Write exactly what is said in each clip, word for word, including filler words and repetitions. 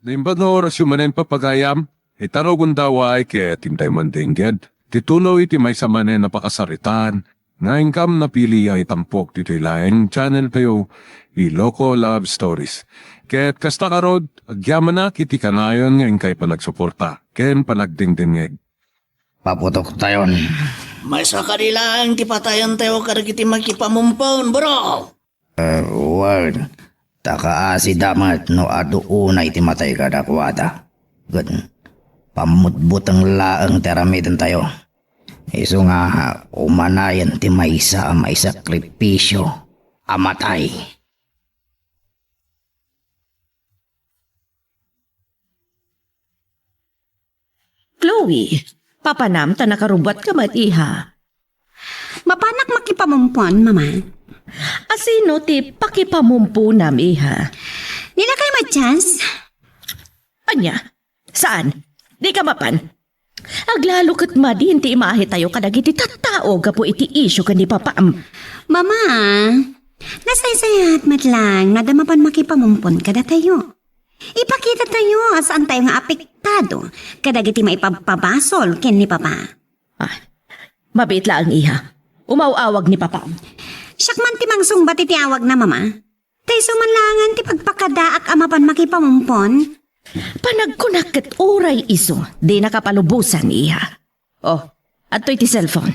Naimbag nga orasyo manen, papagayam, ita rugonda, ket intay mandengngeg ti tuloy ti maysa manen a pakasaritaan nga inkam napili a itampok ditoy laeng channel tayo, Iloko Love Stories. Ket kasta ngarud, agyamanak iti kanayon nga inkay panagsuporta ken panagdengdengngeg. Paputoktayon. Maysa kadi laeng ti patayentayo kadagiti makipamumpon, bro. Eh, well, ta kaasida met no adu unay ti matay kadakuada. Ket pammutbuteng laeng ti aramidentayo. Isu nga umanayen ti maysa a maisakripisio a matay. Chloe, papanam ta nakarubbuatka met, iha. Mapanak makipamumpon, Mama. Asino ti pakipamumponam, iha? Ni lakay Matias. Ania? Saan? Dika mapan? Aglalo ket madin ti imahitayo kadagiti tattao gapu iti isyu ken ni papam. Mama, nasaysayaat met laeng no adda mapan makipamumpon kadatayo. Ipakitatayo a saantayo nga apektado kadagiti maipabpabasol ken ni Papa. Ah, mabiit laeng, iha. Umaw-awag ni Papa. Siak man ti mangsungbat iti awagna, Mama. Ta isu man laengen ti pagpakadaak a mapan makipamumpon. Panagkunak ket uray isu, dinaka palubosan, iha. Oh, adtoy ti cellphone.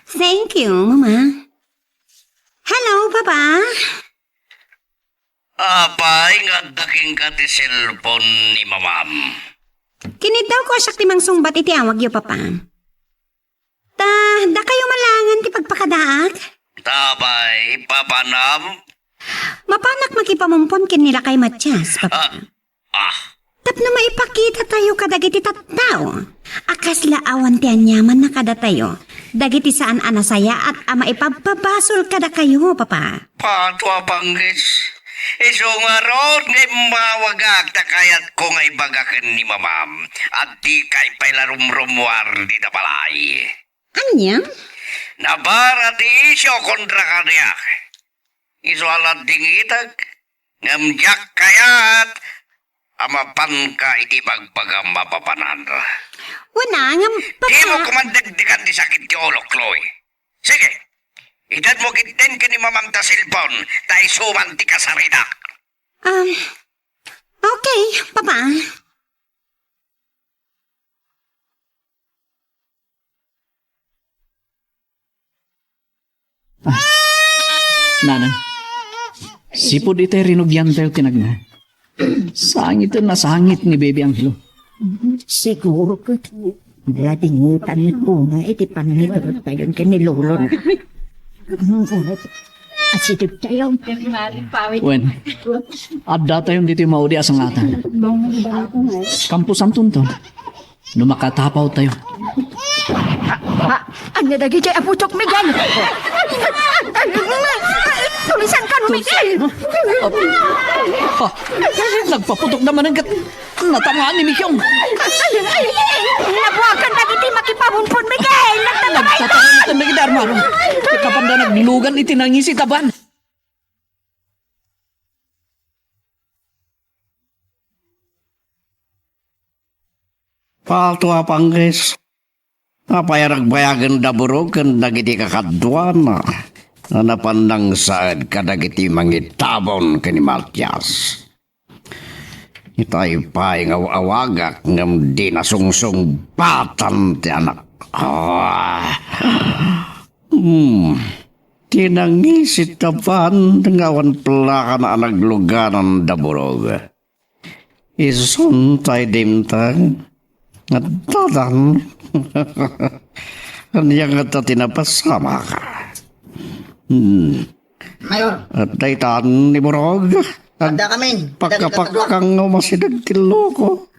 Thank you, Mama. Hello, Papa. Apay nga adda kenka ti cellphone ni Mamam? Kiniddawko a siak ti mangsungbat iti awagyo, Papa. Ta, dakayo man laengen ti pagpakadaak? Apay, papanam? Mapanak makipamumpon ken ni lakay Matias, Papa. Ah, ah. Tapno maipakitatayo kadagiti tattao a kasla awan ti aniamanna kadatayo dagiti saan a nasayaat a maipabpabasol kadakayo, Papa. Pato a panggis. Isu ngarud nga immawagak ta kayatko nga ibaga ken ni Mamam a dikay pay la rumrummuar dita balay. Ania? Nabara ti isyu kontra kaniak. Isu a la dingitek, ngem diak kayat a mapanka iti bagbagam a papanan. Wen a, ngem, Papa. Dimo koma dagdagan ti sakit ti ulok, Chloe. Sige, itedmo ketdin ken ni Mamam ta cellphone, ta isu man ti kasaritak. Um, okay, Papa. Ah, Nanang, sipud itay rinugiantayo ti nagna, sangiten a sangit ni Baby Angelo. Siguro ket nadingitan ni Puna iti panangiturottayon ken ni Lolo. Asidegtayo. Wen, addatayon ditoy maudi a sangatan. Kampo Santonton. No makatapawtayo. Ha? Ania dagiti aputok, Miguel? Tulisankan, Miguel! Ha? Nagpaputok na manen ket natamaan ni Mikyong. Nabuakan dagiti makipamumpon, Miguel! Nagtatamaydan! Nagtatamaydan dagiti armaro. Ket napanda naglugan iti nangis iti aban. Pato a panggis, apay a nagbayagen da Burog ken dagiti kakaduana a napan nangsaed kadagiti mangitabon ken ni Matias? Itay pay nga aw-awagak ngem di nasungsungbatan ti anak. Ah. Hmm. Ti nangis iti aban nga awan plakana a nagluganan da Burog. Isun tay dimteng. Addadan. Ania ngata ti napasamak? Hmm. Mayor. Adda itan ni Burog. Adda kami. Pakkapakkang nga umasideg ti loko.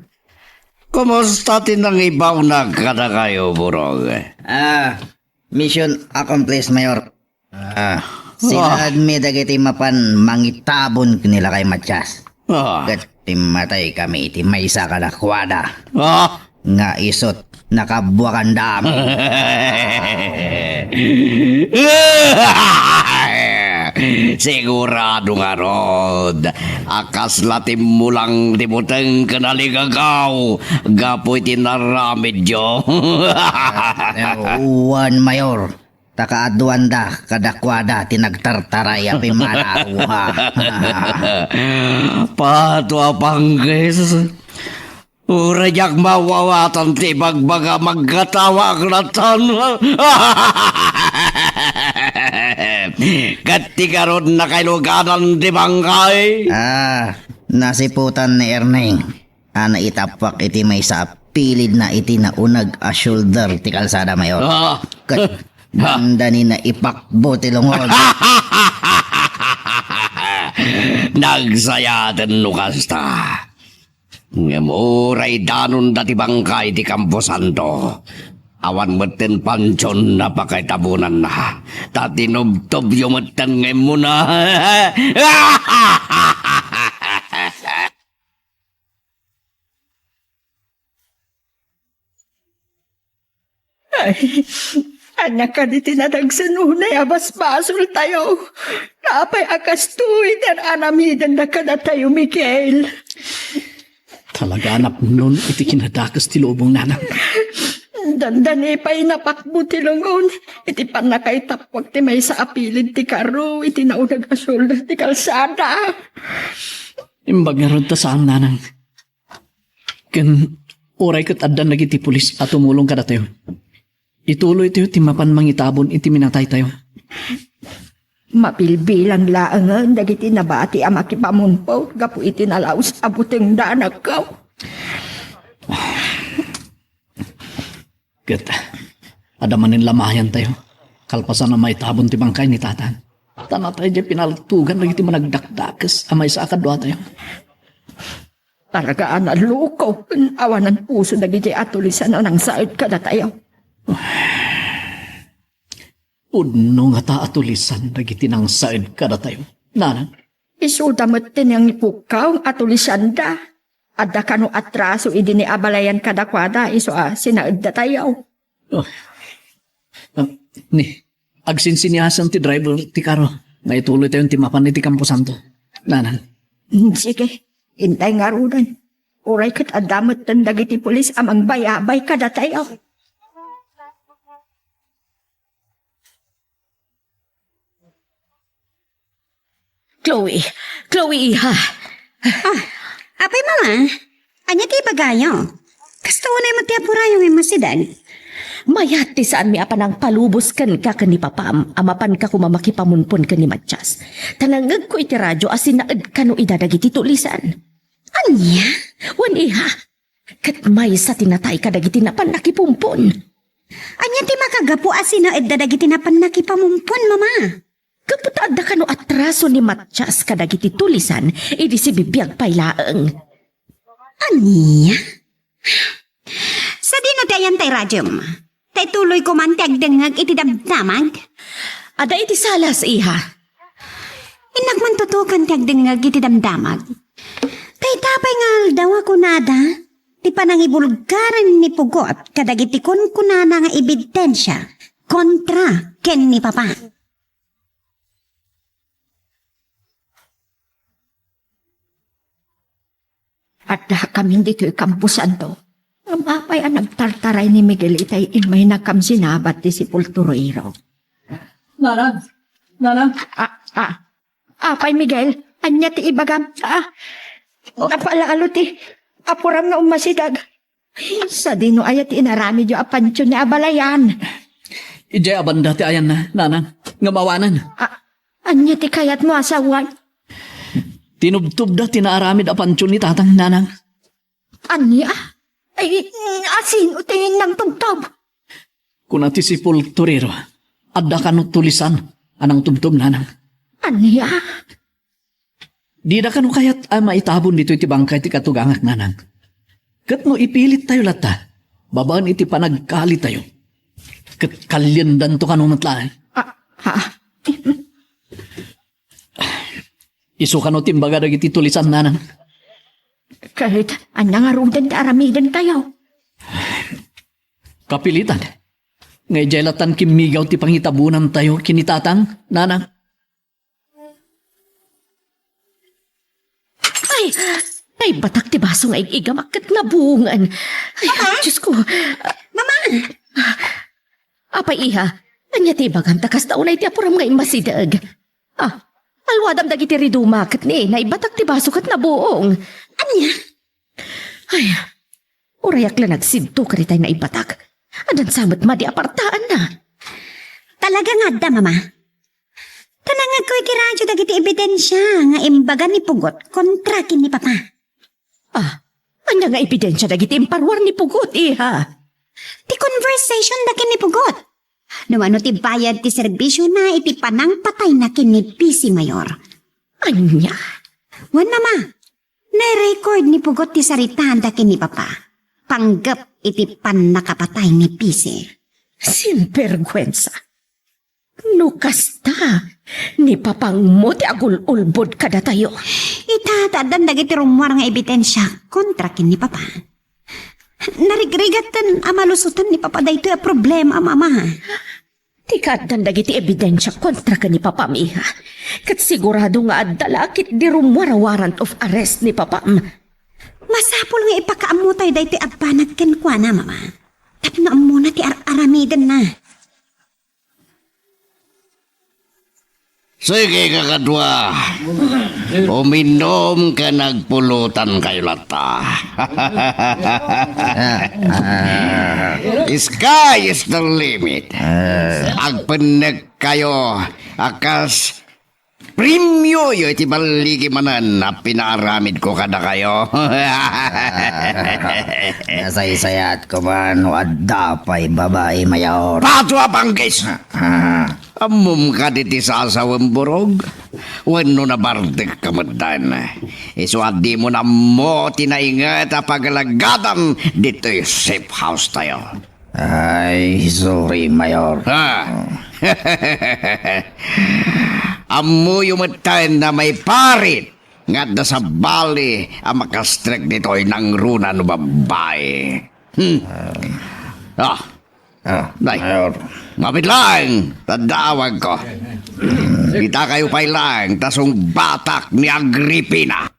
Kumusta ti nangibawna kadakayo, Burog? Ah, mission accomplished, Mayor. Ah, sinaedmi dagiti mapan mangitabon ken ni lakay Matias. Ah. Ket pimmatay kami iti maysa kadakuada. Ah. Nga isut, nakabuakan dami. Sigurado ngarud a kasla timmulang ti buteng ken aligagaw gapu iti naramidyo. Wen, Mayor, ta kaaduanda kadakuada ti nagtartaray a pimmanaw. Pato a panggis. Uray diak maawatan ti ibagbagam, agkatawaak latta. Ket ti garud nakailuganan ti bangkay. Ah, nasiputan ni Erneng a naitappuak iti maysa a pilidna iti nauneg a shoulder ti kalsada, Mayor. Ah. Ket dandani naipakbo ti lungon. Nagsayaten no kasta. Ngem uray danonda ti bangkay ti kamposanto, awan metten pantion a pakaitabonanna, ta tinubtobyo metten nga immuna. Ay, ania kadi ti nadagsen unay a basbasoltayo? Apay a kastoy ti ar-aramidenda kadatayo, Miguel? Talaga a napnon iti kinadakes ti lubong, nanang. Dandani pay napakbo ti lungon iti pannakaitappuak ti maysa a pilid ti karro iti nauneg a shoulder ti kalsada. Imbag ngarud ta saan, nanang. Ken uray ket addan dagiti pulis a tumulong kadatayo, ituloytayo ti mapan mangitabon iti minataytayo. Mabilbilang laengen dagiti nabati a makipamunpot gapu iti nalaus a butengda a nagkaw. Ket adda manen lamayantayo, kalpasan a maitabon ti bangkay ni Tatang. Ta natay diay pinaltugan dagiti managdakdakes a maysa a kaduatayo. Talaga a naloko ken awanan puso dagiti atulisan a nangsaed kadatayo. Pudno ngata a tulisan dagiti nangsaed kadatayo, nanang. Isuda met ti nangipukkaw a tulisanda. Adda kano atraso idi ni abalayan kadakuada isu a sinaeddatayo. Oh. Ah, ni, agsinsiniasan ti driver ti karo nga ituloytayon ti mapan iti kamposanto. Nanang. Mm, sige, intay ngaruden. Uray ket adda metten dagiti pulis a mangbayabay kadatayo. Chloe, Chloe, iha. Ah, apay, Mama? Ania ti ibagayo? Kasta unay met ti apurayo nga immasideg. Mayat ti saanmi a panangpalubos kenka ken ni Papam a mapanka koma makipamunpon ken ni Matias. Ta nangngegko iti radio a sinaed kano ida dagiti tulisan. Ania? Wen, iha. Ket maysa ti natay kadagiti napan nakipumpon. Ania ti makagapu a sinaedda dagiti napan nakipamumpon, Mama? Gapu ta adda kano atraso ni Matias kadagiti tulisan idi sibibiag pay laeng. Ania? Sadino ti ayan tay radiom? Ta ituloyko man ti agdengngeg iti damdamag? Adda iti salas, iha. Innak man tutukan ti agdengngeg iti damdamag. Dayta pay nga aldaw a kunada ti panangibulgaren ni Pugot kadagiti kunkunana nga ebidensia kontra ken ni Papa. Addakamin ditoy kamposanto. Ngem apay a nagtartaray ni Miguel itay immaynakam sinabat ti sepulturero? Nanang! Nanang! Ah, ah. Apay, Miguel? Ania ti ibagam? Ah, napalalo ti apuram nga ummasideg. Sadino aya ti inaramidyo a pantion ni abalayan? Idiay a banda ti ayanna, nanang, ngem awanen. Ah, ania ti kayatmo a sawen? Tinubtobda ti naaramid a pantion ni tatang, nanang. Ania? Ay, asino ti nangtubtob? Kuna ti sepulturero, adda kano tulisan a nangtubtob, nanang. Ania? Dida kano kayat a maitabon ditoy ti bangkay ti katugangak, nanang. Ket no ipilittayo latta, babaen iti panagkalitayo, ket kaliendanto kano met laeng. Ah, ha? Isu kano ti imbaga dagiti tulisan, nanang? Ket ania ngaruden ti aramidentayo? Kapilitan nga idiay lattan kimmigaw ti pangitabonantayo ken ni tatang, nanang. Naibatak ti baso nga ig-igamak ket nabuongen. Ay, Mama? Diyos ko. Mama! Apay, iha, ania ti ibagam ta kasta unay ti apuram nga immasideg? Ah, alwadam dagiti riduma ket ni, naibatak ti baso ket nabuong. Ania? Ay, urayak la nagsidto kaditay naibatak. Addan sa met madi a partaanna. Talaga nga adda, Mama. Ta nangngegko iti radio dagiti ebidensia nga imbaga ni Pugot kontra ken ni Papa. Ah, ania nga ebidensia dagiti imparuar ni Pugot, iha? Ti conversation da ken ni Pugot. No mano ti bayad ti serbisiona iti panangpatayna ken ni P C Mayor. Ania? Wen, Mama, nai-record ni Pugot ti saritaanda ken ni Papa. Panggep iti pannakapatay ni P C. Sinbergwensa. No kasta, ni Papangmo ti agul-ulbod kadatayo. Ita, ta addan dagiti rummuar nga ebidensia kontra ken ni Papa. Narigrigaten a malusoten ni Papa daytoy a problema, Mama. Ti kaaddan dagiti ebidensia kontra ken ni Papam, iha. Ket sigurado nga adda la ketdi rummuar a warrant of arrest ni Papam. Masapul nga ipakaammotayo daytoy a banag kenkuana, Mama. Tapno ammona ti ar-aramidenna. Sige, kakadua. Uminom ken agpulutankayo latta. Sky is the limit. Agpennekkayo a kas premioyo iti balligi manen a pinaaramidko kadakayo. Nasaysayat ko man no adda pay babai, Mayor. Pato a panggis! Ah. Ammom kadi ti sasawem, Burog? Wenno nabardekka metten? Isu a dimo nammo ti nainget a pagalagadam ditoy safe house tayo. Ay, sorry, Mayor. Ha? Ammoyo metten a maiparit nga adda sabali a makastrek ditoy nangruna no babbai. Hmm. Ah. Ah, Nay, Mayor. Mapit laeng, taddaawagko. Kitakayo pay laeng ta sungbatak ni Agripina.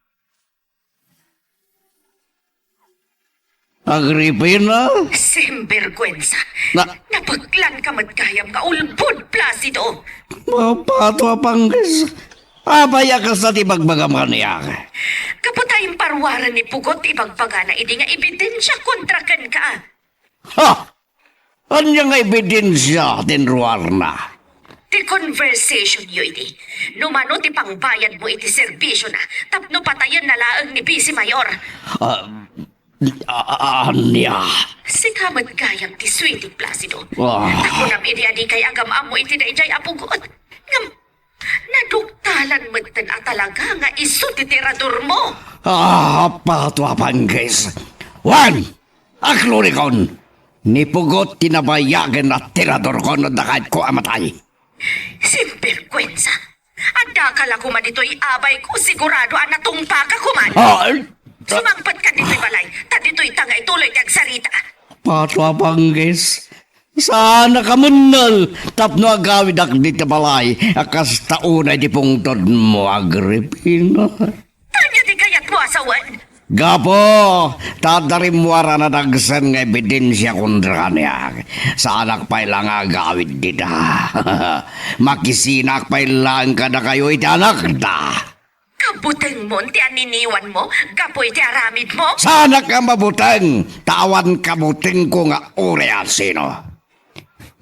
Agripina? Sinbergwensa. Na- Napaglanka met gayam nga ulbod, Placido. Mapato a panggis. Apay a kasta ti bagbagam kaniak? Gapu ta imparuaran ni Pugot ti ibagbagana idi nga ebidensia kontra kenka. Ha! Ania nga ebidensia ti inruarna? Ti conversationyo idi. No mano ti pangbayadmo iti serbisiona tapno patayenna laeng ni Vice Mayor. Ah, a-, a-, ania? Sika met gayam ti suitik, Placido. Ah. Ta kunam idi a dikay agam-ammo iti daydiay a Pugot. Ngem naduktalan metten a talaga nga isu ti tiradormo. Ah, pato a panggis. Wen, aklurikon. Ni Pugot ti nabayagen a tiradorko no dakayatko a matay. Sinbergwensa! Addaka la koma ditoy, abayko, sigurado a natungpaka koma. Ah, eh, Sumangpetka ditoy balay, ta ditoy ta nga ituloy ti agsarita. Pato a panggis. Saanak a mennel tapno agawidak ditoy balay a kasta unay ti pungtodmo, Agripina. Ania ti kayatmo a sawen? Gapu ta adda rimmuar a nadagsen nga ebidensia kontra kaniak, saanak pay la nga agawid dita. Makisinak pay laeng kadakayo iti anakda. Kabutengmon ti anniniwanmo gapu iti aramidmo? Saanak a mabuteng, ta awan kabutengko nga uray a sino.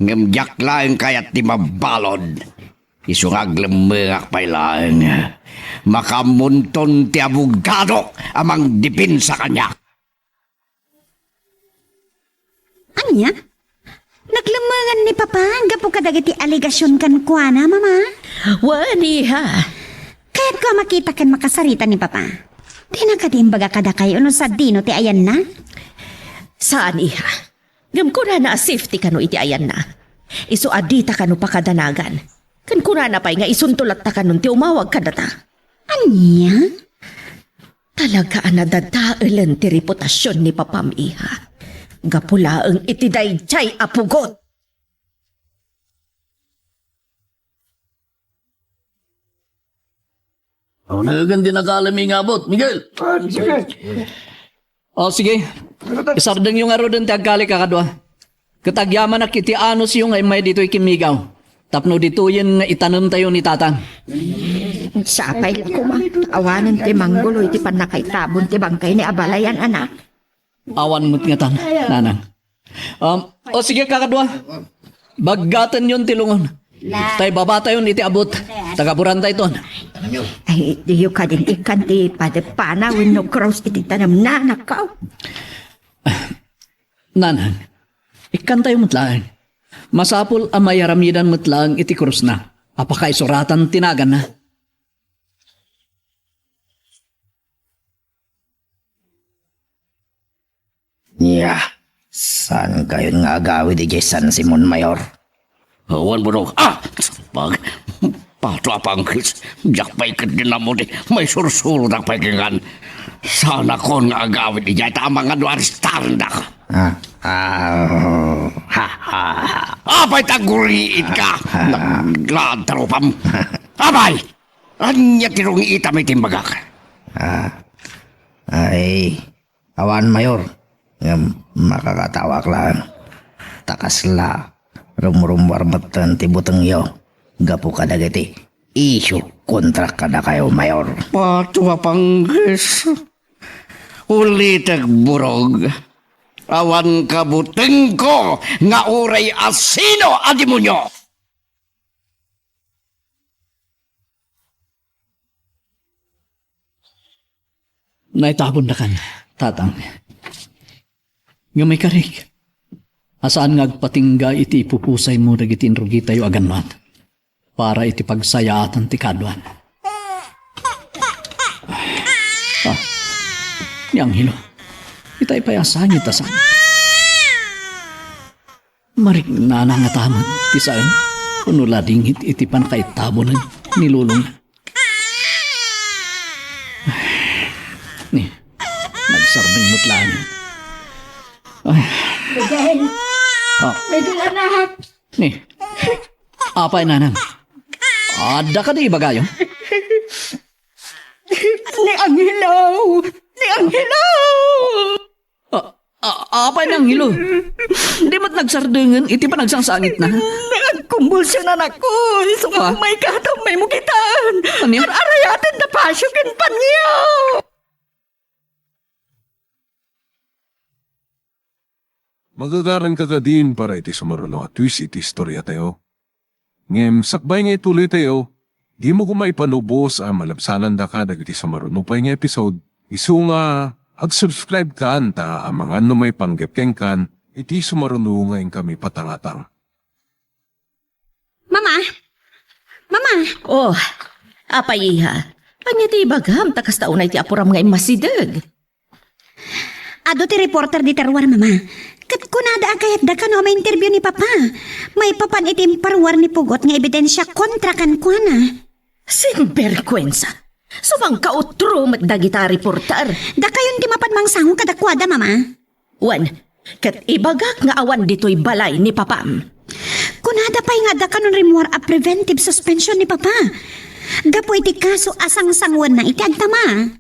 Ngem diak laeng kayat ti mabalud. Isu nga aglemmengak pay laeng, makaammonton ti abogado a mangdepensa kaniak. Ania? Naglemmengan ni Papa gapu kadagiti alegasion kenkuana, Mama? Wen, iha. Kayatko a makita ken makasarita ni Papa. Dina kadi imbaga kadakayo no sadino ti ayanna? Saan, iha. Ngem kunana a safety kano iti ayanna. Isu a dita kano pakadanagan. Ken kunana pay nga isunto latta kanon ti umawag kadata. Ania? Talaga a nadadaelen ti reputasion ni Papam, iha. Gapu laeng iti daydiay a Pugot. Awan na nga di nakalam nga abut, Miguel. Ah, sige. O, sige. Isardengyo ngaruden ti agkali, kakadua. Ket agyamanak iti anusyo nga immay ditoy kimmigaw. Tapno ditoyen nga itanemtayo ni Tatang. Sapay la koma. Awanen ti manggulo iti pannakaitabon ti bangkay ni abalayan, anak. Awan met ngatan, nanang. Um, o sige, kakadua. Baggatenyon ti lungon. Tay babatayon iti abut. Tagaburantayton. Ay, diyo kadin ikkan ti padepana wenno cross iti tanem, nanakkaw. Nanang, ikkantayo met laeng. Masapul a mayaramidan met laeng iti krusna a pakaisuratan ti naganna. Nia, saankayon nga agawid idiay San Simon Mayor? Awan, Burog. Ah! Pag, pato a panggis. Diak pay ket dinamudi. Maisursurodak pay kenkan. Saanakon nga agawid idiay ta amangan no arestarenda. Ah, ah, ha, ha, ha. Apay ta guriit ka? Ah, ah. Naglaad ta rupam. Apay! Ania ti rungiitam iti imbagak? Ah, ay, awan, Mayor. Ngem makakatawak laeng. Ta kasla, rumrummuar metten ti butengyo gapu kadagiti isyu kontra kadakayo, Mayor. Pato a panggis. Ulitek, Burog. Awan kabutengko nga uray asino a demonio. Naitabondakan, Tatang. Ngem ikarik, a saan nga agpatingga iti ipupusaymo dagiti inrugitayo a gannuat para iti pagsayaatan ti kaaduan. Ah, ni Angelo, itay pay a sangit a sangit. Mariknana ngata met ti saen wenno ladingit iti pannakaitabonen ni lolona. Ni, nagsardeng met laeng. Ay. Miguel! Ah. Miguel, anak! Ni, apay, nanang? Adda kadi ibagayo? Ni Angelo! Ni Angelo! A-, a-, apay ni Angelo? Di met nagsardengen iti panagsangsangitna? Nagkumbulsiyon, anakko. Isu nga Ah? May katam, may mukitan. Ania? Ar-arayaten ta pasio ken panyo. Magagaranka kadin para iti sumaruno a twist iti istoriatayo. Ngem sakbay nga ituloytayo, dimo koma ipanubos a malabsanandaka dagiti sumaruno pay nga episode, isu nga ag-subscribe kan ta amangan no maipanggep kenkan iti sumaruno nga inkami patangatang. Mama! Mama! Oh, apay, iha? Ania ti ibagam ta kasta unay ti apuram nga immasideg? Adu ti reporter dita ruar, Mama. Ket kunada a kayatdaka no ma-interview ni Papa. Maipapan iti imparuar ni Pugot nga ebidensia kontra kenkuana. Sinberkuensa! Sumangkautro met dagita a reporter. Dakayon ti mapan mangsango kadakuada, Mama. Wen, ket ibagak nga awan ditoy balay ni Papam. Kunada pay nga adda kanon rimmuar a preventive suspension ni Papa gapu iti kaso a sangsanguenna iti agtama.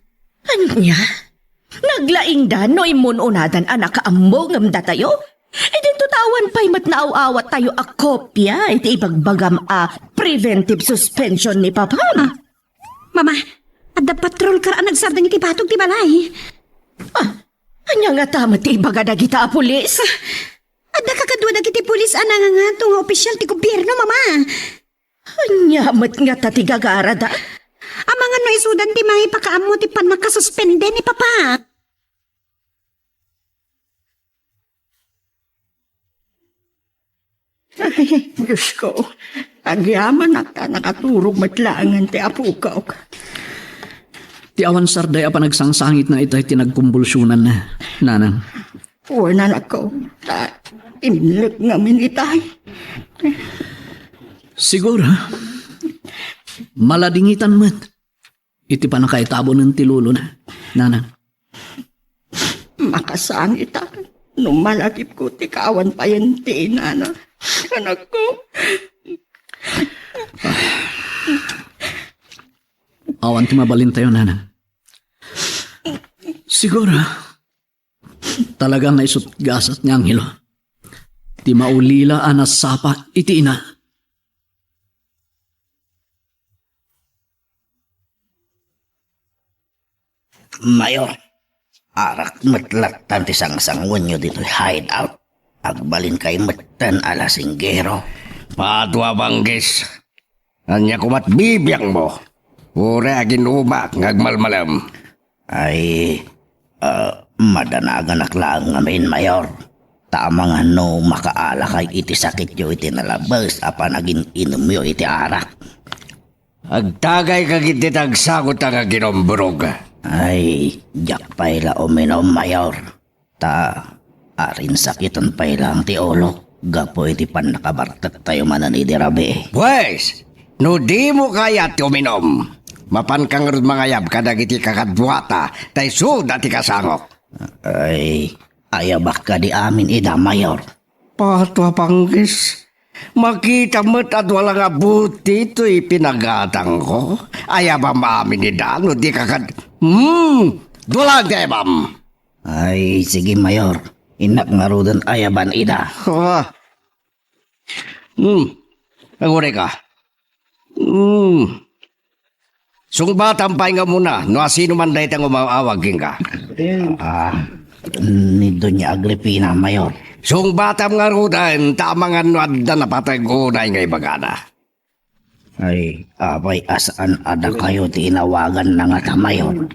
Ania? Naglaingda no immun-unadan a nakaammo ngem datayo? Idinto ta awan pay met naaw-awattayo a kopia iti ibagbagam a preventive suspension ni Papa. Ah, Mama, adda patrol car a nagsardeng iti batog ti balay. Ah, ania ngata met ti ibaga dagita a pulis? Adda kakadua dagiti pulis a nangangato nga opisyal ti gobierno, Mama. Ania met ngata ti gagarada? Amangan no isudan ti mangipakaammo ti pannakasuspende ni Papa. Ay, Diosko, agyamanak ta nakaturog met laengen ti apok. Ti awan sarday a panagsangsangitna itay ti nagkumbulsionanna, nanang. Wen, anakko, ta imlek ngamin itay. Siguro, maladingitan met iti pannakaitabonen ti lolona, nanang. Makasangitan no malagipko ti kaawan payen ti inana, anakko. Awan ti mabalintayo, nanang. Siguro, talaga nga isut gasat nga anghelo ti maulila a nasapa iti ina. Mayor, arak met lattan ti sangsanguenyo ditoy hideout. Agbalin kay metten a lasinggero. Patua, Banggis. Ania komat bibiangmo? Uray aginumak nga agmalmalem. Ay, ah, madanaganak laeng ngamin, Mayor. Ta amangan no makaalakay iti sakityo iti nalabes a panagin-inomyo iti arak. Agtagayka ketdi ta agsakota nga aginombrog. Ay, diak pay la uminom, Mayor. Ta, arin sakiten pay laeng ti ulok gapu iti pannakabartektayo manen idi rabii. Pues, no dimo kayat ti uminom, mapanka ngarud mangayab kadagiti kakaduata ta isuda ti kasangok. Ay, ayabak kadi amin ida, Mayor. Patua, Banggis. Makitam met a dua la nga buti toy pinagatangko. Ayabam amin ida no di ka kad-, hmm, dua laeng ti ayabam. Ay, sige, Mayor. Innak ngaruden ayaban ida. Ah. Hmm. Agurayka. Hmm. Sungbatam pay nga umuna no asino man dayta nga umaw-awag kenka. Ah, ni Doña Agripina, Mayor. Sungbatam ngaruden ta amangan no adda napateg unay nga ibagana. Ay, apay a saan a dakayo ti inawaganna ngata, Mayor?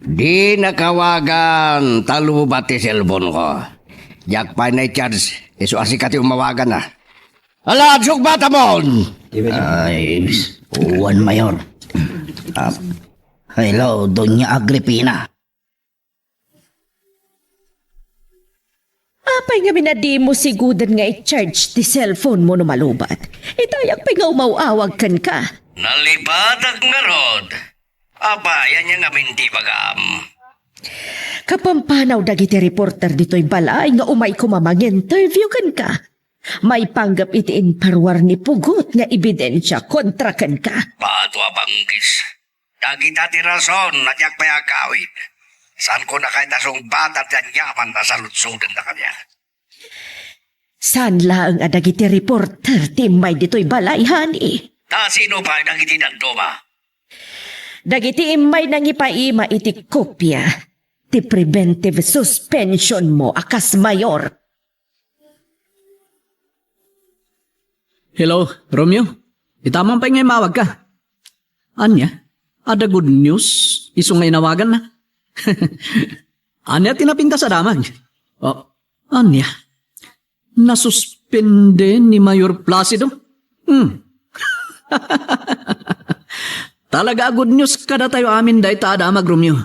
Dinaka awagan ta lobat ti cellphone-ko. Diak pay na-charge, isu a sika ti umawaganna. Ala, sungbatamon! Ay, wen, Mayor. Ah, hello, Doña Agripina. Apay ngamin a dimo siguden nga i-charge ti cellphone-mo no malubat? Idayak pay nga umaw-awag kenka. Nalipatak ngarud. Apay, ania ngamin ti ibagam? Kapampanaw dagiti reporter ditoy balay nga umay koma mang-interview kenka. Maipanggep iti imparuar ni Pugot nga ebidensia kontra kenka. Patua, Banggis. Dagita ti rason a diak pay agawid. Saanko a kayat a sungbatan ti aniaman a saludsodenda kaniak. Saan laeng a dagiti reporter ti immay ditoy balay, honey. Ta sino pay dagiti dadduma? Dagiti immay nangipaima iti kopia ti preventive suspension-mo a kas mayor. Hello, Romeo. Ita man pay nga imawagka. Ania? Adda good news isu nga inawaganna? Ania ti napintas a damag? Oh, ania? Nasuspende ni Mayor Placido? Hmm. Talaga a good news kadatayo amin dayta a damag, Romeo.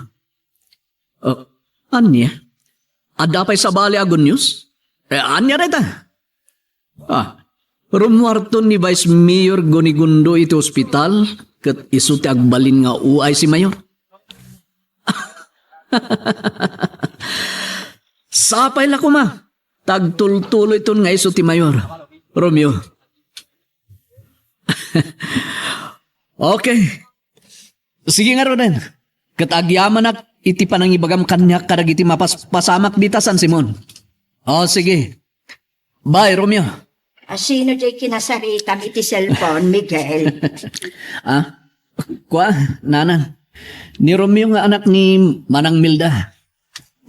Oh, ania? Adda pay sabali a good news? Eh, ania dayta? Ah, rummuarton ni Vice Mayor Gonigundo iti ospital ket isu ti agbalin nga uay si Mayor. Sapay la koma, ta agtultuloyton nga isu ti Mayor, Romeo. Okay. Sige ngaruden, ket agyamanak iti panangibagam kaniak kadagiti mapaspasamak dita San Simon. O, sige. Bye, Romeo. A, sino diay kinasaritam iti cellphone, Miguel? Ah? Kua, nanang. Ni Romeo nga anak ni Manang Milda.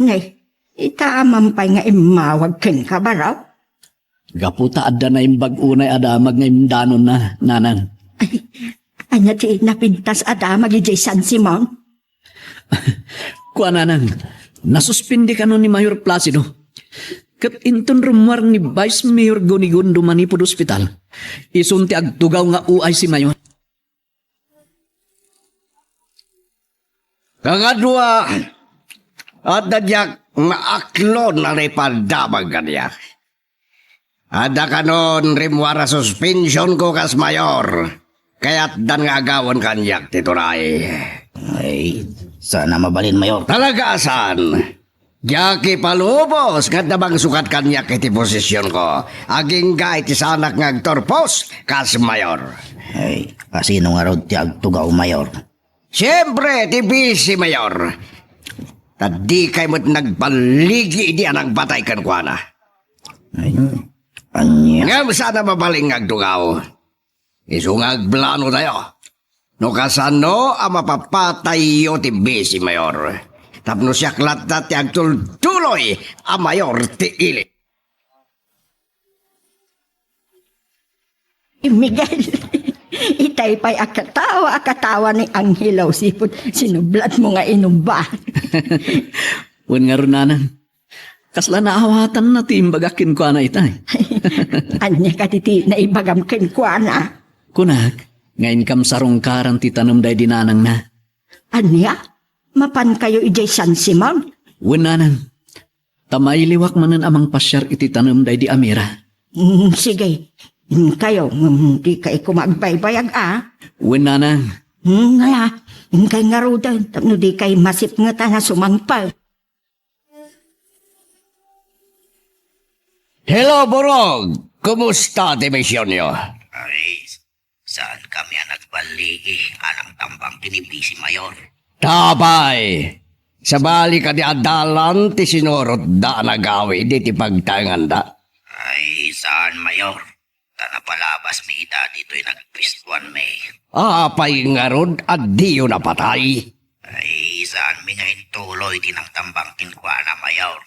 Nay, ita man pay nga immawag kenka, baro? Gapu ta adda naimbag unay a damag nga imdanonna, nanang. Ay, ania ti napintas a damag idiay San Simon? Kua, nanang, nasuspindi kano ni Mayor Placido. Ket inton rummuar ni Vice Mayor Gonigundo manipud ospital, isun ti agtugaw nga uay si Mayor. Kakadua, adda diak nga aklon a naipadamag kaniak. Adda kanon rimmuar a suspensionko kas mayor. Kayatdan nga agawen kaniak ti turay. Ay, saan a mabalin, Mayor. Talaga a saan. Diak ipalubos nga adda mangsukat kaniak iti posisionko, agingga iti saanak nga agturpos kas mayor. Ay, kasino ngarud ti agtugaw, Mayor? Siempre, ti bisi, Mayor. Ta dikay met nagballigi idi a nangpatay kenkuana. Ay, ania? Ngem saan a mabalin nga agtugaw. Isu nga agplano tayo. No kasano a mapapatayyo ti bisi, Mayor. Tapno siak latta ti agtultuloy a mayor ti ili. Miguel, itay pay a katawa, a katawa ni Angelo, sipud sinublatmo nga inumba. Wen ngarud, nanang, kasla naawatanna ti imbagak kenkuana itay. Ania kadi ti naibagam kenkuana? Kunak, nga inkam sarungkaran ti tanem daydi nanangna. Ania? Mapankayo idiay San Simon? Wen, nanang. Ta mailiwak manen a mangpasiar iti tanem daydi Amira. Mm, sige. Inkayo, mm, dikay koma agbaybayag, a? Wen, nanang. Mm, ala, inkay ngaruden, tapno dikay masipngetan a sumangpet. Hello, Burog! Kumusta ti misionyo? Ay, saan kami a nagballigi a nangtambang ken ni bisi, Mayor? Tapay! Sabali kadi a dalan ti sinurotda a nagawid iti pagtaenganda? Ay, saan, Mayor. Ta napalabasmi ida ditoy nagpistoanmi. Apay ngarud a diyo napatay? Ay, saanmi nga intuloy ti nangtambang kenkuana, Mayor.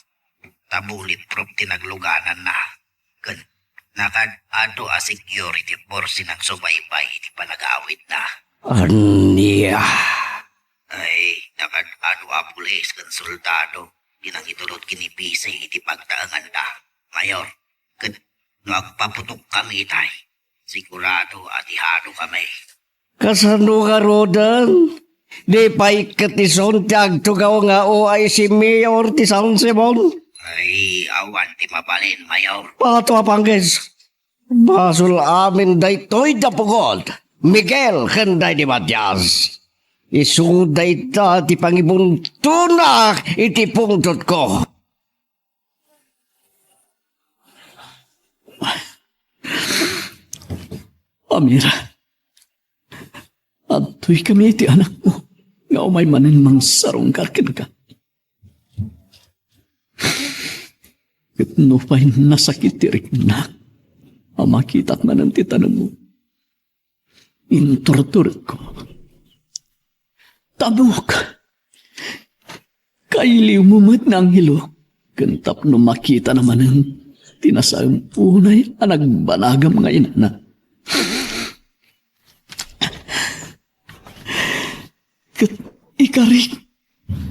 Ta bulletproof ti naglugananna. Ken nakaad-ado a security force ti nagsubaybay iti panagawidna. Ania? Ay, nakaad-ado a pulis ken soldado ti nangitulod ken ni bisi iti pagtaenganda, Mayor. Ket no agpaputokkami itay, sigurado a dihanokami. Kasano ngaruden? Di pay ket isun ti agtugaw nga O I C mayor ti San Simon? Ay, awan ti mabalin, Mayor. Bato a Pangkis. Basol amin daytoy da pugot, Miguel ken daydi Matias. Isu dayta ti pangibuntonak iti pungtotko. Amira, adtoy kami iti anakmo nga umay manen mangsarungkar kenka. Ket nupay nasakit ti riknak a makitak manen ti tanemmo, inturturekko. Tabuk! Kailiwmo met ni Angelo, ken tapno makitana manen ti nasaem unay a nagbanagam nga inana. Ket ikarik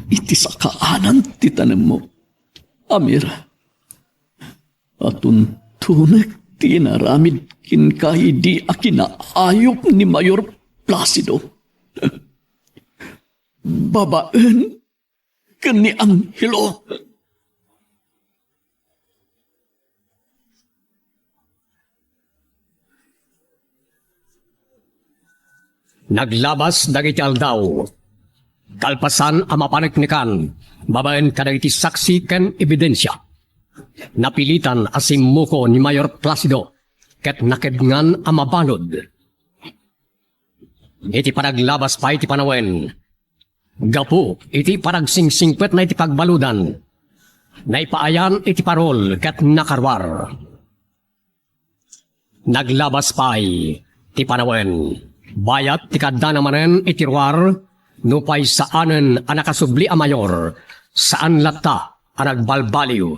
iti sakaanan ti tanemmo. Amira, atuntunek ti inaramid kenka idi a kinaayup ni Mayor Placido. Babaen ken ni Angelo. Naglabas dagiti aldaw. Kalpasan a mapaneknekan babaen kadagiti saksi ken ebidensia, napilitan a simmuko ni Mayor Placido ket nakedngan a mabalud. Iti panaglabas pay ti panawen, gapu iti panagsingsingpetna iti pagbaludan, naipaayan iti parol ket nakaruar. Naglabas pay ti panawen, bayat ti kaddana manen iti ruar, nupay saanen a nakasubli a mayor, saan latta a nagbalbaliw.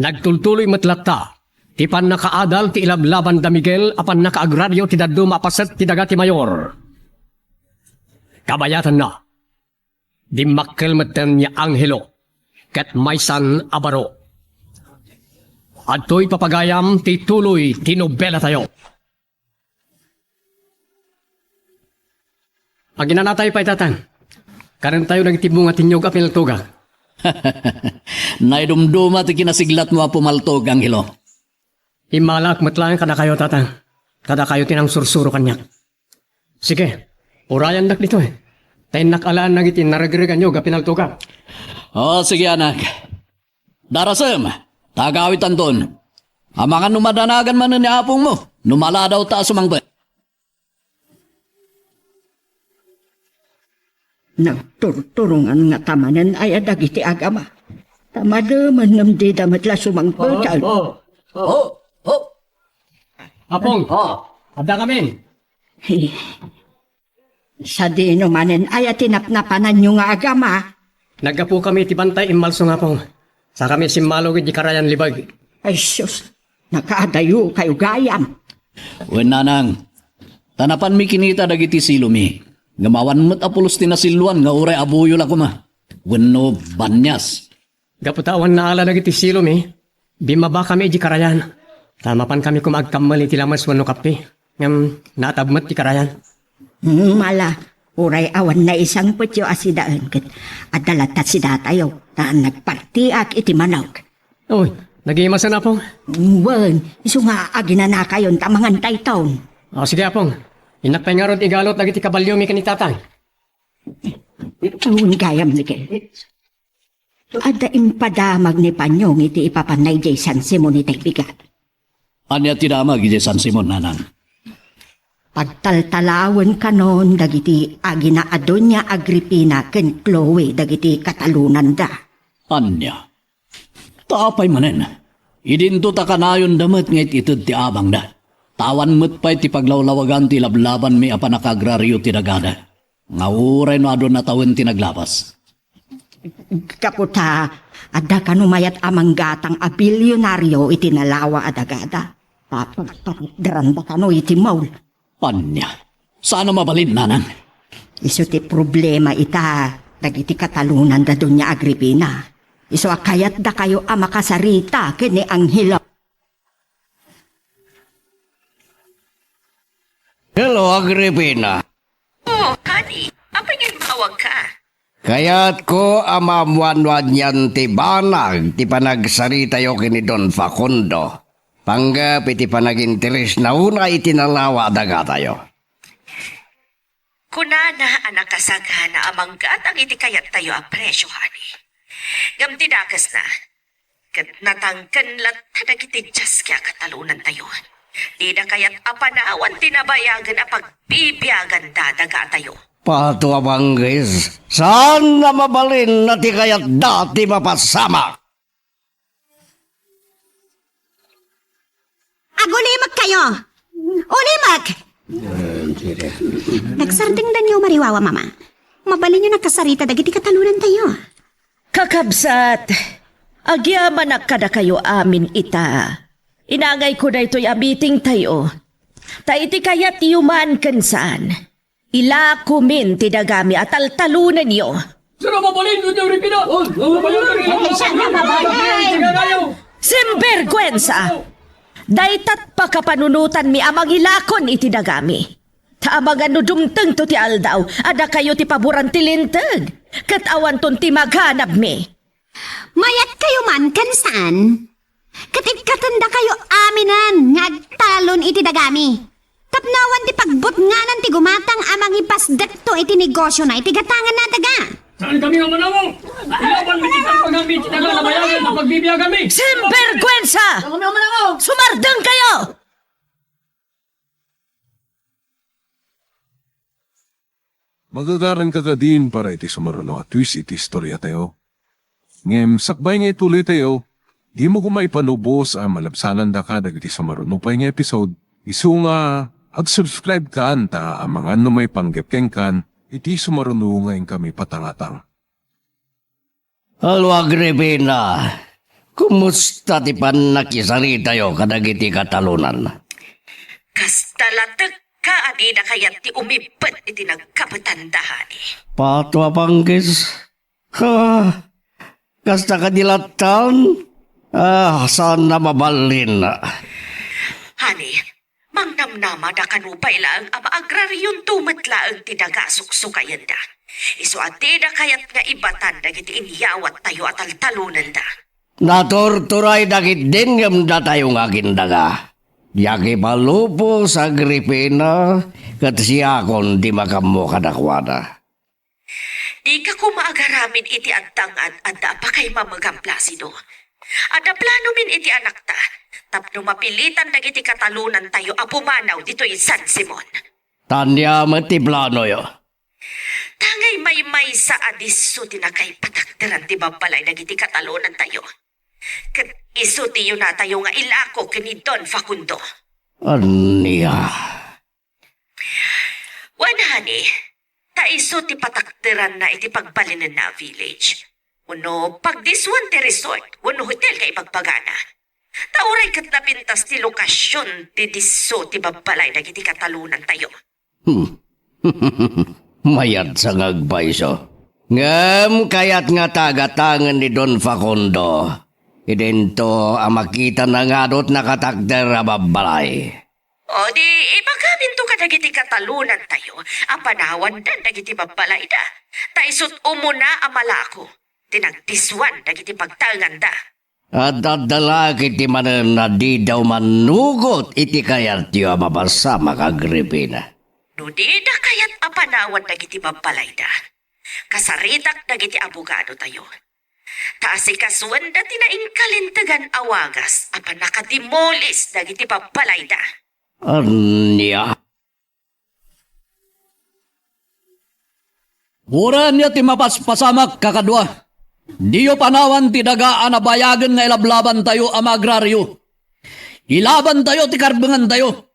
Nagtultuloy met latta ti pannakaadal ti ilablaban da Miguel a pannakaagrario ti dadduma a paset ti daga ti mayor. Kabayatanna, dimmakkel metten ni Angelo ket maysan a baro. Adtoy papagayam ti tuloy ti nobelatayo. Aginanatayo pay, Tatang. Kanentayo dagiti bunga ti niyog a pinaltogak. Naidumduma ti kinasiglatmo a pumaltog, Angelo. Immalak met laeng kadakayo, Tatang. Kadakayo ti nangsursuro kaniak. Sige, urayandak ditoy. Ta innak alaen dagiti naregregan niyog a pinaltogak. O, sige, anak. Darasem, ta agawitanton. Amangan no madanagan manen ni apongmo, no maladawta a sumangbet. Nagturturongan ngata manen aya dagiti agama. Ta mademen ngem dida met la sumangpet. Oh, oh, oh. Oh, oh. Apong, oh, adda kami. Sadino manen aya ti napnapananyo nga agama? Naggapu kami ti bantay immalsong, Apong. Sa kami simmalog iti karayan libag. Ay, sus, nakaadayo kayo gayam. Wen, nanang, ta napanmi kinita dagiti silomi, ngem awan met a pulos ti nasilluan nga uray abuyo la koma. Wenno banias. Gapu ta awan naala dagiti silomi, bimmaba kami iti karayan. Ta mapan kami koma agkammel iti lames wenno kappe, ngem naatab met ti karayan. Hmm, ala, uray awan naisangpetyo a sidaen ket adda latta sidatayo, ta nagpartiak iti manok. Oy, nagimasen, Apong. Wen, isu nga aginanakayon ta mangantayton. O, sige, Apong. Innak pay ngarud igalot dagiti kabaliomi ken ni Tatang. Wen gayam, Miguel. Adda impadamag ni Panyong iti ipapanna idiay San Simon itay bigat. Ania ti damag idiay San Simon, nanang? Pagtaltalawen kanon dagiti agina a Doña Agripina ken Chloe dagiti katalonanda. Ania? Ta apay manen? Idinto ta kanayonda met nga it-ited ti abangda. Ta awan met pay ti paglawlawagan ti lablabanmi a pannakaagrario ti dagada. Nga uray no adu natawen ti naglapas. Gapu ta, adda kano mayat a manggatang a bilionario iti nalawa a dagada. Papagparutderanda kano iti mall. Ania? Saan a mabalin, nanang? Isu ti problema ita, dagiti katalonan da Doña Agripina. Isu a kayatda kayo a makasarita ken ni Angelo. Hello, Agripina. Oh, honey, apay nga immawagka? Kayatko a maammuan no anian ti banag ti panagsaritayo ken ni Don Facundo. Panggep iti panaginteresna unay iti nalawa a dagatayo. Kunana a nakasagana a manggatang iti kayattayo a presio, honey. Ngem ti dakesna, ket natangken latta dagiti diaske a katalonantayo. Dida kayat a panawan ti nabayagen a pagbibiaganda dagatayo. Pato a Bangkis, saan a mabalin a ti kayatda ti mapasamak. Agulimek kayo! Ulimek! Nagsardengdanyo, Mariwawa, Mama. Mabalinyo nakasarita dagiti katalonantayo. Kakabsat, agyamanak kadakayo amin ita. Inangayko daytoy a meetingtayo. Ta iti kayatyo man ken saan, ilakomin ti dagami a taltalonenyo. Saan a mabalin, Doña Agripina? Saan a mabalin? Sinberguensa! Daytat pakapanunotanmi a mangilakon iti dagami. Ta amangan no dumtengto ti aldaw a dakayo ti paboran ti linteg, ket awanton ti maganabmi. Mayatkayo man ken saan? Ket ikkatendakayo aminen nga agtalon iti dagami. Tapno awan ti pagbutnganan ti gumatang a mangipasdekto iti negosiona iti gatanganna a daga. Saan kami nga manawag? Ilaban mi ti pagpagami iti daga a nabayagen a pagbibiaganmi. Sinberguensa! Sumardeng kayo! Magagaranka kadin para iti sumaruno a twist iti istoriatayo. Ngem sakbay nga ituloytayo, dimo koma ipanubos a malabsanandaka dagiti sumaruno pay nga episode, isu nga ag-subscribe kan ta amangan no maipanggep kenkan iti sumaruno nga inkami patangatang. Hello, Agripina. Kumusta ti pannakisaritayo kadagiti katalonan? Kasta latekka a dida kayat ti umippet iti nagkapetanda, honey. Pato a Bangkis. Ha, kasta kadi lattan? Ah, saan a mabalin. Honey, mangnamnamada kano pay laeng a maagrarionto met laeng ti daga a suksukayenda. Isu a dida kayat nga ibatan dagiti inyawattayo a taltalonenda. Naturturayda ketdin ngem datayo nga agindaga. Diak ipalubos, Agripina, ket siakon ti makaammo kadakuada. Dika koma agaramid iti adda nga ad-adda a pakaimamegam, Placido. Adda planomin iti anakta, tapno mapilitan dagiti katalonantayo a pumanaw ditoy San Simon. Ania met ti planoyo? Tangay maymaysa a disso ti nakaipatakderan ti babbalay dagiti katalonantayo. Ket isu ti yunatayo nga ilako ken ni Don Facundo. Ania? Wen, honey, ta isu ti patakderanna iti pagbalinenna a village. Wenno pagdiswan ti resort wenno hotel nga ibagbagana. Ta uray ket napintas ti lokasion ti disso ti babbalay dagiti katalonantayo. Hmm. Mayat sa nga agpayso. Ngem kayat nga tagatangen ni Don Facundo. Idinto a makitana ngarud nakatakder a babbalay. O di, ibagaminto kadagiti katalonantayo a panawandan dagiti babbalayda. Ta isut' umuna a malako ti nagdiswan dagiti pagtaenganda. Adda lalaki ti manen a dida umanugot iti kayatyo a mapasamak, Agripina. No dida kayat a panawan dagiti babbalayda, kasaritak dagiti abogadotayo. Ta asikasuenda ti naingkalintegan a wagas a pannakadimolis dagiti babbalayda. Ania? Uray ania ti mapaspasamak, kakadua. Diyo panawan ti daga a nabayagen nga ilablabantayo a maagrario. Ilabantayo ti karbengantayo.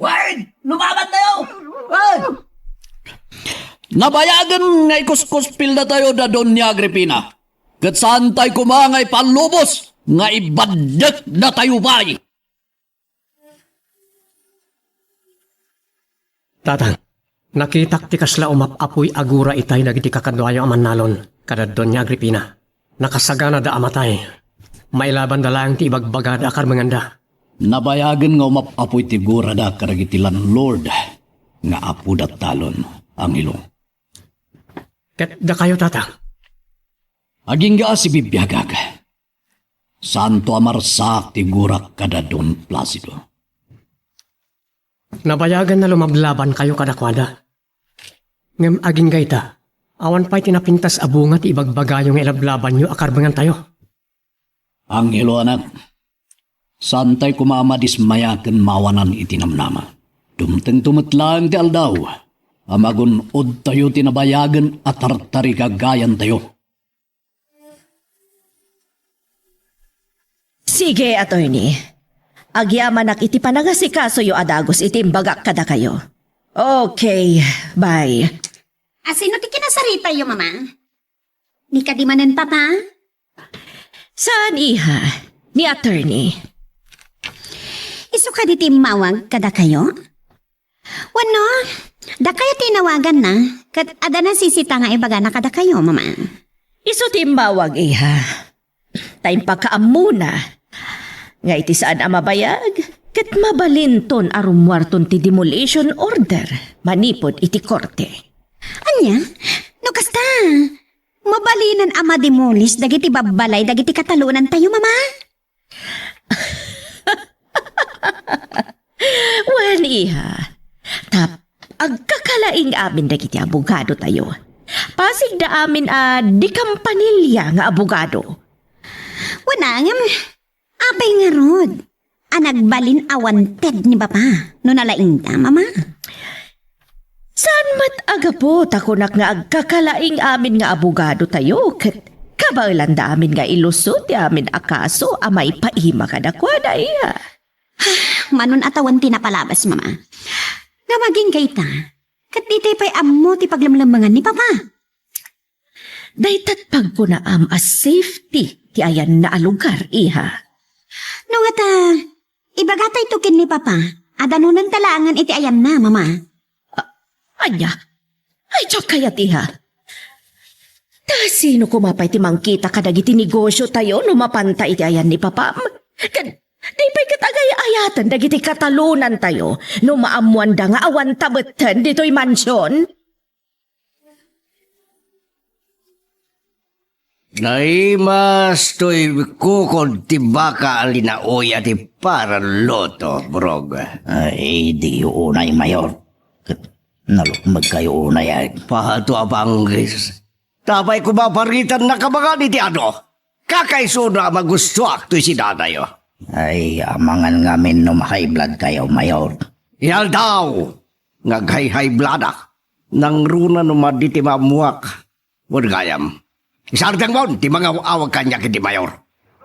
Wen, lumabantayo! Wen! Nabayagen nga ikuskuspildatayo da Doña Agripina. Ket saantay koma nga ipallubos nga ibaddekdatayo pay. Tatang, nakitak ti kasla umap-apoy a gura itay dagiti kakaduayo a mannalon kada Doña Agripina. Nakasaganada a matay. Mailabanda laeng ti ibagbagada a karmenganda. Nabayagen nga umap-apoy ti gurada kadagiti landlord nga apoda talon, Angelo. Ket dakayo, Tatang? Agingga a sibibiagak. Saanto a marsaak ti gurak kada Don Placido. Nabayagen a lumablabankayo kadakuada. Ngem agingga ita, awan pay ti napintas a bunga ti ibagbagayo nga ilablabanyo a karbengantayo. Angelo, anak, saantay koma a madismaya ken maawanan iti namnama. Dumtengto met laeng ti aldaw a magun-odtayo ti nabayagen a tartarigagayantayo. Sige, attorney. Agyamanak iti panangasikasoyo a dagus iti imbagak kadakayo. Okay, bye. A, sino ti kinasaritayo, Mama? Ni kadi manen, Papa? Saan, iha? Ni attorney. Isu kadi ti immawag kadakayo? Wenno, dakayo ti inawaganna, ket adda nasisita nga ibagana kadakayo, Mama. Isu ti immawag, iha. Ta impakaammona nga iti saan a mabayag, ket mabalinton a rummuarton ti demolition order manipud iti korte. Ania? No kasta, mabalinan a mademolis dagiti babbalay dagiti katalonantayo, Mama? Wen, iha. Ta agkakalaing amin dagiti abogadotayo. Pasigda amin a di kampanilia nga abogado. Wen, ngem, apay ngarud a nagbalin a wanted ni Papa no nalaingda, Mama? Saan met a gapu ta kunak nga agkakalaing amin nga abogadotayo ket kabaelanda amin nga ilusot ti amin a kaso a maipaima kadakuada, iha. Manon a tawen ti napalabas, Mama. Ngem agingga ita, ket ditay pay ammo ti paglemlemmengan ni Papa. Daytat pagkunaam a safety ti ayanna a lugar, iha. No ngata, ibagatayto ken ni Papa a danonanta laengen iti ayanna, Mama. A-, ania? Ay, diak kayat, iha. Ta sino koma pay ti mangkita kadagiti negosiotayo no mapanta iti ayan ni Papam? Ket di pay ket agay-ayaten dagiti katalonantayo no maammoanda nga awan tabetten ditoy mansion? Naimas toy kukod ti baka a linaoy a ti paranluto, Brog. Ay, diyo unay, Mayor. Ket nalukmegkayo unay, ay. Pato a panggis. Tapay ko maparitan nakabangan iti ado. Kakaisuna a magustoak toy sidadayo. Ay, amangan ngamin no ma-high blood kayo, Mayor. Ialdaw! Nga ag-high-high bloodak. Nangruna no madi ti maammuak. Wen gayam, isardengmon ti mangaw-awag kaniak iti Mayor.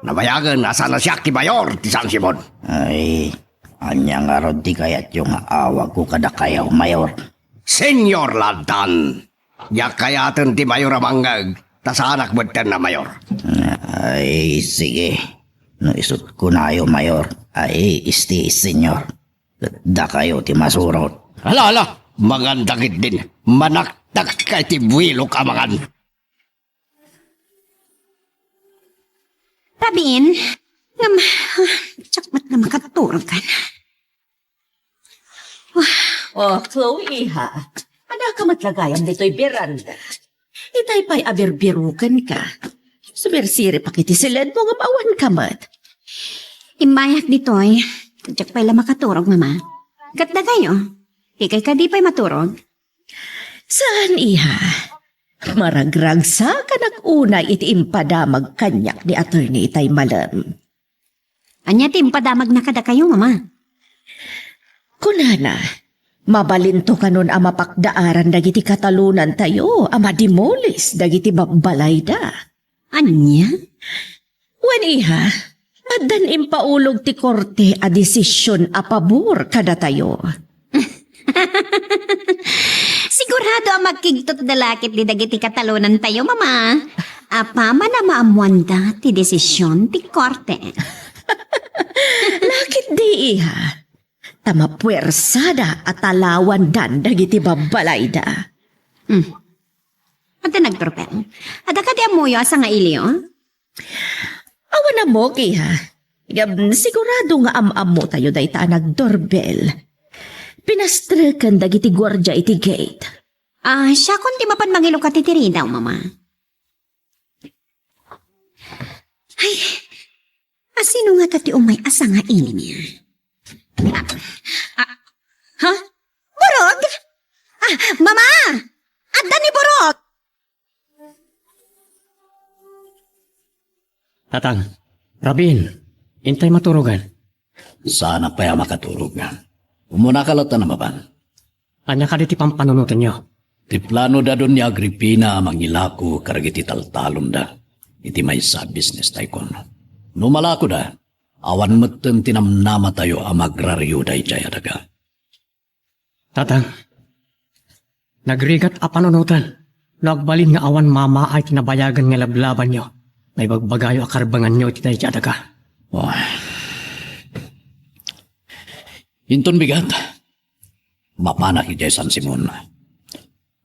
Nabayagen a saan a siak ti Mayor ti San Simon. Ay, ania ngarud ti kayatyo nga awagko kadakayo, Mayor? Senyor Laddan, diak kayaten ti Mayor a mangngeg, ta saanak metten a Mayor. Ay, sige. No isut kunayo, Mayor, ay, isti, Senyor. Ket dakayo ti masurot. Hala, hala! Mangan dagidin. Manaktak ka iti builok a mangan. Rabin, ngem, ah, diak met nga makaturog kan. Oh, Chloe, iha. Adda ka met la gayam ditoy beranda. Itay pay a birbirukenka. Sumirsiripek iti siledmo ngem awan ka met. Immayak ditoy. Diak pay la makaturog, Mama. Ket dakayo, dikay kadi pay maturog? Saan, iha. Maragragsakanak unay iti impadamag kaniak ni Attorney Itay Malem. Ania ti impadamagna kadakayo, Mama? Kunana, mabalinto kanon a mapakdaaran dagiti katalonantayo a madimolis dagiti babbalayda. Ania? Wen, iha, addan impaulog ti korte a desision a pabor kadatayo. Sigurado a makigtutda la ketdi dagiti katalonantayo, Mama. Apaman a maammoanda ti desision ti korte. La ketdi, iha. Ta mapuersada a talawandan dagiti babbalayda. Hmm. Adda nagturbel. Adda kadi ammoyo a sangailio? Awan ammok, iha. Ngem sigurado nga am-ammotayo dayta a nagdoorbell. Pinastreken dagiti guardia iti gate. Ah, siakon ti mapan mangilukat iti ridaw, Mama. Ay, asino ngata ti umay a sangaili niya? Ah, ah, ha? Burog? Ah, Mama! Adda ni Burog! Tatang, Rabin, intay maturogan. Saanak pay a makaturog. Umunaka latta a mapan. Ania kadi ti pampanunotenyo? Ti plano da Doña Agripina a mangilako kadagiti taltalonda iti maysa a business tycoon. No malakoda, awan metten ti namnamatayo a magrario daydiay a daga. Tatang, nagrigat a panunoten no agbalin nga awan mamaay ti nabayagen nga lablabanyo nga ibagbagayo a karbenganyo iti daydiay a daga. Oh. Inton bigat, mapanak idiay San Simon.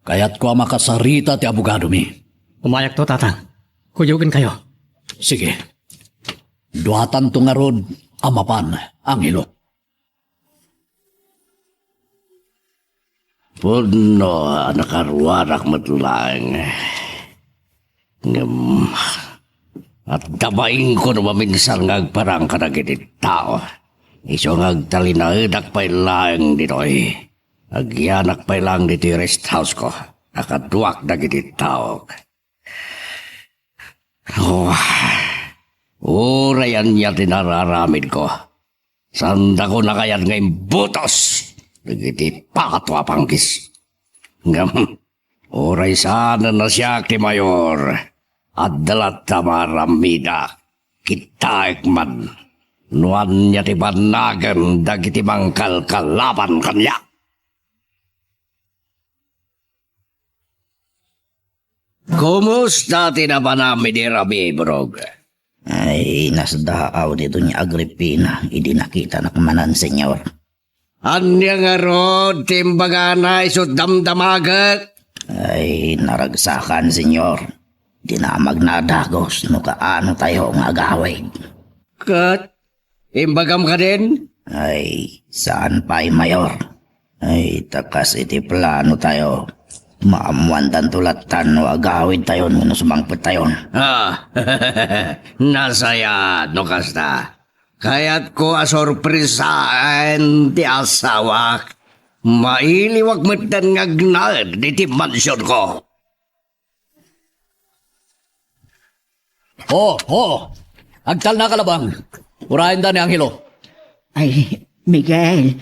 Kayatko a makasarita ti abogadomi. Umayakto, Tatang. Kuyogenkayo. Sige. Duatanto ngarud a mapan, Angelo. Pudno a nakaruarak met laeng. Ngem, adda bainko no maminsan nga agparang kadagiti tao. Isu nga agtalinaedak pay laeng ditoy. Agyanak pay laeng ditoy rest house ko a kaduak dagiti taok. Oh, uray ania ti nararamidko. Saandakon a kayat nga imbutos dagiti pato a panggis. Ngem, uray saanen a siak ti mayor, adda latta maaramidak. Kittaek man no ania ti bannagen dagiti mangkalkalaban kaniak. Kumusta ti napanam idi rabii, Burog? Ay, nasdaaw ni Doña Agripina idi nakitanak manen, Señor. Ania ngarud ti imbagana isu damdamagek? Ay, naragsakan, Señor. Dinamagna a dagus no kaano tayo nga agawid. Ket imbagam kadin? Ay, saan pay, Mayor. Ay, ta kas iti plano tayo, maammoantanto lattan no agawid tayo wenno sumangpet tayon. Ah, nasayaat no kasta. Kayatko a sorpresaen ti asawak. Mailiwak metten nga agnaed iti mansionko. Oh, oh. Agtalna, Kalabang. Urayenda ni Angelo. Ay, Miguel,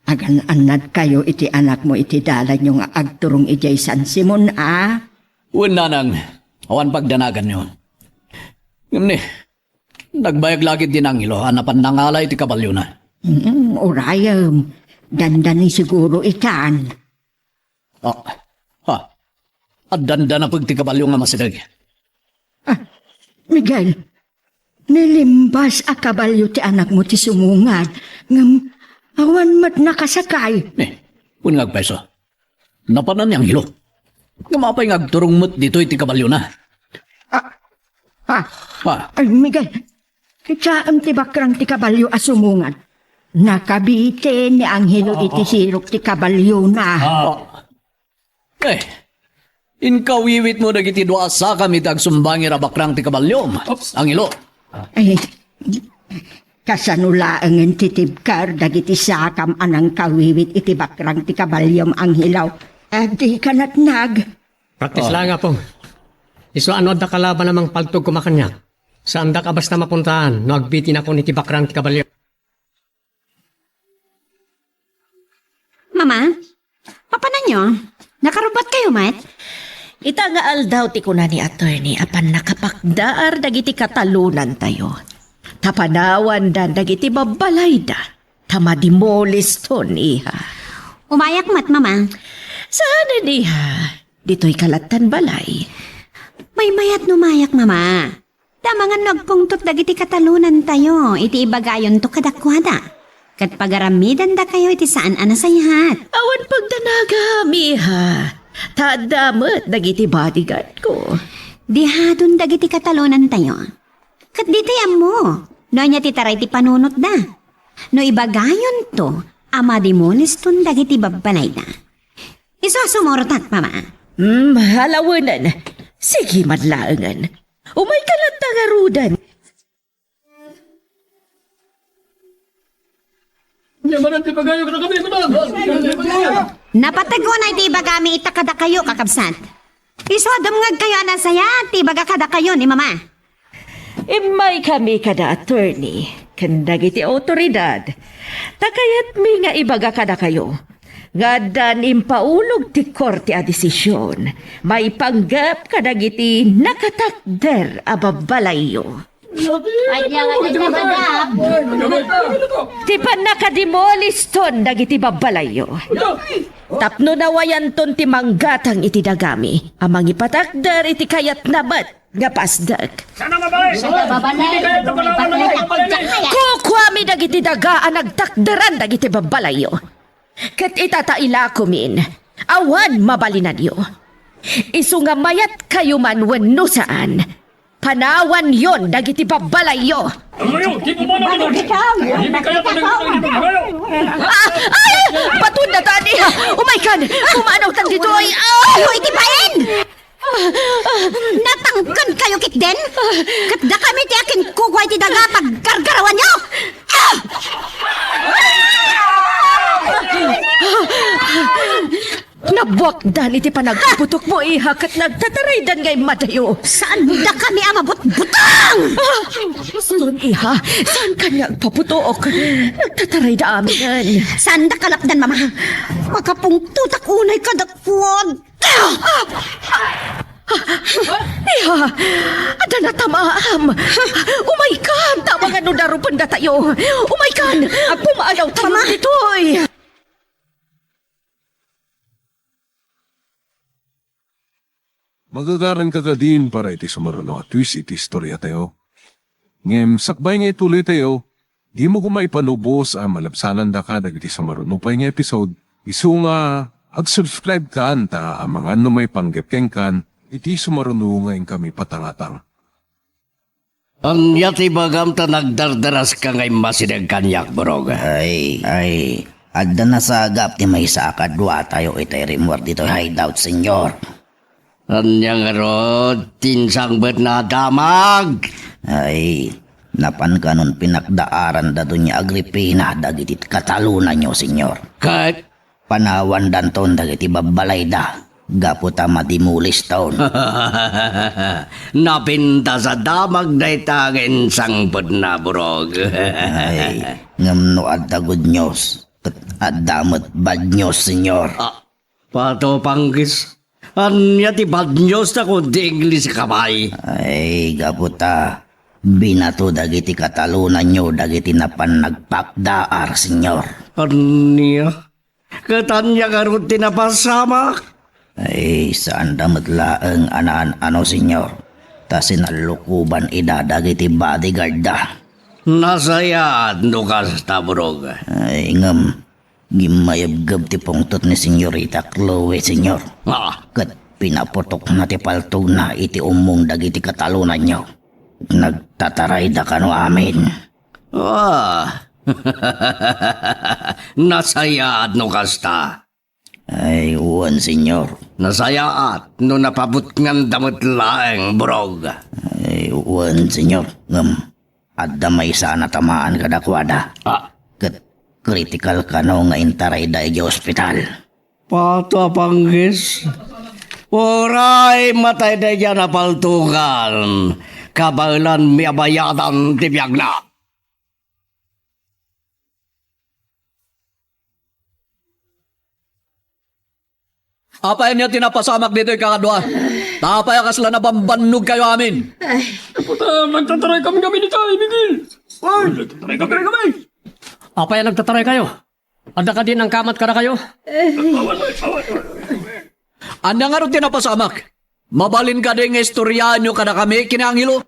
agan-annadkayo iti anakmo iti dalanyo nga agturong idiay San Simon, a? Wen, nanang, awan pagdanaganyo. Ngem ni, nagbayag la ketdi ni Angelo a napan nangala iti kabaliona. Mm, urayem. Dandani siguro itan. Ah, ha. Addan da napeg ti kabalio nga masideg. Ah, Miguel, nilimbas a kabalio ti anakmo ti sumungad, ngem awan met nakasakay. Eh, wen nga agpayso. Napanan ni Angelo. Ngem apay nga agturong met ditoy ti kabaliona? Ah, ah, Ah. Ay, Miguel, kitaem ti bakrang ti kabalio a sumungad. Nakabitin ni Angelo iti sirok ti kabaliona. Ah. Eh, inkawiwitmo dagiti dua a sakam iti agsumbangi a bakrang ti kabaliom, Angelo. Ay, kasano laengen ti tibker dagiti sakam a nangkawiwit iti bakrang ti kabaliom, Angelo? Ah, dika natnag. Praktis Ah. laeng, Apong. Isu a no adda kalaban a mangpaltog koma kaniak, saandak a basta mapuntaan no agbitinak iti bakrang ti kabalio. Mama, mapananyo? Nakarubbuatkayo met? Ita nga aldaw ti kuna ni attorney a pannakapakdaar dagiti katalonantayo. Ta panawandan dagiti babbalayda. Ta madimoliston, iha. Umayak met, Mama. Saanen, iha. Ditoy ka lattan balay. Maymayat no umayak, Mama. Ta amangan no agpungtot dagiti katalonantayo iti ibagayonto kadakuada. Ket pagaramidandakayo iti saan a nasayaat. Awan pagdanagam, iha. Ta adda met dagiti bodyguardko. Dihadon dagiti katalonantayo. Ket ditay ammo no ania ti taray ti panunotda. No ibagayonto a madimoliston dagiti babbalayda. Isu a sumurotak, Mama. Hmm, alawenen. Sige man laengen. Umayka latta ngaruden. Napateg unay ti ibagami ita kadakayo, kakabsat. Isu a dumngegkayo a nasayaat ti ibaga kadakayo ni Mama. Immaykami kada attorney ken dagiti awtoridad, ta kayatmi nga ibaga kadakayo nga addan impaulog ti korte a desision maipanggep kadagiti nakatakder a babbalayyo. Ti pannakadimoliston dagiti babbalayyo. Tapno nawayanton ti manggatang iti dagami a mangipatakder iti kayatna met nga pasdek. Kukuami dagiti daga a nagtakderan dagiti babbalayyo. Ket ita ta ilakomin, awan mabalinanyo. Isu nga mayatkayo man wenno saan, panawanyon dagiti babbalayyo. Ah, ay! Baton datan, iha! Umaykan! Pumanawtan ditoy! Ah! Ayo iti bain! Natangken kayo ketdin? Ket dakami ti akinkukua iti daga a paggargarawanyo! Ah! Nabuakdan iti panagputokmo, iha, ket nagtataraydan nga immadayo. Saan dakami a mabutbutang? Ah! Saan, iha? Saan kaniak paputok? Nagtatarayda amin. Saan da kalapdan, Mama? Makapungtotak unay kadakuad. Iha, adda natamaam. Umaykan, ta amangan no darupendatayo. Umaykan, pumaanawtayo ditoy. Magagaranka kadin para iti sumaruno a twist iti istoriatayo. Ngem sakbay nga ituloytayo, dimo koma ipalubos a malabsanandaka dagiti sumaruno pay nga episode, isu nga ag-subscribe kan ta amangan no maipanggep kenkan iti sumaruno nga inkami patangatang. Ania ti ibagam ta nagdardaraska nga immasideg kaniak, Burog? Ay, ay, adda nasagap ti maysa a kaduatayo itay rimmuar ditoy hideout, Senyor. Ania ngarud ti insangbetna a damag? Ay, napan kanon pinakdaaran da Doña Agripina dagiti katalonanyo, Senyor. Ket? Panawandanton dagiti babbalayda. gapu ta madimuliston. Napintas a damag dayta nga insangpetna, Burog. Ay, ngem no adda good news, ket adda met bad news, Senyor. Ah, Pato Panggis, ania ti bad news ta kundi English ka pay? Ay, gapu ta binato dagiti katalonanyo dagiti napan nagpakdaar, Senyor. Ania? Ket ania ngarud ti napasamak? Ay, saanda met laeng a naan-ano, Senyor, ta sinallukoban ida dagiti bodyguardda. Nasayaat no kasta, Burog. Ay, ngem, gimmayebgeb ti pungtot ni Senyorita Chloe, Senyor. Ah. Ket pinaputokna ti paltogna iti ummong dagiti katalonanyo. Nagtatarayda kano amin. Ah. Nasayaat no kasta. Ay, wen, Senyor. Nasayaat no napabutnganda met laeng, Burog. Ay, wen, Senyor. Ngem, adda maysa a natamaan kadakuada. Ah. Ket critical kano nga intarayda idiay ospital. Pato a Panggis. Uray matayda idiay napaltogan. Kabaelanmi a bayadan ti biagna. Apay ania ti napasamak ditoy kakadua? Ta apay a kasla nabambannog kayo amin? Ay. Puta, nagtataray kami kami ni Tay Miguel. Ay, nagtataray kami kami. Apay a nagtataray kayo? Adda kadi nangkamat kada kayo? Ania ngarud ti napasamak? Mabalin kadi nga istoryaenyo kada kami, kini Angelo?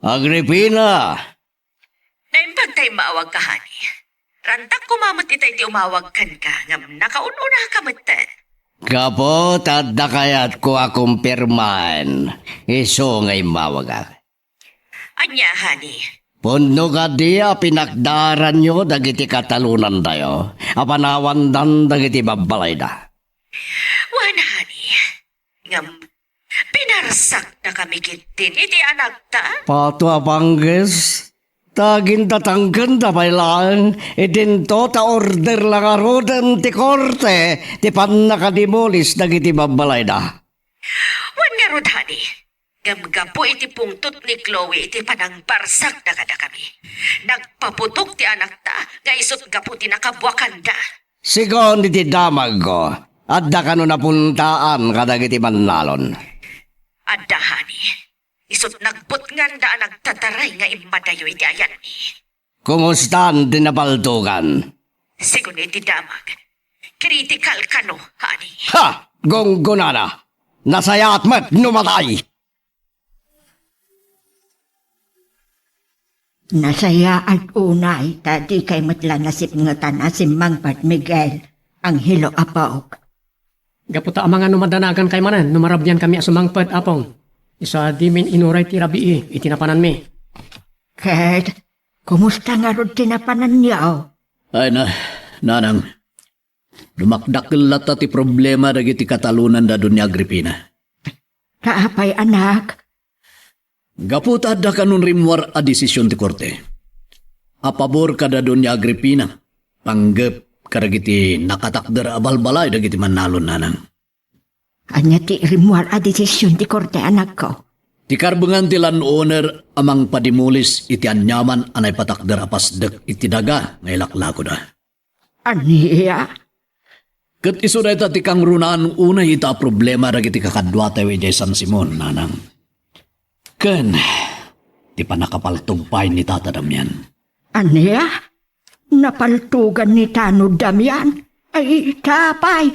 Agripina! Naimbag ta immaawagka, honey. Rantak koma met itay ti umawag kenka, ngem nakaun-unaka metten. Gapu ta adda kayatko a kumpirmaen, isu nga immawagak. Ania, honey? Pudno kadi a pinakdaaranyo dagiti katalonandayo a panawandan dagiti babbalayda? Wen, honey. Ngem, pinarsakda kami ketdin iti anakta? Pato a Panggis, ta gintatangkenda pay laeng, idinto ta order la ngaruden ti korte ti pannakadimulis dagiti babbalayda. Wen ngarud, honey, ngem gapu iti pungtot ni Chloe iti panangparsakda kadakami. Nagpaputok ti anakta nga isut' gapu ti nakabuakanda. Sigun iti damagko, adda kano napuntaan kadagiti bannalon? Adda, honey. Isut' nagbutnganda a nagtataray nga immadayo iti ayanmi. Kumustan ti napaltogan? Sigun iti damag, kritikal kano, honey. Ha! Gunggonana! Nasayaat met no matay! Nasayaat unay ta dikay met la nasipngetan a simmangpet, Miguel, Angelo, apok. Gapu ta amangan no madanagan kay manen no marabian kami a sumangpet, Apong. Isu a dimin inuray ti rabii iti napananmi. Ket, kumusta ngarud ti napananyo? Ay na, nanang, dumakdakkel latta ti problema dagiti katalonan da Doña Agripina. Ta apay, anak? Gapu ta adda kanon rimmuar a desisyon ti korte a pabor kada Doña Agripina, panggep kadagiti nakatakder a balbalay dagiti mannalon, nanang. Ania ti rimmuar a desisyon ti korte, anakko? Ti karbengan ti land owner a mangpadimulis iti aniaman a naipatakder a pasdek iti daga nga ilaklakoda. Ania? Ket isu dayta ti kangrunaan unay ita a problema dagiti kakaduatayo idiay San Simon, nanang. Ken ti pannakapaltog pay ni Tata Damian. Ania? Napaltogan ni Tano Damian? Ay, ta apay,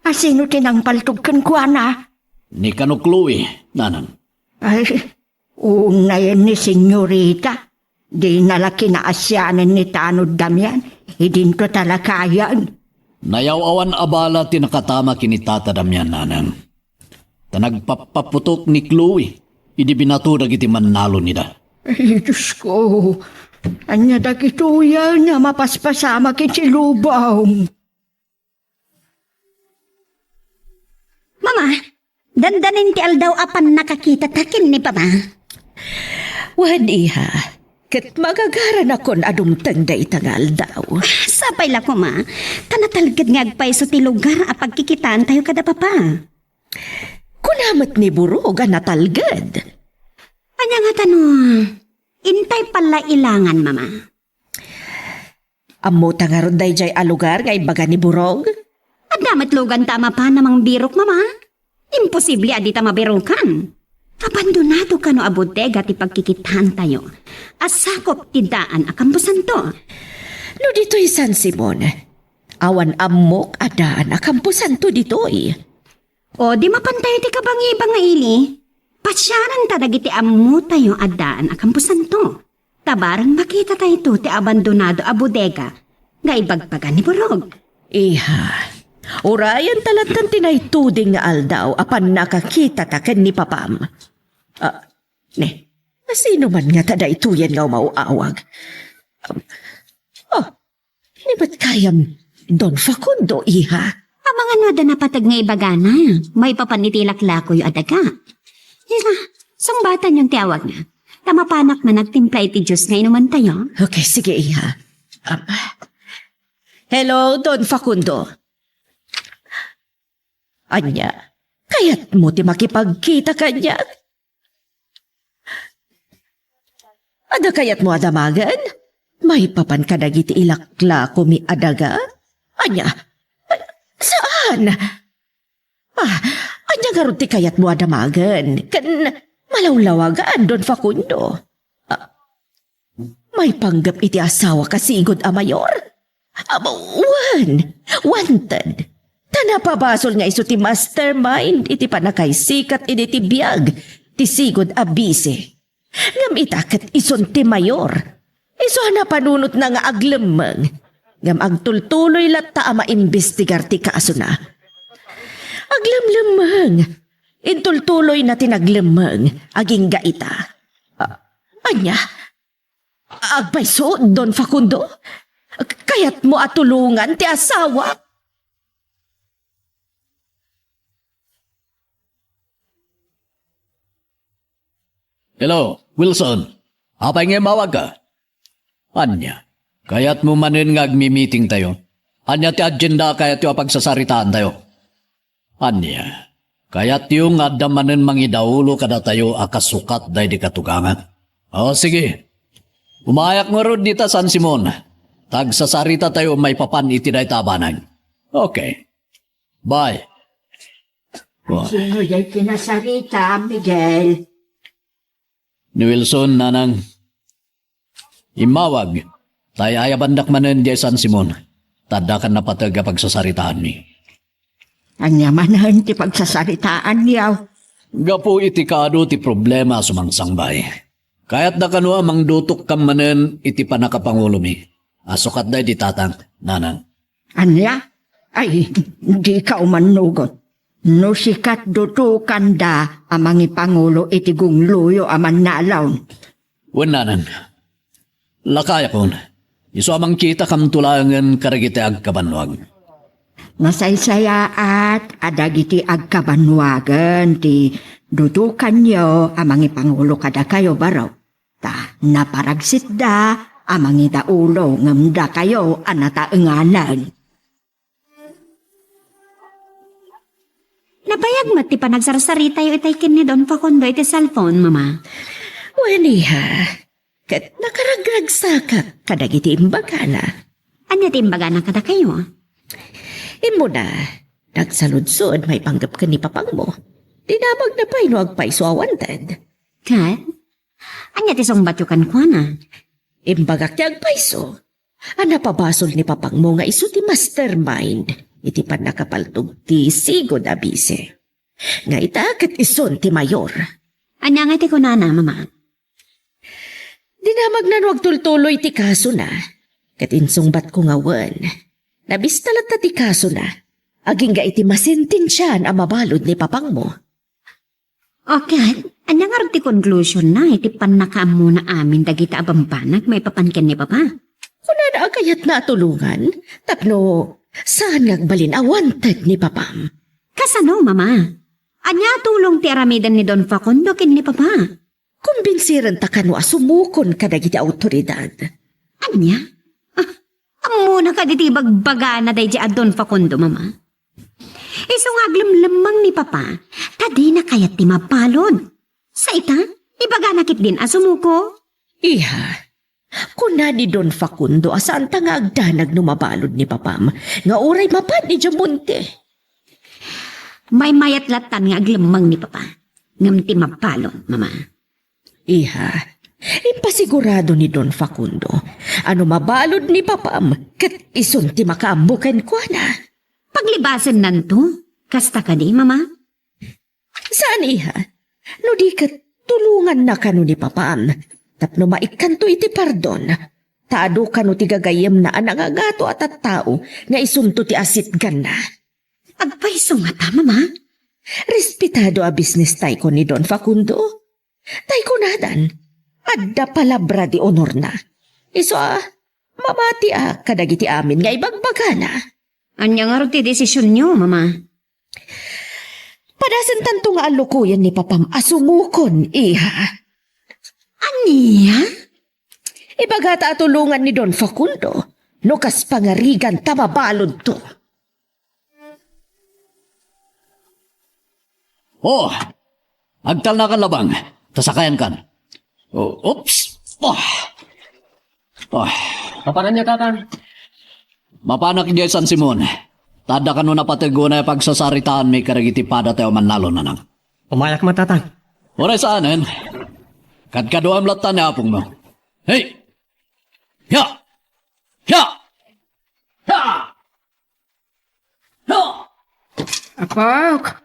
asino ti nangpaltog kenkuana? Ni kano Chloe, nanang. Ay, unayen ni Senyorita. Dina la kinaasianen ni Tano Damian, idinto ta lakayen. Nayaw-awan a bala ti nakatama ken ni Tata Damian, nanang. Ta nagpappaputok ni Chloe idi binato dagiti mannalon ida. Ay, Diosko, ania dagitoyen a mapaspasamak iti lubong? Mama, dandanin ti aldaw a pannakakitata ken ni Papa. Wen, iha, ket magagaranakon a dumteng dayta nga aldaw. Sapay la koma, ta natalged nga agpayso ti lugar a pagkikitaantayo kada papa. Kuna met ni Burog a natalged. Ania ngata no, intay pala ilangan, Mama? Ammota ngarud daydiay a lugar nga ibaga ni Burog? Adda met luganta a mapan a mangbirok, Mama. Imposible a dita mabirokan. Abandonado kano a bodega ti pagkikitaantayo a sakop ti daan a kamposanto. No ditoy San Simon, awan ammok a daan a kamposanto ditoy. O, di mapantayo ti kabangibang nga ili. Pasiaranta dagiti ammotayo a daan a kamposanto. Ta bareng makitatayto ti abandonado a bodega nga ibagbaga ni Burog. Iha, urayenta lattan ti naituding nga aldaw a pannakakitata ken ni papam. Ah, ne, asino man ngata daytoyen nga umaw-awag? Um, oh, ni met kayam, Don Facundo, iha? Amangan no adda napateg nga ibagana, maipapan iti laklakoyo a daga. Iha, sungbatanyon ti awagna. Ta mapanak man agtimpla iti juice nga inumantayo. Okay, sige, iha. Um, hello, Don Facundo. Ania, kayatmo ti makipagkita kaniak? Adda kayatmo a damagen? Maipapan kadagiti ilaklakomi a daga? Ania? Saan? Ah, ania ngarud ti kayatmo a damagen ken malawlawagan, Don Facundo? Ah, maipanggep iti asawak a sigud a mayor? Amo, wen, wanted. Ta napabasol nga isu ti mastermind iti pannakaisikat idi ti biag ti sigud a bisi. Ngem ita ket isun ti mayor. Isu a napanunotna nga aglemmeng. Ngem agtultuloy latta a maimbestigar ti kasona. Aglemlemmeng. Intultuloyna ti naglemmeng agingga ita. Ah, ania? Agpayso, Don Facundo? Kayatmo a tulongan ti asawak? Hello, Wilson. Apay nga immawagka? Ania, kayatmo manen nga agmi-meetingtayo? Ania ti agenda a kayatyo a pagsasaritaantayo? Ania, kayatyo nga adda manen mangidaulo kadatayo a kasukat daydi katugangan? O, sige. Umayak ngarud dita San Simon. Ta agsasaritatayo maipapan iti dayta a banag. Okay. Bye. Sino diay kinasarita, Miguel? Ni Wilson, nanang. Immawag, ta ay-ayabandak manen diay San Simon, ta addakan napateg a pagsasaritaanmi. Ania manen ti pagsasaritaanyo? Gapu iti kaadu ti problema a sumangsangbay. Kayatda kano a mangdutokkam manen iti pannakapangulomi a sukat daydi tatang, nanang. Ania? Ay, dika umannugot. No sika, dutokanda a mangipangulo iti gungloyo a mannalaw. Wen, nanang. Lakayakon, isu a mangkitakamto laengen kadagiti agkabannuag. Nasaysayaat a dagiti agkabannuagen ti dutokanyo a mangipangulo kadakayo, barok. Ta naparagsitda a mangidaulo ngem dakayo a nataenganen. Nabayag met ti panagsarsaritayo itay ken ni Don Facundo iti cellphone, Mama. Wen, iha, ket nakaragragsakak kadagiti imbagana. Ania ti imbagana kadakayo? Immuna, nagsaludsod maipanggep ken ni papangmo. Dinamagna pay no agpayso a wanted. Ket? Ania ti sungbatyo kenkuana? Imbagak ti agpayso a napabasol ni papangmo nga isu ti mastermind iti pannakapaltog ti sigud a bisi. Nga ita ket isun ti mayor. Ania nga ti kunana, Mama? Dinamagna no agtultuloy ti kasona. Ket insungbatko nga wen. Nabista latta ti kasona. Agingga iti masentensiaan a mabalud ni papangmo. O ket, ania ngarud ti konklusionna iti pannakaammona amin dagita a bambanag maipapan ken ni Papa? Kunana a kayatna a tulongan tapno saan nga agbalin a wanted ni Papam. Kasano, Mama? Ania a tulong ti aramiden ni Don Facundo ken ni Papa? Kumbinsiren ta kano a sumukon kadagiti awtoridad. Ania? Ah, ammona kadi ti ibagbagana daydi a Don Facundo, Mama? Isu nga aglemlemmeng ni Papa, ta dina kayat ti mabalud. Sa ita, ibagana ketdin a sumuko. Iha, kuna ni Don Facundo a saanta nga agdanag no mabalud ni Papam, nga uray mapan idiay monte. Maymayat lattan nga aglemmeng ni Papa, ngem ti mabalud, Mama. Iha, impasigurado ni Don Facundo a no mabalud ni Papam, ket isun ti makaammo kenkuana. Paglibasennanto, kasta kadi, Mama? Saan, iha. No di ket, tulonganna kano ni Papam tapno maikkanto iti pardon. Ta adu kano ti gagayyemna a nangagato a tattao nga isunto ti asitganna. Agpayso ngata, Mama? Respetado a bisnis tay kon ni Don Facundo. Tay kunadan, adda palabra de onorna. Isu a, mamatiak kadagiti amin nga ibagbagana. Ania ngarud ti desisionyo, Mama? Padasentanto nga allukoyen ni Papam a sumukon, iha. Ania? Ibagata a tulongan ni Don Facundo no kas pangarigan ta mabaludto. Oh, agtalnakan laeng, ta sakayankan. Oh, oops! Oh. Oh. Mapanan niya, Tatang? Mapanak idiay San Simon. Ta adda kano napateg unay a pagsasaritaanmi kadagiti padatayo a mannalon, Nanang. Umayak man, Tatang. Uray saanen. Kadkaduam latta ni apongmo. Hey! Hiya! Hiya! Hiya! Hiya! Apok!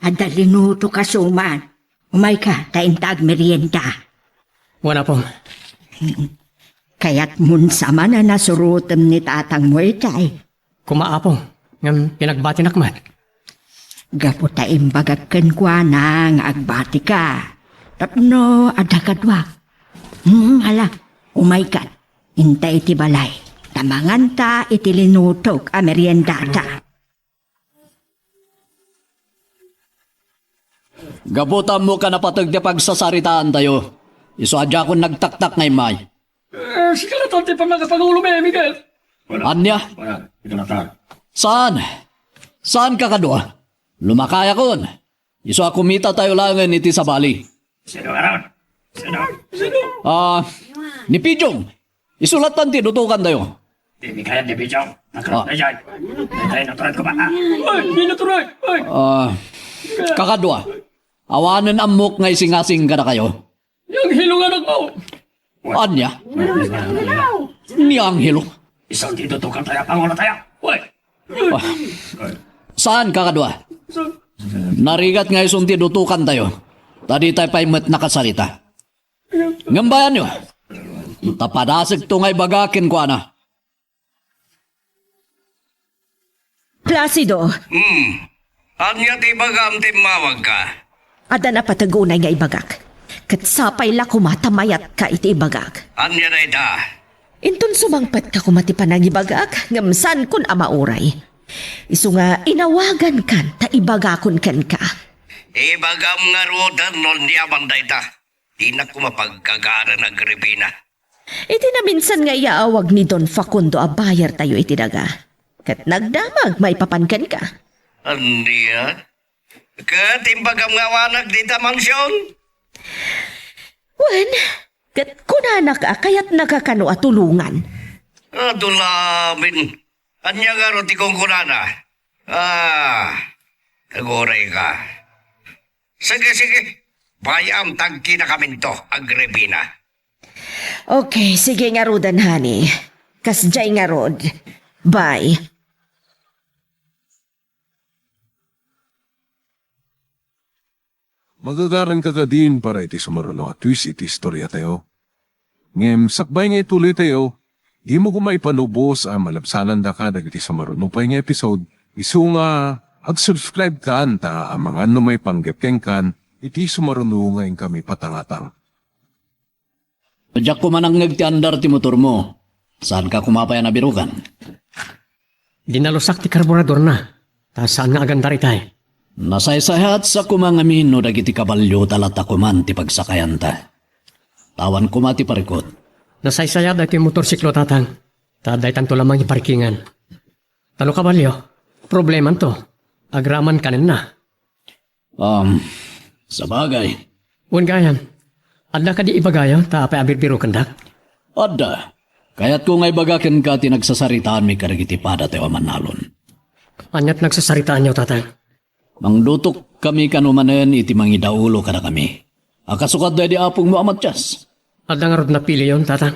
Adda linutok a suman. Umayka, ta inta agmerienda. Wen, Apong. Kayatmon sa manen a surotem ni tatangmo itay? Koma, Apong, ngem pinagbatinak met. Gapu ta imbagak kenkuana nga agbatika. Tapno adda kaduak. Hmm, hala, umaykan. Inta iti balay. Ta manganta iti linutok a meriendata. Gapu ta ammok a napateg ti pagsasaritaantayo, isu a diakon nagtaktak nga immay. Eh, sika latta ti pannakapangulomi, Miguel. Ania? Wala, sika latta. Saan? Saan, kakadua? Lumakayakon. Isu a kumitatayo laengen iti sabali. Sino ngarud? Sino? Sino? Ah, ni Pijong. Isu lattan ti dutokantayo. Dimi kayat ni Pijong. Ah. Natural na dyan. Ay, natural ko ba? Ay, di natural. Ay. Ah, kakadua. Awanen ammok nga isingasing kadakayo. Ni Angelo nga anak mo. Ania? Ni Angelo? Isu ti dutokantayo a pangulotayo. Uy. Ah. Saan, kakadua? Saan? Narigat nga isu ti dutokantayo. Ta ditay pay met nakasarita. Ngem bayanyo, ta padasegto nga ibaga kenkuana. Placido. Hmm. Ania ti ibagam ta immawagka? Adda napateg unay nga ibagak. Ket sapay la koma ta mayatka iti ibagak. Ania dayta? Inton sumangpetka koma ti panangibagak, ngem saankon a mauray. Isu nga inawagankan ta ibagakon kenka. Ibagam ngaruden no ania man dayta. Dinak koma paggagaan, Agripina. Iti naminsan nga iyaawag ni Don Facundo a bayartayo iti daga, ket nagdamag maipapan kenka. Ania? Ket imbagam nga awanak dita mansion? Wen, ket kunanak a kayatnaka kano a tulongan. Adu lamin. Ania ngarud ti kunkunana? Ah, agurayka. Sige, sige. Bay-am ta agkinakaminto, Agripina. Okay, sige ngaruden, honey. Kasdiay ngarud. Bye. Magagaranka kadin para iti sumaruno a twist iti istoriatayo. Ngem sakbay nga ituloytayo, dimo koma ipanubos a malabsanandaka dagiti sumaruno pay nga episode, isu nga ag-subscribe kan ta amangan no maipanggep kenkan iti sumaruno nga inkami patangatang. Diak koma nangngeg ti andar ti motormo. Saanka koma pay a nabirugan? Dinalusak ti karburadorna, ta saan nga agandar itay. Nasaysayat sa koma ngamin no dagiti kabalio ta latta koman ti pagsakayanta. Awan koma ti parikut. Nasaysayat daytoy motorsiklo, Tatang. Ta daytanto laeng nga parkingan. Ta no kabalio, problemanto. Agraman kanenna. Um, sabagay. Wen gayam, adda kadi ibagayo ta apay a birbirokendak? Adda. Kayatko nga ibaga kenka ti nagsasaritaanmi kadagiti padatayo a mannalon. Ania ti nagsasaritaanyo, Tatang? Mangdutokkami kano manen iti mangidaulo kadakami. A kasukat daydi apongmo a Matias. Adda ngarud napiliyon, Tatang?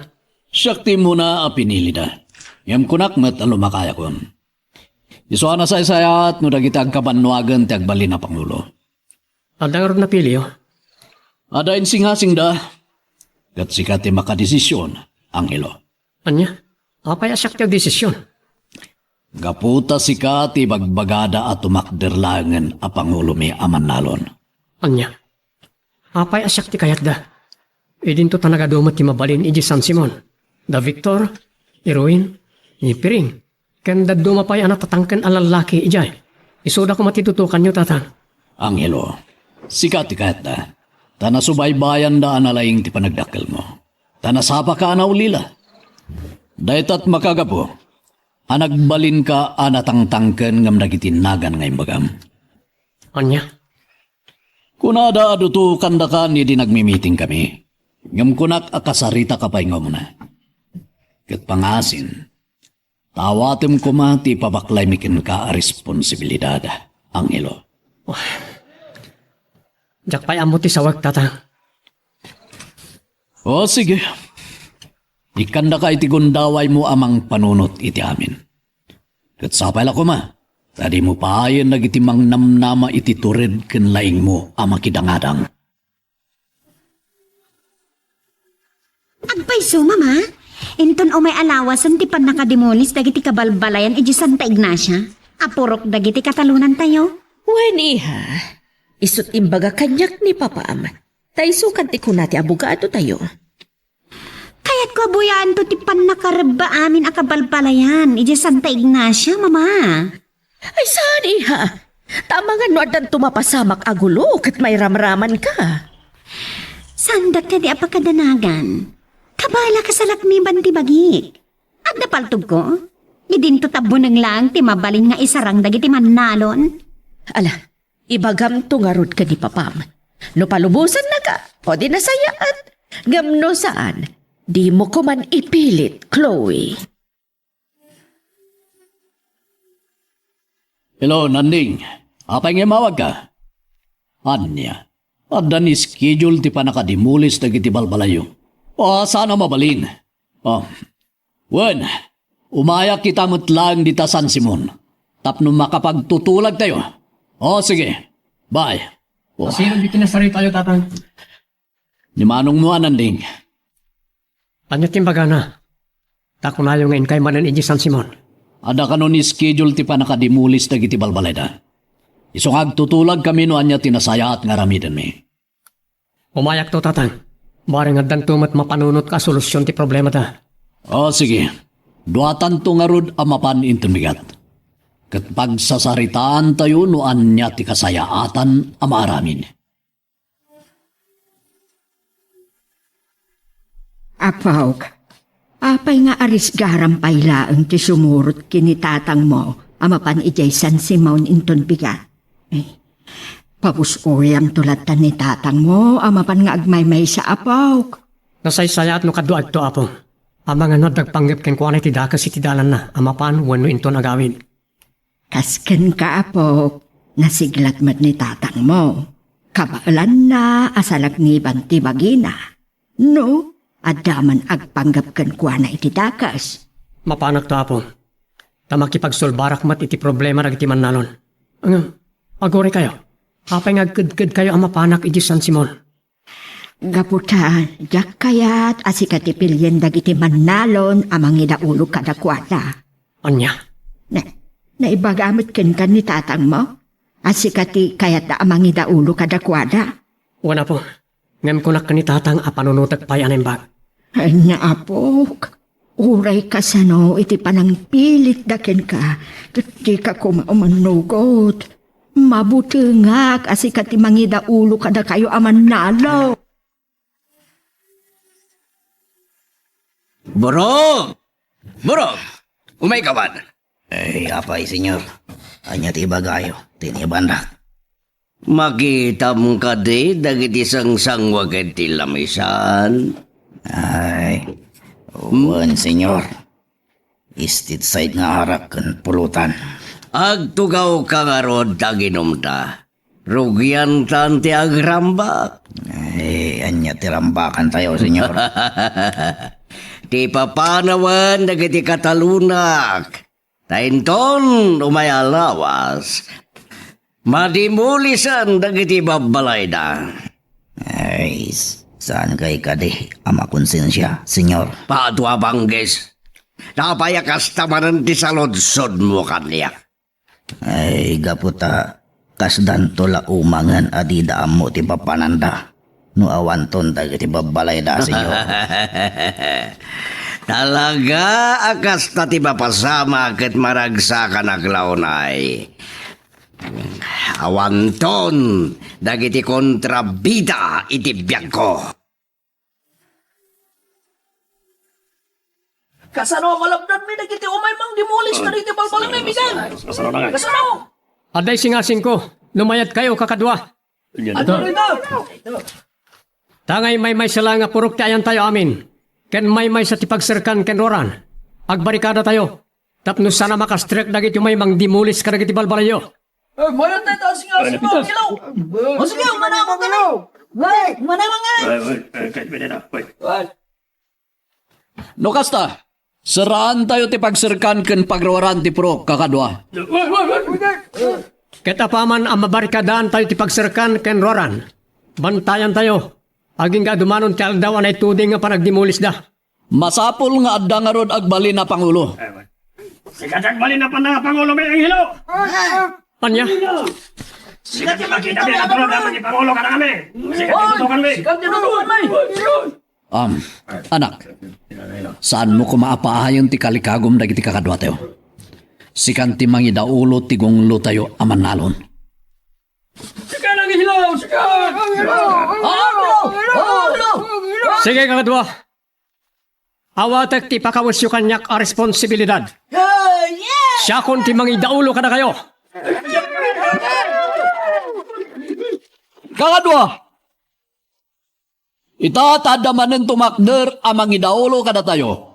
Siak ti immuna a pinilida. Ngem kunak met a lumakayakon. Isu a nasaysayat no dagiti agkabannoagen ti agbalin a pangulo. Adda ngarud napiliyo? Adda insingasingda. Ket sika ti makadesision, Angelo. Ania? Apay a siak ti agdesision? Gapu ta sika ti ibagbagada a tumakder laengen a pangulomi a mannalon. Ania? Apay a siak ti kayatda? Idinto ta nagadu met ti mabalin idiay San Simon. Da Victor, Erwin, ni Piring, ken dadduma pay a natatangken a lallaki idiay. Isuda koma ti dutokanyo, Tatang. Angelo, sika ti kayatda. Ta nasubaybayanda a nalaing ti panagdakkelmo. Ta nasapaka a naulila. Dayta ti makagapu a nagbalinka a natangtangken ngem dagiti nagan nga imbagam. Ania? Kunada a dutokandakan idi nagmimitingkami. Ngem kunak a kasaritaka pay nga umuna. Ket pangasin, ta awatem koma ti ipabaklaymi kenka a responsibilidad, Angelo. Diak pay ammo ti sawek, Tatang. O, sige. Ikkandaka iti gundawaymo a mangpanunot iti amin. Ket sapay la koma, ta dimo paayen dagiti mangnamnama iti tured ken laingmo a makidangadang. Agpayso, Mama. Inton umay a lawasen ti pannakadimolis dagiti kabalbalayan idiay Santa Ignacia, a purok dagiti katalonantayo. Wen, iha. Isut' imbaga kaniak ni papam. Ta isukan ti kuna ti abogadotayo. Kayatko a buyaanto ti pannakarebba amin a kabalbalayan idiay Santa Ignacia, Mama. Ay, saan, iha? Ta amangan no addanto mapasamak a gulo ket mairamramanka. Saandak kadi a pakadanagan. Kabalak a salakniban ti bagik. Adda paltogko. Idinto ta buneng laeng ti mabalin nga isarang dagiti mannalon. Ala, ibagamto ngarud ken ni papam. No palubosennaka, o di nasayaat. Ngem no saan, dimo koman ipilit, Chloe. Hello, Nanding. Apay nga immawagka? Ania? Adda ni schedule ti pannakadimolis dagiti balbalayyo. O, saan a mabalin? O. Wen, umayak ita met laeng dita San Simon. Tapno makapagtutulagtayo. O, sige. Bye. O. Sino di kinasaritayo, Tatang? Ni manongmo a Nanding. Ania ti imbagana? Ta kunayo nga inkay manen idiay San Simon. Adda kano ni schedule ti pannakadimolis dagiti balbalayda. Isu nga agtutulagkami no ania ti nasayaat nga aramidenmi. Umayakto, Tatang. Bareng addanto met mapanunot a solusion ti problemada. O, sige. Duatanto ngarud a mapan inton bigat. Ket pagsasaritaantayo no ania ti kasayaatan a maaramid. Apok, apay nga arisgaram pay laeng ti sumurot ken ni tatangmo a mapan idiay San Simon inton bigat? Eh, pabus-oyamto latta ni tatangmo a mapan nga agmaymaysa, apok. Nasaysayaat no kaduadto, Apo. Amangan no adda agpanggep kenkuana iti dakes iti dalanna a mapan wenno inton agawid. Kas kenka, apok, nasiglat met ni tatangmo. Kabaelanna a salakniban ti bagina. No, adda man agpanggep kenkuana iti dakes. Mapanakto, Apo. Ta makipagsolbarak met iti problema dagiti mannalon. Ngem, aguraykayo. Apay nga agkedkedkayo a mapanak idiay San Simon? Gapu ta, diak kayat a sika ti pilien dagiti mannalon a mangidaulo kadakuada. Ania? Na, naibaga met kenka ni tatangmo a sika ti kayatda a mangidaulo kadakuada? Wen, Apo. Ngem kunak ken ni tatang a panunotek pay a naimbag. Ania, apok? Uray kasano iti panangpilitda kenka, ket dika koma umannugot. Mabutengak a sika ti mangidaulo kadakayo a mannalo. Burog! Burog! Umayka man. Ay, apay, Senyor. Ania ti ibagayo? Tinibandak. Makitam kadi dagiti sangsango ken ti lamisan? Ay, wen, Senyor. Istit side nga arak ken pulutan. Agtugawka ngarud ta aginumda. Rugiantan ti agrambak. Ay, ania ti rambakantayo, Senyor? Ti papanawen dagiti katalunak. Ta inton umay a lawas, madimulisen dagiti babbalayda. Ay, s-, saan kay kadi a makonsensia, Senyor? Patua Bangges, apay a kasta manen ti saludsodmo kaniak? Ay, gapu ta kasdanto la umangen a dida ammo ti papananda no awanton dagiti babbalayda, Senyor. Talaga a kasta ti mapasamak ket maragsakanak la unay. Awanton dagiti kontrabida iti biagko. Kasano a malabdanmi dagiti umay mangdimulis kadagiti balbalinmi, Miguel? Kasano na nga? Kasano? Adda isingasingko, no mayatkayo, kakadua. Ano dito? Ta ngay maymaysa la nga purok ti ayantayo amin, ken maymaysa ti pagserkan ken ruaran. Agbarikadatayo, tapno saan a makastrek dagiti umay mangdimulis kadagiti balbalayyo. Eh, mayat tayo taas nga, sige, ilaw. O sige, manamang ka na. Ay, manamang ka na. Ay, ay, ay, ay, pwede na, pwede. No kasta, seraantayo ti pagserkan ken pagruaran ti purok, kakadua. Ket apaman a mabarikadaantayo ti pagserkan ken ruaran, bantayantayo, agingga a dumanon ti aldaw a naituding nga panagdimulisda. Masapul nga adda ngarud agbalin a pangulo. Sika ti agbalin a panangapangulo, may Angelo! Ania? Sika ti makita ti natural nga mangipangulo kadakami. Sika ti tutukan mi. Sika ti tutukan mi. Am, anak, saanmo koma a paayen ti kalikagum dagiti kakaduatayo. Sikan ti mangidaulo ti gunglotayo a mannalon. Sika nang hilaw, sika! Sige, kakadua. Awatek ti ipakawesyo kaniak a responsibilidad. Siakon ti mangidaulo kadakayo. Kakadua, ita ta adda manen tumakder a mangidaulo kadatayo,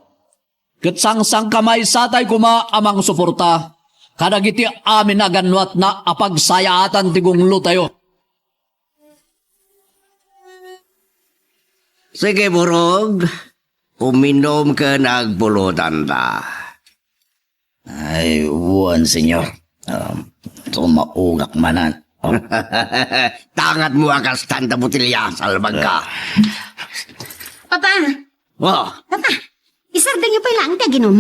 ket sangsangkamaysatay koma a mangsuporta kadagiti amin a gannuatna a pagsayaatan ti gunglotayo. Sige, Burog. Uminum ken agpulotanta. Ay, wen, Senyor. Um, tumaugak manen. Tangadmo a kastan ta botelya, salbag ka. Papa! Oh. Papa, isardengyo pay laeng ti aginum.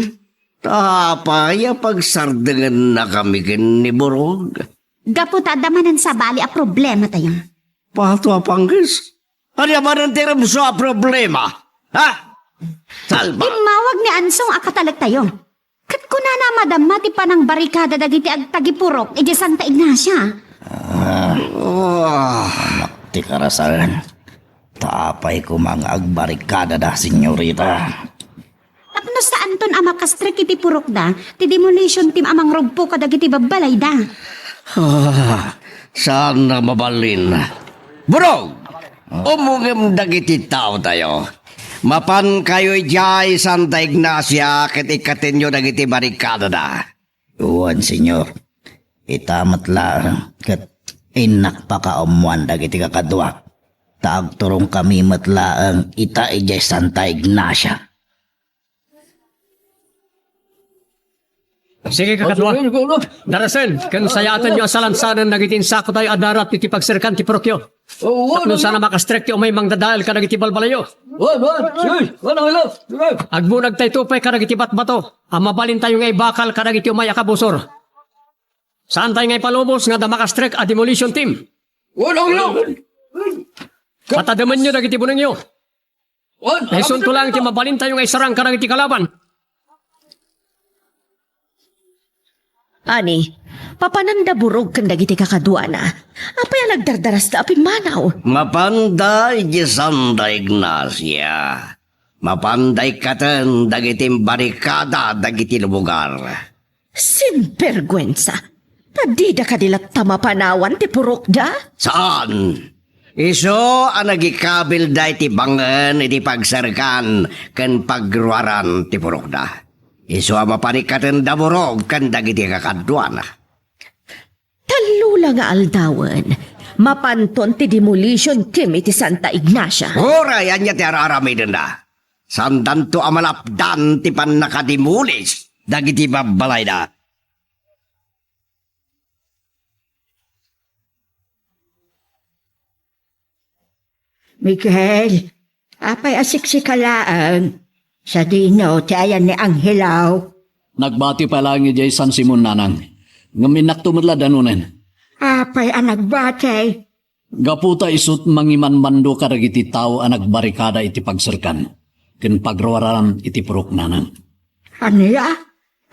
Apay a pagsardengennakami ken ni Burog? Gapu ta adda manen sabali a problematayo. Pato a Pangkis? Ania manen ti rubso a problema? Ha? Salba! Immawag ni Ansong a katalektayo. Ket kunana a madamma ti panangbarikada dagiti agtagipurok idiay Santa Ignacia. Ah, anak ti karasalan. Ta apay koma nga agbarikadada, senyorita? Tapno saanton a makastrek iti purokda ti demolition team a mangrugpo kadagiti babbalayda. Ah, saan a mabalin. Burog! Ummongem dagiti taotayo. Mapankayo idiay Santa Ignacia ket ikkatenyo dagiti barikadada. Wen, Senyor. Ita met laeng ket innak pakaammoan dagiti kakaduak, ta agturongkami met laeng ita idiay Santa Ignacia. Sige, kakadua. Darasen, ken sayaatenyo a salansanen dagiti insakotayo a darat iti pagserkan ti purokyo. Tapno saan a makastrek ti umay mangdadael kadagiti balbalayyo. Agmunagtayto pay kadagiti batbato a mabalintayo nga ibakal kadagiti umay a kabusor. Saantayo nga ipalubos nga adda makastrek a demolition team. Patadamenyo dagiti bunengyo. Isunto laeng ti mabalintayo nga isarang kadagiti kalaban. Ani, Papananda burog ken dagiti kakaduana. Apay a nagdardarasta a pimmanaw? Mapanda iti Santa Ignacia. Mapanda ikkaten dagiti imbarikada dagiti lubugar. Sinberguensa! Ta dida kadi latta mapanawan ti purokda? Saan! Isu a nagikabilda iti bangen iti pagserkan ken pagruaran ti purokda. Isu a mapanikkatenda burog ken dagiti kakaduana. Tallo la nga aldawen, mapanton ti demolition team iti Santa Ignacia. Uray ania ti ar-aramidenda, saandanto a malapdan ti pannakademolis dagiti babbalayda. Miguel, apay a siksika laeng? Sadino ti ayan ni Angelo? Nagbati pay laeng idiay San Simon, nanang. Ngem innakto met la danunen. Apay a nagbati? Gapu ta isut' mangimanmando kadagiti tao a nagbarikada iti pagserkan ken pagruaran iti purok, nanang. Ania?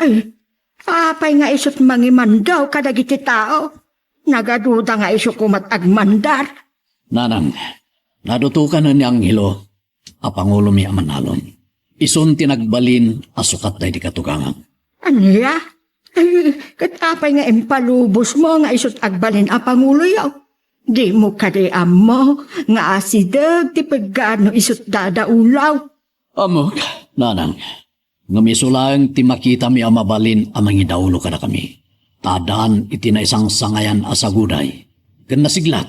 Ay, apay nga isut' mangimando kadagiti tao? Nagaduda nga isu koma ti agmandar. Nanang, nadutokanen ni Angelo a pangulomi a manalon. Isun ti nagbalin a sukat daydi katugangan. Ania? Ay, ket apay nga impalubosmo nga isut' agbalin a panguloyo? Dimo kadi ammo nga asideg ti pegga no isut' dadaulaw? Ammok, nanang, ngem isu laeng ti makitami a mabalin a mangidaulo kadakami. Ta addaan iti naisangsangayan a saguday, ken nasiglat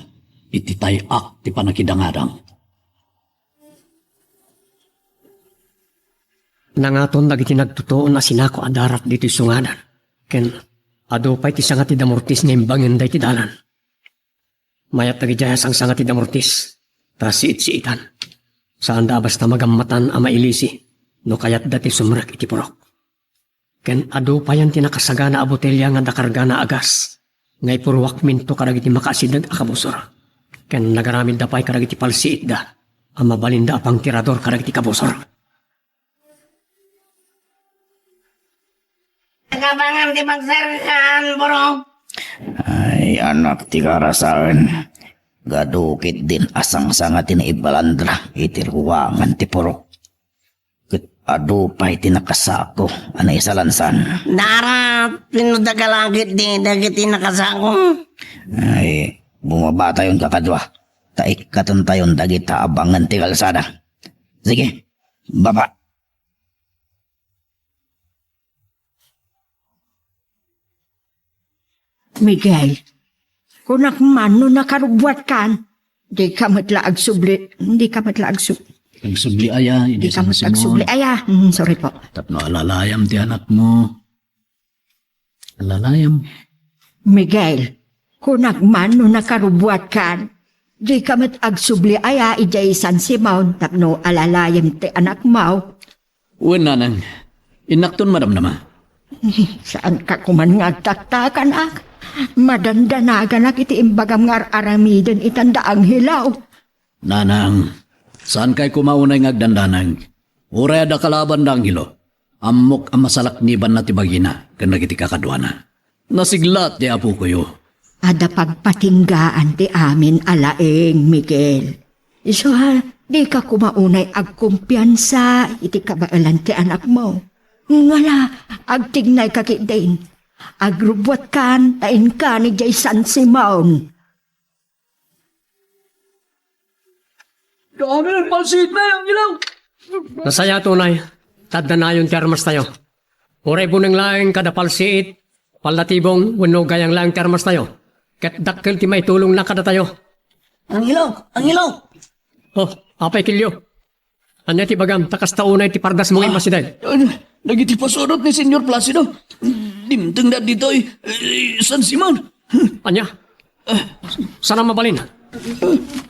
iti tay-ak ti pannakidangadang. Nangaton dagiti nagtutuon a sinako a darat ditoy sungadan, ken adu pay ti sanga ti damortis nga imbangen daydi dalan. Mayat dagidiay a sangsanga ti damortis, ta siit-siitan. Saanda a basta magammatan a mailisi no kayatda ti sumrek iti purok. Ken adu payen ti nakasagana a botelia nga adda kargana a gas nga ipurruakminto kadagiti makaasideg a kabusor. Ken nagaramidda pay kadagiti palsiitda a mabalinda a pangtirador kadagiti kabusor. Nagabangam ti pagserkan, purok. Ay, anak ti karasaen. Adu ketdin a sangsanga ti naibalandra iti ruangan ti purok. Ket adu pay ti nakasako a naisalansan. Darat, pinudagalagit di dagiti nakasako. Ay, bumabatayon kakadua, ta ikkatentayon dagita a bangen ti kalsada. Sige, baba. Miguel, kunak man no nakarubbuatkan, dika met la agsubli, dika met la agsub-, Agsubli aya, idi dika met agsubli aya. Hmm, sorry po. Tapno alalayam ti anakmo. Alalayam. Miguel, kunak man no nakarubbuatkan, dika met agsubli aya idiay San Simon tapno alalayam ti anakmo. Wen, nanang, innakton madamdama. Saanka koman nga agtaktakan, ak. Madandanaganak iti imbagam nga ar-aramiden itan da Angelo. Nanang, saankay koma unay nga agdandanag. Uray adda kalaban da Angelo, ammok a masalaknibanna ti bagina ken dagiti kakaduana. Nasiglat ti apokoyo. Adda pagpatinggaan ti amin a laeng, Miguel. Isu a, dika koma unay agkumpiansa iti kabaelan ti anakmo. Ngala, agtignayka ketdin. Agrubbuatkan ta inkan idiay San Simon. Dami ng pansit na yung ilaw. Nasayaat unay, ta adda nayon ti armastayo. Uray buneng laeng kada palsiit, palatibong, wenno gayang laeng ti armastayo, ket dakkel ti maitulongna kadatayo. Angelo! Angelo! Oh, apay, Kelio? Ania ti ibagam, ta kasta unay ti pardasmo nga immasideg? Ah, dagiti pasurot ni Señor Placido. Dimtengda ditoy, eh, San Simon. Ania? Saan a mabalin?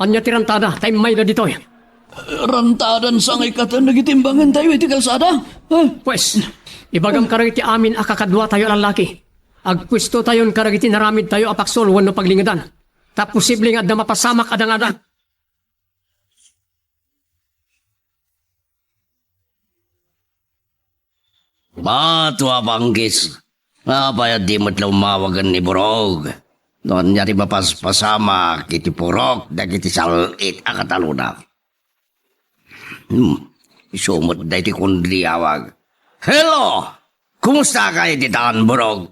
Ania ti rantada ta immayda ditoy? Rantadan sangay katen dagiti imbangentayo iti kalsada. Ah. Pues, ibagam kadagiti amin a kakaduatayo a lallaki. Agpuestotayon kadagiti naramidtayo a paksol wenno paglingedan. Ta posible nga adda mapasamak a dangadan. Bato a panggis. Apay a di met la umawagen ni Burog? No ania ti mapaspasamak iti purok dagiti sal-it a katalona. Hmm, isu met daytoy kundi awag. Hello! Kumusta ka iti tan, Burog?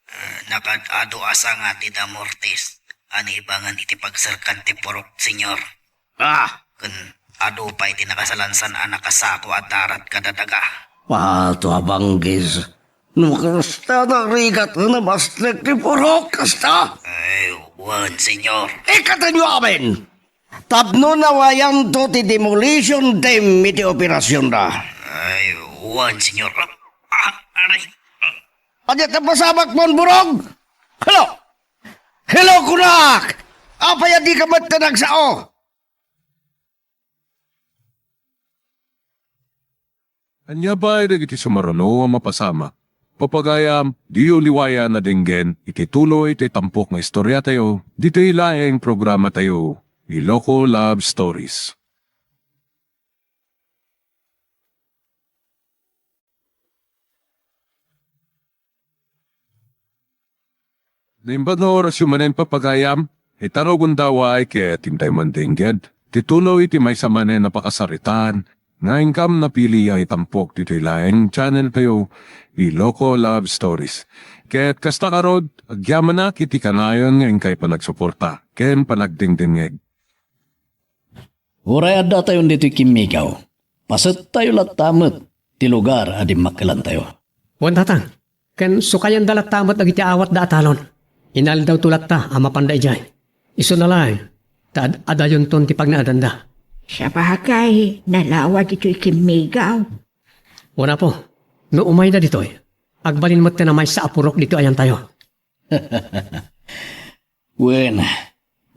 Ah, nakaad-adu a sanga ti Damortis a naibangan iti pagserkan ti purok, Senyor. Ah! Ken adu pay ti nakasalansan a nakasako a darat kada daga. Ato a banggis. No kasta, narigat nga nabastek ti purok, kasta? Ay, wen, Senyor. Ikkatenyo amin! Tapno nawayanto ti demolition team iti operasyonda. Ay, wen, Senyor. Ah, aray. Ania ti pasabak mon, Burog? Hello! Hello, kunak! Apay a dika met nagsao? Ania pay dagiti sumaruno a mapasamak? Papagayam, diyo liwayan a denggen iti tuloy ti tampok nga istoriatayo, ditoy laeng programatayo, Iloko Love Stories. Naimbag nga orasyo manen, papagayam, itarugon daway ket intay mandenggen ti tuloy iti maysa manen a pakasaritaan nga inkam napili a itampok ditoy laeng channel tayo, Iloko Love Stories. Ket kasta ngarud, agyamanak iti kanayon nga inkay panagsuporta ken panagdengdengngeg. Uray addatayon ditoy kimmigaw, pasettayo latta met ti lugar a dimmakkelantayo. Wen, Tatang, ken sukayanda latta met dagiti awatda a talon. Inaldawto latta a mapanda idiay. Isuna laeng ta ad-adayonton ti pagnaedanda. Sabagay, nalawa ditoy kimmigaw. Wen, Apo, no umayda ditoy, agbalin metten a maysa a purok ditoy ayantayo. Wen,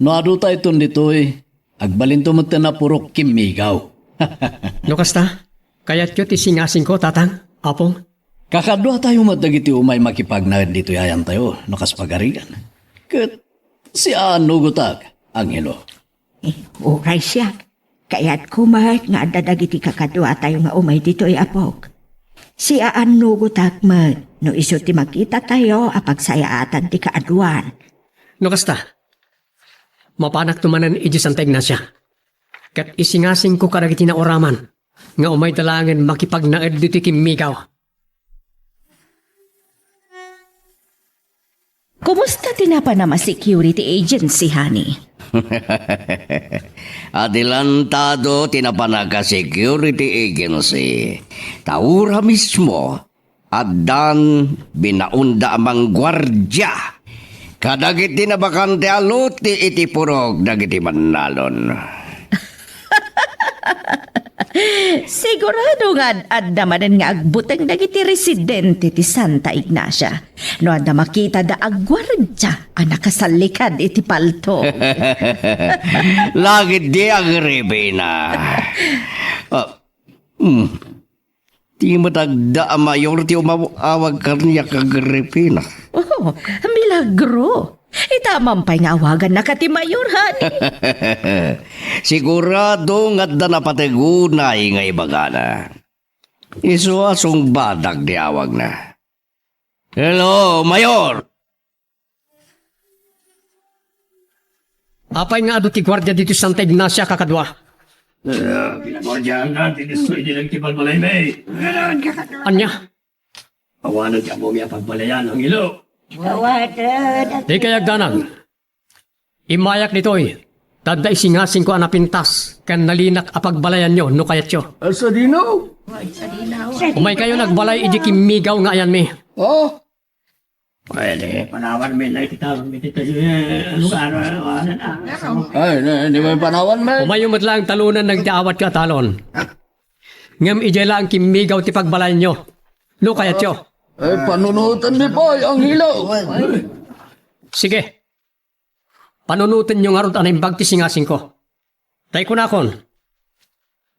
no adutayton ditoy, agbalinto metten a purok kimmigaw. No kasta, kayatyo ti singasingko, Tatang, Apo? Kakaduatayo met dagiti umay makipagnaed ditoy ayantayo, no kas pagarigan. Ket siaannugotak, Angelo. Eh, uray siak. Kayatko met nga adda dagiti kakaduatayo nga umay ditoy, Apok. Siaannugotak met no isu ti makitatayo a pagsayaatan ti kaaduan. No kasta, mapanakto manen idiay Santa Ignacia, ket isingasingko kadagiti nauraman nga umayda laengen makipagnaed ditoy kimmigaw. Kumusta ti napanam a security agency, honey? Adelantado ti napanak a security agency. Ta ura mismo, addan binaonda a mangguardia kadagiti nabakante a lote iti purok dagiti bannalon. Sigurado nga ad-adda manen nga agbuteng dagiti residente ti Santa Ignacia no adda makitada a guardia a nakasallikad iti palto. Lagid di Agripina. Ah, hmm. Ti met adda a mayor ti umaw-, awag kaniak, Agripina. Oh, milagro! Ita man pay nga awagannaka ti mayor, honey. Sigurado nga adda napateg unay nga ibagana. Isu a sungbatak ti awagna. Hello, Mayor! Apay nga adu ti guardia ditoy Santa Ignacia, kakadua? Eh, pinaguardiaan ti district di nagtipalbalay, may. Ania? Awanen ti ammomi a pagbalayan, Angelo. Awanen. Dikay agdanag. Immayak ditoy. Ta adda isingasingko a napintas ken nalinak a pagbalayanyo no kayatyo. Ah, sadino? Umaykayo nagbalay idiay kimmigaw nga ayanmi. Oh? Pwede, panawan mi na iti talon mi dito, eh, lugar, eh, ano na. Ay, di, di ba yung panawan, men? Umayo met laeng talonen dagiti awatyo a talon. Ngem idiay laeng kimmigaw ti pagbalayanyo. No kayatyo. Ay, panunoten mi pay, Angelo. Sige. Panunotenyo ngarud a naimbag ti singasingko. Tay kunakon,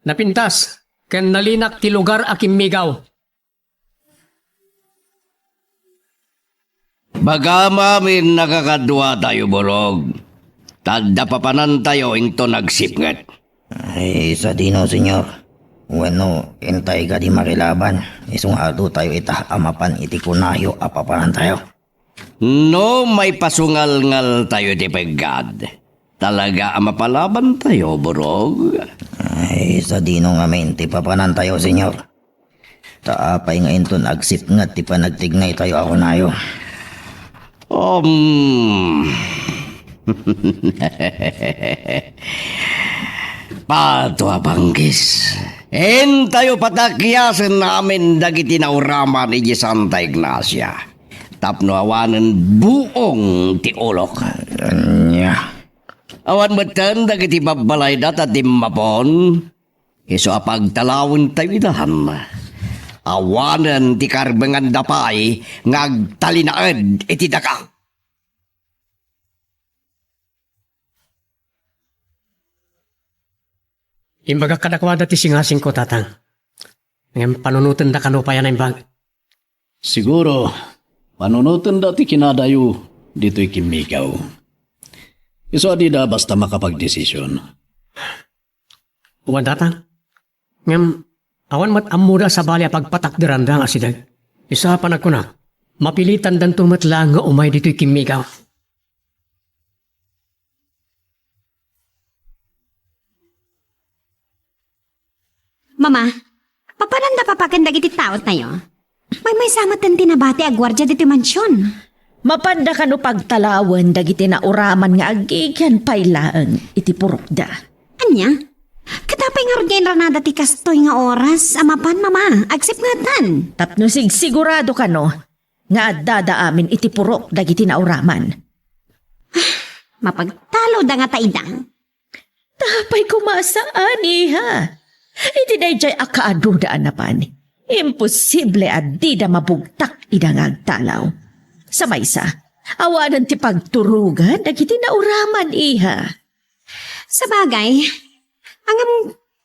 napintas ken nalinak ti lugar a kimmigaw. Bagam amin a kakaduatayo, Burog. Ta adda papanantayo inton agsipnget. Ay, sadino, Senyor? Wenno, intay kadi makilaban, isu nga adu tayo ita a mapan iti kunayo a papanantayo. No maipasungalngaltayo iti peggad, talaga a mapalabantayo, Burog. Ay, sadino ngamin ti papanantayo, Señor? Ta apay nga inton agsipnget ti panagtignaytayo a kunayo? Um. Pato a panggis. Intayo patakiasen amin dagiti nauraman idiay Santa Ignacia. Tapno awanen buong ti ulok. Ania? Awan metten dagiti babbalayda ta dimmapon. Isu a pagtalawentayo idan. Awanen ti karbenganda pay nga agtalinaed iti daga. Imbagak kadakuada ti singasingko, Tatang. Ngem panunotenda kano pay a naimbag. Siguro, panunotenda ti kinadayo ditoy kimmigaw. Isu a dida basta makapagdesisyon. Wen, Tatang. Ngem, awan met ammoda a sabali a pagpatakderanda nga asideg. Isu a panagkunak, mapilitandanto met laeng nga umay ditoy kimmigaw. Mama, papananda papaken dagiti taotayo? Maymaysa met ti nabati a guardia ditoy mansion. Mapanda kano pagtalawen dagiti nauraman nga agigian pay laeng iti purokda. Ania? Ket apay ngarud nga inranada ti kastoy nga oras a mapan, Mama? Agsipngetan. Tapno sigsigurado kano nga addada amin iti purok dagiti nauraman. Mapagtaloda nga ta ida. Ta apay koma a saan, iha? Iti daydiay a kaaduda a napan, imposible a dida mabugtak ida nga agtalaw. Sa maysa, awanen ti pagturogan dagiti nauraman, iha. Sabagay, ngem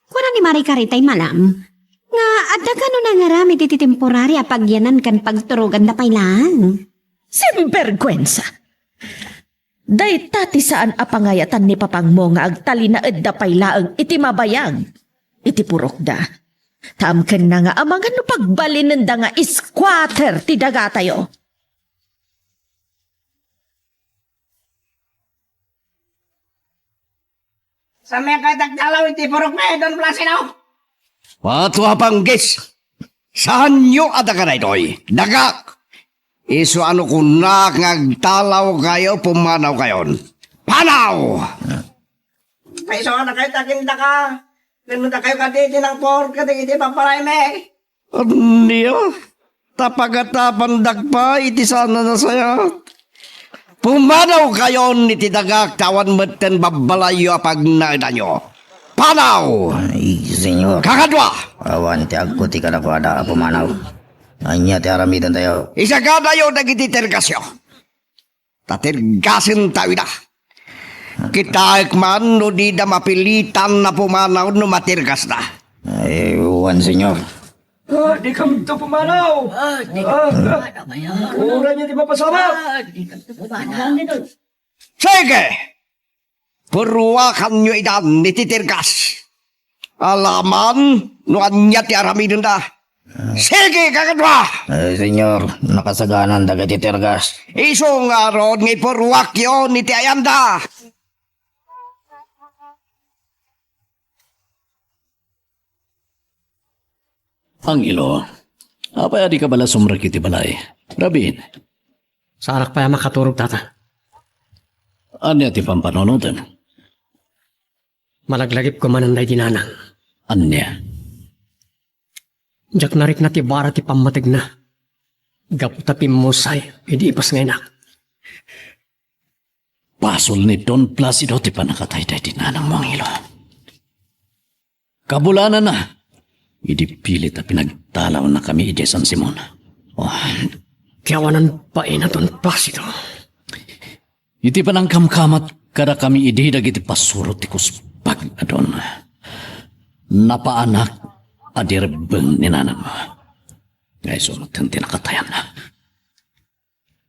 kuna ni Mari Karitay, Manang, nga adda kano nangaramid iti temporary a pagyanan ken pagturoganda pay laeng? Sinberguensa! Dayta ti saan a pangayatan ni papangmo nga agtalinaedda pay laeng iti mabayag iti purokda. Ta amkenna nga amangan no pagbalinenda nga squatter ti dagatayo. Saan met kayat agtalaw iti purokmi, Don Placido? Pato a panggis! Saanyo a daga daytoy? Dagak! Isu a no kunak nga agtalawkayo, pumanawkayon. Panaw! Paiso a nakayat agindaka. Nano dakayo kadi ti nangpurok kadagiti babbalaymi? Ania? Ta pagatapandak pay iti saan a nasayaat. Pumanawkayon iti dagak ta awan metten babbalayyo a pagnaedanyo. Panaw! Ay, Señor. Kakadua! Awan ti agkuti kadakuada a pumanaw. Ania ti aramidentayo? Isagadayo dagiti tergasyo. Ta tergasentayo ida. Kitaek man no dida mapilitan a pumanaw no matergasda. Ay, wen, Señor. Ah, di kami to pumanaw. Ah, di kami pumanaw, Mayor. Uray niya di mapasamak. Ah, di kami to pumanaw. Sige! Purruakanyo idan iti tergas. Alaman no ania ti aramidenda. Sige, kakadua! Eh, Señor, nakasaganan dagiti tergas. Isu ngarud nga ipurruakyo iti ayanda. Angelo, apay a dika bala sumrek iti balay? Rabin. Saanak pay a makaturog, Tata. Ania ti pampanunotem? Malaglagipko manen daydi nanang. Ania? Diak narikna ti bara ti pammategna. Gapu ta pimmusay idi ipasngaynak. Basol ni Don Placido ti pannakatay daydi nanangmo, Angelo. Kabulananna, idi pilit a pinagtalawnakami idiay San Simon. Oh. Ti awanan bain a Don Placido. Iti panangkamkamat kadakami idi dagiti pasuro ti kuspag a Don, napaanak a di rebbeng ni nanangmo. Nga isu met ti nakatayanna.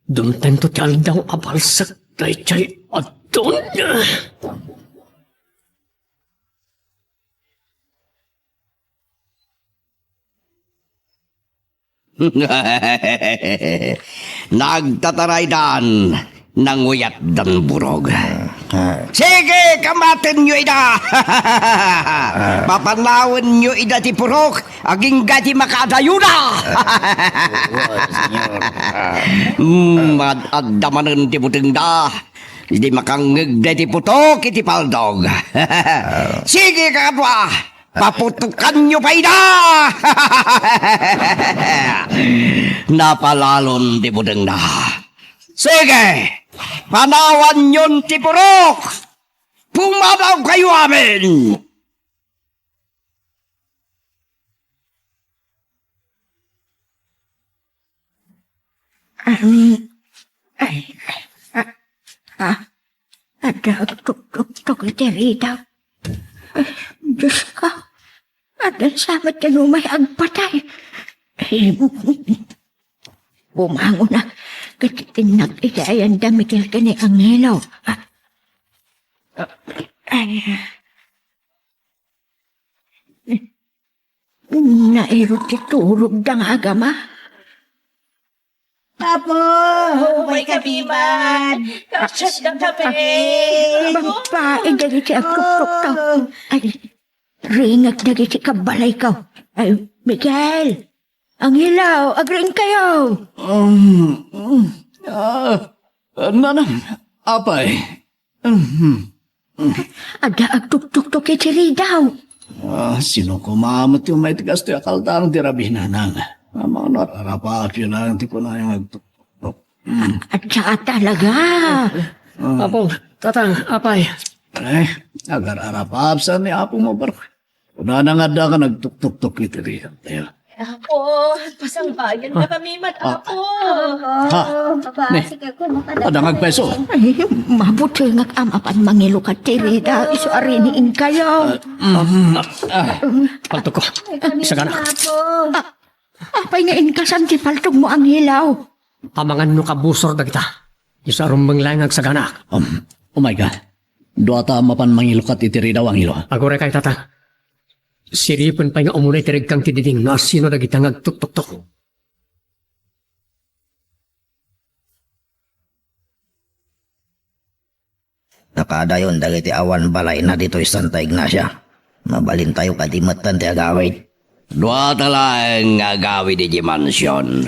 Dumtengto ti aldaw a balsek daydiay a Don. Nagtataraydan, nanguyatdan burog. Ah. Sige, kamatenyo ida! Ah. Papanawenyo ida ti purok, agingga ti makaadayona! Ah, oo, senyor. Ah. Mm, ad-, adda manen ti butengda. Idi makangngegda iti putok iti paldog. Ah. Sige, kakadua! Paputokanyo pay ida! Napalalon ti butengna. Sige, panawanyon ti purok! Pumadawkayo amin! Am, ay, ah, ah, adda agtuktuktok iti ridaw. Ay, Diyos ko, adda sa met ti umay agpatay. Ay, bumangona, ket tinnak iti ayan da Miguel ken ni Angelo. Ah, ay, Nairut ti turogda nga agama. Apo, umay kami man. Kasyat na kami. Babae dagiti agtuktukto. Ay, ringek dagiti kabbalayko. Ay, Miguel, Angelo, agriingkayo. Um, um, ah, nanang, apay. Mhm. Adda agtuktuktok iti ridaw. Ah, sino koma met ti umay ti kastoy a kaldaang ti rabii, nanang? Amangan no ar-arapapyo laeng ti kunana nga agtuktuktok. Mm. Adda talaga. Ah. Apo, tatang, apay. Eh, agar-arapap sa ni Apo mo, bro. Kunana nga adda ka nagtuktuktok iti ridaw. Apo, pasangbayan na kami met, Apo. Ha? Baba, Ne. Sige, kuno ka na. Adda nga agpayso. Ay, mabutengak a mapan mangilukat ti ridaw, isu a riingkayo. Ah, mm, ah, paltogko. Ay, kami Sagana. Apo. Ah, apay nga inkasam ti paltogmo, Angelo? Amangan no kabusor dagita. Isu a rumbeng laeng nga agsaganaak. Um, oh my God. Dua ta mapan mangilukat iti ridaw, Angelo. Aguray kay, tata. Siripen pay nga umuna iti regkang ti diding no asino dagita nga agtuktuktok. Nakaadayon dagiti awan balayna ditoy Santa Ignacia. Mabalintayo kadi metten ti agawid. Duata laeng nga agawid idiay mansion.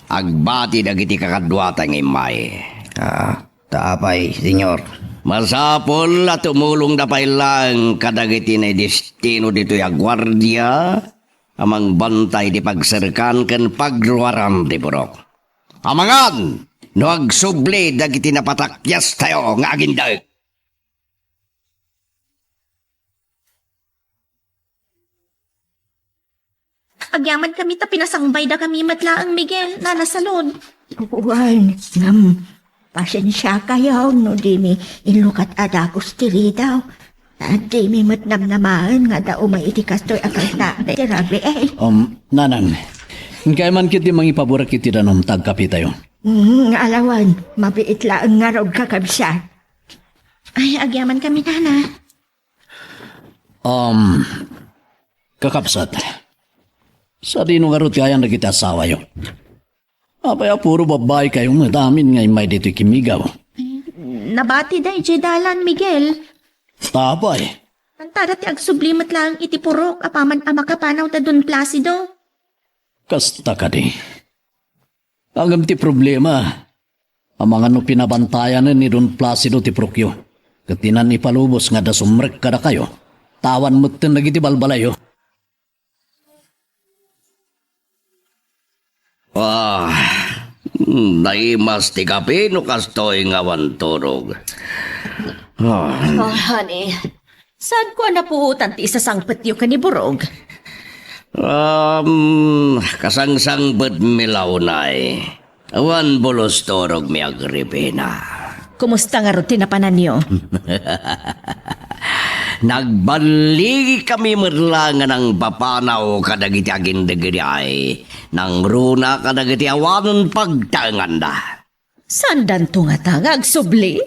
Agbati dagiti kakaduata nga immay. Ah, ta apay, Senyor? Masapul a tumulongda pay laeng kadagiti naidestino ditoy a guardia a mangbantay iti pagserkan ken pagruaran ti purok. Amangan no agsubli dagiti napatakyastayo nga agindeg. Agyamankami ta pinasangbayda kami met laeng, Miguel, Nana Salud. Wen, ngem, pasensiakayo no dimi inlukat a dagus ti ridaw. Dimi met namnamaen nga adda umay iti kastoy a kaldaang ti rabii. Um, nanang, inkay man ketdi mangipaburak iti danum ta agkapetayo. Mm, alawan, mabiit laeng ngarud, kakabsat. Ay, agyamankami, nana. Um, kakabsat, sadino ngarud ti ayan dagiti asawayo? Apay a puro babbaikayo met amin nga immay ditoy kimmigaw? Nabati da idiay dalan, Miguel. Ta apay? Anta da ti agsubli met laeng iti purok apaman a makapanaw da Don Placido. Kasta kadi. Ngem ti problema, amangan no pinabantayanen ni Don Placido ti purokyo, ket dinan ipalubos nga adda sumrek kadakayo, ta awan metten dagiti balbalayyo. Ah, hmm, naimas ti kape no kastoy nga awan turog. Ah. Oh, honey, saanko a napuotan ti isasangpetyo ken ni Burog? Um, kasangsangpetmi la unay. Awan bulos turogmi, Agripina. Kumusta ngarud ti napananyo? Nagballigikami met la nga nangpapanaw kadagiti agindeg idiay, nangruna kadagiti awanen pagtaenganda. Saandanto ngata nga agsubli?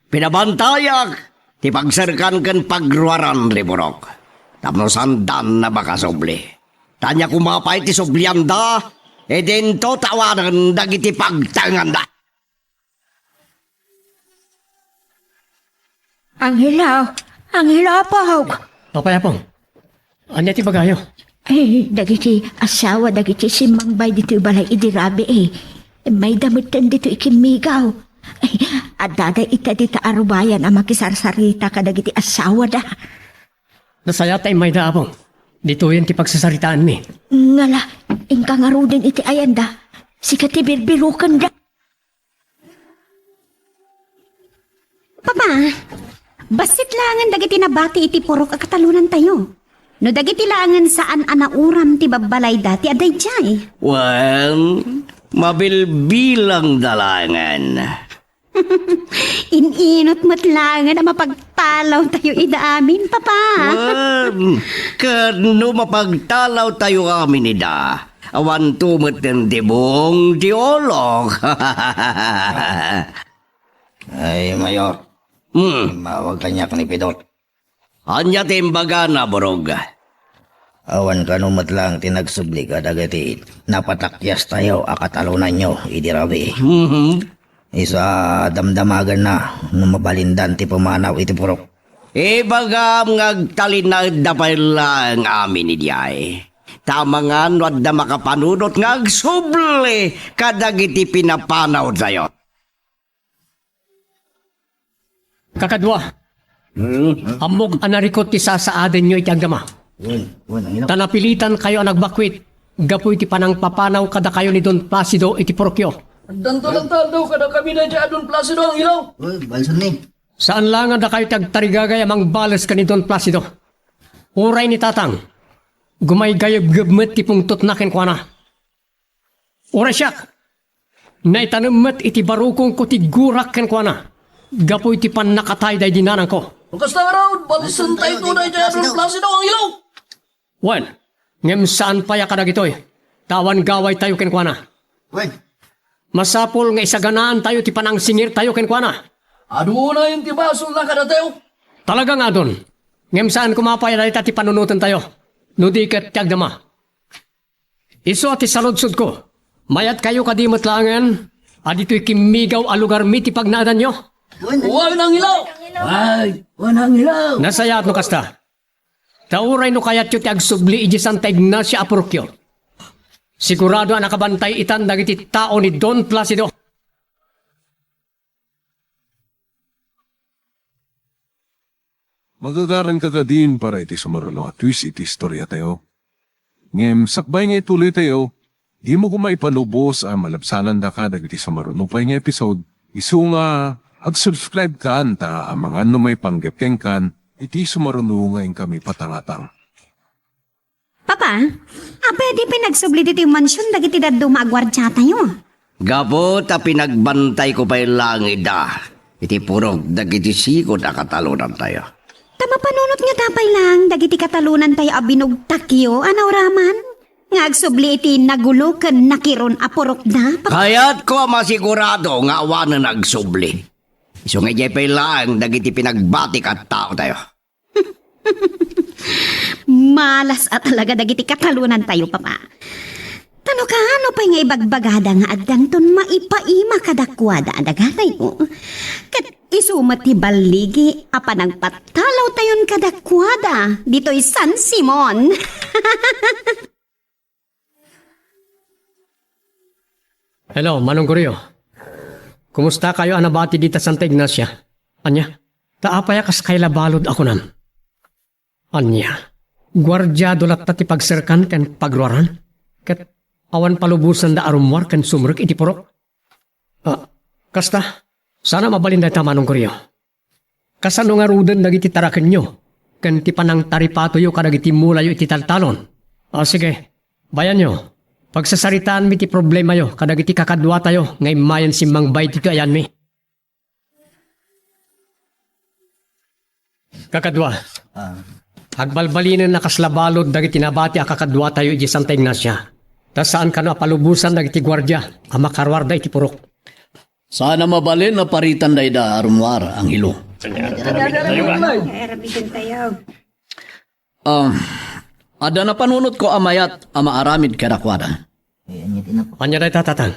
Pinabantayak ti pagserkan ken pagruaran ti purok tapno saandan a makasubli. Ta ania koma pay ti sublianda, Idinto ta awanen dagiti pagtenganda. Angelo, Angelo, apok. Apay, apong? Ania ti ibagayo? Eh, dagiti asawa dagiti simmangbay ditoy balay idi rabii, eh. Mayda metten ditoy ikimmigaw. Eh, addada ita dita a rubayan a makisarsarita kadagiti asawada. Nasayaat ta immayda, apong. Ditoyen ti pagsasaritaanmi. Ngala, inka ngaruden iti ayanda. Sika ti birbirokenda. Papa, bassit laengen dagiti nabati iti purok a katalonantayo. No dagiti laengen saan a nauram ti babbalayda ti adda idiay. Wen, mabilbilangda laengen. In-inot met laengen a mapagtalawtayo ida amin, Papa. Wen, ket no mapagtalawtayo amin ida, awanto met ti buong ti ulok. Ay, Mayor. Hmm. Immawag kaniak ni Pidot. Ania ti imbagana, Burog? Awan kano met laeng ti nagsubli kadagiti napatakyas tayo a katalonanyo idi rabii. Mhm. Isu a damdamagenna no mabalindan ti pumanaw iti purok. Ibagam nga agtalinaedda pay laeng amin idiay. Ta amangan no adda makapanunot nga agsubli kadagiti pinapanawtayo. Kakadua, hmm? Ammok a narikut ti sasaadenyo iti agdama. Wen, wen, Angelo. Ta napilitankayo a nagbakwit gapu iti panangpapanaw kadakayo ni Don Placido iti purokyo. Addanto latta aldaw kadakami daydiay a Don Placido, Angelo. Wen, balsen ni. Saan la nga dakayo ti agtarigagay a mangbales ken ni Don Placido. Uray ni Tatang, gumaygayebgeb met ti pungtotna kenkuana. Uray siak, naitanem met iti barukongko ti gurak kenkuana gapu iti pannakatay daydi nanangko. No kasta ngarud, balsentayo daydiay a Don Placido, Angelo. Wen, ngem saan pay a kadagitoy, ta awan gawaytayo kenkuana. Wen. Masapul nga isaganaantayo ti panangsingirtayo kenkuana. Adu unayen ti basolna kadatayo. Talaga nga adun. Ngem saan koma pay a dayta ti panunotentayo, no di ket ti agdama. Isu a ti saludsodko, mayatkayo kadi met laengen a ditoy kimmigaw a lugarmi ti pagnaedanyo? Wen, Angelo! Ay, wen, Angelo! Nasayaat no kasta. Ta uray no kayatyo ti agsubli idiay Santa Ignacia a purokyo, sigurado a nakabantay itan dagiti tao ni Don Placido. Magagaranka kadin para iti sumaruno a twist iti istoriatayo. Ngem sakbay nga ituloytayo, dimo koma ipalubos a malabsanandaka dagiti sumaruno pay nga episode, isu nga ag-subscribe kan ta amangan no maipanggep kenkan iti sumaruno nga inkami patangatang. Papa, apay a di pay nagsubli ditoy mansion dagiti dadduma a guardiatayo? Gapu ta pinagbantayko pay laeng ida iti purok dagiti sigud a katalonantayo. Ta mapanunot ngata pay laeng dagiti katalonantayo a binugtakyo a nauraman nga agsubli iti nagulo ken nakiron a purokda, Papa? Kayatko a masigurado nga awanen agsubli. Isu nga idiay pay laeng dagiti pinagbatik a taotayo. Malas a talaga dagiti katalonantayo, Papa. Ta no kaano pay nga ibagbagada nga addanton maipaima kadakuada a dagatayo, ket isu met ti balligi a panangpatalawtayon kadakuada ditoy San Simon. Hello, Manong Gorio. Kumustakayo a nabati dita Santa Ignacia? Ania? Ta apay a kas kaylabalud a kunam? Ania? Guardiado latta ti pagserkan ken pagruaran? Ket awan palubosanda a rummuar ken sumrek iti purok? Ah, kasta, saan a mabalin dayta, Manong Gorio. Kasano ngaruden dagiti tarakenyo ken ti panangtaripatoyo kadagiti mulayo iti taltalon? Ah, sige, bayanyo, pagsasaritaanmi ti problemayo kadagiti kakaduatayo nga immayen simmangbay ditoy ayanmi. Kakadua, ah, agbalbalinen a kasla balud dagiti nabati a kakaduatayo idiay Santa Ignacia, ta saan kano a palubosan dagiti guardia a makaruarda iti purok. Saan a mabalin a paritan dayta a rummuar, Angelo. Ah, adda napanunotko a mayat a maaramid kadakuada. Ania dayta, Tatang?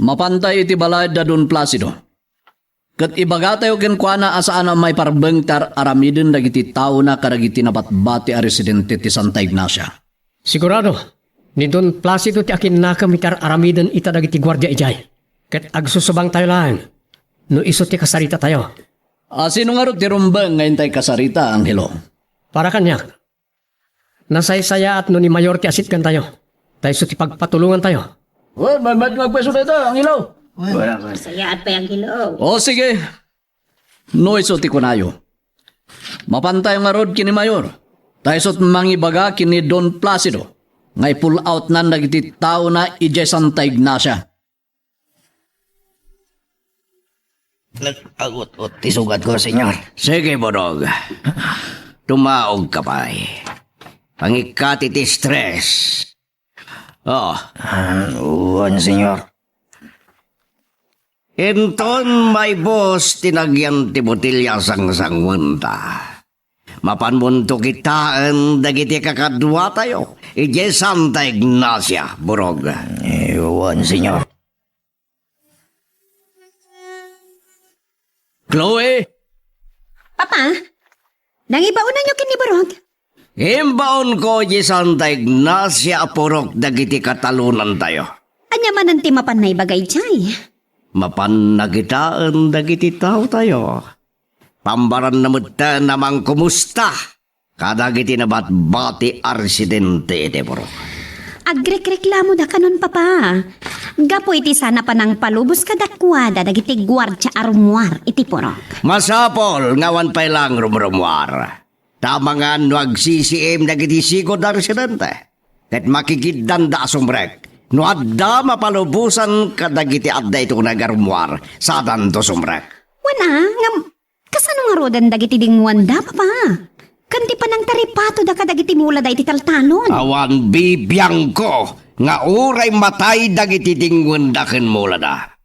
Mapantayo iti balay da Don Placido. Ket ibagatayo kenkuana a saan a maiparbeng ti ar-aramiden dagiti taona kadagiti nabatbati a residente ti Santa Ignacia. Sigurado, ni Don Placido ti akinnakem iti ar-aramiden ita dagiti guardia idiay. Ket agsusubangtayo laeng no isu ti kasaritatayo. A, sino ngarud ti rumbeng nga intay kasarita, Angelo? Para kaniak, nasaysayaat no ni Mayor ti asitgantayo, ta isu ti pagpatulongantayo. Well, may, may, magpwesto tayo, Angelo. Sayaat pay, Angelo. O, sige. No isu ti kunayo, mapantayo ngarud ken ni Mayor, ta isut mangibaga ken ni Don Placido nga i-pull outnan dagiti taona idiay Santa Ignacia. Nag-agut-ut ti sugatko, Senyor. Sige, Burog. Tumaogka pay. Pangikkati ti stress. O. Ah, wen, Senyor. Inton maibus ti nagyan ti botelia a sangsanguenta, mapanmonto kitaen dagiti kakaduatayo idiay Santa Ignacia, Burog. Eh, wen, Senyor. Chloe? Papa, nangibaonanyo ken ni Burog? Imbaonko idiay Santa Ignacia a purok dagiti katalonantayo. Ania manen ti mapan naibaga idiay? Mapan nakitaen dagiti taotayo. Pambaranna metten a mangkumusta kadagiti nabatbati a residente iti purok. Agrikreklamoda kanon, Papa. Gapu iti saan a panangpalubos kadakuada dagiti guardia a rummuar iti purok. Masapul nga awan pay laeng rumrummuar. Ta amangan no agsisiim dagiti sigud a residente, ket makikiddanda a sumrek. No adda mapalubosan kadagiti adda iti uneg a rummuar, sadanto sumrek. Wen a, ngem kasano ngaruden dagiti dingnguanda, Papa? Ken ti panangtaripatoda kadagiti mulada iti taltalon? Awan bibiangko nga uray matay dagiti dingnguanda ken mulada.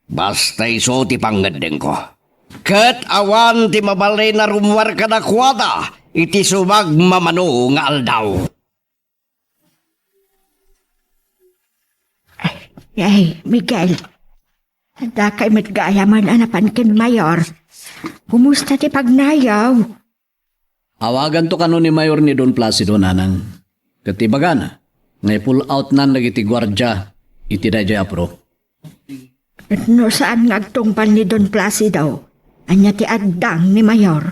Basta isu ti pangngeddengko. Ket awan ti mabalin a rummuar kadakuada iti sumagmamano nga aldaw. Ay, Miguel. Adda kay met gayam a napan ken Mayor. Kumusta ti pagnayaw? Awaganto kano ni Mayor ni Don Placido, nanang. Ket ibagana nga i-pull outnan dagiti guardia iti daydiay a purok. Ket no saan nga agtungpal ni Don Placido, ania ti addang ni Mayor?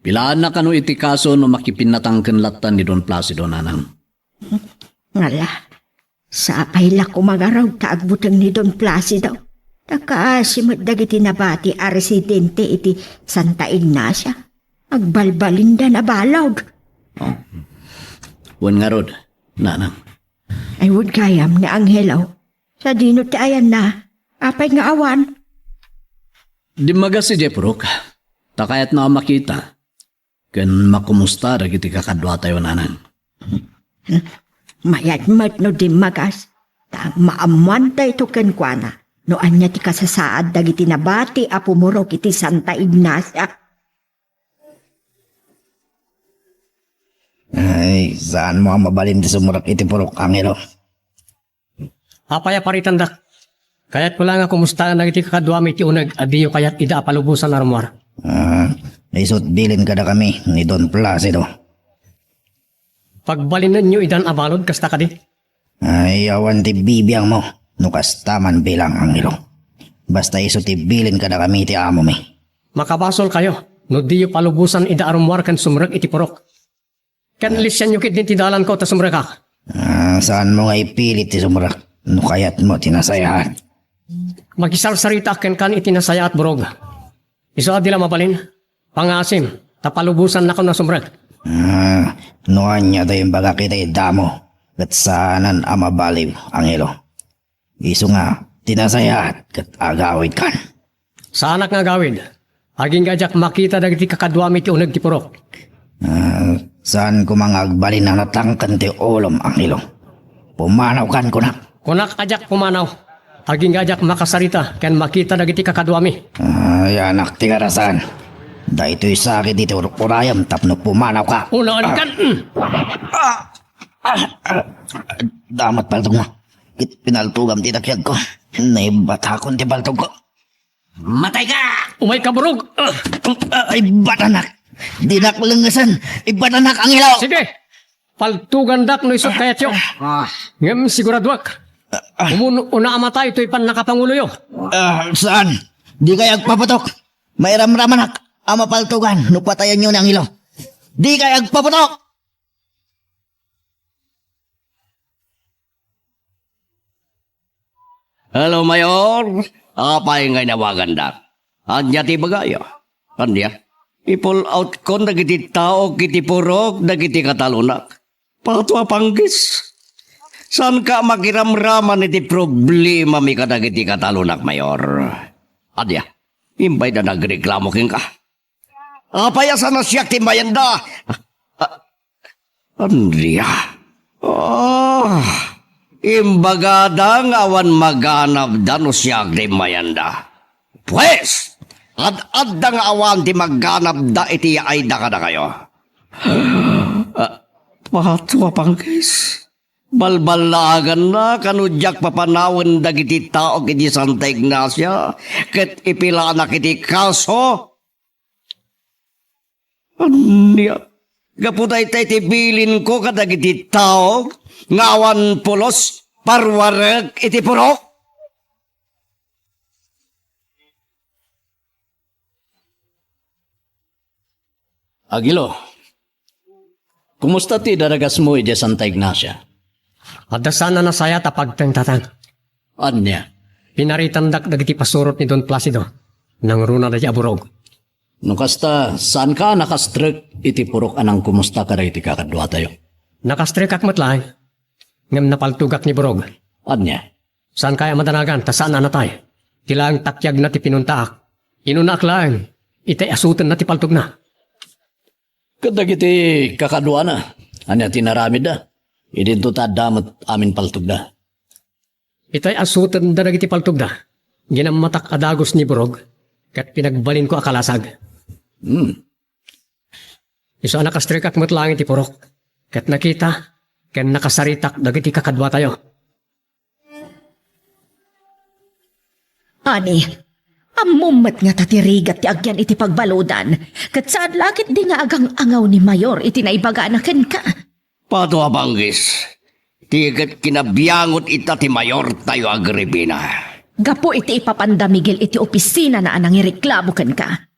Pilaanna kano iti kaso no makipinnatangken latta ni Don Placido, nanang. Ngala, sapay la koma ngarud ta agbuteng ni Don Placido. Ta kaasi met dagiti nabati a residente iti Santa Ignacia. Agbalbalinda nabalog. Oh. Wen ngarud, nanang. Ay, wen gayam ni Angelo. Sadino ti ayanna? Apay nga awan? Dimmagas idiay purok. Ta kayatna a makita ken makumusta dagiti kakaduatayo, nanang. Mayat met no dimmagas, ta maammuan daytoy kenkuana no ania ti kasasaad dagiti nabati a pumurok iti Santa Ignacia. Ay, saanmo a mabalin ti sumrek iti purok, Angelo? Apay a paritandak? Kayatko la nga kumustaen dagiti kakaduami iti uneg a diyo kayat ida a palubosan a rummuar. Ah, isut bilin kadakami ni Don Placido. Pagbalinenyo idan a balud, kasta kadi? Ay, awan ti bibiangmo no kasta man bilang, Angelo. Basta isu ti bilin kadakami ti amomi. Makabasolkayo no diyo palubosan ida a rummuar ken sumrek iti purok. Ken lisianyo ketdi ti dalanko ta sumrekak. Ah, saanmo nga ipilit ti sumrek no kayatmo ti nasayaat. Makisarsaritaak kenkan iti nasayaat, Burog. Isu a di la mabalin, pangasim, ta palubosannakon a sumrek. Ah, no ania ti imbagak iti iddamo, ket saanen a mabaliw, Angelo. Isu nga, ti nasayaat ket agawidkan. Saanak nga agawid. Agingga a diak makita dagiti kakaduami ti uneg ti purok. Ah, saan koma nga agbalin a natangken ti ulom, Angelo. Pumanawkan, kunak. Kunak a diak pumanaw. Agingga a diak makasarita ken makita dagiti kakaduami. Ah, yanak ti karasan. Daytoy sakit iti urok-urayem tapno pumanawka. Unaenkan. Ah! Ah, ah, damat paltogna. Ket pinaltogam ti takyagko. Naibatakon ti paltogko. Matay ka! Umayka, Burog! Ah, ah, ibatanak! Dinak lengngesen! Ibatanak, Angelo! Sige! Paltugandak no isu ti kayatyo. Ah. Ngem siguraduak. Ah. Umun-, una a matay toy pannakapanguloyo. Ah, saan? Dikay agpaputok. Mairamramanak a mapaltugan no patayenyo ni Angelo. Dikay agpaputok! Hello, Mayor. Apay nga inawaganda? Ania ti ibagayo? Ania? I-pull out kon dagiti tao iti purok dagiti katalonak. Pato a panggis. Saanka makiramraman iti problemami kadagiti katalonak, Mayor. Ania? Imbay da nagreklamo kenka. Apay a saan a siak ti imbayenda? Ah, ania? Ah, imbagada nga awan maganabda no siak ti imbayenda. Pues, ad-adda nga awan ti maganabda iti yaayda kadakayo. Ah, pato a panggis. Balballaagannak no diak papanawen dagiti tao iti Santa Ignacia ket ipilanak iti kaso. Ania? Gapu dayta iti bilinko kadagiti tao nga awan pulos parwarek iti purok? Angelo, kumusta ti daragasmo idiay Santa Ignacia? Adda saan a nasayaat a pagtengtateng. Ania? Pinaritandak dagiti pasurot ni Don Placido. Nangruna daydiay a Burog. No kasta, saanka a nakastrek iti purok a nangkumusta kadagiti kakaduatayo? Nakastrekak met laeng, ngem napaltogak ni Burog. Ania? Saankayo a madanagan ta saan a natay. Ti laeng takyagna ti pinuntaak. Inunaak laeng, itay asutenna ti paltogna. Kadagiti kakaduana, ania ti inaramidda? Idinto ta adda met amin paltogda. Itay asutenda dagiti paltogda. Ginammatak a dagus ni Burog, ket pinagbalinko a kalasag. Hmm. Isu a nakastrekak met laeng iti purok, ket nakita ken nakasaritak dagiti kakaduatayo. Ani, ammom met ngata ti rigat ti agyan iti pagbaludan, ket saan la ketdi nga agang-angaw ni Mayor iti naibagana kenka. Pato a panggis, ti ket kinabiangot ita ti Mayortayo Agripina. Gapu iti ipapanda Miguel iti opisinana a nangireklamo kenka.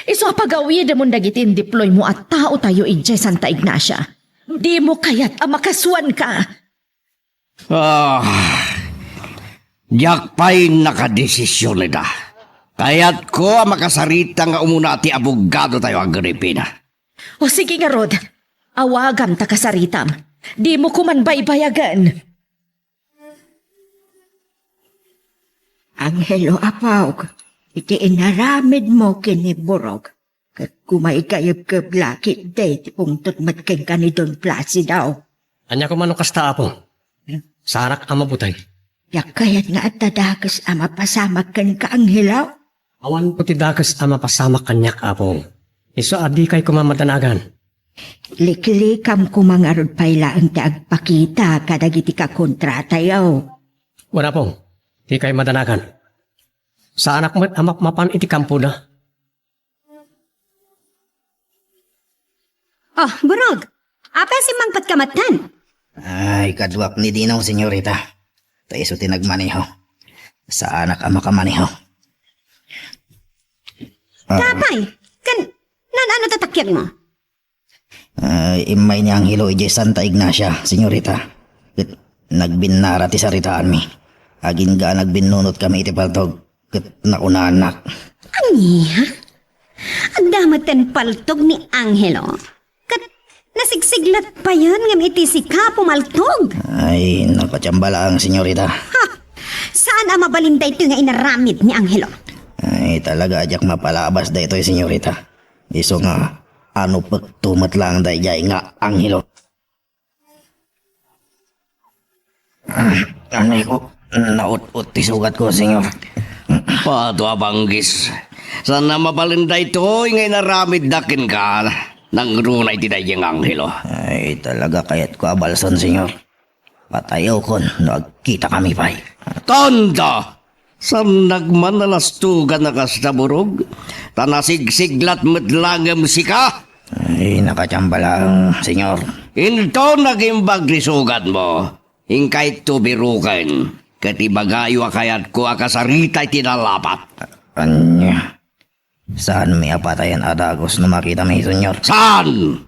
Isu a pagawidemon dagiti indiploymo a taotayo idiay Santa Ignacia. Dimo kayat a makasuanka. Ah, diak pay nakadesision ita. Kayatko a makasarita nga umuna ti abogadotayo Agripina. O sige ngarud, awagam ta kasaritam. Dimo koman baybayagen. Angelo, apok, iti inaramidmo ken ni Burog, ket kumaykayebkeb la ketdi ti pungtot met kenka ni Don Placido. Ania koma no kasta, Apo? Saanak a mabuteng. Diak kayat nga adda dakes a mapasamak kenka, Angelo. Awanko ti dakes a mapasamak kaniak, Apo. Isu a dikay koma madanagan. Liklikam koma ngarud pay laeng ti agpakita kadagiti kakontratayo. Wen, Apo, dikay madanagan. Saanak met a mapmapan iti kampoda. Oh, Burog! Apay a simmangpetka metten? Ay, kaduak ni Dino, senyorita. Ta isu ti nagmaneho. Saanak a makamaneho. Ah. Apay, ken, naan-ano ti takyagmo? Ah, immay ni Angelo idiay Santa Ignacia, senyorita. Ket nagbinnara ti saritaanmi. Agingga a nagbinnunot kami iti paltog. Ket nakunaannak. Ania? Adda metten paltog ni Angelo? Ket nasigsiglat payen ngem iti sika pumaltog? Ay, nakatiamba laeng, senyorita. Ha! Saan a mabalin daytoy nga inaramid ni Angelo? Ay, talaga a diak mapalabas daytoy, senyorita. Isu nga, ano pekto met laeng daydiay nga Angelo? Anay ko, naut-ut ti sugat ko, senyor. Pato a banggis. Saan a mabalin daytoy nga inaramidda kenka? Nangruna iti daydiay nga Angelo. Ay, talaga kayatko a balsen, Senyor. Patayawkon no agkitakami pay. Tanda! Saan nagman a lastugan a kasta burog? Ta nasigsiglat met la ngem sika? Ay, nakatiamba laeng, Senyor. Inton nagimbag ti sugatmo, inkayto biroken, ket ibagayo a kayatko a kasarita iti nalapat. Ania? Saanmi a patayen a dagus no makitami, Senyor? Saan?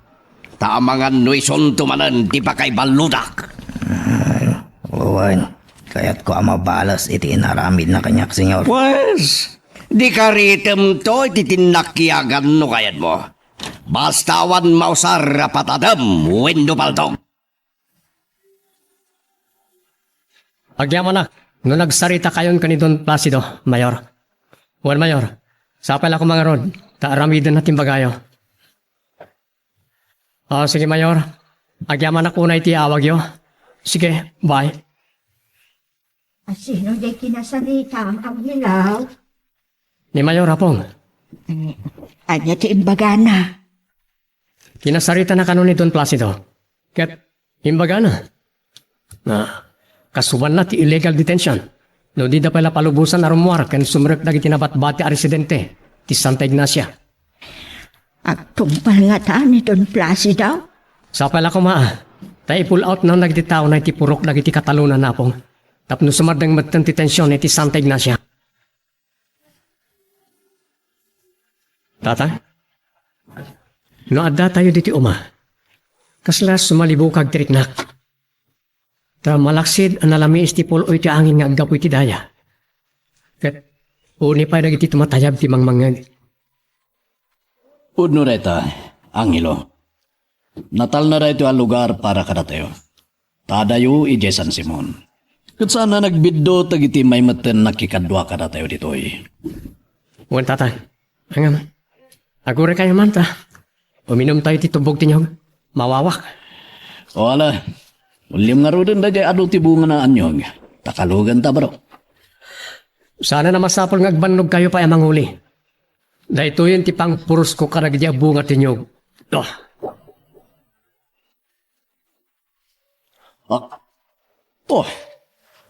Ta amangan no isunto manen ti pakaiballudak. Ay, wen, kayatko a mabales iti inaramidna kaniak, Senyor. Pues, di karitemto iti tinnakiagan no kayatmo. Basta awan mausar a patadem wenno paltog. Agyamanak no nagsaritakayon ken ni Don Placido, Mayor. Wen, Mayor, sapay la koma ngarud, ta aramidenna ti imbagayo. Ah, sige, Mayor. Agyamanak unay ti awagyo. Sige, bye. Asino diay kinasarita, Angelo? Ni Mayor, Apong. Eh, ania ti imbagana? Kinasaritana kano ni Don Placido. Ket imbagana, na, kasuanna ti illegal detention no dida pay la palubosan a rummuar ken sumrek dagiti nabatbati a residente ti Santa Ignacia. Agtungpal ngata ni Don Placido? Sapay la koma, ta i-pull out na dagiti taona iti purok dagiti Kataluna, Apong, tapno sumardeng metten ti tension iti Santa Ignacia. Tata, no addatayo ditoy uma, kasla sumalibukag ti riknak. Ta malaksid a nalamiis ti pul-oy ti angin nga aggapu iti daya. Ket uni pay dagiti tumatayab ti mangmangngeg. Pudno dayta, Angelo. Natalna daytoy a lugar para kadatayo. Ta adayo idiay San Simon. Ket saan a nagbiddut dagiti maimetten nakikadua kadatayo ditoy. Wen, Tata. Ngem, aguraykayo man ta uminumtayo ti tubbog ti niyog. Mawawak. O ala, ulliem ngaruden daydiay adu ti bungana a niyog. Ta kalugenta, baro. Saan a masapul nga agbannogkayo pay a manguli. Daytoyen ti pangpurosko kadagiti a bunga ti niyog. Oh. Ah. Oh.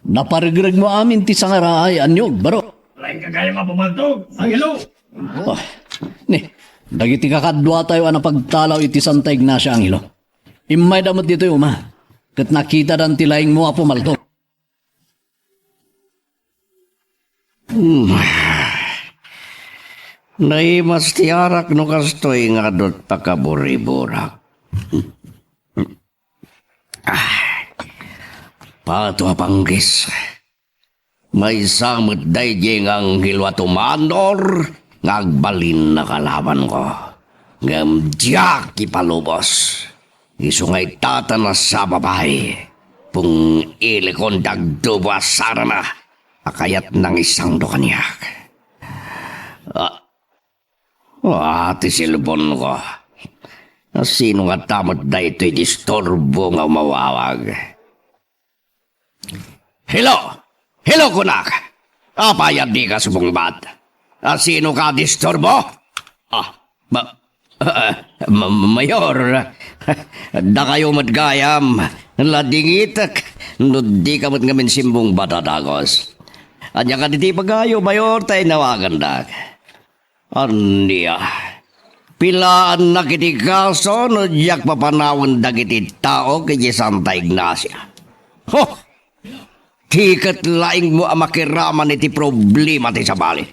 Naparegregmo amin ti sangaraay a niyog, baro. Laeng ka gayam a pumantog, Angelo. Oh. Ni, dagiti kakaduatayo a napagtalaw iti Santa Ignacia, Angelo. Immayda met ditoy uma, ket nakitadan ti laengmo a pumaltog. Hmm. Naimas ti arak no kastoy nga adut pakaburiburak. Ah, pato a panggis. Maysa met daydiay nga anghelo a tumanor nga agbalin a kalabanko. Ngem diak ipalubos. Isu nga itata na sa babae. Pung ilikon dagdubo a sarana a kayat nangisangdo kaniak. Ah, ah, ti cellphone ko. Sino nga ta met daytoy disturbo nga umawawag? Hello! Hello, kunak! Apay a dika sumungbat? A sino ka disturbo? Ah, ma-, ma-, Mayor, dakayo met gayam, nadingitek no dika met ngamin simmungbat a dagus. Ania kadi ti ibagayo, Mayor, ta inawagandak? Ania? Pilaannak iti kaso no diak papanawen dagiti taok idiay Santa Ignacia. Ho! Di ket laingmo a makiraman iti problema ti sabali.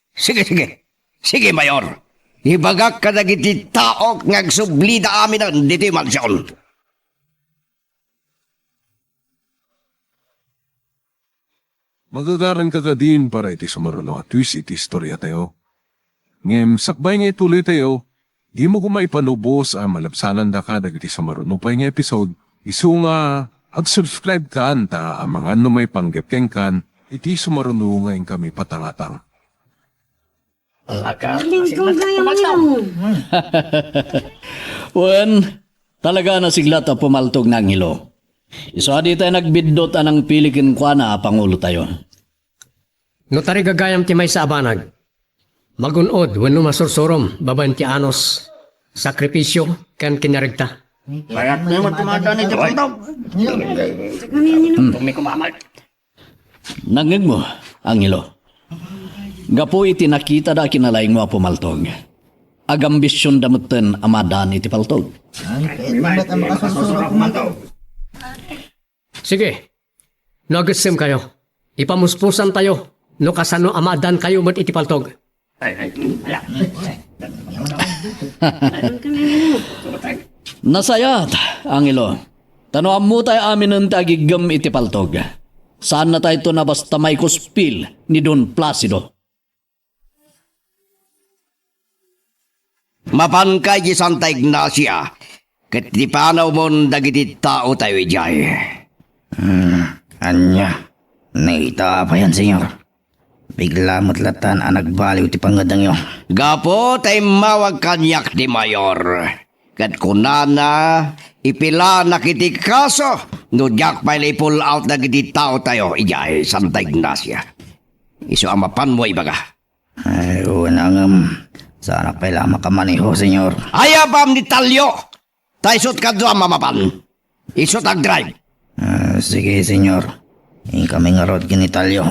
Sige, sige. Sige, Mayor. Ibagak kadagiti taok nga agsublida aminen ditoy mansion. Magagaranka kadin para iti sumaruno a twist iti istoriatayo. Ngem sakbay nga ituloytayo, dimo koma ipalubos a malabsanandaka dagiti sumaruno pay nga episode, isu nga ag-subscribe kan ta amangan no maipanggep kenkan iti sumaruno nga inkami patangatang. Lingkod nga yung Wen, talaga a nasiglat a pumaltog ni Angelo. Isu a ditay nagbiddut a nangpili kenkuana a pangulotayo. No tarigagayam ti maysa a banag, magun-od wenno masursurom babaen ti anus, sakripisio, ken kinaregta. Mayat na yung tumata ni Japanto. Hmm. Nangngegmo, Angelo. Gapu iti nakitada a kinalaingmo a pumaltog, agambisionda metten a madan iti paltog. Ay, kaya iti met a makasursuro a pumaltog. Sige. No agessem kayo, ipamuspusan tayo no kasano a maadan kayo met iti paltog. Nasayaat, Angelo. Ta no ammo tay aminen ti agiggem iti paltog, saan na tayto na basta maikuspil ni Don Placido. Mapanka iti Santa Ignacia, ket ti panawmon dagiti tao tayo idiay. Hmm, ania? Naita payan, Señor. Bigla met latan a nagbaliw ti pangngedengyo. Gapu ta immawag kaniak ti mayor, ket kunana, ipilaanak iti kaso no diak pay la i-pull out dagiti tao tayo idiay Santa Ignacia. Isu a mapanmo ibaga. Ay, wen, ngem saanak pay la a makamaneho, Señor. Ayabam ni Talio! Ta isut kadua a mamapan. Isut agdrive. Ah, sige, Señor. Inkami ngarud ken ni Talio.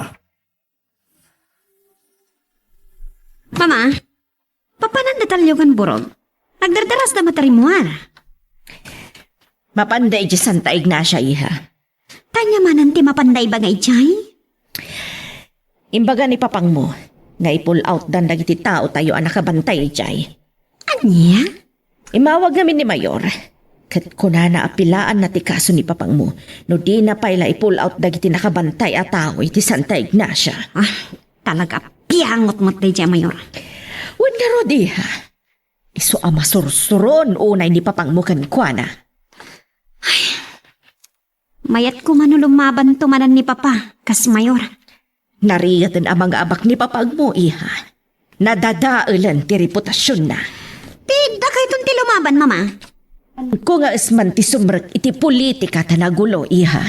Mama, papanan da Talio ken Burog? Agdardarasda met a rimmuar. Mapanda idiay Santa Ignacia, iha. Ania manen ti mapanda ibaga idiay? Imbaga ni papangmo nga i-pull outdan dagiti tao tayo a nakabantay idiay. Ania? Immawag ngamin ni Mayor, ket kunana a pilaanna ti kaso ni papangmo no dina pay la i-pull out dagiti nakabantay a tao iti Santa Ignacia. Ah, talaga piangot met daydiay a Mayor. Wen ngarud, iha. Isu a masursuron unay ni papangmo kenkuana. Ay, mayat koma no lumabanto manen ni Papa kas Mayor. Narigaten a mangaabak ni papangmo, iha. Nadadaelen ti reputasionna. Ti dakayton ti lumaban, Mama. Ko nga isman ti sumrek iti politika ta nagulo, iha.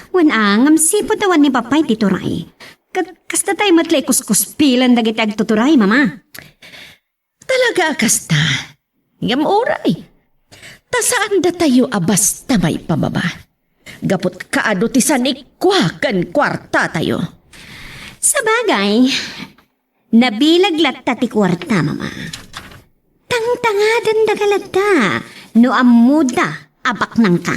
Wen a, ngem sipud awan ni Papa iti turay. Ket kasta tay met la ikuskuspilan dagiti agtuturay, Mama. Talaga a kasta. Ngem uray. Ta saan datayo a basta maipababa. Gaput kaadu ti sanikua ken kuartatayo. Sabagay, nabileg latta ti kuarta, Mama. Tangtangaden daga latta no ammoda a baknangka.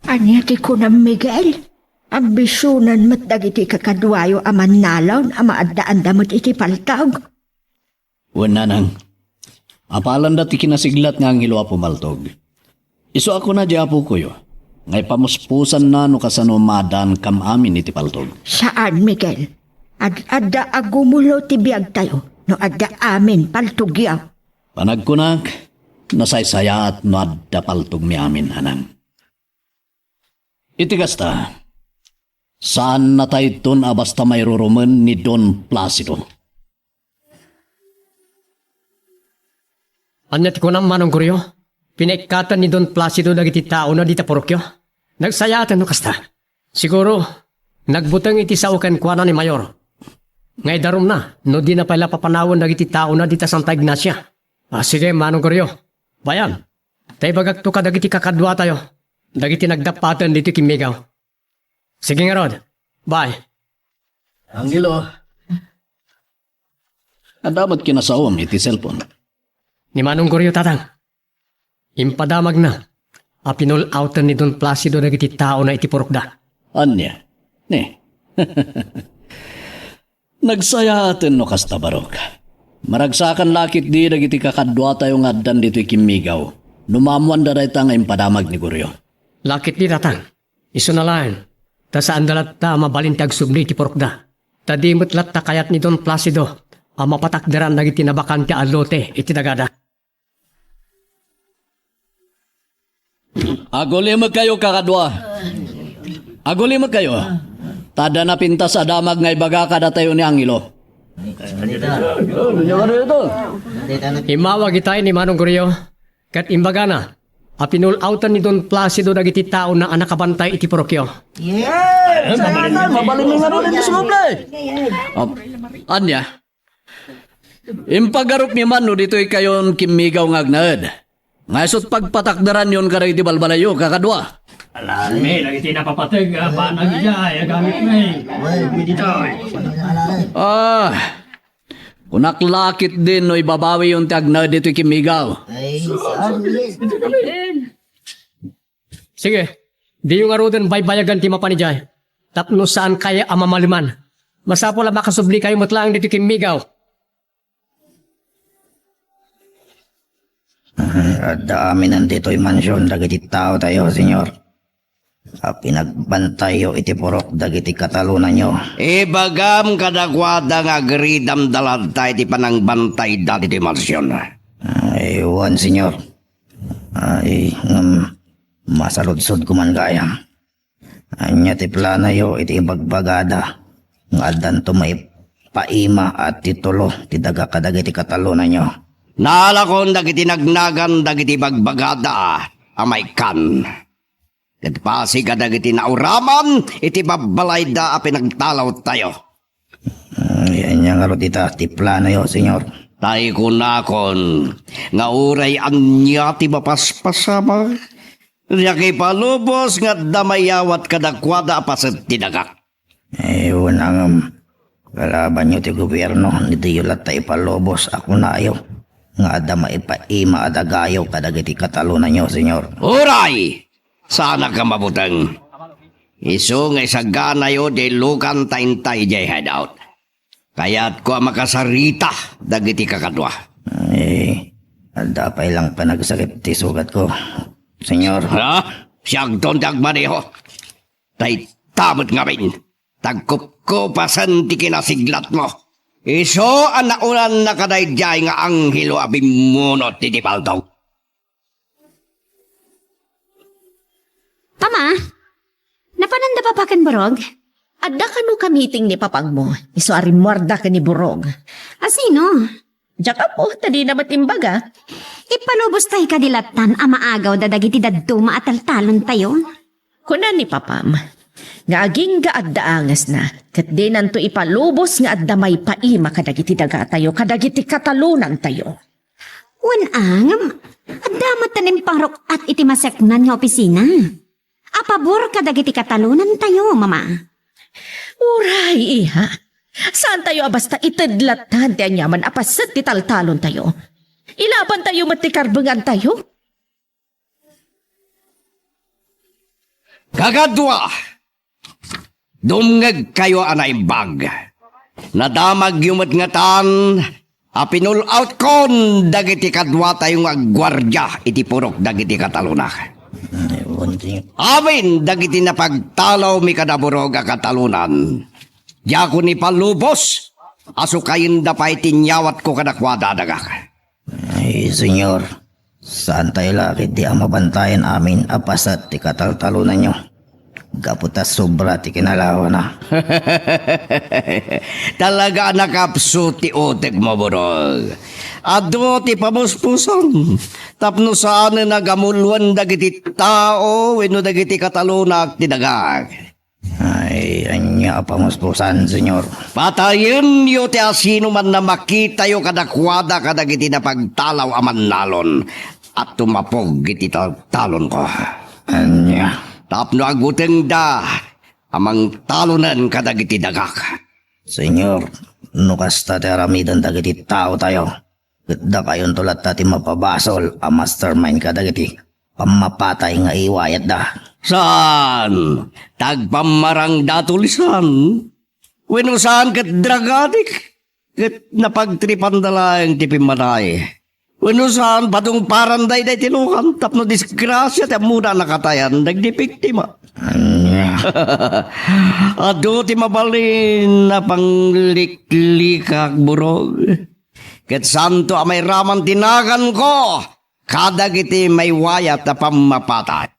Ania ti kunam, Miguel? Ambisionan met dagiti kakaduayo a mannalaw a maaddaanda met iti paltog. Wen, nanang, apalanda ti kinasiglat nga anghelo a pumaltog. Isu a kuna di apokoyo, nga ipamuspusanna no kasano maaddankam amin iti paltog. Saan, Miguel. Ad-adda a gumulo ti biagtayo no adda amin paltogyo. Panagkunak, nasaysayaat no adda paltogmi amin, nanang. Iti kasta, saan natayton a basta mairurumen ni Don Placido. Ania ti kunam, Manong Goryo? Pinaikkaten ni Don Placido dagiti taona dita purokyo? Nagsayaaten no kasta. Siguro, nagbuteng iti sao kenkuana ni Mayor. Nga idarumna, no dina pay la papanawen dagiti taona dita Santa Ignacia. Ah, sige, Manong Goryo. Bayan, ta ibagakto kadagiti kakaduatayo, dagiti nagdappaten ditoy kimmigaw. Sige ngarud. Bye. Angelo. Adda met kinasaom iti cellphone. Ni Manong Goryo, tatang. Impadamagna a pinul-outen ni Don Placido dagiti taona iti purokda. Ania? Ni. Nagsayaaten no kasta, barok. Maragsakan la ketdi dagiti kakaduatayo nga addan ditoy kimmigaw no maammoanda dayta nga impadamag ni Goryo. La ketdi, tatang. Isuna laeng, ta saanda latta a mabalin ti agsubli iti purokda. Ta di met latta kayat ni Don Placido a mapatakderan dagiti nabakan ti allote iti dagada. Agulimekkayo, kakadua. Agulimekkayo. Ta adda napintas a damag nga ibaga kadatayo ni Angelo. Immawag itay ni Manong Goryo, ket imbagana a pinul-outen ni Don Placido dagiti taona a nakabantay iti purokyo. Yes! Mabalin nga ron iti sumubli. Ania? Impagarupmi man no ditoy kayon kimmigaw nga agnaed. Nga isut' pagpatakderanyon kadagiti balbalayyo, kakadua. Alanmi, dagiti napapateg a banag idiay, agamit mi. Ditoy. Ah, kunak la ketdin no ibabawiyon ti agnaed ditoy kimmigaw. Sige, diyo ngaruden baybayagan ti mapan idiay, tapno saan kayo a mamaliman. Masapul a makasubli kayo met laeng ditoy kimmigaw. Ah, adda aminen ditoy mansion dagiti tao tayo, Señor. A pinagbantayyo iti purok dagiti katalonanyo. Ibagam kadakuada nga agridamda latta iti panangbantayda ditoy mansion. Ay, wen, Señor. Ay, ngem masaludsodko man gayam. Ania ti planoyo iti ibagbagada nga addanto maipaima a titulo ti daga kadagiti katalonanyo? Naalakon dagiti nagnagan dagiti ibagbagada a maikkan. Ket pasig kadagiti nauraman iti babbalayda a pinagtalawtayo. Ay, ania ngarud ita ti planoyo, Señor? Tay kunakon nga uray ania ti mapaspasamak, diak ipalubos nga adda maiyawat kadakuada a paset ti dagak. Eh, wen, ngem, kalabanyo ti gobierno, diyo latta ipalubos a kunayo nga adda maipaima a dagayo kadagiti katalonanyo, Señor. Uray! Saanak a mabuteng. Isu nga isaganayo diay lukan ta intay idiay hideout. Kayatko a makasarita dagiti kakadua. Eh, adda pay lang panagsakit ti sugatko, Señor. Ha? Siakton ti agmaneho. Dayta met ngamin, tagkupkupasen ti kinasiglatmo. Isu a naunannaka daydiay nga anghelo a bimmunot iti paltok. Ama, napananda papa ken Burog? Adda kano ka meeting ni papangmo, isu a rimmuarda ken ni Burog. A sino? Diak ammo, ta dina met imbaga. Ipalubos tay kadi lattan a maagawda dagiti dadduma a taltalontayo. Kuna ni papam nga agingga adda angesna, ket dinanto ipalubos nga adda maipaima kadagiti dagatayo, kadagiti katalonantayo. Wen, ngem adda met ti impangruk-at iti maseknan nga opisina. A pabor kadagiti katalonantayo, Mama. Uray, iha. Saantayo a basta ited lattan ti aniaman a paset ti taltalontayo. Ilabantayo met ti karbengantayo. Kakadua, dumngegkayo a naimbag. Nadamagyo met ngatan a pinul-outkon dagiti kaduatayo nga agguardia iti purok dagiti katalonak. Amin dagiti napagtalawmi kada Burog a katalonan, diakon ipalubos a sukayenda pay ti inyawatko kadakuada a dagak. Ay, Señor, saantayo la ketdi a mabantayan amin a paset ti kataltalonanyo gapu ta sobra ti kinalawana. Talaga a nakapsut ti utekmo, Burog. Adu ti pamuspusan tapno saanen a gamuloen dagiti tao wenno dagiti katalonak ti dagak. Ay, ania a pamuspusan, Señor? Patayenyo ti asinoman a makitayo kadakuada kadagiti napagtalaw a mannalon a tumapog iti taltalonko. Ania? Tapno agbutengda a mangtalonen kadagiti dagak. Señor, no kasta ti aramiden dagiti taotayo, ket dakayonto latta ti mapabasol a mastermind kadagiti pammapatay nga iwayatda. Saan? Tagpammarangda tulisan? Wenno saan ket drug addict? Ket napagtripanda laeng ti pimmatay? Wenno saan, patungparanda idiay tilukan tapno disgrasia ti ammona a nakatayan dagiti biktima? Ania? Adu ti mabalin a pangliklikak, Burog. Ket saanto a mairaman ti naganko kadagiti maiwayat a pammapatay.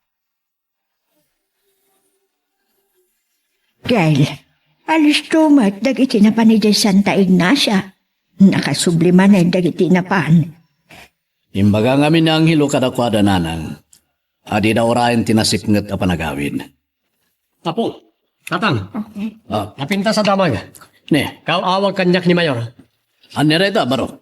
Kel, alisto met dagiti napan idiay Santa Ignacia. Nakasubli manen dagiti napan. Imbaga ngamin ni Angelo kadakuada, Nanang, a dida urayen ti nasipnget a panagawid. Apo, Tatang. Ah. Napintas a damag. Ne. Kaw-awag kaniak ni Mayor. Ania dayta, Barok?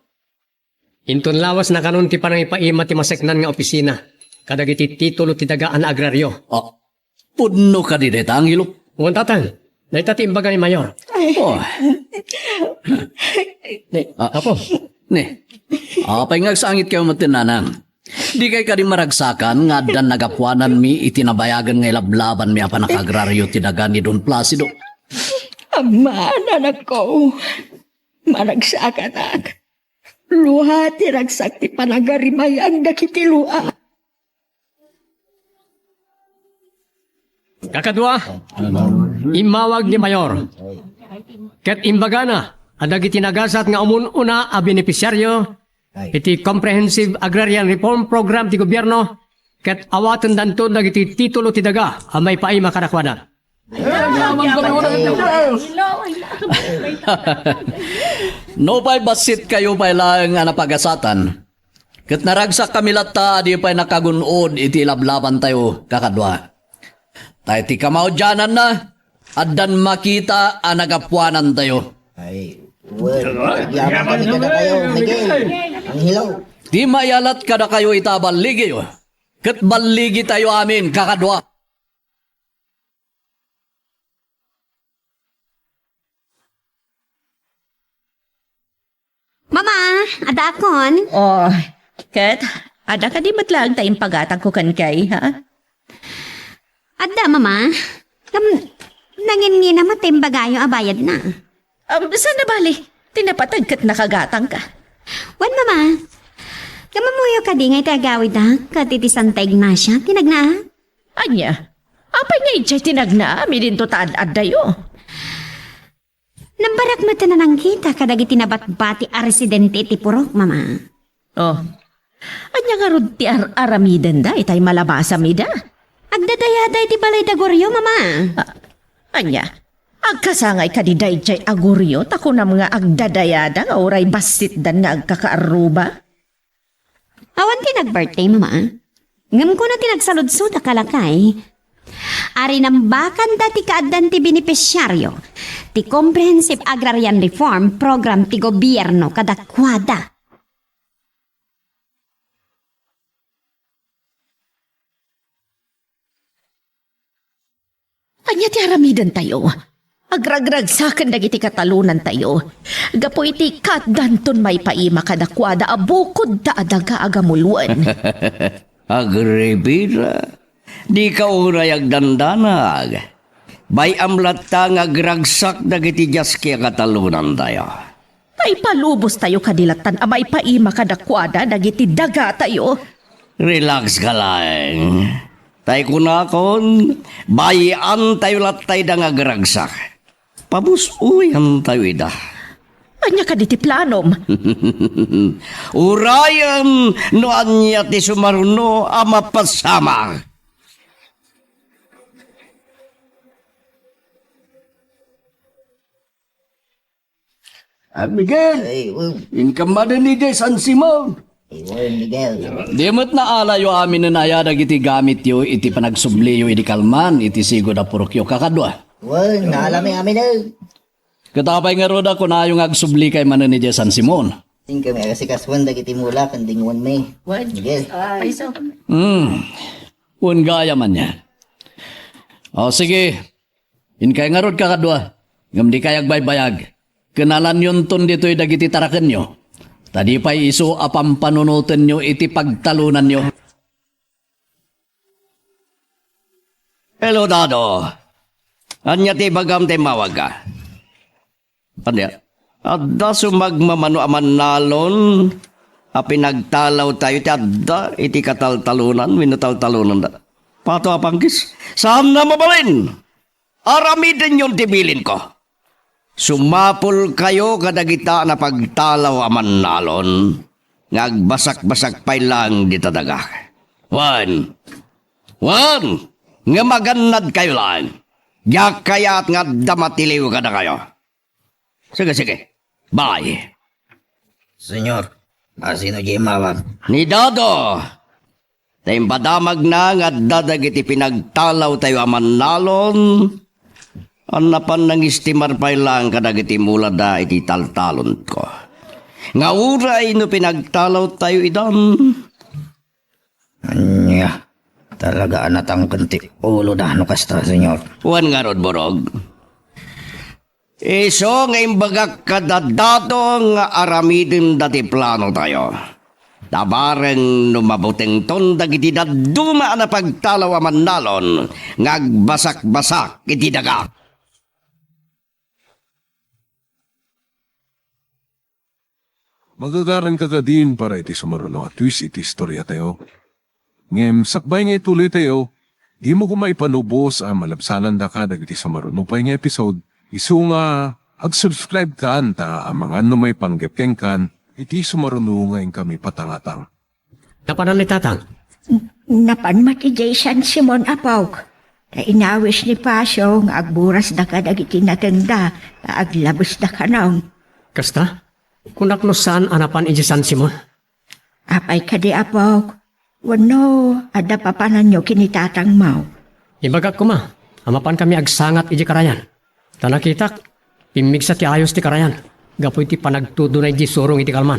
Inton lawas nakanon ti panangipaima ti maseknan nga opisina kadagiti titulo ti daga a naagrario. Ah, pudno kadi dayta, Angelo? Wen, Tatang. Dayta ti imbaga ni Mayor. Oh. Ni, Ah. Apo. Ni, apay nga agsangitkayo met, Nanang? Dikay kadi maragsakan nga addan nagapuananmi iti nabayagen nga ilablabanmi a panakagrario ti daga ni Don Placido? Amman, anakko, maragsakanak. Lua ti ragsak ti panagarimayag dagiti lua. Kakadua, immawag ni Mayor. Ket imbagana a dagiti nagasat nga umun-una a benepisyaryo iti Comprehensive Agrarian Reform Program ti gobierno, ket awatendanto dagiti titulo ti daga a maipaima kadakuada. Nupay bassitkayo pay laeng a napagasatan, ket naragsakkami latta a di pay nakagun-od iti ilablabantayo, kakadua. Ta iti kamaudiananna, addan makita a nagapuanantayo. Ay, wen, agyaman kami kadakayo, Miguel. Angelo. Ti mayalat kadakayo ita a balligiyo, ket balligitayo amin, kakadua. Mama, addaakon? Oh, ket, adda kadi met laeng ta impagatangko kenka, ha? Adda, Mama. Ngem, nanginngina met ta imbagayo a bayadna. Um, saan a bali? Ti napateg ket nakagatangka. Wen, Mama. Ngem ammoyo kadi nga iti agawidak ket iti Santa Ignacia, tinagna? Ania? Apay nga idiay tinagna? Amidinto ta ad-addayo. Nambarak met a nanangkita kadagiti nabatbati a residente iti purok, Mama. Oh. Ania ngarud ti ar-aramidenda itay malabasam ida? Agdadayada iti balay da Gorio, Mama. Ah, ania? Agkasangay kadi daydiay a Gorio ta kunam nga agdadayada nga uray bassitdan nga agkakaarruba? Awan ti nag-birthday, Mama. Ngem kuna ti nagsaludsod a kalakay, arinambakanda ti kaaddan ti benepisyaryo ti Comprehensive Agrarian Reform Program ti gobierno kadakuada. Ania ti aramidentayo? Agragragsaken dagiti katalonantayo gapu iti kaaddanton maipaima kadakuada a bukod ta adaga a gamuloen. Agripina, dika uray agdandanag. Bay-am latta nga agragsak dagiti diaski a katalonantayo. Ta ipalubostayo kadi lattan a maipaima kadakuada dagiti dagatayo. Relax ka laeng. Tay kunakon, bay-antayo lattayda nga agragsak. Pabus-oyantayo ida. Ania kadi ti planom? Urayen no ania ti sumaruno a mapasamak. Ah, Miguel, Ay, wen. Inka manen idiay San Simon. Ay, wen, Miguel. Di met naalayo aminen aya dagiti gamityo iti panagsubliyo idi kalman iti sigud a purokyo kakadua. Wen, naalami aminen. Ket apay ngarud a kunayo nga agsublikay manen idiay San Simon? Inkami agasikasoen dagiti mula ken dingoenmi. Wen. Miguel. Ay, so. Hmm. Wen gayam ania. O, sige. Inkay ngarud, kakadua, ngem dikay agbaybayag. Kenalanyonton ditoy dagiti tarakenyo, ta di pay isu a pampanunotenyo iti pagtalonanyo. Hello, Dado. Ania ti ibagam ta immawagka? Ania? Adda sumagmamano a mannalon a pinagtalawtayo ti adda iti kataltalonan wenno taltalonanda. Pato a panggis? Saanna mabalin? Aramidenyon ti bilinko. Sumapulkayo kadagita a napagtalaw a mannalon nga agbasakbasak pay laeng dita daga. Wen, wen, ngem agannadkayo laeng. Diak kayat nga adda matiliw kadakayo. Sige, sige. Bye. Senyor, asino diay immawag? Ni Dado. Ta impadamagna nga adda dagiti pinagtalawtayo a mannalon, a napan nangistimar pay laeng kadagiti mulada iti taltalonko. nga uray no pinagtalawtayo idan. Ania, talaga a natangken ti uloda no kasta, Señor. Wen ngarud, Borog. Isu nga imbagak kada dato nga aramidenda ti planotayo. Ta bareng no mabutengton dagiti dadduma a napagtalaw a mannalon nga agbasakbasak iti daga. Magagaranka kadin para iti sumaruno a twist iti istoriatayo. Ngem sakbay nga ituloytayo, dimo koma ipanubos a malabsanandaka dagiti sumaruno pay nga episode, isu nga ag-subscribe kan ta amangan no maipanggep kenkan iti sumaruno nga inkami patangatang. Napanan ni Tatang? Napan met idiay San Simon, apok. Ta inawis ni Pasio nga agburasda kadagiti natengda ta aglabesda kanon. Kasta? Kunak no saan a napan idiay San Simon? Apay kadi, apok? Wenno adda papananyo ken ni Tatangmo? Ibagak koma a mapankami agsangat idiay karayan. Ta nakitak, pimmigsa ti ayos ti karayan gapu iti panagtudona idiay surong iti kalman.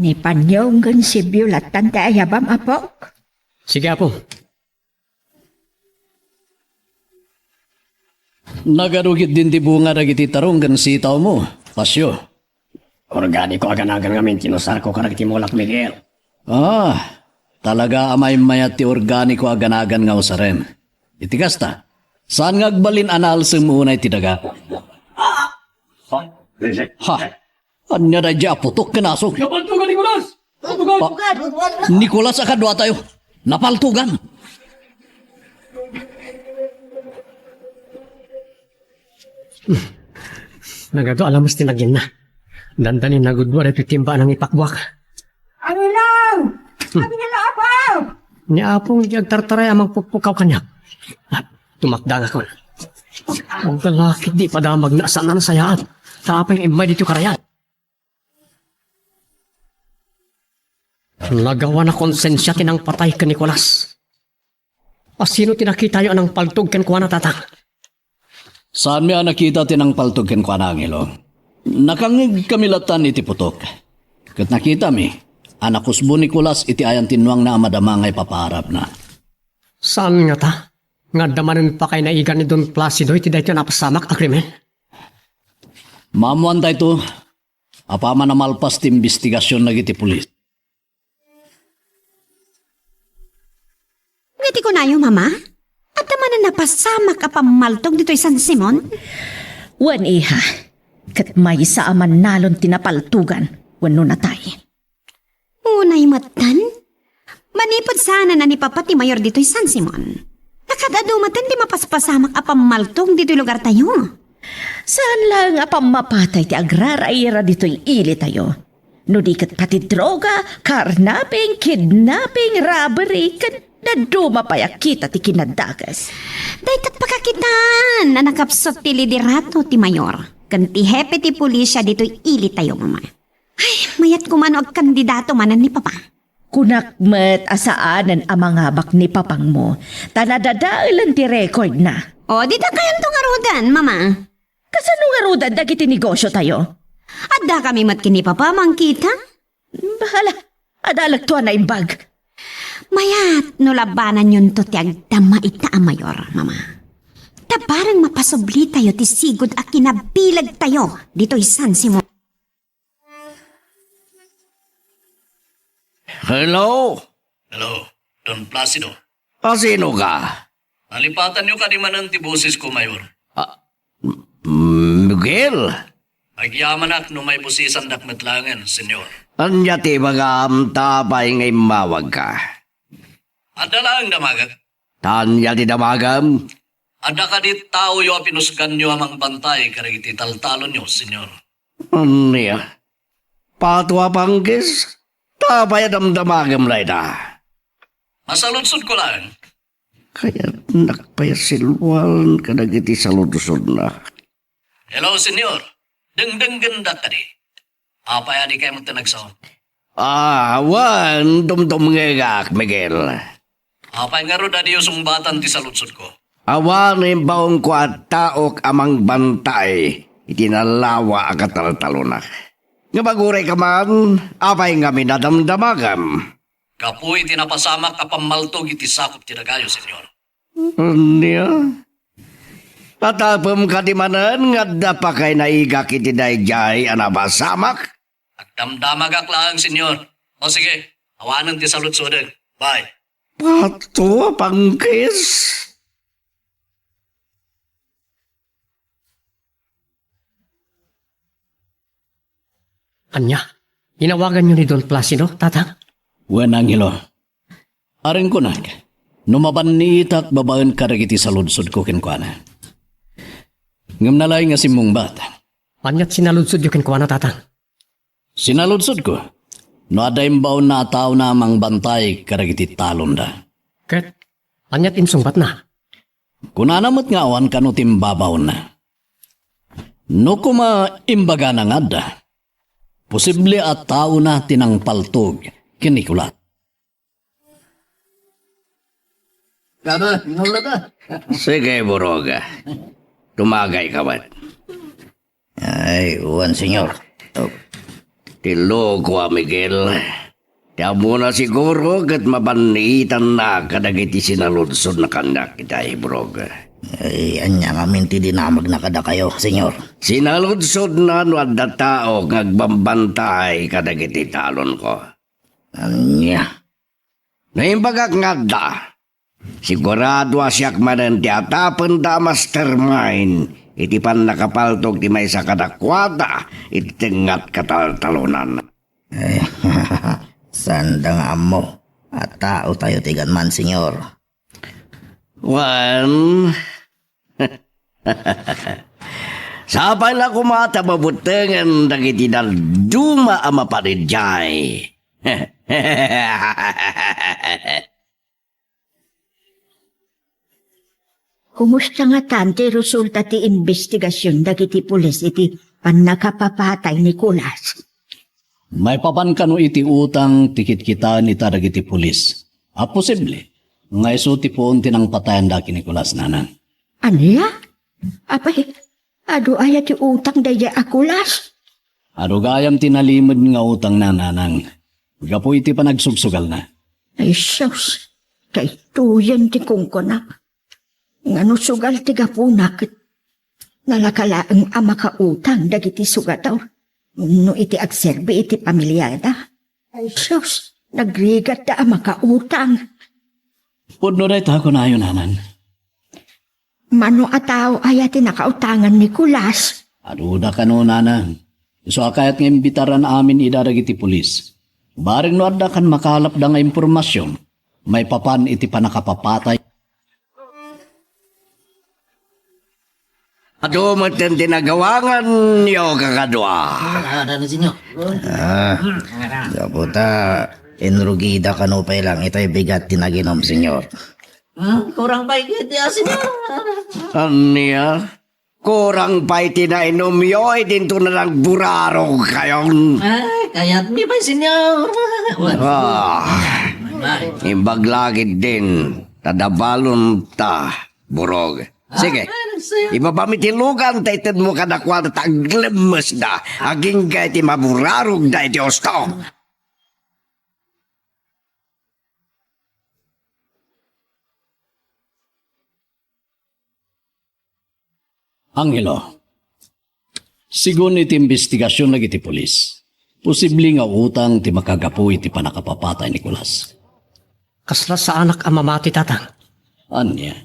Ni Panyong ken Sibio lattan ti ayabam, apok? Sige, Apo. Nagadu ketdin ti bunga dagiti tarong ken sitawmo, Pasio. Organiko a ganagan ngamin ti inusarko kadagiti mulak, Miguel. Ah, talaga a maymayat ti organiko a ganagan nga usarem. Iti kasta, saan nga agbalin a naalsem unay ti daga? Ha? Ania daydiay a putok ken asong? Napaltugan, Nicolas! Napaltugan! Pa-, Nicolas a kaduatayo. Napaltugan! Nagadu a lames ti naginna. Dandani nagudua daytoy timba a nangipakbuak. Arilaw! Hmm. Arilaw, Apo! Ni Apong iti agtartaray a mangpukpukaw kaniak. Ah, tumakdangakon. Agdalakit di padamagna a saan a nasayaat. Ta apay nga immay ditoy karayan. Nagawan a konsensia ti nangpatay ken Nicolas. Asino ti nakitayo a nangpaltog kenkuana, Tatang? Saanmi a nakita ti nangpaltog kenkuana, Angelo. Nakangngegkami lattan iti putok. Ket nakitami a nakusbo ni Nicolas iti ayan ti nuangna a madama nga ipapaarapna. Saan ngata? Nga adda manen pakainaigan ni Don Placido iti daytoy a napasamak a krimen? Maammoan daytoy, apaman a malpas ti imbestigasion dagiti pulis. Nga ti kunayo, Mama? Adda manen napasamak a pammaltog ditoy San Simon? Wen, iha. Ket maysa a mannalon ti napaltogan wenno natay. Unay metten? Manipud saanen a ni Papa ti mayor ditoy San Simon, nakaad-adu metten ti mapaspasamak a pammaltog ditoy lugartayo. Saan laeng a pammapatay ti agraraira ditoy ilitayo. No di ket pati droga, carnapping, kidnapping, robbery, ken dadduma pay a kita ti kinadakes. Dayta pakakitaan a nakapsut ti liderato ti mayor ken ti hepe ti pulisya ditoy ilitayo, Mama. Ay, mayat koma no agkandidato manen ni Papa. Kunak met a saanen a mangabak ni Papangmo, ta nadadaelen ti rekordna. O, di dakayonto ngaruden, Mama. Kasano ngaruden dagiti negosiotayo? Addakami met ken ni Papa a mangkita. Bahala, adalekto a naimbag. Mayat no labananyonto ti agdama ita a mayor, Mama. Ta bareng mapasublitayo ti sigud a kinabilegtayo ditoy San Simon. Hello? Hello, Don Placido. Asino ka? Nalipatanyo kadi manen ti bosesko, Mayor? Ah, M-, Miguel? Agyamanak no maibusisandak met laengen, Senyor. Ania ti ibagam ta apay nga immawagka? Adda laeng damagek. Ta ania ti damagem? Adda kadi taoyo a pinusganyo a mangbantay kadagiti taltalonyo, Senyor? Ania? Pato a panggis? Ta apay a damdamagem dayta? Masaludsodko laeng. Kayatnak pay a silwalen kadagiti saludsodna. Hello, Senyor. Dengdenggendak kadi. Apay a dikay met ti nagsaom? Ah, awan, dumdumngegak, Miguel. Apay ngarud a diyo sungbatan ti saludsodko? Awan imbaonko a taok a mangbantay iti nalawa a kataltalona. Ngem agurayka man, apay ngamin a damdamagam? Gapu iti napasamak a pammaltog iti sakup ti dagayo, Señor. Ania? Atapem kadi manen nga adda pakainaigak iti daydiay a napasamak? Agdamdamagak laeng, Señor. O sige, awanen ti saludsodek. Bye. Pato a pangkis? Ania? Inawaganyo ni Don Placido, Tatang? Wen, Angelo. Aren kunak, no mabanniitak babaen kadagiti saludsodko kenkuana. Ngem nalaing nga simmungbat. Ania ti sinaludsodyo kenkuana, Tatang? Sinaludsodko, no adda imbaonna a taona a mangbantay kadagiti talonda. Ket ania ti insungbatna? Kunana met nga awan kano ti imbabaonna. No koma imbagana nga adda, posible a taona ti nangpaltog ken Nicolas. Kada, inulna ta. Sige, Burog. Tumagayka met. Ay, wen, Señor. Oh. Ti loko a Miguel. Ti ammona siguro ket mabanniitanna kadagiti sinaludsodna kaniak ita, Burog. Ay, ania ngamin ti dinamagna kadakayo, Señor? Sinaludsodna no adda tao nga agbambantay kadagiti talonko. Ania? No imbagak nga adda, sigurado a siak manen ti atapenda a mastermind iti pannakapaltog ti maysa kadakuada iti tengnga a kataltalonan. Eh, saanda nga ammo a taotayo ti ganian, Señor. Wen, sapay la koma ta mabuttengen dagiti dadduma a mapan idiay. Kumusta ngatan ti resulta ti imbestigasion dagiti pulis iti pannakapapatay ni Nicolas? Maipapan kano iti utang ti kitkitaen ita dagiti pulis a posible nga isu ti puon ti nangpatayanda ken ni Nicolas, nanang. Ania? Apay, adu aya ti utang daydiay a Nicolas? Adu gayam ti nalimed nga utangna, nanang, gapu iti panagsugsugalna. Ay, sus, daytoyen ti kunkunak. Nga no sugal ti gapuna ket nalaka laeng a makautang dagiti sugato wenno iti agserbi iti pamiliada. Ay, sus, nagrigatda a makautang. Pudno dayta, kunayo, nanang. Mano a tao aya ti nakautangan ni Nicolas? Aduda kano, nanang. Isu a kayat nga imbitaran amin ida dagiti pulis. Bareng no adda kan makalapda nga impormasion maipapan iti pannakapapatay. Adu metten ti nagawanganyo, kakadua. Ah, gapu ta inrugida kano pay lang itay bigat ti naginom, Señor. Hmm, kurang pay ket ti asin. Ania? Kurang pay ti nainomyo, idinto na nagburarog kayon. Ay, kayatmi pay, Señor. Ah, imbag lagid din, tadabalon ta, Burog. Sige, ibabami ti lugan ta itedmo kadakuada ta aglemmesda agingga iti maburarogda iti husto. Angelo, sigun iti imbestigasion dagiti pulis, posible nga utang ti makagapu iti pannakapapatay ni Nicolas. Kasla saanak a mamati, Tatang. Ania?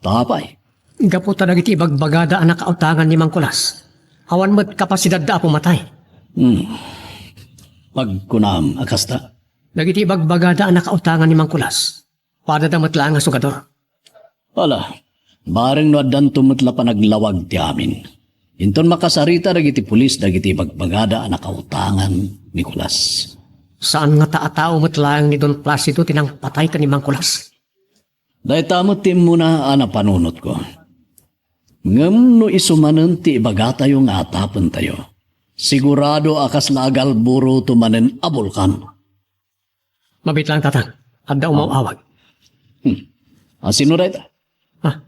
Apay? Gapu ta dagiti ibagbagada a nakautangan ni Mang Nicolas, awan met kapasidadda a pumatay. Hmm. Pagkunam a kasta? Dagiti ibagbagada a nakautangan ni Mang Nicolas, padada met laeng a sugador. Ala, bareng no addanto met la panaglawag ti amin. Inton makasarita dagiti pulis dagiti ibagbagada a nakautangan ni Nicolas. Saan ngata a tao met laeng ni Don Placido ti nangpatay ken ni Mang Nicolas? Dayta met ti immuna a napanunotko. Ngem no isu manen ti ibagatayo nga atapentayo, sigurado a kasla agalburoto manen a bulkan. Mabiit laeng, Tatang. Adda umaw-awag. Hmm. A, sino dayta? Ah,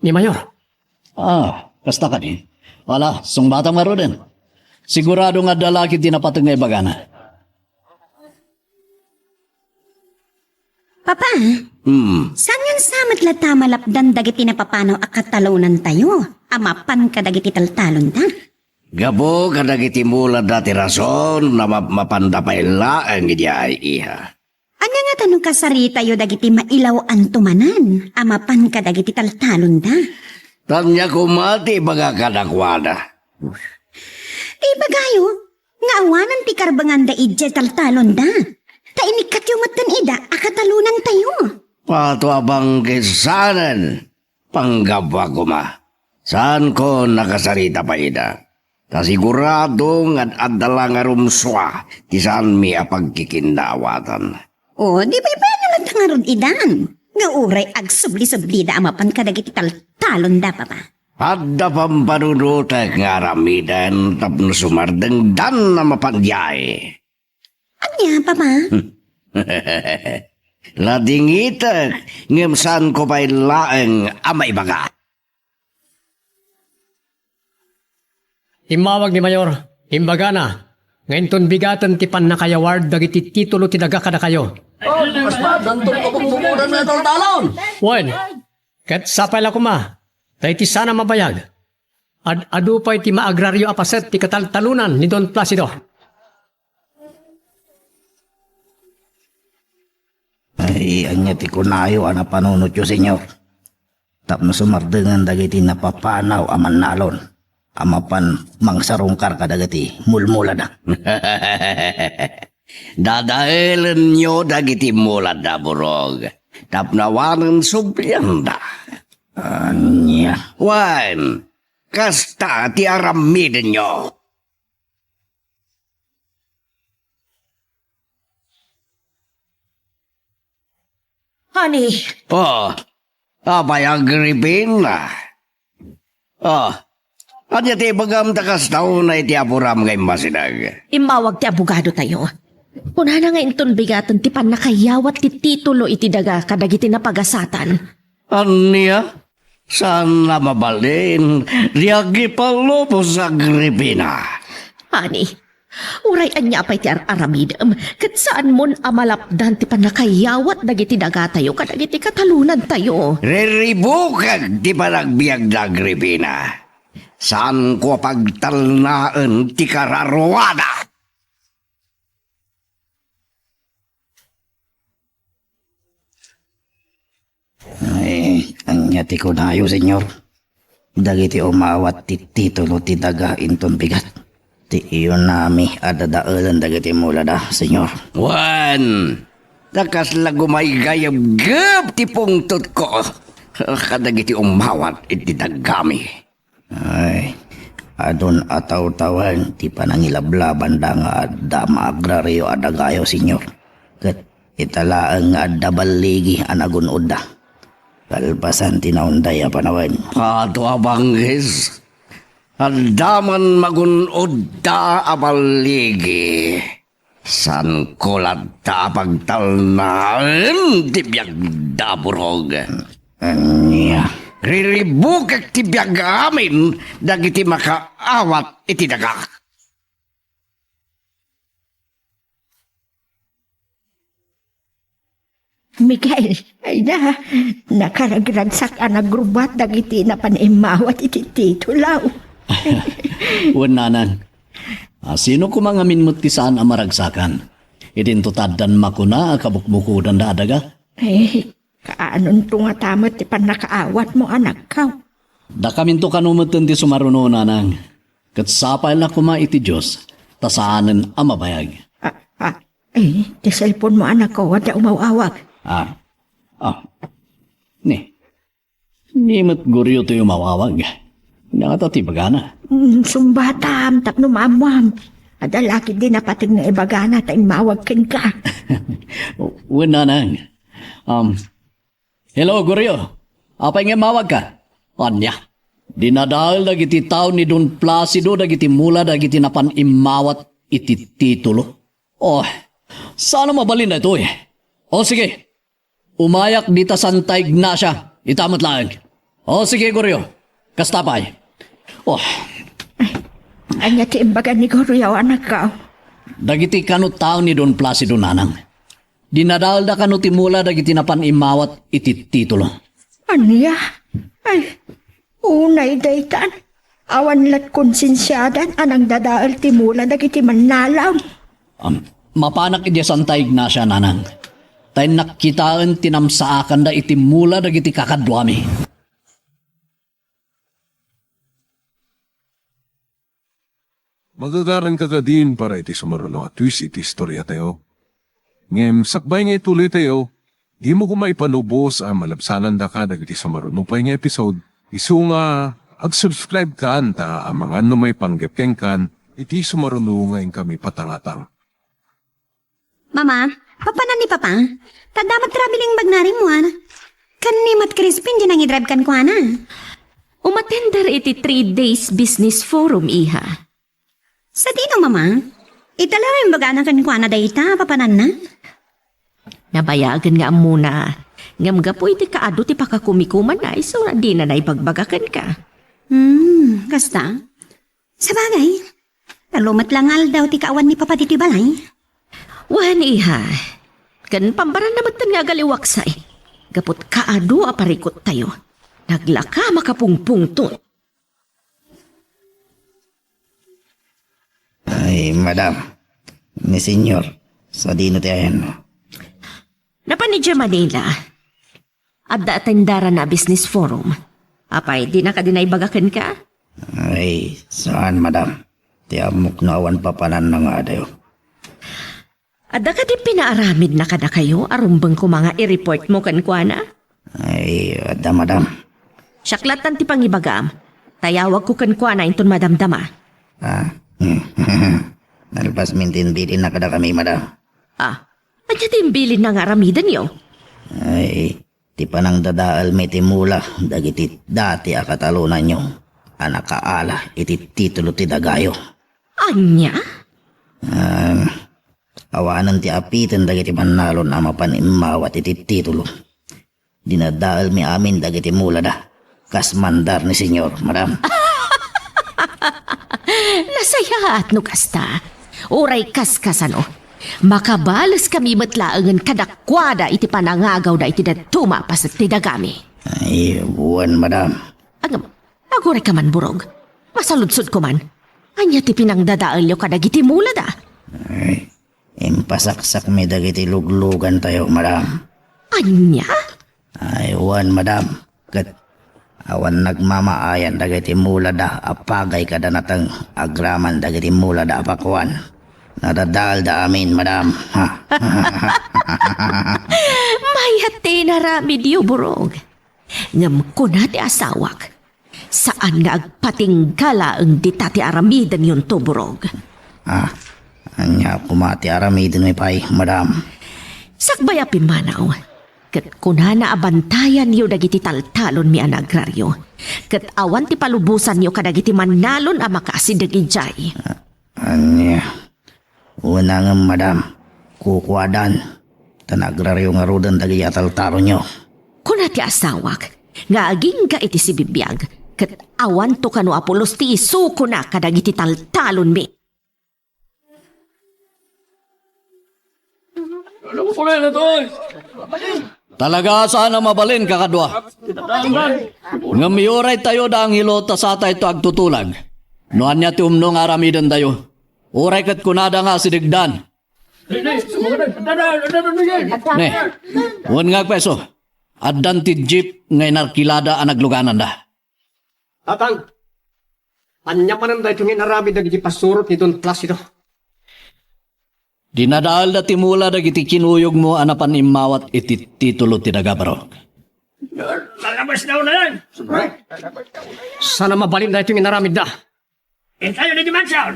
ni Mayor. Ah, kasta kadi. Ala, sungbatam ngaruden. Sigurado nga adda la ketdi napateg nga ibagana. Papa, Hmm. Saan nga sa met latta malapdan dagiti napapanaw a katalonantayo a mapan kadagiti taltalonda? Gapu kadagiti mulada ti rason a map-, mapanda pay laeng idiay, iha. Ania ngata no kasaritayo dagiti mailaw-anto manen a mapan kadagiti taltalonda? Ania koma ti ibaga kadakuada? Ti ibagayo, nga awanen ti karbenganda idiay taltalonda. Ta inikkatyo metten ida a katalonantayo. Pato a bangkisanen, panggapuak koma. Saanko nakasarita pay ida. Ta sigurado nga ad-adda la nga rumsua ti saanmi a pagkikinnaawatan. O, di pay pwede latta ngarud idan. Nga uray agsubli-sublida a mapan kadagiti taltalonda, Papa. Adda pampanunotek nga aramiden tapno sumardengdan a mapan diay. Ania, Papa? Ladingitek, ngem saanko pay laeng a maibaga. Immawag ni Mayor, imbagana, nga inton bigaten ti pannakayaward dagiti titulo ti daga kadakayo. Oh, basta, dantong kabukbukudan na taltalon. Wen, ket sapay la koma, ta iti saan a mabayag, ad-adu pay ti maagrario a paset ti kataltalonan ni Don Placido. Ay, ania ti kunayo a napanunotyo, Señor? Tapno sumardengen dagiti napapanaw a mannalon a mapan mangsarungkar kadagiti mulmulada. Dadaelenyo dagiti mulada, Burog, tapno awanen sublianda. Ania? Wen, kasta ti aramidenyo. Honey. Oh, apay, Agripina? Oh, ania ti ibagam ta kasta unay ti apuram nga immasideg? Immawag ti abogadotayo. Kunana nga inton bigaten ti pannakayawat ti titulo iti daga kadagiti napagasatan. Ania? Saan a mabalin, di agipalubos, Agripina. Honey, uray ania pay ti ar-aramidem, ket saanmon a malapdan ti pannakayawat dagiti dagatayo kadagiti katalonantayo. Riribukek ti panagbiagda, Agripina. Saanko a pagtalnaen ti kararuada. Ay, ania ti kunayo, Señor? Dagiti umawat ti titulo ti daga inton bigat ti iyunami a dadaelen dagiti mulada, Señor. Wen, ta kasla gumaygayebgep ti pungtotko kadagiti umawat iti dagami. Ay, adun a tawtawen ti panangilablabanda nga adda maagrario a dagayo, Señor. Ket ita laeng nga adda balligi a nagun-odda. Kalpasan ti naunday a panawen. Ato a bangis, adda man magun-odda a balligi. Saanko latta a pagtalnaen ti biagda, Burog. Ania? Riribukek ti biag amin dagiti makaawat iti daga. Miguel, ay na, nakaragragsak a nagrubbuat dagiti napan immawat iti titulo. Wen, nanang. A, sino koma ngamin met ti saan a maragsakan? Idinto ta addan makuna a kabukbukodanda a daga? Eh, kaanonto ngata met ti pannakaawatmo, anakko? Dakaminto kano metten ti sumaruno, nanang. Ket sapay la koma iti Dios, ta saanen a mabayag. Ah, ah, eh, ti cellphone mo, anakko, adda umaw-awag. Ah, ah, ni, ni met Goryo ti umaw-awag. Ania ngata ti ibagana? Mm, sumbatam tapno maammuam. Adda la ketdi napateg nga ibagana ta immawag kenka. Wen, nanang. Um, Hello, Goryo. Apay nga immawagka? Ania? Dinadael dagiti tao ni Don Placido dagiti mula dagiti napan immawat iti titulo. Oh, saan a mabalin daytoy? O sige, umayak dita Santa Ignacia, ita met laeng. O sige, Goryo, kasta pay. Oh. Ania ti imbaga ni Goryo, anakko? Dagiti kano tao ni Don Placido, nanang. Dinadaelda kano ti mula dagiti napan immawat iti titulo. Ania? Ay, unay daytan. Awan lat konsensiadan a nangdadael ti mula dagiti mannalon. Am, mapanak idiay Santa Ignacia, nanang. Ta innak kitaen ti namsaakanda iti mula dagiti kakaduami. Magagaranka kadin para iti sumaruno a twist iti istoriatayo. Ngem sakbay nga ituloytayo, dimo koma ipalubos a malabsanandaka dagiti sumaruno pay nga episode, isu nga ag-subscribe kan ta amangan no maipanggep kenkan iti sumaruno nga inkami patangatang. Mama, papanan ni Papa? Ta adda met rabii ti imbagna rimmuar. Ken ni Mat Crispin diay nangidrive kenkuana. Umatender iti three days business forum, iha. Sadino, Mama? Ita la imbagana kenkuana dayta, papananna? Nabayagen nga ammona. Ngem gapu iti kaadu ti pakakumikumanna, isu nga dina naibagbaga kenka. Hmm, kasta? Sabagay, tallo met la nga aldaw ti kaawan ni Papa ditoy balay. Wen, iha, ken pambaranna metten nga agaliwaksay. Gaput kaadu a parikuttayo, naglaka makapungpungtot. Ay, madam, ni senyor, sadino ti ayanmo? Napan idiay Manila. Adda atendaranna a business forum. Apay, dina kadi naibaga kenka? Ay, saan, madam. Ti ammok no awan papananna nga adayo. Adda kadi pinaaramidna kadakayo a rumbeng koma nga i-report mo kenkuana? Ay, adda, madam. Siak lattan ti pangibagam. Tayawagko kenkuana inton madamdama. Ah, nalpas min ti imbilinna kadakami, madam. Ah, ania ti imbilinna nga aramidenyo? Ay, ti panangdadaelmi ti mula dagiti dati a katalonanyo a nakaala iti titulo ti dagayo. Ania? Ah, awanen ti apiten dagiti mannalon a mapan immawat iti titulo. Dinadaelmi amin dagiti mulada. Kas mandar ni senyor, madam. Nasayaat no kasta. Uray kaskasano, makabaleskami met laengen kadakuada iti panangagawda iti dadduma a paset ti dagami. Ay, wen, madam. Agam, agurayka man, Burog. Masaludsodko man. Ania ti pinangdadaelyo kadagiti mulada? Ay, impasaksakmi dagiti luglugantayo, madam. Ania? Ay, wen, madam. Ket awan nagmamaayan dagiti mulada a pagay kada nateng agraman dagiti mulada a pakuan. Nadadaelda amin, madam. Ha? Mayat ti inaramidyo, Burog. Ngem kuna ti asawak, saan nga agpatingga laeng dita ti aramidenyonto, Burog. Ah, ania koma ti aramidenmi pay, madam? Sakbay a pimmanaw, ket kunana a bantayanyo dagiti taltalonmi a naagraryo, ket awan ti palubosanyo kadagiti mannalon a makaasideg idiay. Ania? Unangem, madam, kukuadan, ta naagraryo ngaruden dagiti ataltalonyo. Kuna ti asawak nga agingga iti sibibiag, ket awanto kano a pulos ti isukona kadagiti taltalonmi. Talaga saan a mabalin, kakadua. Ngem iuraytayo da Angelo ta satayto agtutulag no ania ti umno nga aramidendayo. Uray ket kunada nga asidegdan. Ne, wen nga agpayso, addan ti jeep nga inarkilada a naglugananda. Tatang, ania manen daytoy nga inaramid dagiti pasurot ni Don Placido? Dinadaelda ti mula dagiti kinuyogmo a napan immawat iti titulo ti daga, Barok. Lalabas daw na yan! Saan a mabalin daytoy nga inaramidda? Intayo ni Dimension!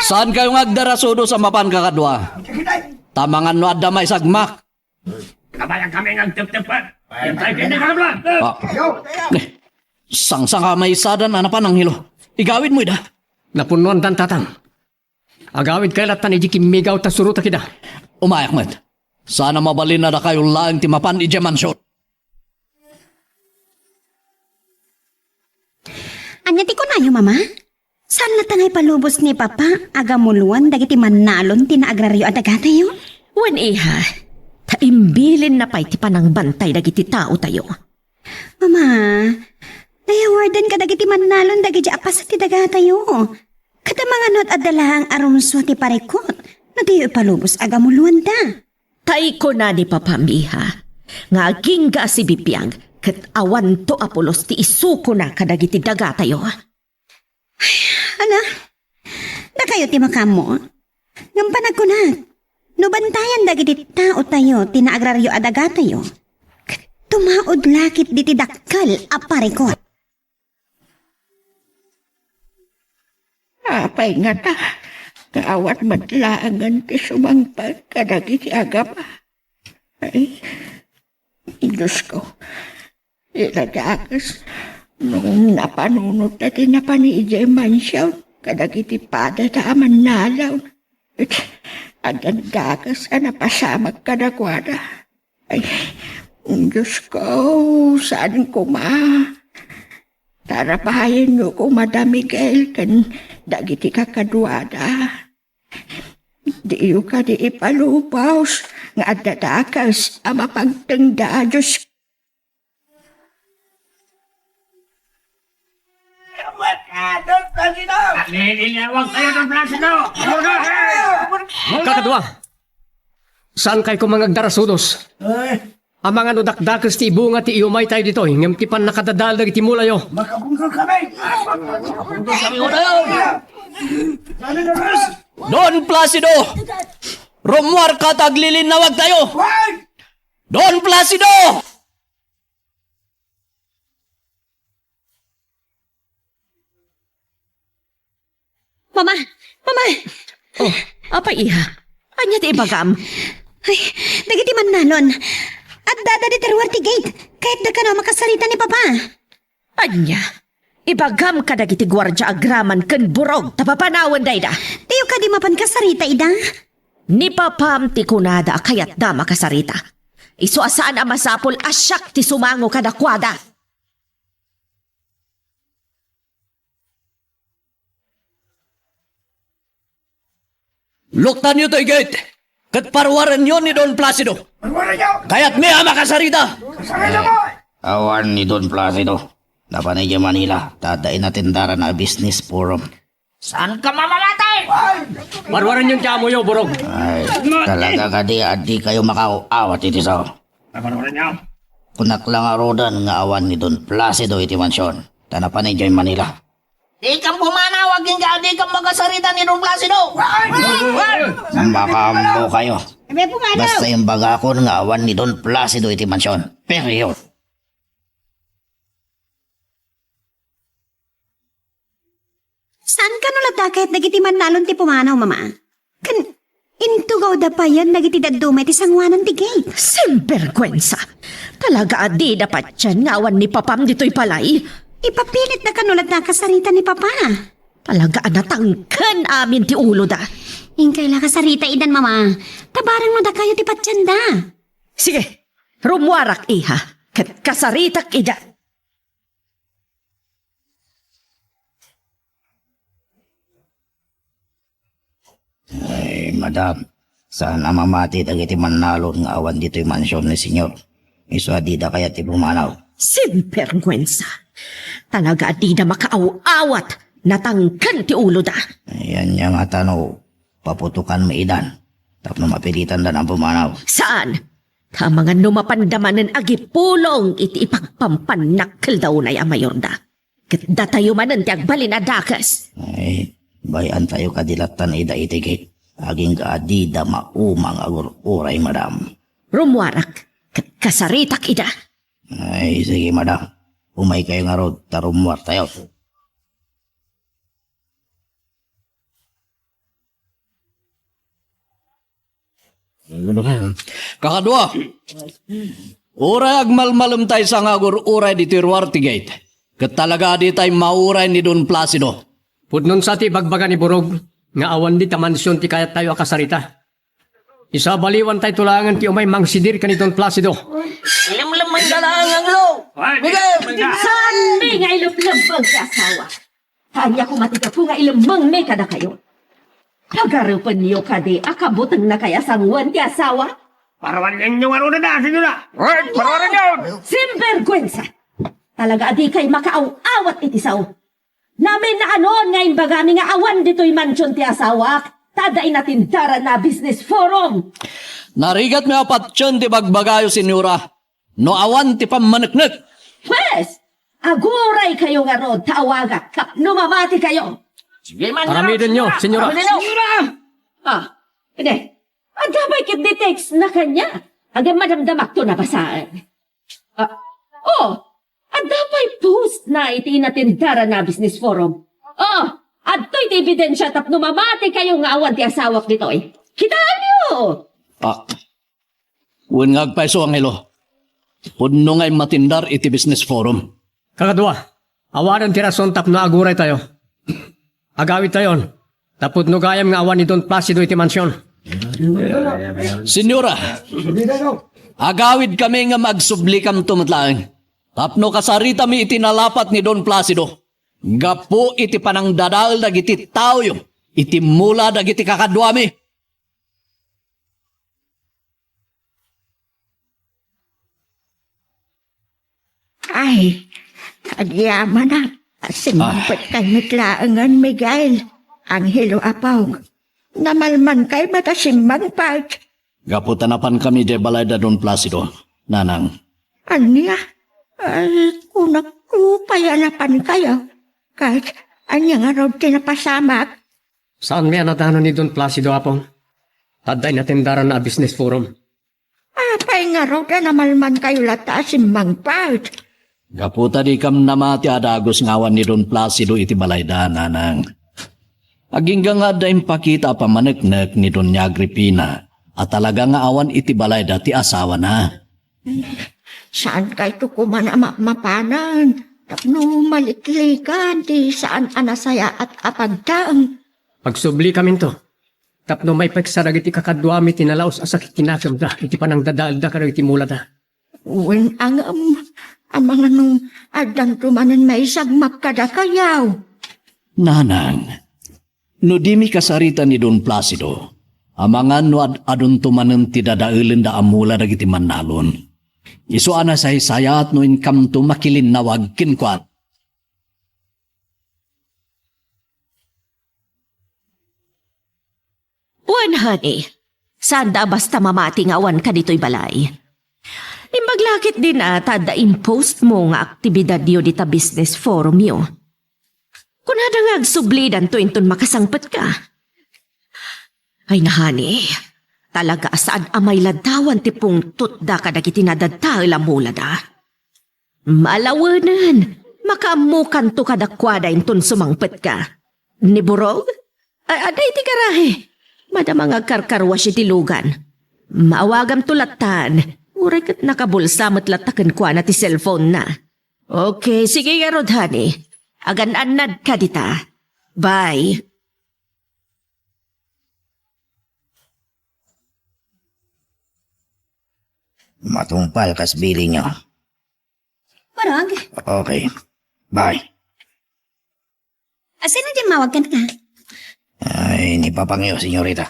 Saan kayo nga agdarasudo sa mapan kakadua? Tamangan no adda maisagmak. Kabayan kami nga agteptepan. Intayo ni Kakadua! Ah. Eh, sangsanga maysadan a napan, Angelo. Igawid mo ida. Napunnoan dan, Tatang. Agawid kay lattan iti kimmigaw ta surota kida. Umayak met. Sana mabalin a dakayo laeng ti mapan idiay mansyon. Ania ti kunayo, Mama? Saan latta nga ipalubos ni Papa a gamuloan dagiti mannalon ti naagrario a dagatayo? Wen, iha, ta imbilinna pay ti panangbantay dagiti taotayo. Mama, nayawarden kadagiti mannalon dagiti apasa ti dagatayo. Kada manganod adda laeng a rumsua ti parikut no diyo ipalubos a gamuloanda. Ta ikuna ni Papam, iha, nga agingga a sibibiag ket awanto a pulos ti isukona kadagiti dagatayo. Ala, dakayo ti makaammo. Ngem panagkunak, no bantayan dagiti taotayo ti naagrario a dagatayo, ket tumaud la ketdi ti dakkel a parikut. Apay ngata, nga awan met laengen ti sumangpet kadagiti agama? Ay, Diosko, ila dakes, no napanunot ti napan idiay mansion kadagiti padada a mannalon. Addan dakes a napasamak kadakuada. Ay, Diosko, saan koma. Tarapayenyo koma da Miguel ken dagiti kakaduada. Diyo kadi ipalubos nga adda dakes a mapagtengda, Dios. Aglililiawag tayo ng Placido! Kakadua, saan kayo kung mangagdarasudos? Ay, Amangan no dakdakes ti ibunga ti iumaytayo ditoy, ngem ti pannakadadael dagiti mulayo. Makabungkal kami! Makabungkal kami, ulayo! Don Placido! Rummuarka ta aglilinnawagtayo! Wen! Don Placido! Mama! Mama! Oh, apay, iha? Ania ti ibagam? Ay, dagiti mannalon. Addada ditoy ruar ti gate. Kayatda kano a makasarita ni Papa. Ania? Ibagam kadagiti guardia agraman ken burog ta papanawenda ida. Diyo kadi mapan kasarita ida? Ni Papam ti kunada a kayatda makasarita. Isu a saan a masapul a siak ti sumango kadakuada. Luktanyo toy gate, ket paruarenyo ni Don Placido. Paruarenyo! Kayatmi a makasarita. Kasarita mo! Awan ni Don Placido. Napan idiay Manila, ta adda inatendaran a business forum. Saan ka mamamatay? Paruarenyon ti amoyo, burog. Ay, talaga kadi a di kayo makaaw-awat iti sao. Paruarenyo. Kunak la ngaruden nga awan ni Don Placido iti mansion, ta napan idiay Manila. Dikam pumanaw, agingga a dikam makasarita ni Don Placido. Makaammo kayo. Basta imbagakon nga awan ni Don Placido iti mansion. Period. Saan kano latta ket dagiti mannalon ti pumanaw, Mama? Ken intugawda payen dagiti dadduma iti sanguanan ti gate. Sinberguensa! Talaga a dida patien nga awan ni Papam ditoy balay? Ipapilitda kano latta kasarita ni Papa? Talaga a natangken amin ti uloda. Inkay la kasarita idan, Mama. Ta bareng no dakayo ti patienda. Sige, rummuarak, iha, ket kasaritak ida. Ay, madam, saan a mamati dagiti mannalon nga awan ditoy mansion ni Senyor. Isu a dida kayat ti pumanaw. Sinberguensa! Talaga a dida makaaw-awat, natangken ti uloda. Ay, ania ngata no paputokanmi idan tapno mapilitanda a pumanaw. Saan? Ta amangan no mapanda manen agipulong iti ipagpampannakkelda unay a mayorda. Ket datayo manen ti agbalin a dakes. Ay, bay-antayo kadi lattan ida iti gate. Agingga a dida maumang agur-uray, madam. Rummuarak, ket kasaritak ida. Ay, sige, madam. Umaykayo ngarud, ta rummuartayo. Kakadua, uray agmalmalemtayo sa nga agur-uray ditoy ruar ti gate, ket talaga a ditay mauray ni Don Placido. Pudno sa ti ibagbaga ni Burog nga awan dita mansion ti kayattayo a kasarita. Isu a baliwantay laengen ti umay mangsidir ken ni Don Placido. Ilemlem man ka laeng, Angelo. Ay, Miguel! Saan nga ilemlem ti asawa? Ania koma ti gapu nga ilemmengmi kadakayo? Pagarepenyo kadi a kabutengnakay a sangoen ti asawa? Parawanenyo ngarud dayta, senyora! Ay, parawanenyo! Sinberguensa! Talaga a dikay makaaw-awat iti sao. Naminaanon nga imbagami nga awan ditoy mansion ti asawak, ta adda inatindaranna a business forum. Narigatmi a patien ti bagbagayo, senyora. No awan ti pammaneknek. Pwes, aguraykayo ngarud ta awagak tapno mamatikayo. Sige man, Aramidenyo, senyora. Senyora! Aramidenyo! Ah, ine, adda pay ket ditext na kanya. Agay madamdamakto nabasaen. Ah, oh, adda pay post na iti inatindaranna a business forum. Oh, adtoy ti ebidensia tapno mamatikayo nga awan ti asawak ditoy. Kitaenyo! Ah, Wen nga agpayso, Angelo. Pudno nga immatindar iti business forum. Kakadua, awanen ti rason tapno aguraytayo. Agawidtayon, ta pudno gayam nga awan ni Don Placido iti mansion. Senyora, agawidkami ngem agsublikamto met laeng tapno kasaritami iti nalapat ni Don Placido gapu iti panangdadael dagiti taoyo iti mula dagiti kakaduami. Ay, agyamanak, simmangpetkay met laengen, Miguel, Angelo, apok. Namalmankay met a simmangpet. Gapu ta napankami idiay balay da Don Placido, nanang. Ania? Ay, kunak pay a napankayo. Ket ania ngarud ti napasamak? Saanmi a nadanon ni Don Placido, apong. Ta adda inatindaranna a business forum. Apay ngarud a namalmankayo latta a simmangpet? Gapu ta dikam namati a dagus nga awan ni Don Placido iti balayda, nanang. Agingga nga adda impakita a pammaneknek ni Doña Agripina a talaga nga awan iti balayda ti asawana. Saankayto koma a mapmapanen tapno maliklikan ti saan a nasayaat a pagtaeng. Agsubli kaminto tapno maipeksa dagiti kakaduami ti nalaus a sakit ti nakemda iti panangdadaelda kadagiti mulada. Wen, ngem, amangan no addanto manen maisagmak kadakayo. Nanang, no dimi kasarita ni Don Placido, amangan no ad-adunto manen ti dadaelenda a mula dagiti mannalon. Isu a nasaysayaat no inkamto makilinnawag kenkuana. Wen, honey, saanda a basta mamati nga awanka ditoy balay. Imbag la ketdin a ta adda impost mo nga aktibidadyo dita business forumyo. Kunada nga agsublidanto inton makasangpetka. Ay na, honey, talaga a saan a mailadawan ti pungtotda kadagiti nadadael a mulada. Malawenen, makaammokanto kadakuada inton sumangpetka. Ni Burog? A-, adda iti garahe. Madama nga agkarkarwash iti lugan. Maawagamto lattan. Uray ket nakabulsa met latta kenkuana ti cellphone-na. Okay, sige ngarud, honey. Agan-annadka dita. Bye. Matungpal kas bilinyo. Burog. Okay. Bye. Asino ti immawag kenka? Ay, ni Papangyo, senyorita.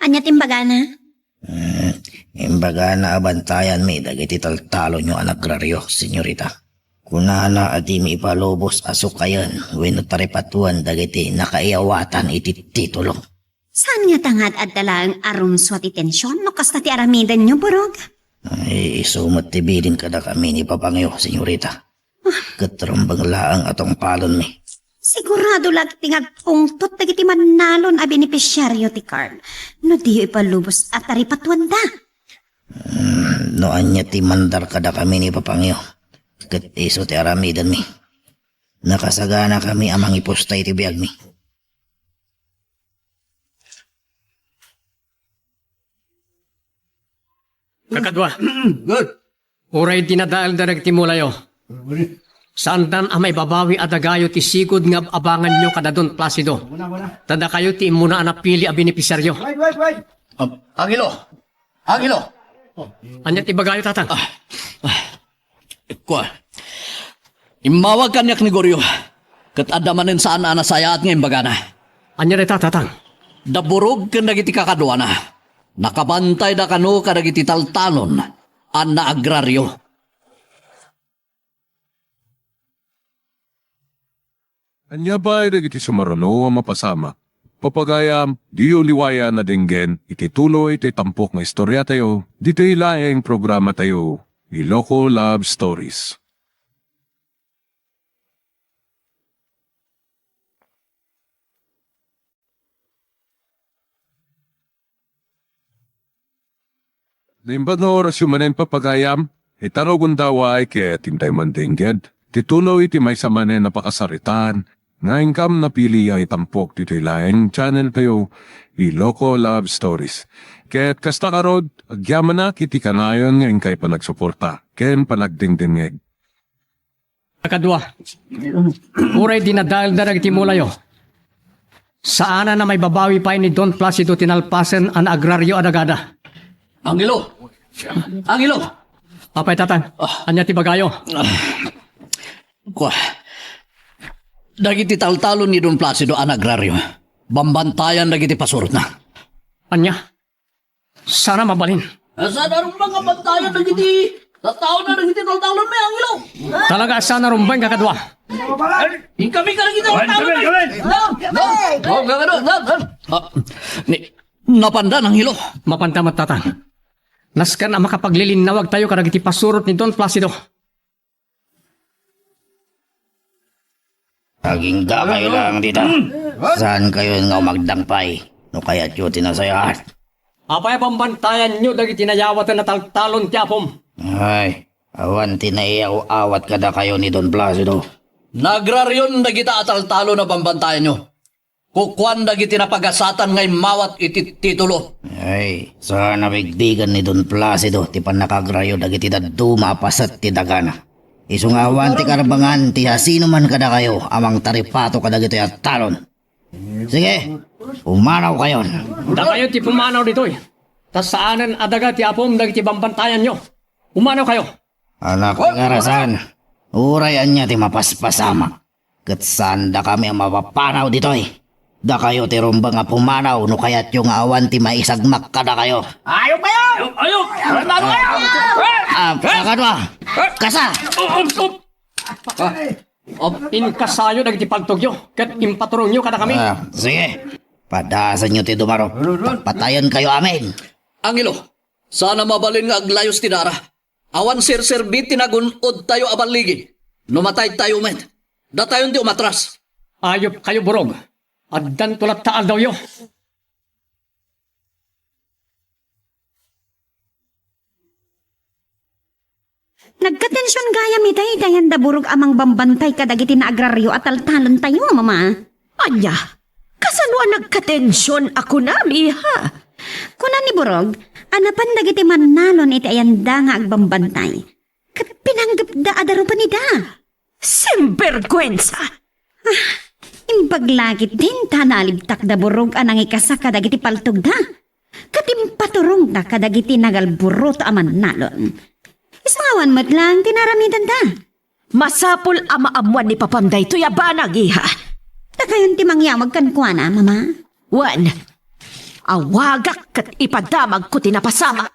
Ania ti imbagana? Hmm, imbagana a bantayanmi dagiti taltalonyo a nagraryo, senyorita. Kunana a dimi ipalubos a sukayen wenno taripatoen dagiti nakaiyawatan iti titulo. Saan ngata nga ad-adda laeng a rumsua ti tension no kasta ti aramidenyo, Burog? Ay, isu met ti bilin kadakami ni Papangyo, senyorita. Ket rumbeng laeng a tungpalonmi. Sigurado la ti nga agpungtot dagiti mannalon a benepisiario ti card no diyo ipalubos a taripatoenda. Hmm, no ania ti mandar kadakami ni Papangyo, ket isu ti aramidenmi. Nakasaganakami a mangipusta iti biagmi. Kakadua. Good. Uray dinadaelda dagiti mulayo, saandan a maibabawi a dagayo ti sigud nga ab-abanganyo kada Don Placido. Ta dakayo ti immuna a napili a benepisiario. Wait, wait, wait. Am-, Angelo! Angelo! Ania ti ibagayo, Tatang? Ah, ah. Kua. Immawag kaniak ni Goryo. Ket adda manen saan a nasayaat nga imbagana. Ania dayta, Tatang? Da Burog ken dagiti kakaduana, nakabantayda kano kadagiti taltalon a naagrario. Ania pay dagiti sumaruno a mapasamak? Papagayam, diyo liwayan a denggen iti tuloy ti tampok nga istoriatayo, ditoy laeng programatayo, Iloko Love Stories. Naimbag nga orasyo manen, papagayam, ita no gundaway ket intay mandengged ti tuloy iti maysa manen a pakasaritaan nga inkam napili a itampok ditoy laeng channel tayo, Iloko Love Stories. Ket kasta ngarud, agyamanak iti kanayon nga inkay panagsuporta ken panagdengdengngeg. Kadua, uray dinadaelda dagiti mulayo, saanan a maibabawi pay ni Don Placido ti nalpasen a naagrario a dagada. Angelo! Angelo! Apay, Tatang? Ah. Ania ti bagayo? Ah. Kua, dagiti taltalon ni Don Placido a naagrario, bambantayan dagiti pasurotna. Ania? Saan a mabalin. Saan a rumbeng a bantayan dagiti tattaona dagiti taltalon, Angelo? Talaga a saan a rumbeng, kakadua. Inkami kadagiti taltalon. Inkami, inkami. No, no, no, no, no, no. Ah, ni, napanda, Angelo. Mapanda met, Tatang. Nasken a makapaglilinnawagtayo kadagiti pasurot ni Don Placido. Agingga kayo lang dita. Saan kayo nga umagdang pay? No kayatyo ti nasayaat. Apay a bambantayanyo dagiti nayawaten a taltalon ti apom? Ay, awan ti naiyaw-awat kadakayo ni Don Placido. Nagrarion dagita a taltalon a bambantayanyo. Kukuan dagiti napagasatan nga immawat iti titulo. Ay, saan a bigbigen ni Don Placido ti pannakagrayo dagiti dadduma a paset ti dagana. Isu nga awan ti karbangan ti asinoman kadakayo a mangtaripato kadagitoy a talon. Sige, pumanaw kayon. Dakayo ti pumanaw ditoy. Ta saanen a daga ti apom dagiti bambantayanyo. Pumanaw kayo. Anak ti karasan, uray ania ti mapaspasamak, ket saan dakami a mapapanaw ditoy. Dakayo ti rumbeng a pumanaw no kayatyo nga awan ti maisagmak kadakayo. Ayop kayo! Ayop! Ayop! Talo kayo! Ah, kakadua! Kasa! Up, up, up! Ah, up. Inkasayo dagiti paltogyo, ket impaturongyo kadakami. Ah, sige. Padasenyo ti dumaro. Patayen kayo amin. Angelo, saan a mabalin nga aglayus ti dara. Awan serserbi ti nagun-odtayo a balligi. No mataytayo met, datayon ti umatras. Ayop kayo, Burog. Addanto latta aldawyo. Nagkatension gayam iti daydayan da Burog a mangbambantay kadagiti naagrario a taltalontayo, Mama. Ania? Kasano a nagkatension a kunam, iha? Kuna ni Burog a napan dagiti mannalon iti ayanda nga agbambantay, ket pinanggepda a darupen ida. Sinberguensa! Ah, imbag la ketdin ta nalibtak da Burog a nangikasa kadagiti paltogda, ket impaturongda kadagiti nagalburuto a mannalon. Isu nga awan met laeng ti naaramidenda. Masapul a maammuan ni papam daytoy a banag, iha. Dakayon ti mangyawag kenkuana, Mama. Wen, awagak ket ipadamagko ti napasamak.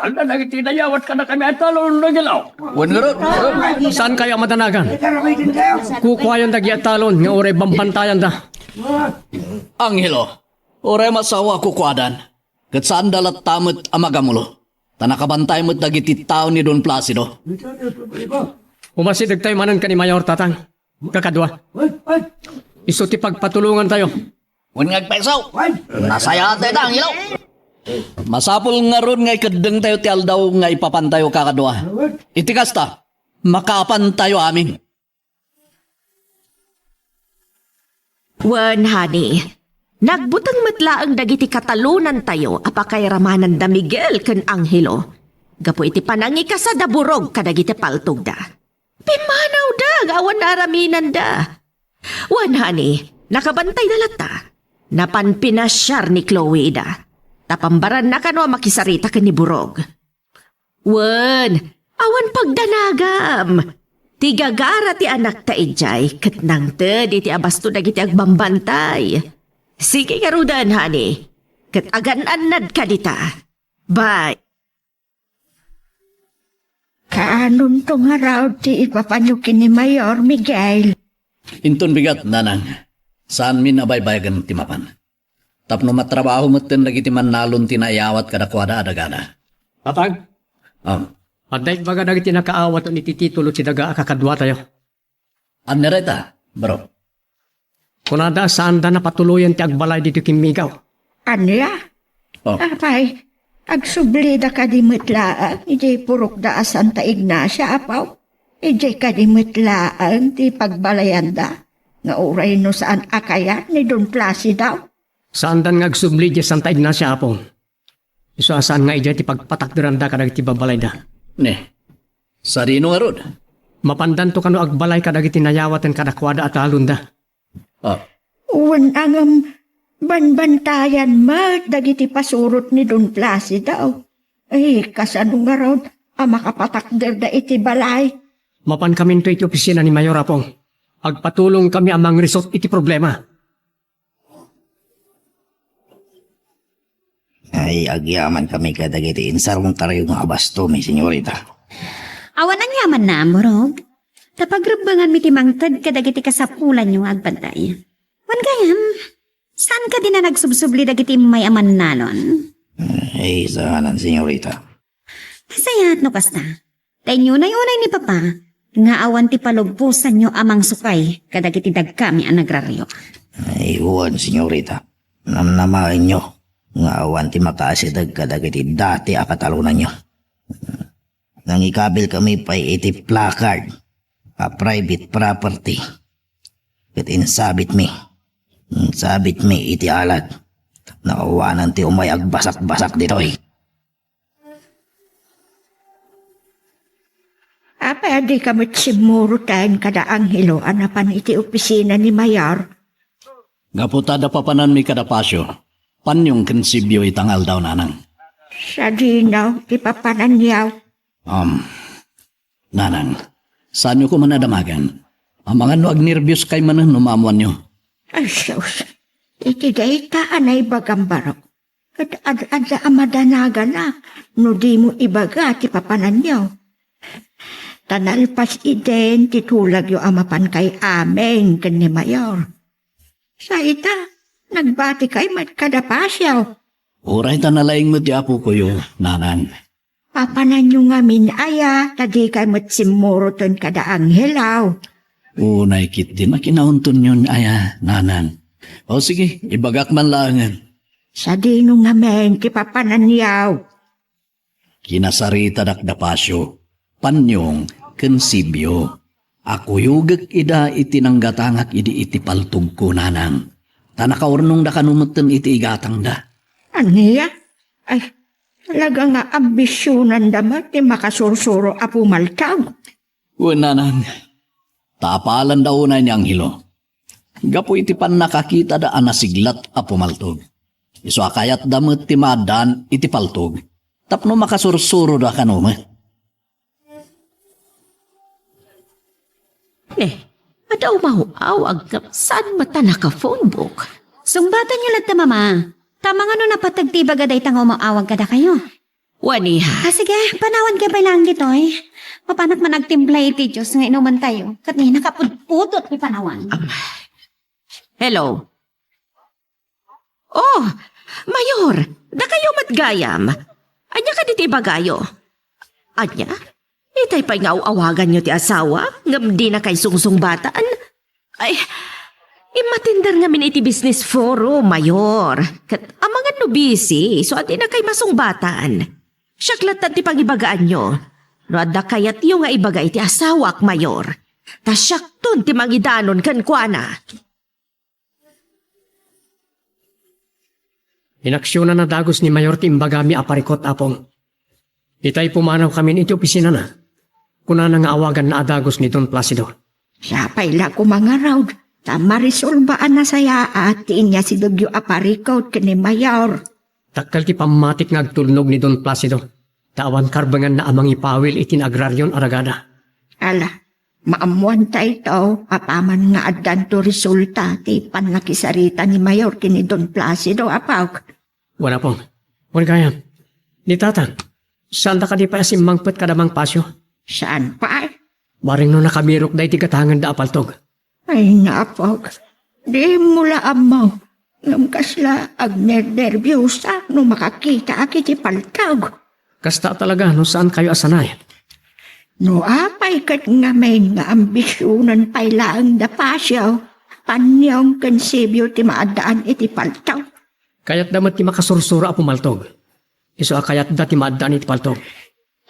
Adda dagiti nayawat kadakami a talon, Angelo. Wen ngarud, ngarud. Saan kayo a madanagan? Kukuayon dagiti a talon nga uray bambantayanda. Angelo, uray masawa a kukuadan, ket saanda latta met a magamulo. Ta nakabantay met dagiti tao ni Don Placido. Umasidegtayo manen ken ni Mayor, Tatang. Kakadua. Isu ti pagpatulongantayo. Wen nga agpayso. Nasayaat dayta, Angelo. Masapul ngarud nga ikeddengtayo ti aldaw nga ipapantayo, kakadua. Iti kasta, makaapantayo amin. Wen, honey, nagbuteng met laeng dagiti katalonantayo a pakairamananda Miguel ken Angelo gapu iti panangikasa da Burog kadagiti paltogda. Pimmanawda nga awan naaraminanda. Wen, honey, nakabantayda latta. Napan pinasiar ni Chloe ida. Ta pambaranna kano a makisarita ken ni Burog. Wen, awan pagdanagam. Ti gagara ti anakta idiay ket nangted iti abasto dagiti agbambantay. Sige ngaruden, honey, ket agan-annadka dita. Bye. Kaanonto ngarud ti ipapanyo ken ni Mayor, Miguel? Inton bigat, nanang, saanmin a baybayagen ti mapan. Tapno matrabaho metten dagiti mannalon ti naiyawat kadakuada a dagada. Tatang? Ah. Adda imbaga dagiti nakaawat iti titulo ti daga a kakaduatayo. Ania dayta, bro? Kunada a saanda a patuloyen ti agbalay ditoy kimmigaw. Ania? Oh. Apay, agsublida kadi met laeng idiay purokda a Santa Ignacia, Apo? Idiay kadi met laeng ti pagbalayanda nga uray no saan a kayat ni Don Placido? Saandan nga agsubli idiay Santa Ignacia, Apo. Isu a saan nga idiay ti pagpatakderanda kadagiti babbalayda. Ne, sadino ngarud? Mapandanto kano agbalay kadagiti nayawaten kadakuada a talonda. Ah. Wen a ngem, banbantayan met dagiti pasurot ni Don Placido. Ay, kasano ngarud a makapatakderda iti balay? Mapankaminto iti opisina ni Mayor, Apo. Agpatulongkami a mangrisot iti problema. Ay, agyamankami kadagiti insarongtayo nga abastomi, senyorita. Awan agyamanna, Amorog. Ta pagrebbenganmi ti mangted kadagiti kasapulanyo nga agbantay. Wen gayam, saan kadi a nagsubsubli dagiti immay a mannalon? Ay, saanan, senyorita. Nasayaat no kasta. Ta inunay-unay ni Papa nga awan ti palubbosanyo a mangsukay kadagiti dagkami a nagrario. Ay, wen, senyorita. Namnamaenyo nga awan ti makaasideg kadagiti dati a katalonanyo. Nangikabilkami pay iti placard a private property. Ket insabitmi. Insabitmi iti alag. Naawanan ti umay agbasak-basak ditoy. Apay a dika met simmuroten kada Angelo a napan iti opisina ni Mayor? Gapu ta adda papananmi kada Pasio, panyong ken Sibio ita nga aldaw, nanang. Sadino ti papananyo? Um, nanang, saanyo koma a damagen. Amangan no agnerbios kay manen no maammoanyo. Ay, sus. Iti dayta a naibagam, barok. Ket ad-adda a madanaganak no dimo ibaga ti papananyo. Ta nalpas idin ti tulagyo a mapan kay amin ken ni Mayor. Sa ita, nagbatikay met kada Pasio. Uray ta nalaing met ti apokoyo, nanang. Papananyo ngamin aya, ta dikay met simmuroten kada Angelo? Unay ketdin a kinauntonyon aya, nanang. O sige, ibagak man laengen. Sadino ngamin ti papananyo? Kinasaritadak da Pasio, Panyong, ken Sibio. Akuyogek ida iti nanggatangak idi iti paltogko, nanang. Ta nakaurnongda kano metten iti igatangda. Ania? Ay, talaga nga ambisionanda met ti makasursuro a pumaltog. Wen, nanang, ta apalanda unay ni Angelo. Gapu iti pannakakitada a nasiglat a pumaltog. Isu a kayatda met ti maaddaan iti paltog tapno makasursuroda kano met. Ne, adda umaw-awag nga saan met a naka-phone book. Sungbatanyo latta, Mama. Ta amangan no napateg ti ibaga dayta nga umaw-awag kadakayo. Wen, iha. Ah, sige, panawankayo pay laeng ditoy. Mapanak man agtimpla iti juice nga inumantayo. Ket ni nakapudpudot ti panawan. Am. Hello. Oh, Mayor, dakayo met gayam. Ania kadi ti ibagayo? Ania? Itay pay nga aw-awaganyo ti asawa, ngem dinakay sungsungbatan? Ay, immatender ngamin iti business forum, Mayor. Ket amangan no busy, isu a dinakay masungbatan. Siak latta ti pangibagaanyo. No adda kayatyo nga ibaga iti asawak, Mayor, ta siakton ti mangidanon kenkuana. Inaksionan a dagus ni Mayor ti imbagami a parikut, Apong. Itay pumanawkamin iti opisinana. Kunana nga awaganna a dagus ni Don Placido. Siapay la koma ngarud, ta marisolba a nasayaat ti inyasidegyo a parikut ken ni Mayor. Dakkel ti pammatik nga agtulnog ni Don Placido. Ta awan karbenganna a mangipawil iti naagrarion a dagada. Ala, maammoan ta ito, apaman nga addanto resulta ti pannakisarita ni Mayor ken ni Don Placido, apok. Wala pong. Wen gayam. Ni Tatang, saanda kadi pay a simmangpet kada Mang Pasio? Saan pay? Bareng no nakamirok daydi gatangenda a paltog. Ay, apok. Dimo la ammo. Ngem kasla agnernerbiosa no makakitaak iti paltog. Kasta talaga no saan kayo a sanay. No apay ket ngamin nga ambisionen pay laeng da Pasio, Panyong ken Sibio ti maaddaan iti paltog. Kayatda met ti makasursuro a pumaltog. Isu a kayatda ti maaddaan iti paltog.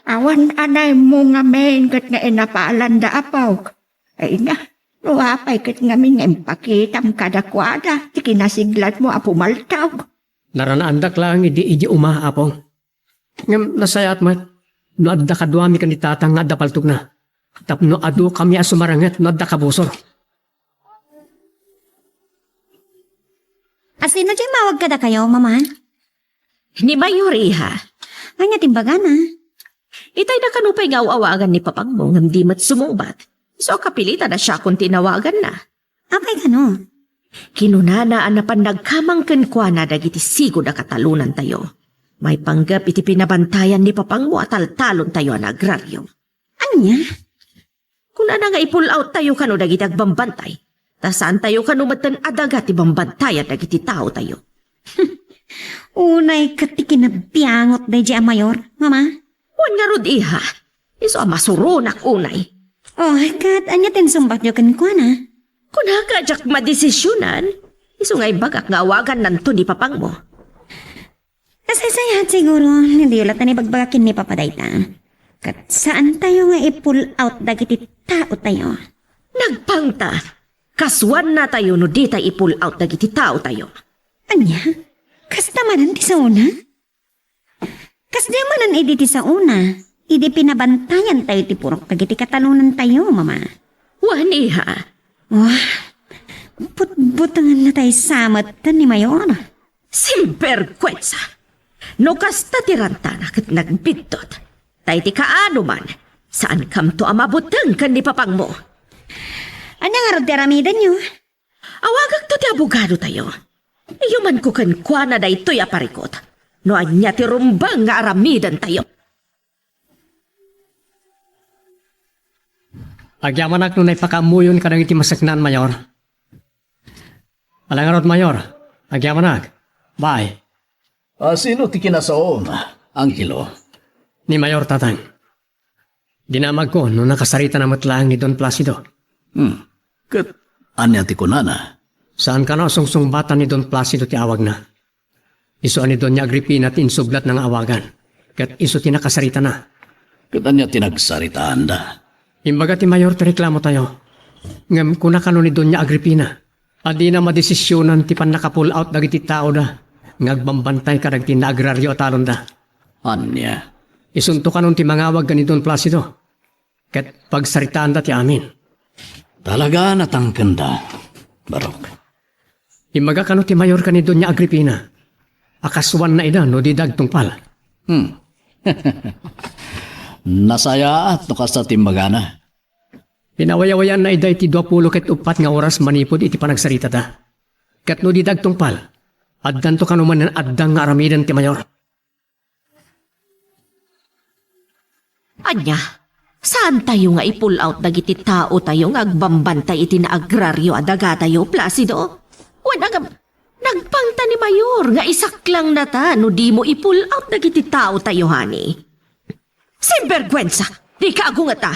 Awan anaymo ngamin ket nga inapalanda, apok. Ay na, no apay ket ngamin nga impakitam kadakuada ti kinasiglatmo a pumaltog. Naranaandak laeng idi, idi uma, apong. Ngem nasayaat met no adda kaduami ken ni Tatang nga adda paltogna. Tapno adu kami a sumaranget no adda kabusor. Asino ti immawag kadakayo, Mama? Ni Mayor, iha. Ania ti imbagana? Itayda kano pay nga aw-awagan ni papangmo ngem di met sumungbat. Isu a kapilitan a siakon ti inawaganna. Apay kano? Kinunana a napan nagkamang kenkuana dagiti sigud a katalonantayo. Maipanggep iti pinabantayan ni papangmo a taltalontayo a naagraryo. Ania? Kunana nga i-pull out tayo kano dagiti agbambantay. Ta saantayo kano metten a daga ti bambantayan dagiti taotayo. Unay ket ti kinabiangot daydi a Mayor, Mama. Wen ngarud, iha. Isu a masuronak unay. Oh, ket ania ti insungbatyo kenkuana? Kunaka, diak madesisionan. Isu nga ibagak nga awagannanto ni papangmo. Kasaysayaat siguro, diyo latta ibagbaga ken ni Papa dayta. Ket saantayo nga i-pull out dagiti taotayo. Nagpangta, kasuannatayo no ditay i-pull out dagiti taotayo. Ania? Kasta manen ti saona? Kasdiay manen idi ti saona, idi pinabantayantayo ti purok dagiti katalonantayo, Mama. Wen, iha. Oh, butbutengennatay sa metten ni Mayor. Simbergwensa! No kasta ti rantana ket nagbiddut, tay ti kaano man, saankamto a mabuteng ken ni papangmo. Ania ngarud ti aramidenyo? Awagakto ti abogadotayo. Iyumanko kenkuana daytoy a parikut. No ania ti rumbeng nga aramidentayo. Agyamanak no naipakaammoyon kadagiti maseknan, Mayor. Ala ngarud, Mayor. Agyamanak. Bye. A, sino ti kinasaom, Angelo? Ni Mayor, Tatang. Dinamagko no nakasaritana met laeng ni Don Placido. Hmm. Ket ania ti kunana? Saan kano a sungsungbatan ni Don Placido ti awagna. Isu a ni Doña Agripina ti insublatna nga awagan, ket isu ti nakasaritana. Ket ania ti nagsaritaanda? Imbaga ti Mayor ti reklamotayo. Ngem kuna kano ni Doña Agripina a dina madesisionan ti pannaka-pull out dagiti taoda nga agbambantay kadagiti naagraryo a talonda. Ania? Isunto kanon ti mangawag ken ni Don Placido, ket pagsaritaanda ti amin. Talaga natangkenda, Barok. Imbaga kano ti Mayor ken ni Doña Agripina a kasuanna ida no dida agtungpal. Hmm. Nasayaat no kasta ti imbagana. Pinawayawayaanna ida iti duapulo ket uppat nga oras manipud iti panagsaritada. Ket no dida agtungpal, addanto kano manen addang nga aramiden ti Mayor. Ania? Saantayo nga i-pull out dagiti taotayo nga agbambantay iti naagraryo a dagatayo, Placido? Wen, agam-, nagpangta ni Mayor nga isaklangnata no dimo i-pull out dagiti taotayo, honey. Simbergwensa! Dika agungeta!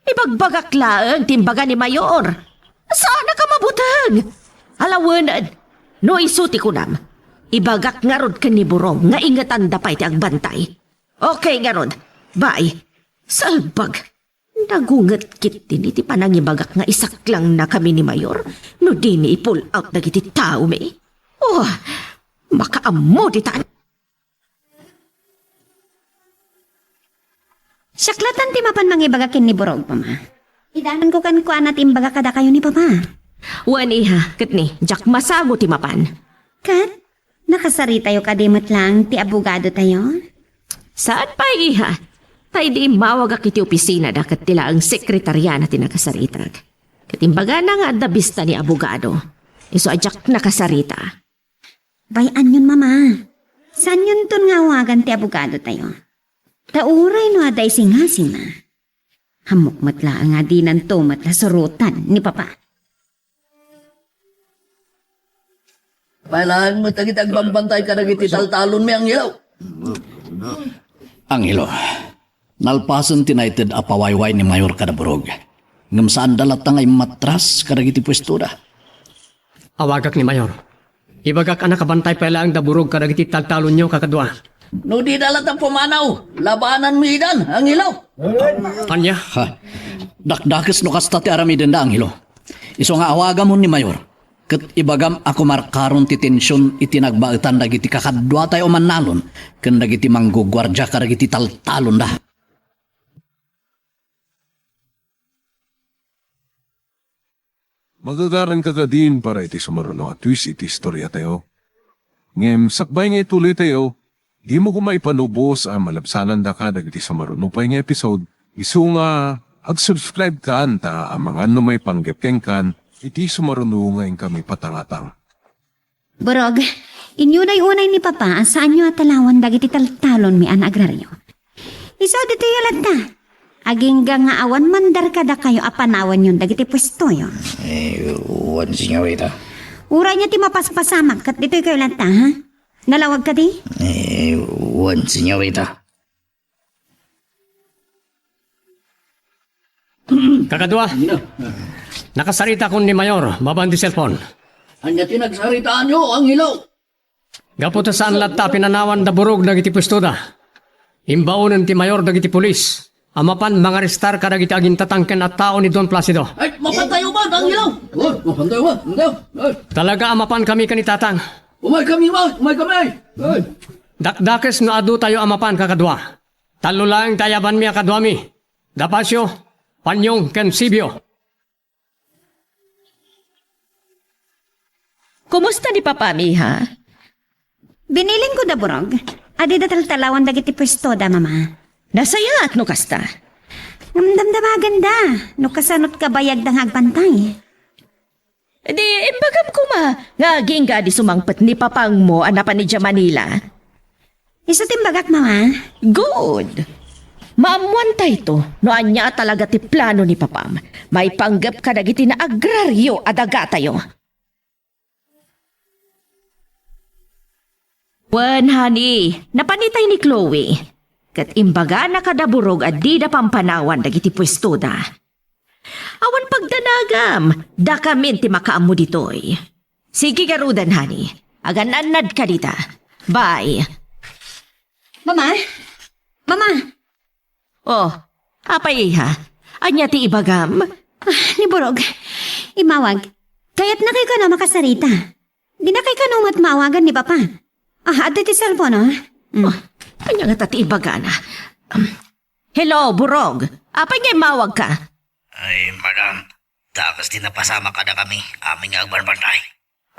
Ibagbagak laeng ti imbaga ni Mayor. Saanak a mabuteng! Ala wen, no isu ti kunam, ibagak ngarud ken ni Burong nga ingetanda pay ti agbantay. Okay ngarud. Bye. Salbag! Nagunget ketdin iti panangibagak nga isaklangna kami ni Mayor no dimi i-pull out dagiti taomi. Oh, makaammo ditan! Siak latta ti mapan mangibaga ken ni Burog, Mama. Idanonko kenkuana ti imbaga kadakayo ni Papa. Wen, iha, ket ni, diak masango ti mapan. Ket, nakasaritayo kadi met laeng ti abogadotayo? Saan pay, iha? Ta idi immawagak iti opisinada ket ti laeng sekretariana ti nakasaritag. Ket imbagana nga adda bista ni abogado. Isu a diak nakasarita. Bay-anyon, Mama. Saanyonton nga awagan ti abogadotayo. Ta uray no adda isingasina, ammok met laeng a dinanto met a surotan ni Papa. Pailaeng met dagiti agbambantay kadagiti taltalonmi, Angelo. Angelo, nalpasen ti naited a pawayway ni Mayor kada Burog. Ngem saanda latta nga immatras kadagiti puestoda. Awagak ni Mayor. Ibagak a nakabantay pay laeng da Burog kadagiti taltalonyo, kakadua. No dida latta pumanaw, labananmi idan, Angelo. Ania? Ha? Dakdakes no kasta ti aramidenda, Angelo. Isu nga awagamon ni Mayor, ket ibagam a kumarkaron ti tension iti nagbaetan dagiti kakaduatayo a mannalon ken dagiti mangguguardia kadagiti taltalonda. Magagaran ka kadin para iti sumaruno a twist iti istoriatayo. Ngem sakbay nga ituloytayo, dimo koma ipanubos a malabsanandaka dagiti sumaruno pay nga episode, isu nga ag-subscribe-kan ta amangan no maipanggep kenkan iti sumaruno nga inkami patangatang. Burog, inyunay unay ni Papa a saanyo a talawan dagiti taltalonmi a naagraryo. Isu ditoy latta. Agingga nga awan mandar kadakayo a panawanyon dagiti puestoyo. Eh, wen, senyorita. Uray nia ti mapaspasamak ket ditoy kayo latta, ha? Nalawag kadi? Eh, wen, senyorita. Kakadua, nakasaritakon ni Mayor mapan ti cellphone. Ania ti nagsaritaanyo, Angelo? Gapu ta saan latta a pinanawan da Burog dagiti puestoda, imbaonen ti Mayor dagiti pulis a mapan mangarestar kadagiti agintatangken a tao ni Don Placido. Ay, mapantayo ba, Angelo? Oh, mapantayo ba? Angelo? Ay. Talaga a mapankami ken ni Tatang. Umaykami, ma-, umaykami. Ay. Dakdakes no adu tayo a mapan, kakadua. Tallo laeng ti ayabanmi a kaduami, Dapacio, Panyong, ken Sibio. Kumusta ni Papam, iha? Binilinko da Burog. Adida taltalawan dagiti puestoda, Mama. Nasayaat no kasta. Ngem damdamagenda no kasanot kabayagda nga agbantay. Di, imbagam koma nga agingga di sumangpet ni Papangmo a napan idiay Manila. Isu ti imbagak, Mama. Good. Maammuantayto no ania a talaga ti plano ni Papam maipanggep kadagiti naagraryo a dagatayo. Wen, honey, napan itay ni Chloe. Ket imbagana kada Burog a dida pampanawan dagiti puestoda. Awan pagdanagam, dakamin ti makaammo ditoy. Sige garuden, honey. Agan-annadka dita. Bye. Mama? Mama! Oh, apay, iha? Ania ti ibagam? Ah, ni Burog. Imawag. Kayatnakay kano a makasarita. Dinakay kano met maawagan ni Papa. Ah, adda ti cellphone, oh. Mm. Oh, ania ngata ti ibagana? Um, hello, Burog. Apay nga immawagka? Ay, madam, dakes ti napasamak kadakami, amin nga agbarbantay.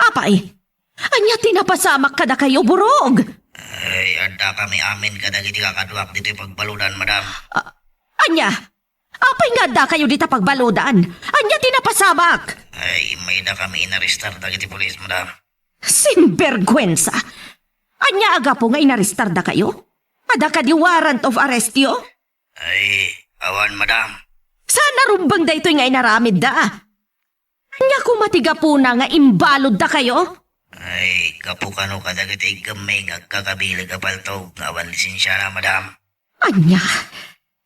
Apay, ania ti napasamak kadakayo, Burog? Ay, addakami amin kadagiti kakaduak ditoy pagbaludan, madam. A-, ania? Apay nga addakayo dita pagbaludan? Ania ti napasamak? Ay, immaydakami inarestar dagiti pulis, madam. Sinberguensa! Ania a gapu nga inarestardakayo? Adda kadi warrant of arrestyo? Ay, awan, madam. Saan a rumbeng daytoy nga inaramidda? Ania koma ti gapuna nga imbaluddakayo? Ay, gapu kano kadagiti iggem mi nga agkakabileg a paltog nga awan lisensiana, madam. Ania?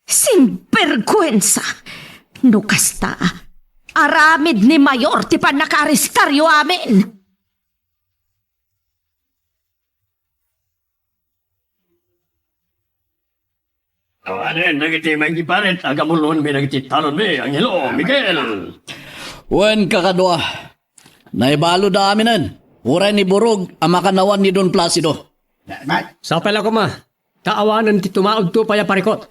Sinberguensa! No kasta, aramid ni Mayor ti pannakaarestaryo amin! Awanen dagiti maigiparit, agamuloenmi dagiti talonmi, Angelo, Miguel. Wen, kakadua, naibalud aminen, uray ni Burog a makanawan ni Don Placido. Sapay la koma, ta awanen ti tumaudto pay a parikut.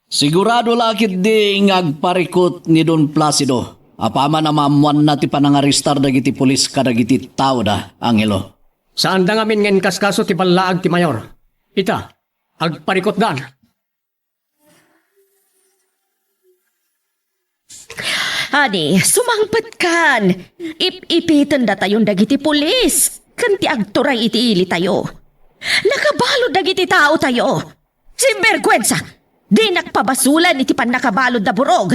Sigurado la ketdi nga agparikut ni Don Placido, apaman a maammoanna ti panangarestar dagiti pulis kadagiti taoda, Angelo. Saanda ngamin nga inkaskaso ti ballaag ti Mayor. Ita, agparikutdan. Adi, sumangpetkan! Ip-ipitendatayon dagiti pulis ken ti agturay iti ilitayo. Nakabalud dagiti taotayo. Sinberguensa! Dinak pabasolan iti pannakabalud da Burog.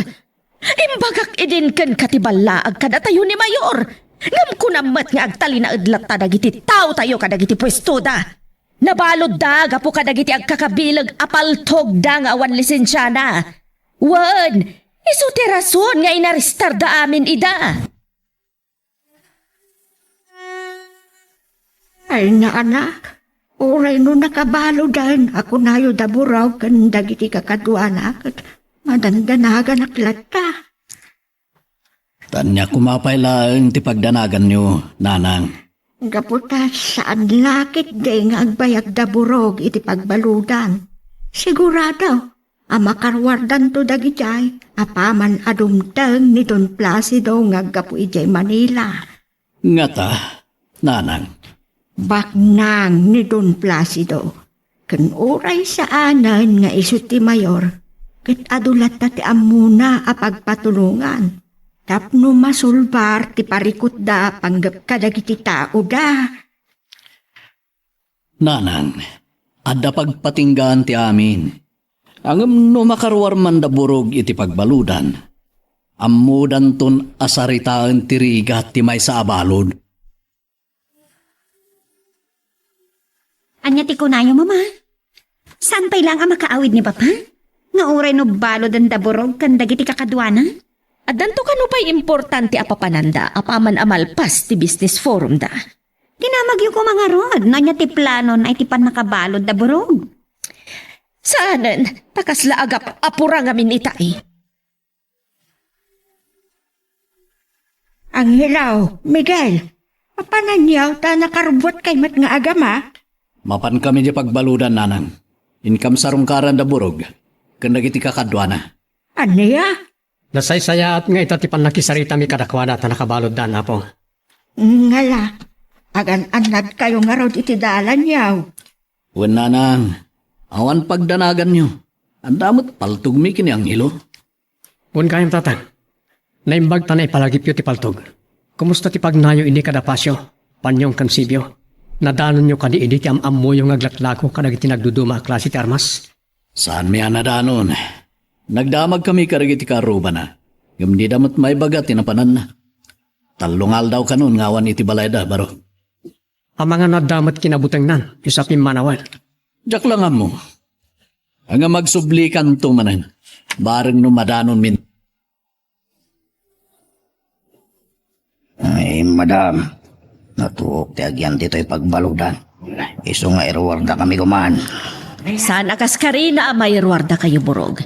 Imbagak idin kenka ti ballaag kadatayo ni Mayor. Ngem kunam met nga agtalinaed latta dagiti taotayo kadagiti puestoda. Nabaludda gapu kadagiti agkakabileg a paltogda nga awan lisensiana. Wen, isu ti rason nga inarestarda amin ida. Ay, naanak, uray no nakabaluden a kunayo da Burog ken dagiti kakaduana, ket madandanaganak latta. Ania koma pay laeng ti pagdanaganyo, nanang? Gapu ta saan la ketdi nga agbayag da Burog iti pagbaludan. Sigurado a makaruardanto dagidiay apaman a dumteng ni Don Placido nga aggapu idiay Manila. Ngata, nanang? Baknang ni Don Placido. Ken uray saanen nga isu ti mayor, ket adu latta ti ammona a pagpatulongan tapno masulbar ti parikutda panggep kadagiti taoda. Nanang, adda pagpatinggaan ti amin. Ngem no makaruar man da Burog iti pagbaludan, ammodanton a saritaen ti rigat ti maysa a balud. Ania ti kunayo, Mama? Saan pay laeng a makaawid ni Papa? Nga uray no baluden da Burog ken dagiti kakaduana? Addanto kano pay importante a papananda apaman a malpas ti business forum da. Dinamagyo koma ngarud no ania ti planona iti pannakabalud da Burog. Saanen, ta kasla agap-apura ngamin itay. Angelo, Miguel, mapananyo ta nakarubbuatkay met nga agama? Mapankami idiay pagbaludan, nanang. Inkam sarungkaran da Burog ken dagiti kakaduana. Ania? Nasaysayaat nga ita ti pannakisaritami kadakuada ta nakabaluddan, Apo. Ngala, agan-annadkayo ngarud iti dalanyo. Wen, nanang, awan pagdanaganyo. Adda met paltogmi ken ni Angelo. Wen gayam, Tatang. Naimbag ta naipalagipyo ti paltog. Kumusta ti pagnayo idi kada Pasio, Panyong ken Sibio? Nadanonyo kadi idi ti am-ammoyo nga aglaklako kadagiti nagduduma a klase ti armas? Saanmi a nadanon. Nagdamagkami kadagiti kaarrubana, ngem dida met maibaga ti napananna. Tallo nga aldaw kanon nga awan iti balayda, baro. Amangan adda met kinabutengnan, isu a pimmanawen. Diak la nga ammo. Ngem agsublikanto manen, bareng no madanonmin. Ay, madam, natuok ti agyan ditoy pagbaludan. Isu nga iruardakami koman. Saan a kas karina a mairuardakayo, Burog?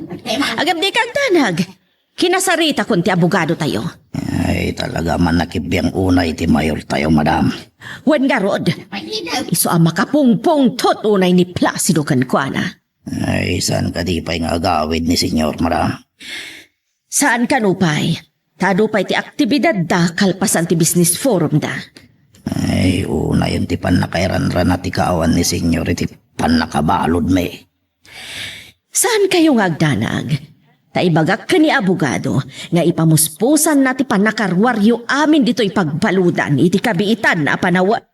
Agam di kagdanag. Kinasaritakon ti abogadotayo. Ay, talaga man nakibbiang unay ti mayortayo, madam. Wen ngarud, isu a makapungpungtot unay ni Placido kenkuana. Ay, saan kadi pay nga agawid ni Senyor, madam? Saan kano pay, ta adu pay ti aktibidadda kalpasan ti business forumda. Ay, unayen ti pannakairanrana ti kaawan ni Senyor iti pannakabaludmi. Saankayo nga agdanag, ta ibagak ken ni abogado nga ipamuspusanna ti pannakaruaryo amin ditoy pagbaludan iti kabiitan a panawen.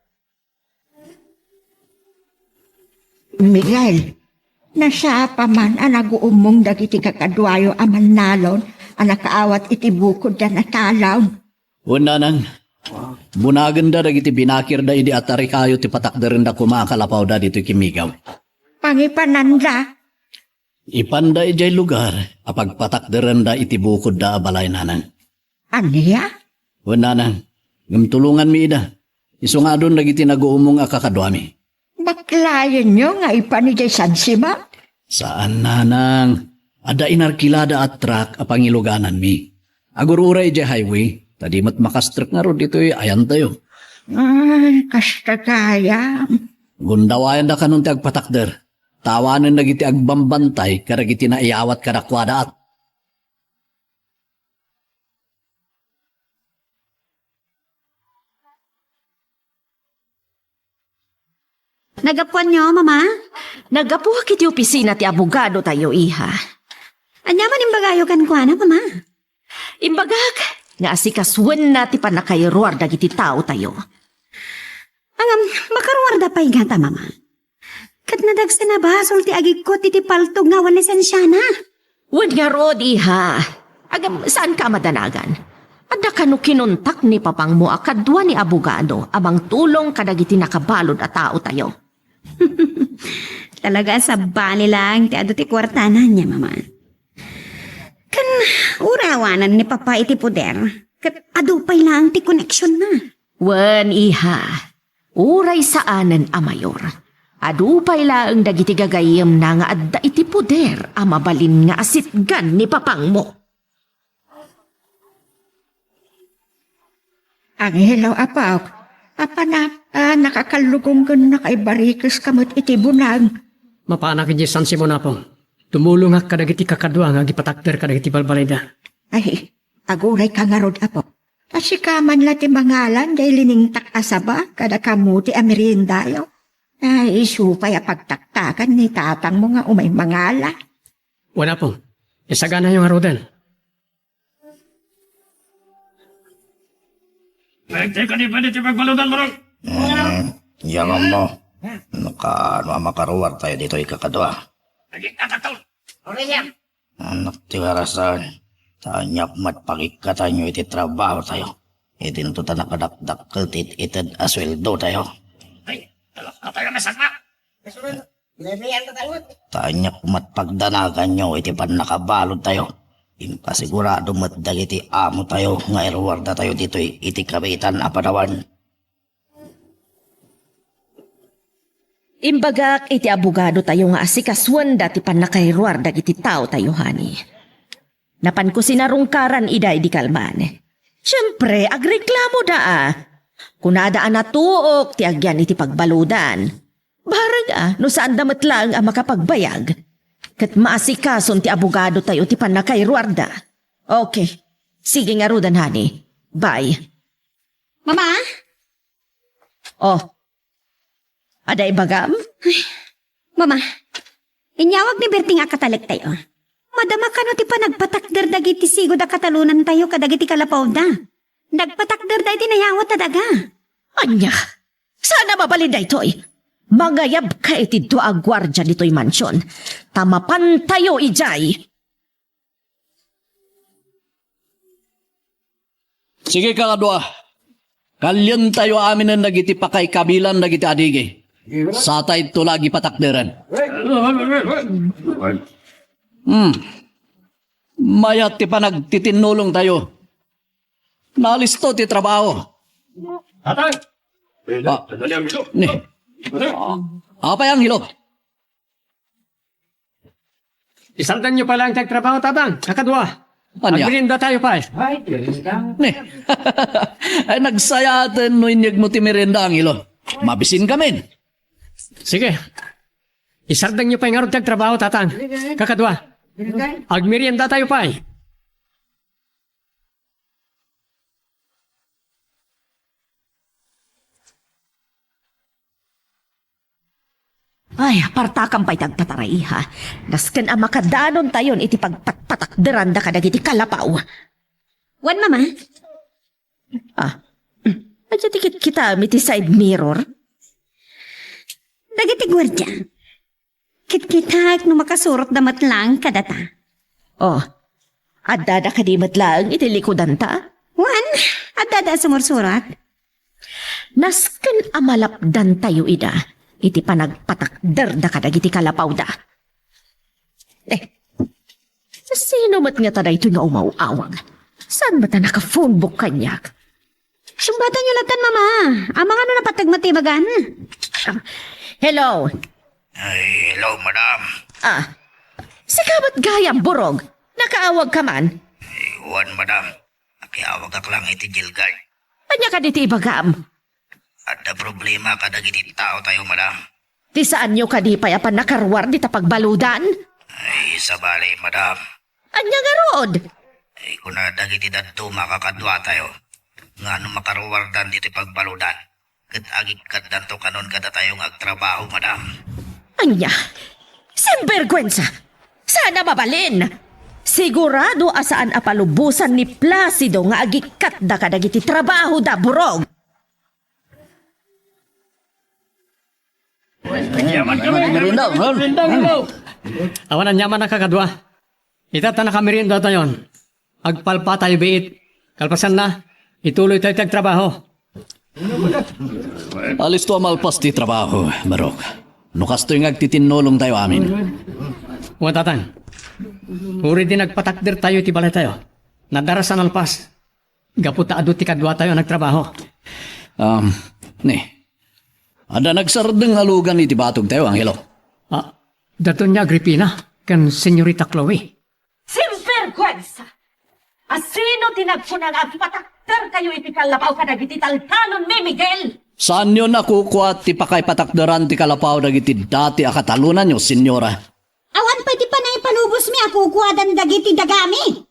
Miguel, nasapa man a naguummong dagiti kakaduayo a mannalon a nakaawat iti bukodda a talon. Wen, nanang, bunagenda dagiti binakirda idi atarikayo ti patakderenda koma a kalapawda ditoy kimmigaw. Pangipananda. Ipanda idiay lugar a pagpatakderenda iti bukodda a balay, nanang. Ania? Wen, nanang, ngem tulonganmi ida. Isu nga adun dagiti naguummong a kakaduami. Baklayenyo nga ipan idiay San Simon? Saan, nanang. Adda inarkilada a truck a pangilugananmi. Agur-uray idiay highway, ta di met makastrek ngarud ditoy ayantayo. Ay, kasta gayam. Gundawayanda kanon ti agpatakder. Tawanen dagiti agbambantay kadagiti naiyawat kadakuada at Nagapuanyo, Mama? Nagapuak iti opisina ti abogado tayo, iha. Ania man imbagayo kenkuana, Mama? Imbagak nga asikasuenna ti pannakairuar dagiti tao tayo. Ngem, makaruarda pay gata, Mama. Ket nadagsen a basol ti agikko iti paltog nga awan lisensiana. Wen ngarud, iha. Agam, saanka a madanagan? Adda kano kinontak ni papangmo a kadua ni abogado a mangtulong kadagiti nakabalud a tao tayo. Talaga a sabali lang ti adu ti kuartana, nia, Mama. Ken uray awanan ni Papa iti poder, ket adu pay laeng ti koneksionna. Wen, iha, uray saanen a mayor, adu pay laeng dagiti gagayyemna nga adda iti poder a mabalin nga asitgan ni papangmo. Angelo, apok, apana a nakakallugong ken nakaibarikeska met iti bunag? Mapanak idiay San Simon, apo. Tumulongak kadagiti kakadua nga agipatakder kadagiti balbalida. Ay, agurayka ngarud, apo. Ta sika man la ti mangalan, jay liningtak a saba, kada kamote a meriendayo. Ay, isu pay a pagtaktakan ni tatangmo nga umay mangala. Wen, apo. Isaganayo ngaruden. Ay, di ka di pwede ti pagbaludan, Manong. Hmm, yaman mo. Nakaano a makaruar tayo ditoy kakadua? Naging kakaton. Anak ti karasan, ta aniak met pagikkatanyo iti trabaho tayo. Itinto ta nakadakdakkel ti it-ited a sueldo tayo. Ay, talaga tayo nasakma. Ta aniak met pagdanaganyo iti pannakabalud tayo. Impasigurado met dagiti amo tayo nga iruarda tayo ditoy iti kabiitan a panawen. Imbagak iti abogado tayo nga asikasuenda ti pannakairuar dagiti tao tayo, honey. Napanko sinarungkaran ida idi kalman. Siempre, agreklamo da a. Kunada a natuok ti agyan iti pagbaludan. Barag a, no saanda met laeng a makapagbayag. Ket maasikason ti abogado tayo ti pannakairuarda. Okay. Sige ngaruden, honey. Bye. Mama? Oh. Ada ibagam? Mama, inyawag ni Berting a katalek tayo. Madama kano ti panagpatakder dagiti sigud a katalonan tayo kadagiti kalapawda. Nagpatakder da iti nayawat a daga. Ania? Saan a mabalin daytoy? Mangayabka iti dua a guardia ditoy mansion. Ta mapantayo idiay. Sige, kakadua. Kalyentayo aminen dagiti pakaikabilan dagiti adigi. Satayto la agipatakderen. Hmm. Mayat ti panagtitinnulong tayo. Nalisto ti trabaho. Tatang! Ah, ni. Ah, apay, Angelo? Isaldanyo pay laeng ti agtrabaho, Tatang. Kakadua. Ania? Agmerienda tayo pay. Ni. Ay, nagsayaten no inyegmo ti merienda, Angelo. Mabisin kamin. Sige. Isardengyo pay ngarud ti agtrabaho, Tatang. Kakadua. Agmerienda tayo pay. Ay, apartakam pay ti agpataray, iha. Nasken a makadanontayon iti pagpatpatakderanda kadagiti kalapaw. Wen, Mama? Ah. Ania ti kitkitaem iti side mirror? Dagiti guardia. Kitkitaek no makasurotda met laeng kadata. Oh, addada kadi met laeng iti likudanta? Wen, addada a sumursurot. Nasken a malapdantayo ida iti panagpatakderda kadagiti kalapawda. Eh, sino met ngata daytoy nga umaw-awag? Saan met a naka-phonebook kaniak? Sungbatanyo latta, Mama. Amangan no napateg met ti ibagan. Hello. Ay, hello, madam. Ah, sika met gayam, Burog. Nakaawag ka man? Ay, wen, madam. Nakiawagak lang iti jail guard. Ania kadi ti ibagam? Adda problema kadagiti tao tayo, madam. Ti saanyo kadi pay a pannakaruar dita pagbaludan? Ay, sabali, madam. Ania ngarud? Ay, kuna dagiti dadduma a kakadua tayo, nga no makaruardan ditoy pagbaludan, ket agikkatdanto kanon kadatayo nga agtrabaho, madam. Ania? Sinbergwensa! Saan a mabalin! Sigurado a saan a palubosan ni Placido nga agikkatda kadagiti trabahoda, burog! Merienda, ha? Awan aniaman a kakadua. Ita ta nakameriendatayon. Agpalpatayo biit. Kalpasanna, ituloytayo ti agtrabaho. Alisto a malpas ti trabaho, Barok. No kastoy nga agtitinnolongtayo amin. Wen, Tatang. Uray di nagpatakdertayo iti balaytayo. Nadaras a nalpas. Gapu ta adu ti kaduatayo a nagtrabaho. Um, ni, adda nagsardeng a lugan iti batogtayo, Angelo? Ah, daton ni Agripina ken Senyorita Chloe. Sinbergwensa! Asino ti nagkuna nga agpatakderkayo iti kallapaw kadagiti taltalonmi, Miguel? Saanyon a kukua ti pakaipatakderan ti kallapaw dagiti dati a katalonanyo, Senyora? Awan pay ti panaipalubosmi a kukuadan dagiti dagami.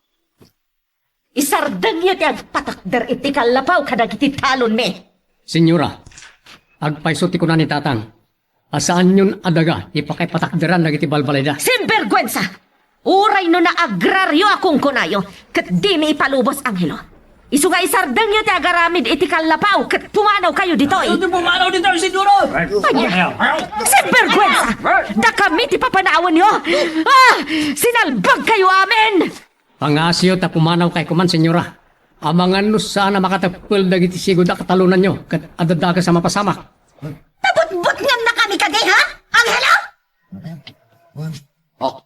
Isardengyo ti agpatakder iti kallapaw kadagiti talonmi. Senyora, agpayso ti kuna ni Tatang a saanyon a daga ti pakaipatakderan dagiti balbalayda. Sinbergwensa! Uray no naagrario a kunkunayo, ket dimi ipalubos, Angelo. Isu nga isardengyo ti agaramid iti kallapaw ket pumanawkayo ditoy. Ayaw ti pumanaw ditoy, Senyora! Ania? Sinbergwensa! Dakami ti papanawenyo! Ah! Sinalbagkayo amin! Pangasiyo ta pumanawkay koman, Senyora. Amangan no saan a makatappel dagiti sigud a katalonanyo ket adda dakes a mapasamak. Nabutbutngannakami kadi, ha? Angelo? Oh.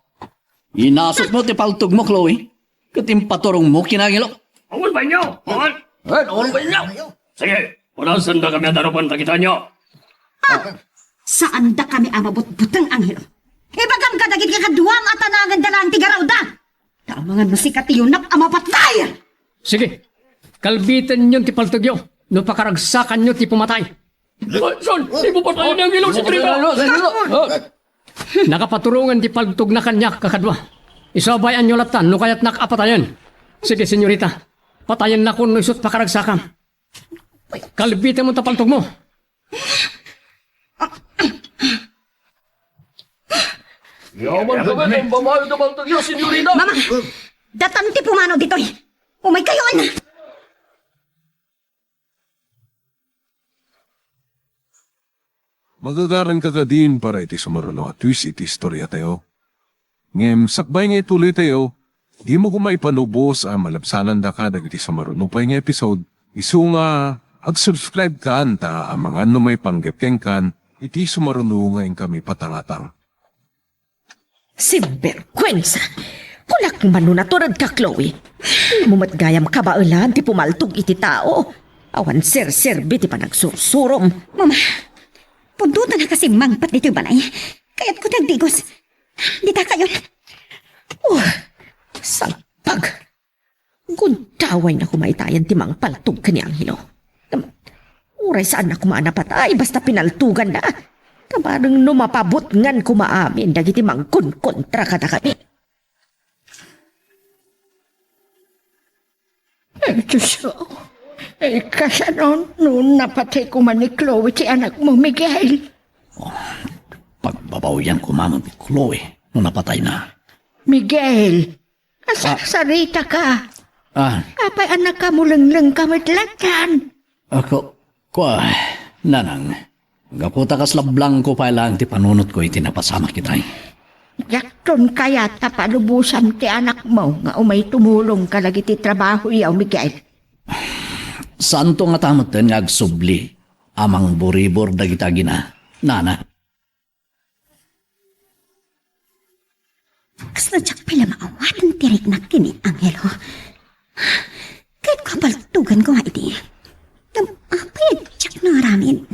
Inasukmo ti paltogmo, Chloe, ket impaturongmo ken ni Angelo. Awan baynyo! Awan! Eh, awan baynyo! Sige, punasandakamia darupan ta kitaenyo. Ah! Saandakami a mabutbuteng, Angelo. Ibagam kadagiti kaduam a tanangenda laeng ti garawda. Ta amangan no sika ti yunak a mapatay! Sige, kalbitenyon ti paltogyo no pakaragsakanyo ti pumatay. Son, ipapatayen ni Angelo si Trina! Nakapaturongen ti paltogna kaniak, kakadua. Isu a bay-anyo latta no kayatnak a patayen. Sige, senyorita, patayennakon no isut pakaragsakam. Kalbitenmo ta paltogmo. Yaman kami, ang babae na paltogyo, senyorita. Mama, datan ti pumanaw ditoy. Umaykayon! Magagaranka kadin para iti sumaruno a twist iti istoriatayo. Ngem sakbay nga ituloytayo, dimo koma ipalubos a malabsanandaka dagiti sumaruno pay nga episode, isu nga agsubscribe kan ta amangan no maipanggep kenkan iti sumaruno nga inkami patangatang. Sinbergwensa! Kunak man no naturedka, Chloe. Dimo met gayam kabaelan ti pumaltog iti tao. Awan serserbi ti panagsursurom. Mama, pudno ta nakasimmangpet ditoy balay. Kayatko ti agdigos. Dita kayon. Oh, salpag. Gundawayna koma itayan ti mangpaltog ken ni Angelo. Ngem uray saanna koma a napatay, basta pinaltoganna. Ta bareng no mapabutngan koma amin dagiti mangkonkontra kadakami. Ay, Diyos ko. Ay, kasano no napatay koma ni Chloe ti anakmo, Miguel? Oh, pagbabawian koma ni Chloe no napatayna. Miguel, Asarsarita ka. Ah. Apay a nakamulengleng ka met latta? Ako, kua, nanang, gapu ta kasla blangko pay laeng ti panunotko iti napasamak itay. Diakton kayat a palubosam ti anakmo nga umay tumulong kadagiti trabahoyo, Miguel. Saanto ngata metten nga agsubli a mangburibor dagiti agina, nana? Kasla diak pay la maawaten ti riknak ken ni Angelo. Kayatko a paltoganko nga idi. Ngem apay a diak naaramid?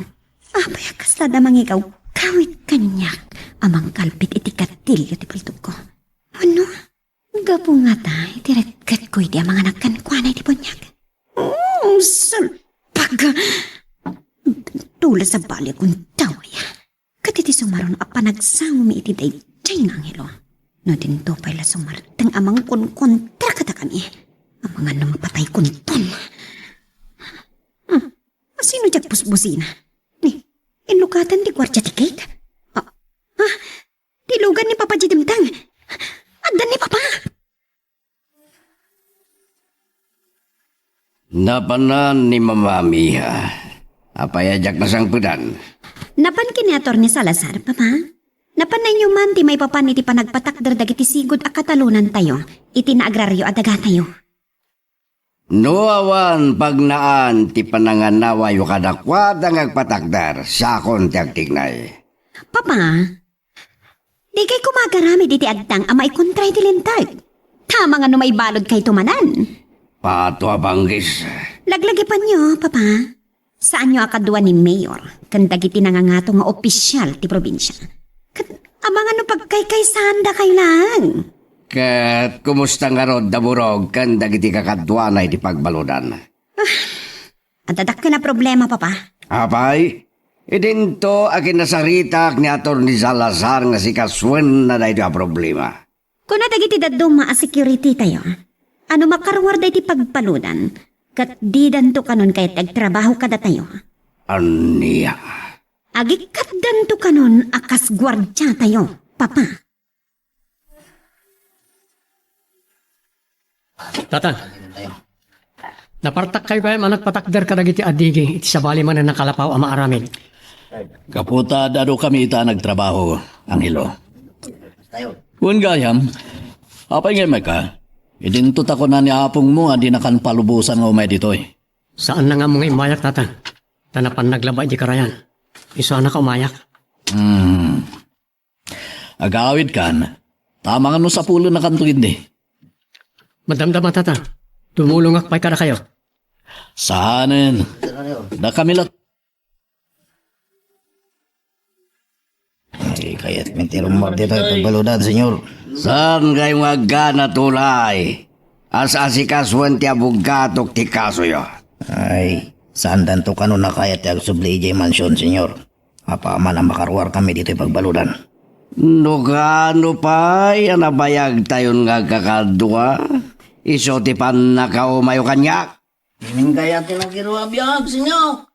Apay a kasla adda mangigawgawid kaniak a mangkalbit iti katilio ti paltogko? Wenno, gapu ngata iti rekgetko idi a manganak kenkuana iti buniag? Mm, salpag! Dula sabali a gundaway. Ket iti sumaruno a panagsaomi iti daydiay nga angelo, no dinto pay la sumarteng a mangkonkontra kadakami, amangan no mapataykonton. Hmm, asino diay Nabugatan ti guardia ti gate? Ah, ah, ti ilugan ni Papa diay dimteng. Adda ni Papa! Napanan ni Mama Mia. Apay a diak nasangpetan? Napan ken ni Attorney Salazar, Papa. Napannayonto man ti maipapan iti panagpatakder dagiti sigud a katalonantayo iti naagrario a dagatayo. No awan pagnaan ti pananganawayo kadakuada nga agpatakder, siakon ti agtignay. Papa, dikay koma agaramid iti agtang a maikontra iti Linteg. Tama nga no maibaludkayto manen. Pato a panggis. Laglagipanyo, Papa. Saanyo a kadua ni Mayor ken dagiti nangangato nga opisial ti probinsia. Ket amangan no pagkaykaysaandakay laeng. Ket kumusta ngarud da Burog ken dagiti kakaduana iti pagbaludan? Adda dakkel a problema, Papa. Apay, idinto a kinasaritak ni Attorney Salazar nga sikasuenna daytoy a problema. Kuna dagiti dadduma a security tayo, a no makaruar daytoy pagbaludan, ket didanto kanon kayat ti agtrabaho kadatayo. Ania? Agikkatdanto kanon a kas guardia tayo, Papa. Tata, napartakkayo gayam a nagpatakder kadagiti addigi iti sabali manen a kalapaw a maaramid. Gapu ta ad-adukami ita a nagtrabaho, Angelo. Wen gayam, apay nga imayka? Idinto ta kuna ni apongmo a dinakan palubosan nga umay ditoy. Saanna nga ammo nga immayak, Tata. Ta napan naglaba iti karayan. Isu a nakaumayak. Hmm. Agawidkan, ta amangan no sapulennakanto ketdi. Madamdama, Tata. Tumulongak pay kadakayo. Saanen. Dakami lat- Ay, kayat mi ti rummuar ditoy pagbaludan, Senyor. Saan kayo nga agana tulay? As-asikasuen ti abogatok ti kasoyo. Ay, saandanto kanon a kayat ti agsubli idiay mansion, Senyor. Apaman a makaruarkami ditoy pagbaludan. No kaano pay a nabayagtayon nga agkakadua, isu ti pannakaumayo kaniak. Ining kayat ti nagiro a biag, Senyor.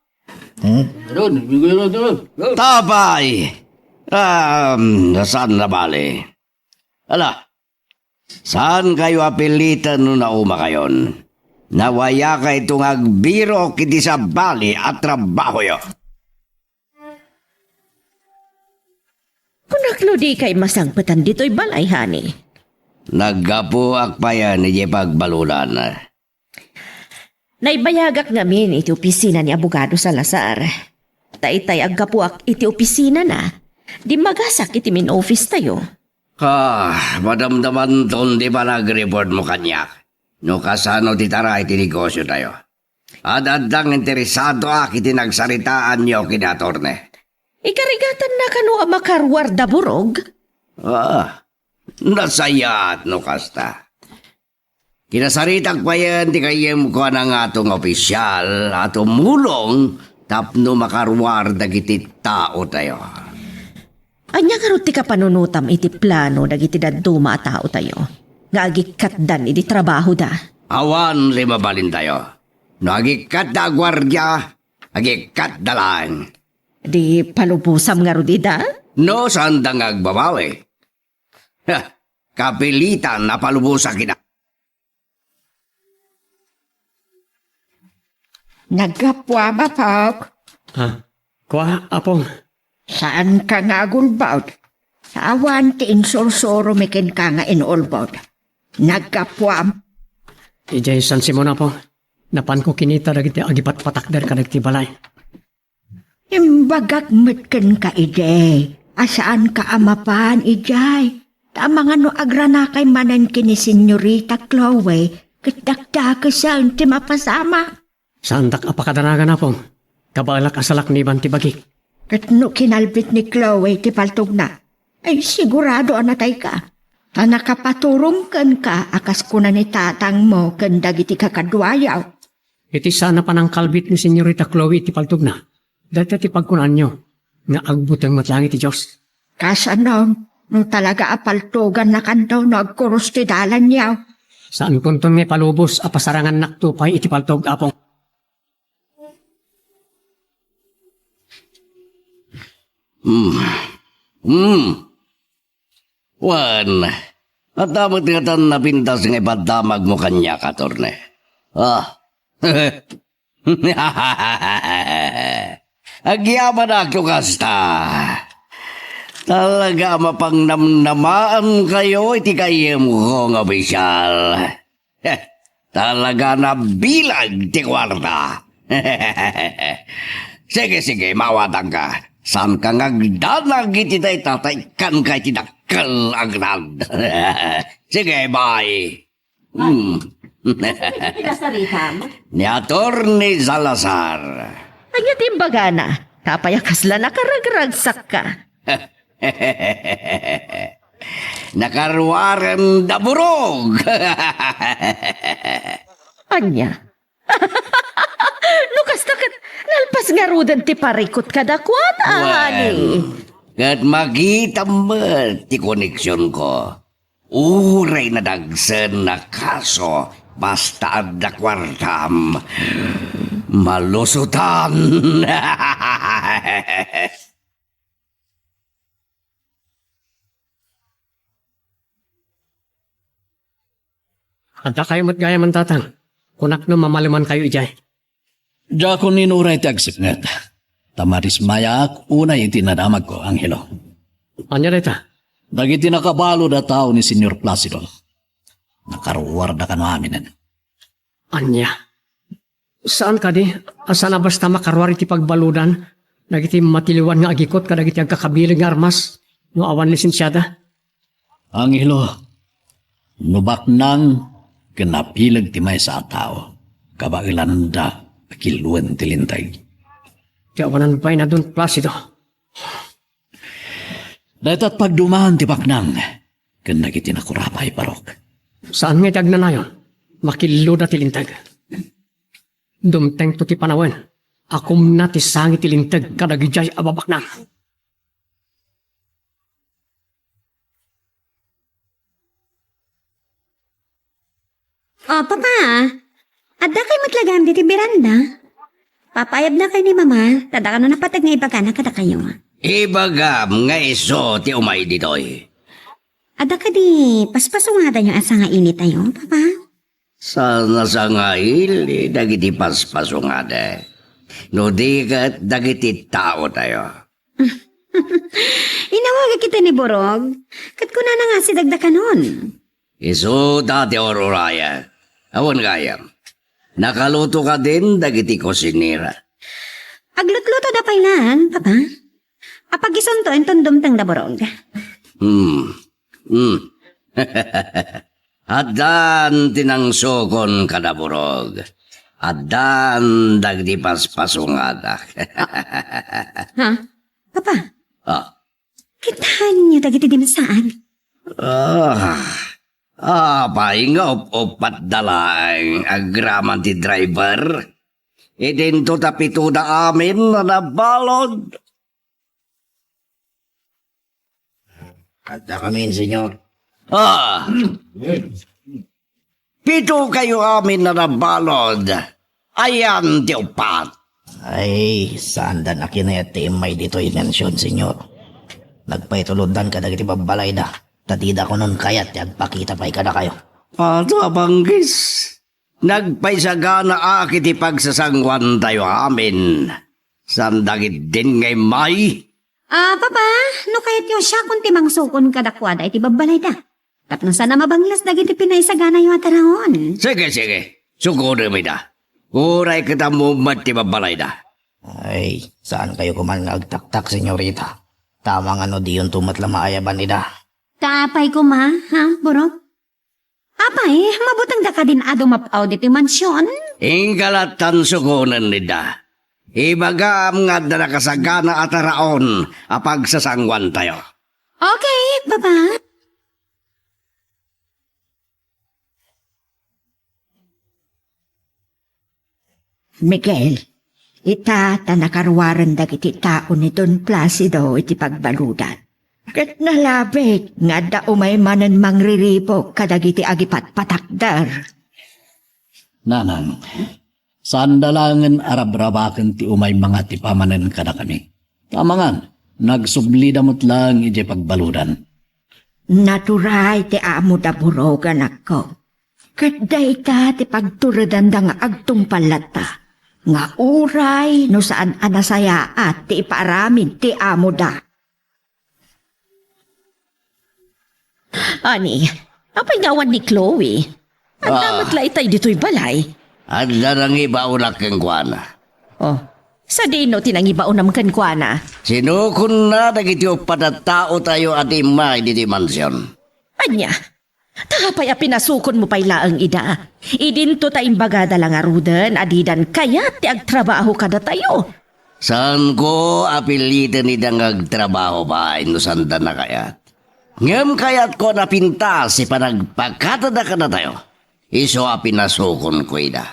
Hmm? Doon, doon, doon, doon. Tapay! Um, saan na bali? Ala, saan kayo apilitan no nauma kayon? Nawaya kayto nga agbirok iti sabali a trabahoyo. Kunak no di kay masangpetan ditoy balay, honey. Naggapuak payen iti pagbaludan. Naibayagak ngamin iti opisina ni Abogado Salazar. Ta itay aggapuak iti opisinana, dimmagasak iti main office tayo. Ah, madamdamanton ti panag-report mo kaniak. No kasano ti tara iti negosyo tayo. Ad-addang interesadoak iti nagsaritaanyo ken ni Attorney. Ikarigatanna kano a makaruar da Burog? Ah, nasayaat no kasta. Kinasaritak payen ti gayyemko a nangato nga opisyal a tumulong tapno makaruar dagiti taotayo. Ania ngarud ti kapanunotam iti plano dagiti dadduma a taotayo nga agikkatdan iti trabahoda? Awan ti mabalintayo. No agikkatda a guardia, agikkatda laeng. Di palubosam ngarud ida? No, saanda nga agbabawi. Ha, kapilitan a palubosak ida. Naggapuam, Apok. Ah, kua, Apong. Saanka nga agulbod. Awan ti insursuro mi kenka nga inulbod. Naggapuam. Idiay San Simon, Apong. Napanko kinita dagiti agipatpatakder kadagiti balay. Imbagak met kenka idi a saanka a mapan idiay. Ta amangan no agranakay manen ken ni Senyorita Chloe ket dakdakesen ti mapasamak. Saandak a pakadanagan, Apong. Kabaelak a salakniban ti bagik. Ket no kinalbit ni Chloe ti paltogna, ay sigurado a natayka. Ta nakapaturong kenka a kas kuna ni tatangmo ken dagiti kakaduayo. Iti saan a panangkalbit ni Senyorita Chloe iti paltogna, dayta ti pagkunaanyo nga agbuteng met laeng iti Dios. Kasano no talaga a paltogannakanto no agkurus ti dalanyo? Saankonton nga ipalubos a pasarangannakto pay iti paltog, Apong. Hmm. Hmm. Wen, adda met ngatan napintas nga ipaddamagmo kaniak, attorney. Ah. Agyamanak no kasta. Talaga a mapangnamnamaankayo iti gayyemko nga opisyal. Talaga nabilag ti kuarta. Sige, sige, mawatanka. Saanka nga agdanag iti dayta ta ikkanka iti dakkel a grad. Sige, bye. Hmm. Nasaritam? Ni Attorney Salazar. Ania ti imbagana? Apay a kasla nakaragragsakka? Nakaruaren da Burog. Ania? No kasta ket nalpas ngaruden ti parikut kadakuada, honey. Ket makitam met ti koneksionko. Uray nadagsen a kaso, basta adda kuartam, malusotan. Addakayo met gayam, Tatang. Kunak no mamalemankayo idiay. Diakon inuray ti agsipnget. Ta madismayaak unay iti nadamagko, Angelo. Ania dayta? Dagiti nakabalud a tao ni Señor Placido, nakaruarda kano aminen. Ania? Saan kadi a saan a basta makaruar iti pagbaludan dagiti matiliwan nga agikut kadagiti agkakabileg nga armas no awan lisensiada? Angelo, no baknang ken nabileg ti maysa a tao, kabaelanda a killoen ti linteg. Ti awanan pay na Don Placido. Dayta pagduman ti baknang ken dagiti nakurapay, Barok. Saan nga iti agnanayon? Makilloda ti linteg. Dumtengto ti panawen. Akumna ti sangi ti linteg kadagidiay a babaknang. O, Papa, adda kay met lagam diti beranda? Papaayabna kay ni Mama, ta dakano napateg nga ibagana kadakayo. Ibagam nga isu ti umay ditoy. Adda kadi paspasungadayo a sangaili tayo, Papa? Saan a sangaili dagiti paspasungada. No di ket dagiti tao tayo. Inawagak ita ni Borog, ket kunana nga asideg dakanon. Isuda ti ururaya. Awan gayam. Nakaluto kadin dagiti kusinera. Aglutluto da pay laeng, Papa. Apag isunto inton dumteng da Borog. Hmm. Hmm. Addan ti nangsukon kada Borog. Addan dagiti paspasungada. Ha? Papa? Ah. Kitaenyo dagiti dimsaan? Ah. Apay nga up-uppat da laeng agraman ti driver? Idinto ta pito da amin a nabalod. Adda kami, Senyor. Ah! Pito kayo amin a nabalod. Ayan ti upat. Ay, saan da nakinayat ti immay ditoy mansion, Senyor. Nagpaituloddan kadagiti babbalayda, ta dida kunon kayat ti agpakita pay kadakayo. Ato a banggis. Nagpaisaganaak iti pagsasanguantayo amin. Saan dagidin nga immay? Ah, Papa, no kayatyo, siakon ti mangsukon kadakuada iti babbalayda. Tapno saan a mabanglas dagiti pinaisaganayo a taraon. Sige, sige. Sukodem ida. Uray ket ammom met ti babbalayda. Ay, saan kayo kuman nga agtaktak, senyorita? Tama nga no diyon to met la maayaban ida. Ta apay koma, ha, Borok? Apay, mabutengda kadin a dumap-aw ditoy mansion? Inka lattan sukonen ida. Ibagam nga adda nakasagana a taraon a pagsasanguantayo. Okay, Papa. Miguel, ita ta nakaruaren dagiti tao ni Don Placido iti pagbaludan. Ket nalabit nga adda umay manen mangriribuk kadagiti agipatpatakder. Nanang, saan da laengen a rabrabaken ti umay mangatipa manen kadakami. Ta amangan, Nagsublida met laeng idiay pagbaludan. Naturay ti amoda, Burog, anakko. Ket dayta ti pagturedanda nga agtungpal latta, nga uray no saan a nasayaat ti ipaaramid ti amoda. Ani, apay nga awan ni Chloe? Adda Ah. met la itay ditoy balay. Adda nangibaonak kenkuana. Oh, sadino ti nangibaonam kenkuana? Sinukonna dagiti uppat a taotayo a di immay ditoy mansion. Ania? Ta apay a pinasukonmo pay laeng ida? Idinto ta imbagada la ngaruden a didan kayat ti agtrabaho kadatayo. Saanko a piliten ida nga agtrabaho pay no saanda nakayat. Ngem kayatko a napintas ti panagpakatada kadatayo. Isu a pinasukonko ida.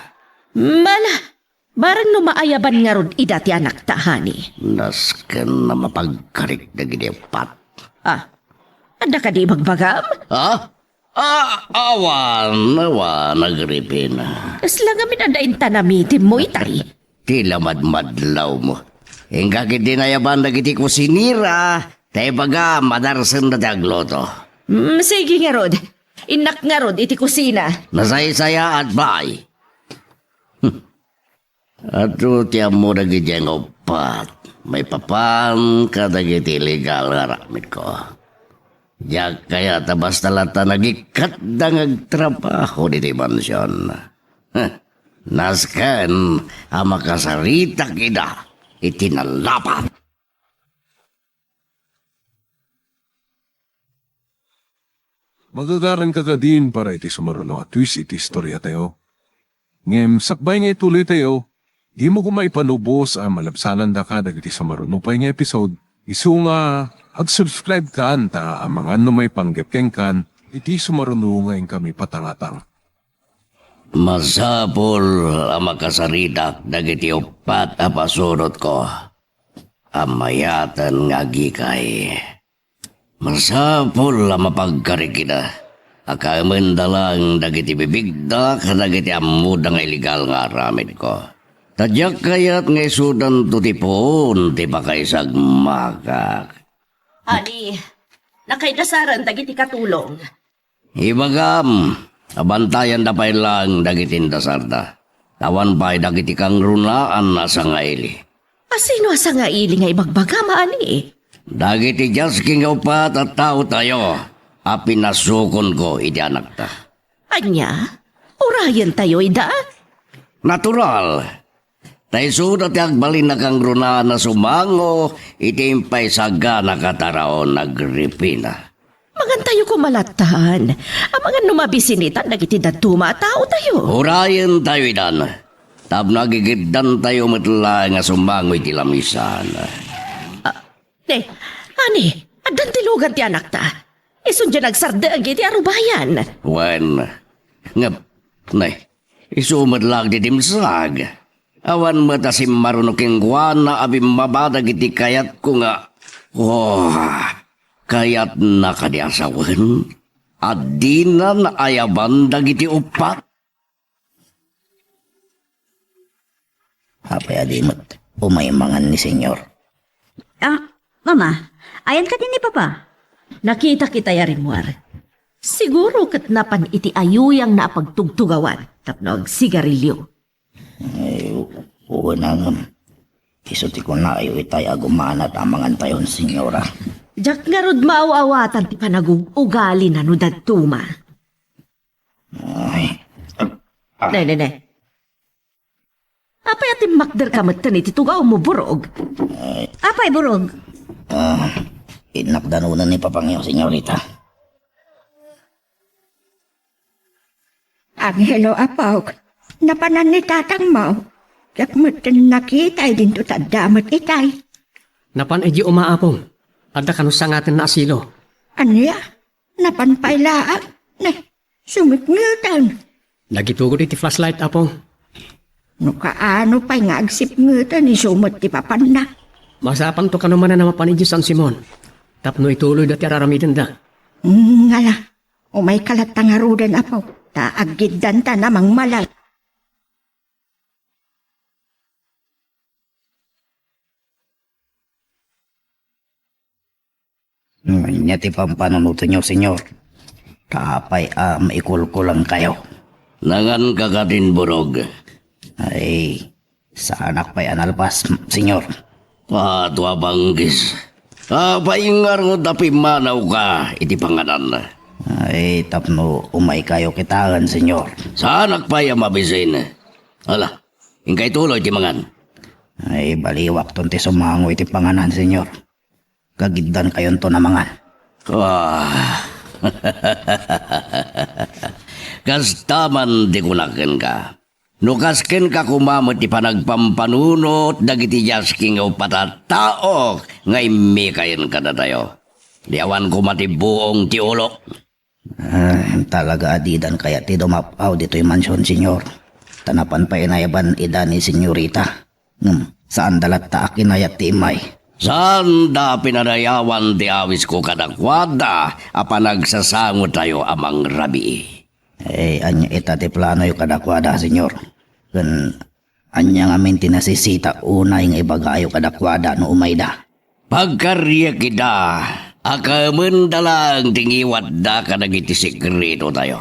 Mala, bareng no maayaban ngarud ida ti anakta, honey. Nasken a mapagkarik dagiti uppat. Ah, adda kadi ibagbagam? Ah? Ah, awan, awan, Agripina. Kasla ngamin adda intanamitemmo itay. Ti lamadmadlawmo. Inka ketdi nayaban dagiti kusinera, ta ibaga, madarsenda ti agluto. Mm, sige ngarud. Innak ngarud iti kusina. Nasaysayaat pay. Adu ti ammo dagiti nga uppat maipapan kadagiti illegal nga aramidko. Diak kayat a basta latta nagikatda nga agtrabaho ditoy mansion. Heh, nasken a makasaritak ida iti nalapat. Magagaranka kadin para iti sumaruno a twist iti istoriatayo. Ngem sakbay nga ituloytayo, dimo koma ipalubos a malabsanandaka dagiti sumaruno pay nga episode, isu nga ag-subscribe kan ta amangan no maipanggep kenkan iti sumaruno nga inkami patangatang. Masapul a makasaritak dagiti uppat a pasurotko a mayaten nga agikay. Masapul a mapagkarik ida a kaemenda laeng dagiti bibigda kadagiti ammoda nga illegal nga aramidko. Ta diak kayat nga isudanto ti puon ti pakaisagmakak. Ani, nakaidasaren dagiti katulong. Ibagam, abantayanda pay laeng dagiti indasarda. Awan pay dagiti kangrunaan a sangaili. A sino a sangaili nga ibagbagam, ani? Dagiti diasken nga uppat a taotayo a pinasukonko iti anakta. Ania? Urayentayo ida? Natural. Ta isuda ti agbalin a kangrunaan a sumango iti impaisaganaka a taraon, Agripina. Mangantayo koma lattan. Amangan no mabisinitan dagiti dadduma a taotayo. Urayentayo idan. Tapno agigiddantayo met laeng a sumango iti lamisan. Ah, ne, ani, addan ti lugan ti anakta. Isun diay nagsardeng iti arubayan. Wen, ngem, ne, isu met laeng ti dimsag. Awan met a simmaruno kenkuana a bimmaba dagiti kayatko nga, oh, kayatna kadi a sawen a dina naayaban dagiti uppat? Apay a di met umay mangan ni Senyor? Ah, Mama, ayan kadi ni Papa? Nakitak itay a rimmuar. Siguro ket napan iti ayuyangna a pagtugtugawan tapno agsigarilio. Ay, wen a ngem. Isu ti kunayo itay a gumana ta mangantayon, Senyora. Diak ngarud maaw-awatan ti panagug-ugalina no dadduma. Ay. Ne, ne, ne. Apay a timmakderka metten iti tugawmo, Burog? Ay. Apay, Burog? Ah, innak danunen ni Papangyo, Senyorita. Angelo, apok, napanan ni tatangmo. Diak metten nakita idinto ta adda met itay. Napan idiay uma, Apong. Adda kano sangatenna a silo. Ania? Napan pay laeng. Ne, sumekngeten. Nagitugod iti flashlight, Apong. No kaano pay nga agsipngeten, isu met ti papanna. Masapanto kano manen a mapan idiay San Simon, tapno ituloyda ti ar-aramidenda. Ngala, umayka latta ngaruden, Apo, ta aggiddanta a mangmalal. Ania ti pampanunotenyo, Señor? Apay a maikulkulengkayo? Nanganka kadin, Burog? Ay, saanak pay a nalpas, Señor. Ato a banggis. Apay ngarud a pimmanawka iti panganan? Ay, tapno umaykayo kitaen, Señor. Saanak pay a mabisin. Ala, inkay tuloy ti mangan. Ay, baliwakton ti sumango iti panganan, Señor. Kagiddankayonto a mangan. Ah. Kasta man ti kunak kenka. No kas kenka koma met ti panagpampanunot dagiti diasking nga uppat a tao nga immikayen kadatayo. Di awan koma ti buong ti ulo. Ah, talaga a didan kayat ti dumap-aw ditoy mansion, Señor. Ta napan pay inayaban ida ni Señorita. Ngem, saanda latta a kinayat ti immay. Saanda a pinadayawan ti awisko kadakuada a panagsasangotayo a mangrabii. Eh, ania ita ti planoyo kadakuada, Señor? Ken ania ngamin ti nasisita unay nga ibagayo kadakuada no umayda? Pagkariak ida a kaemenda laeng ti ngiwatda kadagiti sekretotayo.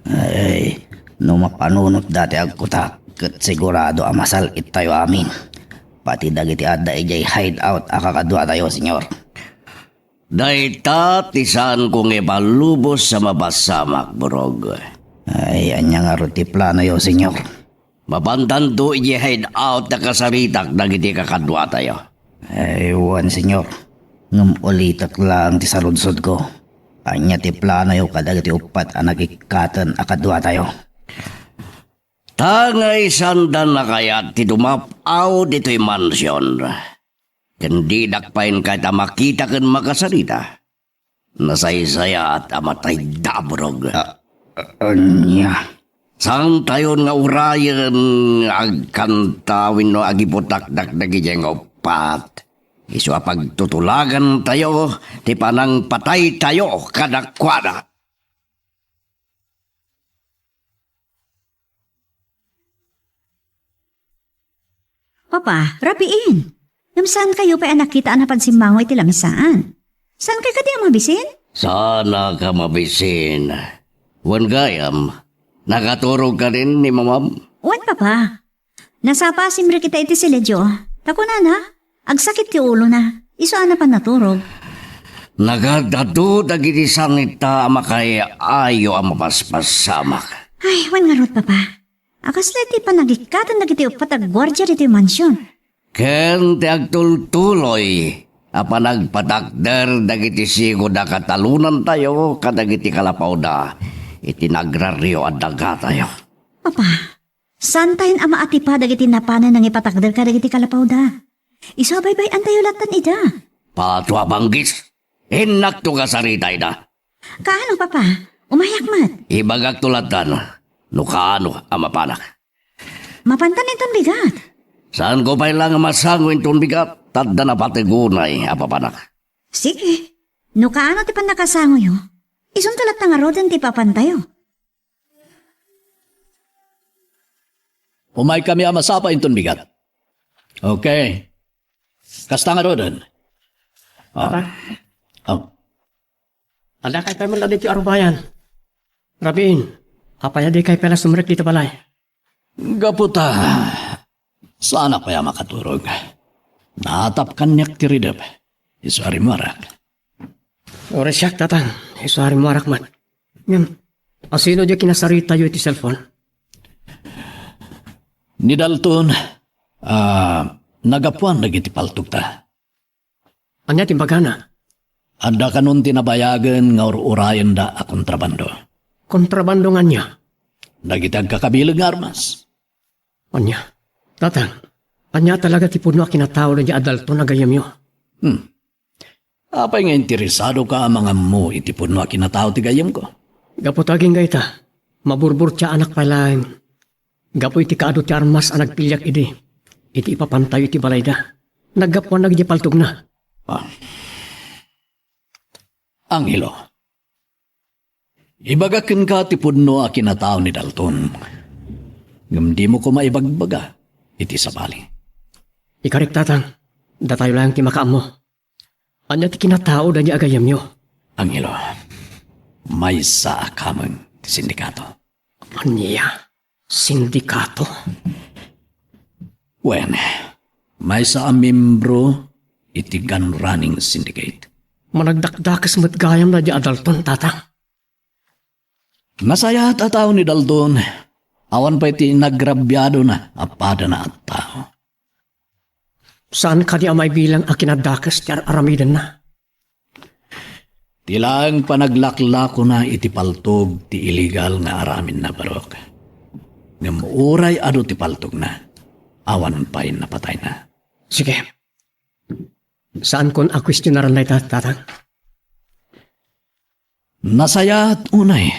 Ay, no mapanunotda ti agkutak, ket sigurado a masal-ittayo amin. Pati dagiti adda idiay hideout a kakaduatayo, Señor. Dayta ti saanko nga ipalubos a mapasamak, Burog. Ay, ania ngarud ti planoyo, Señor? Mapantanto idiay hideout a kasaritak dagiti kakaduatayo. Ay, wen, Señor. Ngem ulitek laeng ti saludsodko. Ania ti planoyo kadagiti uppat a nagikkaten a kaduatayo? Ta nga isanda nakayat ti dumap-aw ditoy mansion. Ken didak pay kayat a makita ken makasarita. Nasaysayaat a matayda, Burog. A-, a-, ania? Saantayon nga urayen nga agkanta wenno agibutakdak dagidiay nga uppat. Isu a pagtutulagantayo ti panangpataytayo kadakuada. Papa, rabiin! Ngem saankayo pay a nakita a napan simmango iti lamisaan. Saankay kadi a mabisin? Saanak a mabisin. Wen gayam, nakaturog kadin ni mamam? Wen, Papa. Nasapa a simrek ita iti siledyo. Ta kunana, agsakit ti ulona. Isu a napan naturog. Nagad-adu dagiti sangita a makaay-ayo a mapaspasamak. Ay, wen ngarud, Papa. A kasla iti panagikkaten dagiti uppat a guardia ditoy mansion. Ken ti agtultuloy a panagpatakder dagiti sigud a katalonantayo kadagiti kalapawda iti nagrario a dagatayo. Papa, saantayon a maatipa dagiti napanen nangipatakder kadagiti kalapawda. Isu a baybay-antayo lattan ida. Pato a banggis! Innakto kasarita ida. Kaano, Papa? Umayak met. Ibagakto lattan no kaano a mapanak. Mapantan inton bigat. Saanko pay la nga masango inton bigat, ta adda napateg unay a papanak. Sige. No kaano ti pannakasangoyo, isunto latta ngaruden ti ipapantayo. Umaykami a masapa inton bigat. Okay. Kasta ngaruden. Ah. Papa. Oh. Addakay pay met la ditoy arubayan. Rabiin, apay a dikay pay la sumrek ditoy balay? Gapu ta, saanak pay a makaturog. Natap kaniak ti ridep. Isu a rimmuarak. Uray siak, Tatang. Isu a rimmuarak met. Ngem, asino diay kinasaritayo iti cellphone? Ni Dalton, ah, nagapuan dagiti paltogta. Ania ti imbagana? Adda kanon ti nabayagen nga ur-urayenda a kontrabando. Kontrabando nga ania? Dagiti agkakabileg nga armas. Ania? Tatang, ania talaga ti pudno a kinatao daydiay a Dalton a gayyemyo? Hmm. Apay nga interesadoka a mangammo iti pudno a kinatao ti gayyemko? Gapu ta agingga ita, maburburtiaanak pay laeng gapu iti kaadu ti armas a nagpiliak idi, iti ipapantayo iti balayda. Naggapuan dagiti paltogna. Ah. Angelo, ibagak kenka ti pudno a kinatao ni Dalton. Ngem dimo koma ibagbaga iti sabali. Ikarik, Tatang, datayo laeng ti makaammo. Ania ti kinatao daydi agayemyo? Angelo, maysa a kameng ti sindikato. Ania? Sindikato? Wen, maysa a membro iti gun running syndicate. Managdakdakes met gayam daydi a Dalton, Tatang. Nasayaat a tao ni Dalton, awan pay ti inagrabiadona a padana a tao. Saan kadi a maibilang a kinadakes ti ar-aramidenna? Ti laeng panaglaklakona iti paltog ti illegal nga aramidna, Barok. Ngem uray adu ti paltogna, awan pay napatayna. Sige. Saankon a kuestionaran dayta, Tatang. Nasayaat unay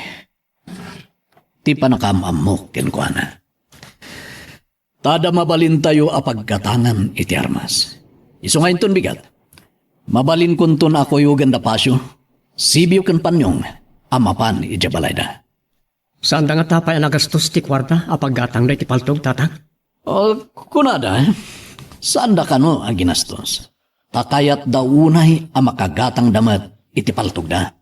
ti panakaam-ammok kenkuana. Ta adda mabalintayo a paggatangan iti armas. Isu nga inton bigat, mabalinkonton a kuyogan da Pasio, Sibio ken Panyong a mapan idiay balayda. Saanda ngata pay a nagastos ti kuarta a paggatangda iti paltog, Tatang? O, kunada, saanda kano a ginastos. Ta kayatda unay a makagatangda met iti paltogda.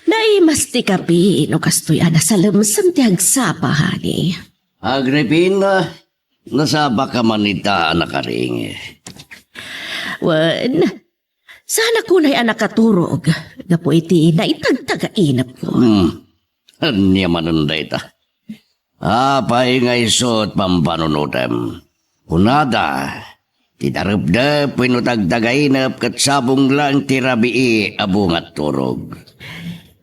Naimas ti kapi no kastoy a nasalemsem ti agsapa, honey. Agripina, nasapaka man ita a nakaringi? Wen, saanakon a nakaturog gapu iti naitagtagainepko. Hmm. Ania manen dayta? Apay nga isu ti pampanunotem? Kunada, ti darepdep wenno tagtagainep ket sabong laeng ti rabii a bunga ti turog.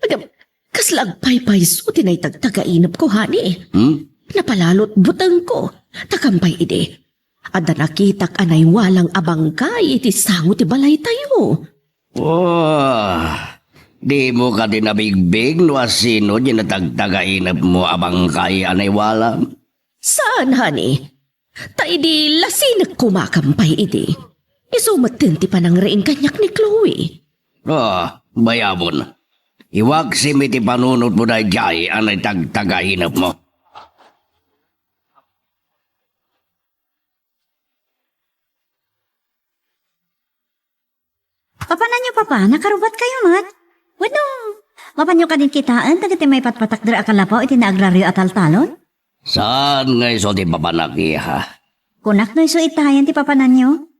Agam, kasla agpaypayso ti naitagtagainepko, honey. Hmm? Napalalot butengko, ta kampay idi. Adda nakitak a naiwalang a bangkay iti sango ti balaytayo. Oh, dimo kadi nabigbig no asino ti natagtagainepmo a bangkay a naiwalam? Saan, honey. Ta idi lasinek koma kampay idi, isu metten ti panangriing kaniak ni Chloe. Oh, bayamon. Iwaksim iti panunotmo daydiay a naitagtagainepmo. Papananyo, Papa, nakarubat kayo met? Wenno, mapanyo kadin kitaen dagiti maipatpatakder a kalapaw iti naagraryo a taltalon? Saan nga isu ti papanak, iha? Kunak no isu itayen ti papananyo?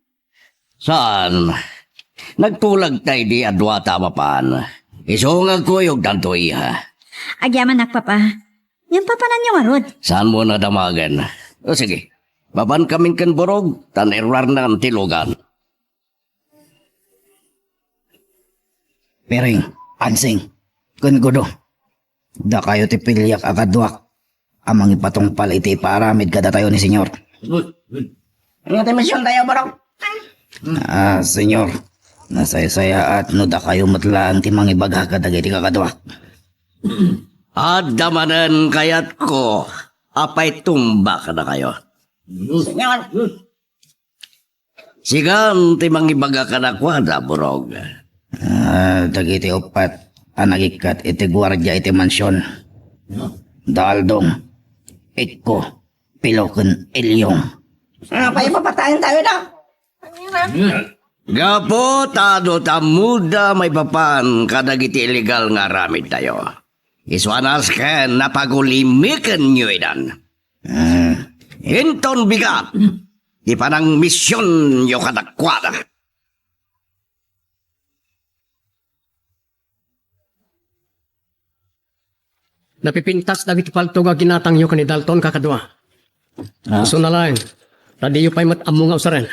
Saan? Nagtulag ta idi a duata a mapan. Isu nga agkuyogtanto, iha. Agyamanak, Papa. Ngem papananyo ngarud? Saanmo nadamagen? O sige, mapankamin ken Burog, ta nairruarnan ti lugan. Piring, Ansing, ken Gudo, dakayo ti piliak a kaduak a mangipatungpal iti ipaaramid kadatayo ni Señor. Ania ti misiontayo, Burog? Ah, Señor, nasaysayaat no dakayo met laeng ti mangibaga kadagiti kakaduak. Adda manen kayatko a paitumba kadakayo. Señor, Sikan ti mangibaga kadakuada, Burog. Ah, dagiti uppat a nagikkat iti guardia iti mansion. Da Aldong, Ikko, Pilo ken Ilyong. Ah, pay papatayen tayo da. Gapu ta adu ta ammoda maipapan kadagiti illegal nga aramidtayo. Isu a nasken a pagulimikenyo idan. Ah. Inton bigat ti panangmisionyo kadakuada. Napipintas dagiti paltog a ginatangyo ken ni Dalton, kakadua. Ah. Isu na laeng, ta diyo pay met ammo nga usaren.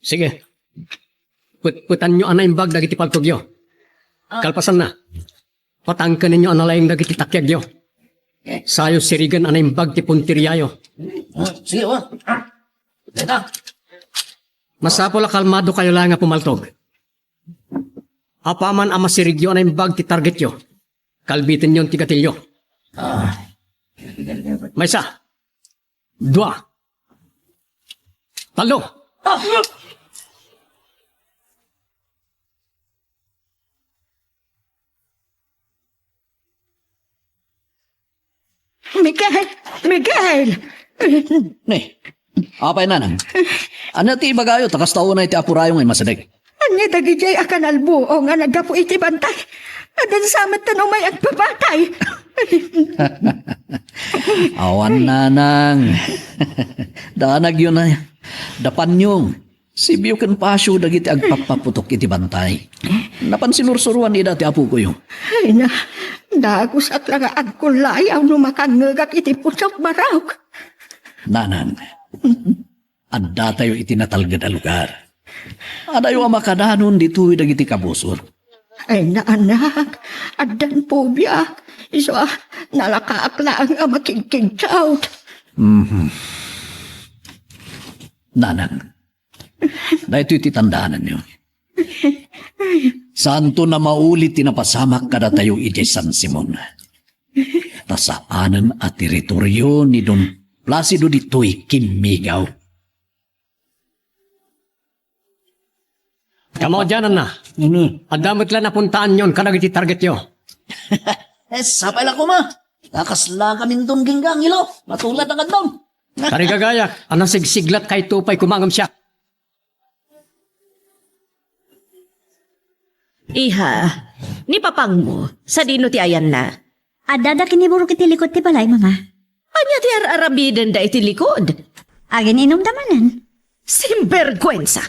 Sige. Petpetanyo a naimbag dagiti paltogyo. Kalpasanna, patangkenenyo a nalaing dagiti takiagyo. Sayo sirigen a naimbag ti punteriayo. Sige, wa. Deta. Masapul a kalmadokayo laeng a pumaltog. Apaman a masirigyo a naimbag ti targetyo, kalbitenyon ti gatilyo. Ah. Maysa. Dua. Tallo. Ah! Miguel! Ne, apay, nanang? Ania ti ibagayo ta kasta unay ti apurayo nga immasideg? Ania dagidiay a kanalbuong nga naggapu iti bantay? Adda sa met tan umay agpapatay. Awan, nanang. Danagyo na. Dapanyo. Sibio ken pasio dagiti agpappaputok iti bantay. Napan sinursuroan ida ti apokoyo. Ay na, dagusak la nga agkullayaw no makangngegak iti putok, Barok. Nanang, addatayo iti natalged a lugar. Adayo a makadanon ditoy dagiti kabusor. Ay na, anak, addan pobiak. Isu a, nalakaak laeng a makigkigtaut. Mhm. Nanang, daytoy ti tandaananyo. Saanton a mauli ti napasamak kadatayo idiay San Simon. Ta saanen a teritorio ni Don Placido ditoy kimmigaw. Kamaudiananna, adda met la napuntaanyon kadagiti targetyo. Eh, sapay la koma. Nakasla kaminton gingga, Angelo. Matulad ang adlaw. Tarigagayak, a nasigsiglat kayto pay koma ngem siak. Iha, ni papangmo, sadino ti ayanna? Addada ken ni Borok iti likod ti balay, Mama. Ania ti ar-aramidenda iti likod? Agin-inumda manen. Sinberguensa!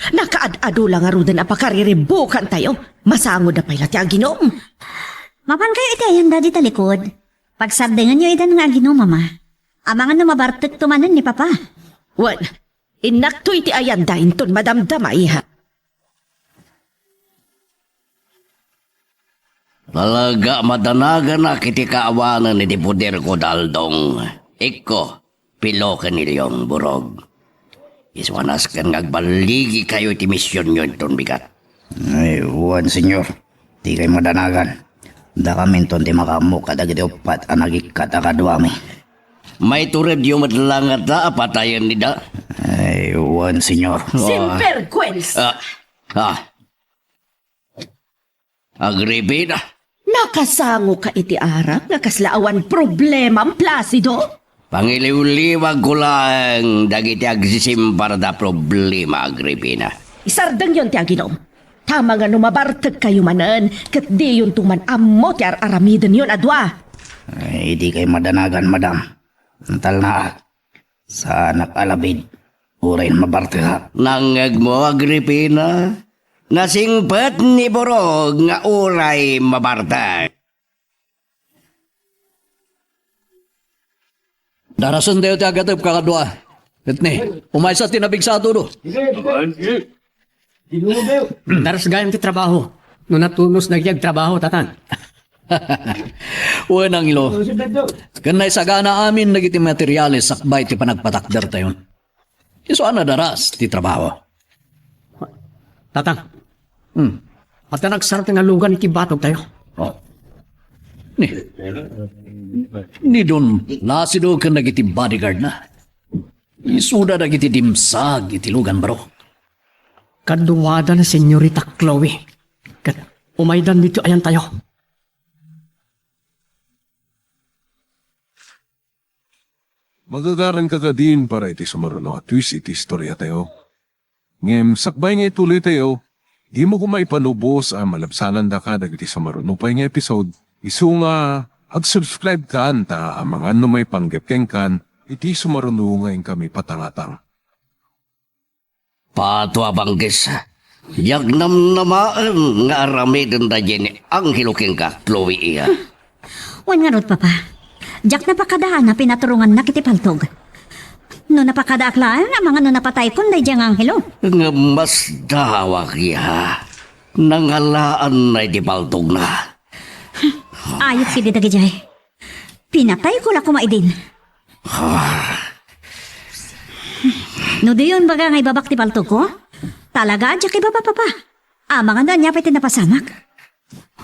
Nakaad-adu la ngaruden a pakariribbukantayo. Masangoda pay la ti aginum. Mapankayo iti ayanda dita likod. Pagsardengenyo ida nga aginum, Mama. Amangan no mabartekto manen ni Papa. Wen, innakto iti ayanda inton madamdama, iha. Talaga, madanaganak iti kaawanen iti poderko, Daldong. Ikko, Pilo ken Ilyong, Borok. Isuanas ken nga agballigikayo iti misionyo inton bigat. Ay, wen, Señor. Dikay madanagan. Dakaminton ti makaammo kadagiti uppat a nagikkat a kaduami. Maituredyo met la ngata a patayen ida? Ay, wen, Señor. Sinberguensa! Ah, ah. Agripina. Nakasangoka iti arak nga kasla awan problemam, Placido? Pangiliwliwagko laeng dagiti agsisimbara da problema, Agripina. Isardengyon ti aginum. Ta amangan no mabartekkayo manen, ket diyonto man ammo ti ar-aramidenyon a dua. Ay, dikay madanagan, madam. Talnaak. Saanak a labid, uray mabartekak. Nangngegmo, Agripina? Nasingpet ni Borok nga uray mabartek. Darasentayo ti agatep, kakadua. Ket ni, umaysa ti nabigsa a tudo. Daras gayam ti trabaho. No natunos dagiti agtrabaho, Tatang. Wen, Angelo. Ken naisagana amin dagiti materiales sakbay ti panagpatakdertayon. Isu a nadaras ti trabaho. Tatang. Hmm. Adda nagsarta nga lugan iti batogtayo. Oh. Ni, ni Don Placido ken dagiti bodyguard na. Isuda dagiti dimsag iti lugan, baro. Kaduada ni Senyorita Chloe. Ket umaydan ditoy ayantayo. Magagaranka kadin para iti sumaruno a twist iti istoriatayo. Ngem sakbay nga ituloytayo, dimo koma ipanubos a malabsanandaka dagiti sumaruno pay nga episode. Isu nga, ag-subscribe kan ta amangan no maipanggep kenkan iti sumaruno nga inkami patangatang. Pato a bangkis, diak namnamaen nga aramiden daydiay ni Angelo kenka, Chloe, iya. Wen ngarud, Papa. Diak napakadaan a pinaturongannak iti paltog. No napakadaak laeng, amangan no napataykon daydiay nga Angelo. Ngem masdawak, iya. Nangalaanna iti paltogna. Ayup ketdi dagidiay. Pinatayko la koma idin. Ah. No diyon baga nga ibabak ti paltogko, talaga a diak ibaba, Papa. Amangan no ania pay ti napasamak.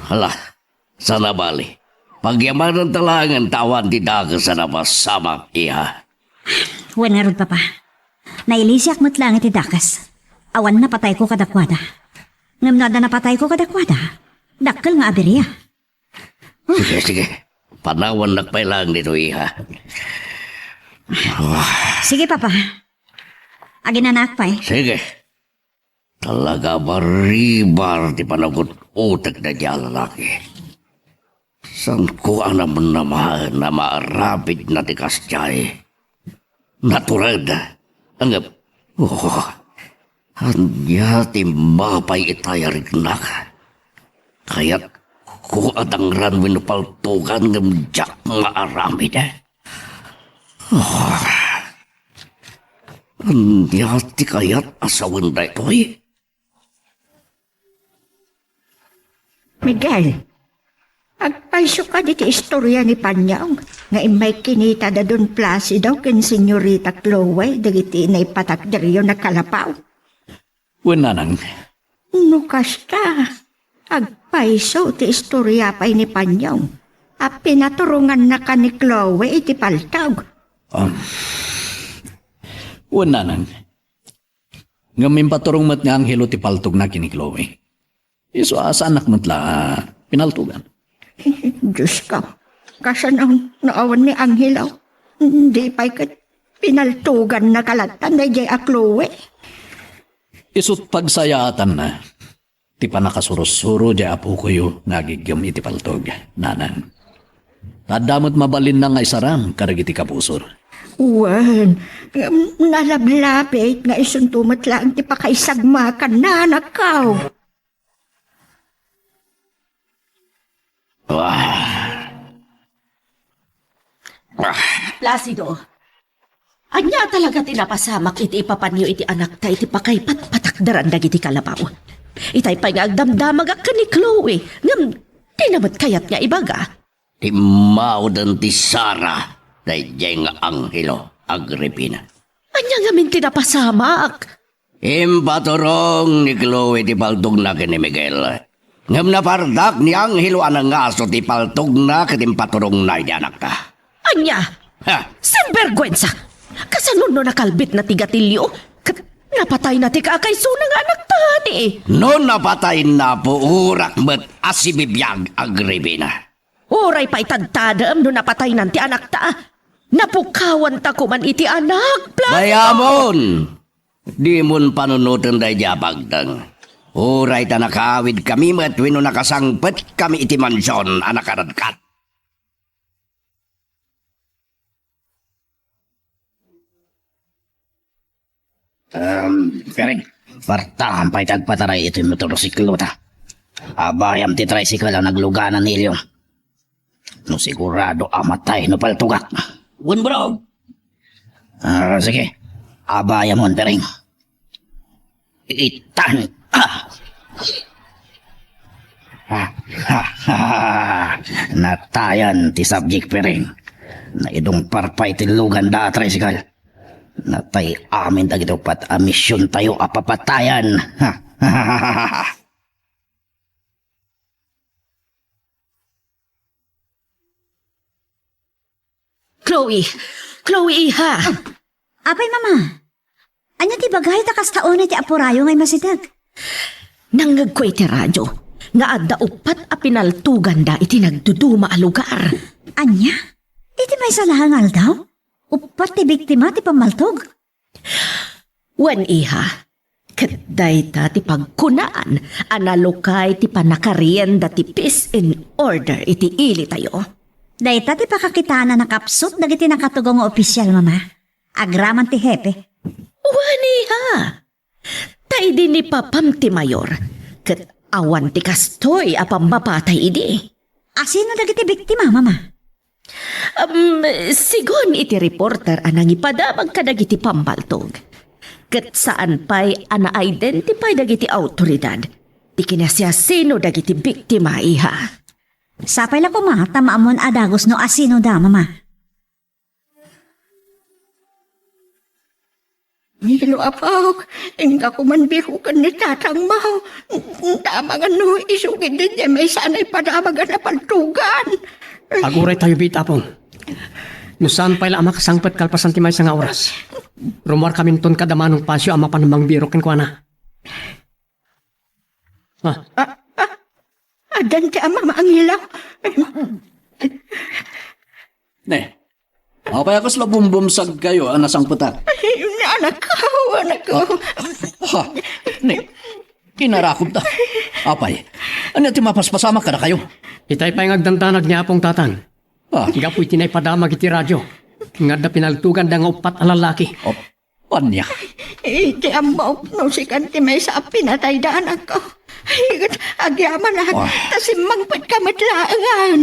Hala, sana bali. Pagyamananta laengen ta awan ti dakes a napasamak, iha. Wen ngarud, Papa. Nailisiak met laeng iti dakes. Awan napatayko kadakuada. Ngem no adda napatayko kadakuada, dakkel nga abiria. Sige, sige. Panawannak pay laeng ditoy, iha. Sige, Papa. Aginanak pay. Sige. Talaga, baribar ti panagut-utek daydiay a lalaki. Saanko a namnamaen a maarabidna ti kasdiay. Natured. Ngem, oh, ania ti mapay itay a riknak? Kayatko a dangran wenno paltogan ngem diak maaramid. Oh, ania ti kayat a sawen daytoy? Miguel, agpayso kadi ti istoria ni Panyong nga immay kinita da Don Placido ken Senyorita Chloe dagiti naipatakderyo a kalapaw? Wen, nanang. No kasta, agpayso ti istoria pay ni Panyong a pinaturongannaka ni Chloe iti paltog. Um, wen, nanang. Ngem impaturong met nga anghelo ti paltogna ken ni Chloe. Isu a saannak met la a pinaltogan. Diosko, kasano no awan ni anghelo? Di pay ket pinaltogannaka latta daydiay a Chloe? Isut' pagsayaatanna ti pannakasurosuro diay apokoyo nga agiggem iti paltog, nanang. Ta adda met mabalinna nga isaram kadagiti kabusor. Wen, ngem nalablabit nga isunto met laeng ti pakaisagmakanna, anakko. Ah. Ah. Placido, ania talaga ti napasamak iti ipapanyo iti anakta iti pakaipatakderan dagiti kalapaw? Itay pay nga agdamdamagak ken ni Chloe, ngem dina met kayat nga ibaga. Timmauden ti sara daydiay nga anghelo, Agripina. Ania ngamin ti napasamak? Impaturong ni Chloe ti paltogna ken ni Miguel. Ngem napardak ni anghelo a nangaso ti paltogna ket impaturongna iti anakta. Ania? Ha? Sinberguensa! Kasano no nakalbitna ti gatilio ket napatayna ti kakaisuna nga anakta, di? No napatayna, puorak met a sibibiag, Agripina. Uray pay tadtadem no napataynan ti anakta. Napukawanta koman iti anak, Placido! Bayamon! Dimon panunoten daydiay a pagteng. Uray ta nakaawidkami met wenno nakasangpetkami iti mansion a nakaradkat. Um, Piring, partaam pay ti agpataray iti motorsikleta. Abayam ti tricycle a nagluganan ni Elio. No sigurado a matay no paltogak. Wen, bro. Ah, sige. Abayamon, Piring. Itan. Ah! Ah, ah, ah, ah. Natayan ti subject, Piring. Naidungpar pay ti lugan da a tricycle. Natay amin dagiti uppat a misiontayo a papatayan. Chloe! Chloe, iha! Ah, apay, Mama? Ania ti ibagay ta kasta unay ti apurayo nga immasideg? Nangngegko iti radio nga adda uppat a pinaltoganda iti nagduduma a lugar. Ania? Iti maysa laeng nga aldaw? Uppat ti biktima ti pammaltog? Wen, iha, ket dayta ti pagkunaan a nalukay ti pannakarienda ti peace and order iti ilitayo. Dayta ti pakakitaen a nakapsut dagiti nakatugaw nga opisial, Mama, agraman ti hepe. Wen, iha, ta idi ni papam ti mayor, ket awan ti kastoy a pammapatay idi. Asino dagiti biktima, Mama? Um, sigun iti reporter a nangipadamag kadagiti pammaltog, ket saan pay a na-identify dagiti awtoridad ti kinasiasino dagiti biktima, iha. Sapay la koma ta maammon a dagus no asino da, Mama. Nilo, apok, inka koman biroken ni tatangmo. Damangan no isu ketdi ti maysa a naipadamag a napaltogan. Aguray tayo, Bit, Apong. No saan pay la a makasangpet kalpasan ti maysa nga oras, rummuarkaminton kada Manong Pasio a mapan mangbiro kenkuana. Ah. Ah, ah, addan ti ama nga anghelo. Ne, apay a kasla bumbumsag kayo a nasangpetak? Ay, anakko, anakko. Ah, ha? Ne, inarakop ta. Apay, ania ti mapaspasamak kadakayo? Itay pay nga agdandanag ni Apong Tatang. Ah. Gapu iti naipadamag iti radio nga adda pinaltoganda nga uppat a lallaki. Oh, ania? Iti ammok no sikan ti maysa a pinatayda, anakko. Ay, agyamanak, ah, ta simmangpetka met laengen.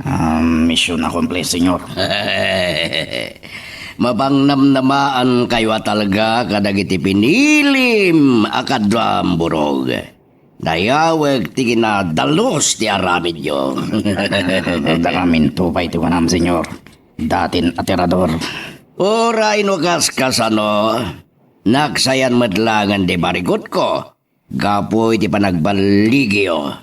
Ah, mission accomplished, Senyor. Mapangnamnamaan kayo a talaga kadagiti pinilim a kaduam, Burog. Dayawek ti kinadalus ti aramidyo. Dakaminto pay ti kunam, Senyor. Datin aterador. Uray no kaskasano, naksayan met laengen ti barikutko gapu iti panagballigiyo.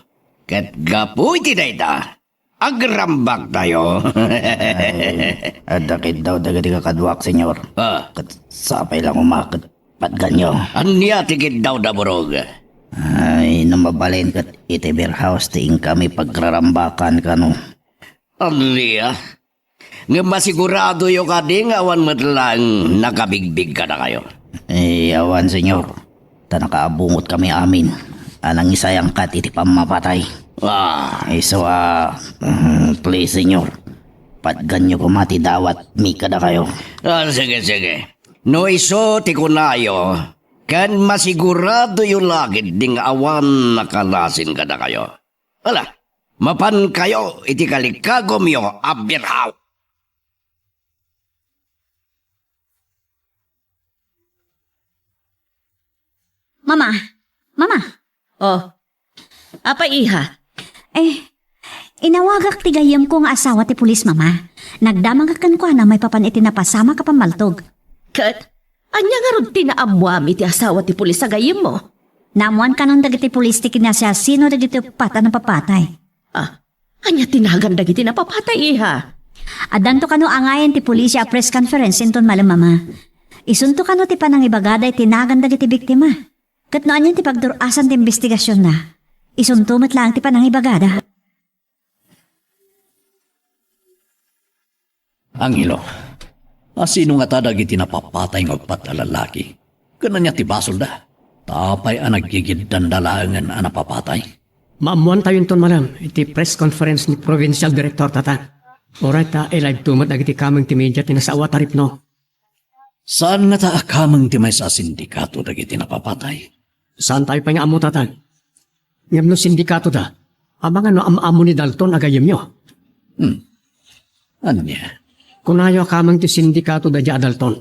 Ket gapu iti dayta, agrambaktayo. Ay, adda kiddaw dagiti kakaduak, Senyor. Ah. Ket sapay la koma ket patganyo. Ania ti kiddawda, Burog? Ay, no mabalin ket iti beer house ti inkami pagrarambakan kano. Ania? Ngem masiguradoyo kadi nga awan met laeng nakabigbig kadakayo? Eh, awan, Senyor. Ta nakaabungotkami amin a nangisayangkat iti pammapatay. Ah. Isu a, mm, please, Senyor, patganyo koma ti dawatmi kadakayo. Ah, sige, sige. No isu ti kunayo, ken masiguradoyo la ketdi nga awan nakalasin kadakayo. Ala, mapankayo iti kalikagumyo a birhaw. Mama! Mama! Oh. Apay, iha? Eh, inawagak ti gayyemko nga asawa ti pulis, Mama. Nagdamagak kenkuana maipapan iti napasamak a pammaltog. Ket, ania ngarud ti naammoam iti asawa ti pulis a gayyemmo? Naammoan kanon dagiti pulis ti kinasiasino dagiti uppat a napapatay. Ah, ania ti nagan dagiti napapatay, iha? Addanto kano angayen ti pulisia a press conference inton malem, Mama. Isunto kano ti panangibagada iti nagan dagiti biktima. Ket no anian ti pagdur-asan ti imbestigasionna, isunto met laeng ti panangibagada. Angelo, asino ngata dagiti napapatay nga uppat a lallaki? Ken ania ti basolda? Ta apay a naggigiddanda laengen a napapatay? Maammoantayo inton malem iti press conference ni Provincial Director, Tatang. Uray ta i-live to met dagiti kameng ti media ti nasao a taripno. Saan ngata a kameng ti maysa a sindikato dagiti napapatay? Saantayo pay nga ammo, Tatang. Ngem no sindikatoda, amangan no am-ammo ni Dalton a gayyemyo? Hmm. Ania? Kunayo a kameng ti sindikato daydiay a Dalton.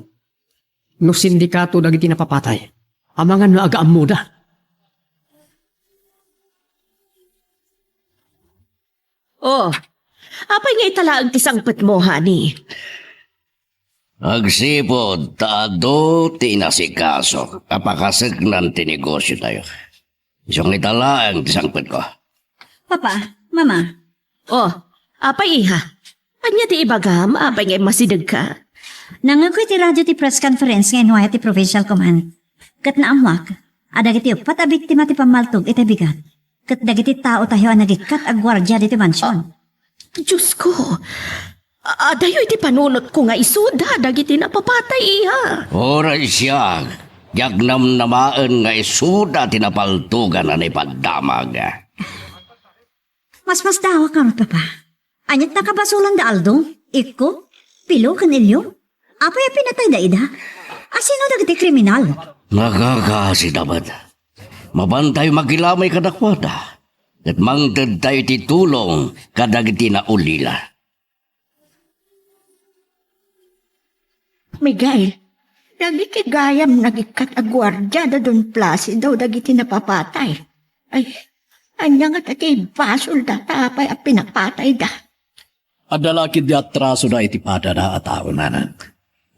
No sindikato dagiti napapatay, amangan no aga-ammoda. Oh, apay nga ita laeng ti sangpetmo, honey? Agsipud ta adu ti inasikaso a pakaseknan ti negosiotayo. Isu nga ita laeng ti sangpetko. Papa, Mama. Oh, apay, iha? Ania ti ibagam? Apay nga immasidegka? Nangngegko iti radio ti press conference nga inwayat ti provincial command. Ket naammoak a dagiti uppat a biktima ti pammaltog iti bigat ket dagiti taotayo a nagikkat a guardia ditoy mansion. Diosko! A-, adayo iti panunotko nga isuda dagiti napapatay, iha. Uray siak, diak namnamaen nga isuda ti napaltogan a naipaddamag. Masmasdawak ngarud, Papa. Ania't nakabasolan da Aldo, Ikko, Pilo, ken Elio? Apay a pinatayda ida? Asino dagiti kriminal? Nakakasi, dapat. Mapantayo makilamay kadakuada. Ket mangtedtayo iti tulong kadagiti naulila. Miguel, dagiti gayam nagikkat a guardia da Don Placido dagiti napapatay. Ay, ania ngata ti basolda ta apay a pinapatayda? Adda la ketdi atrasoda iti padada a tao, nanang.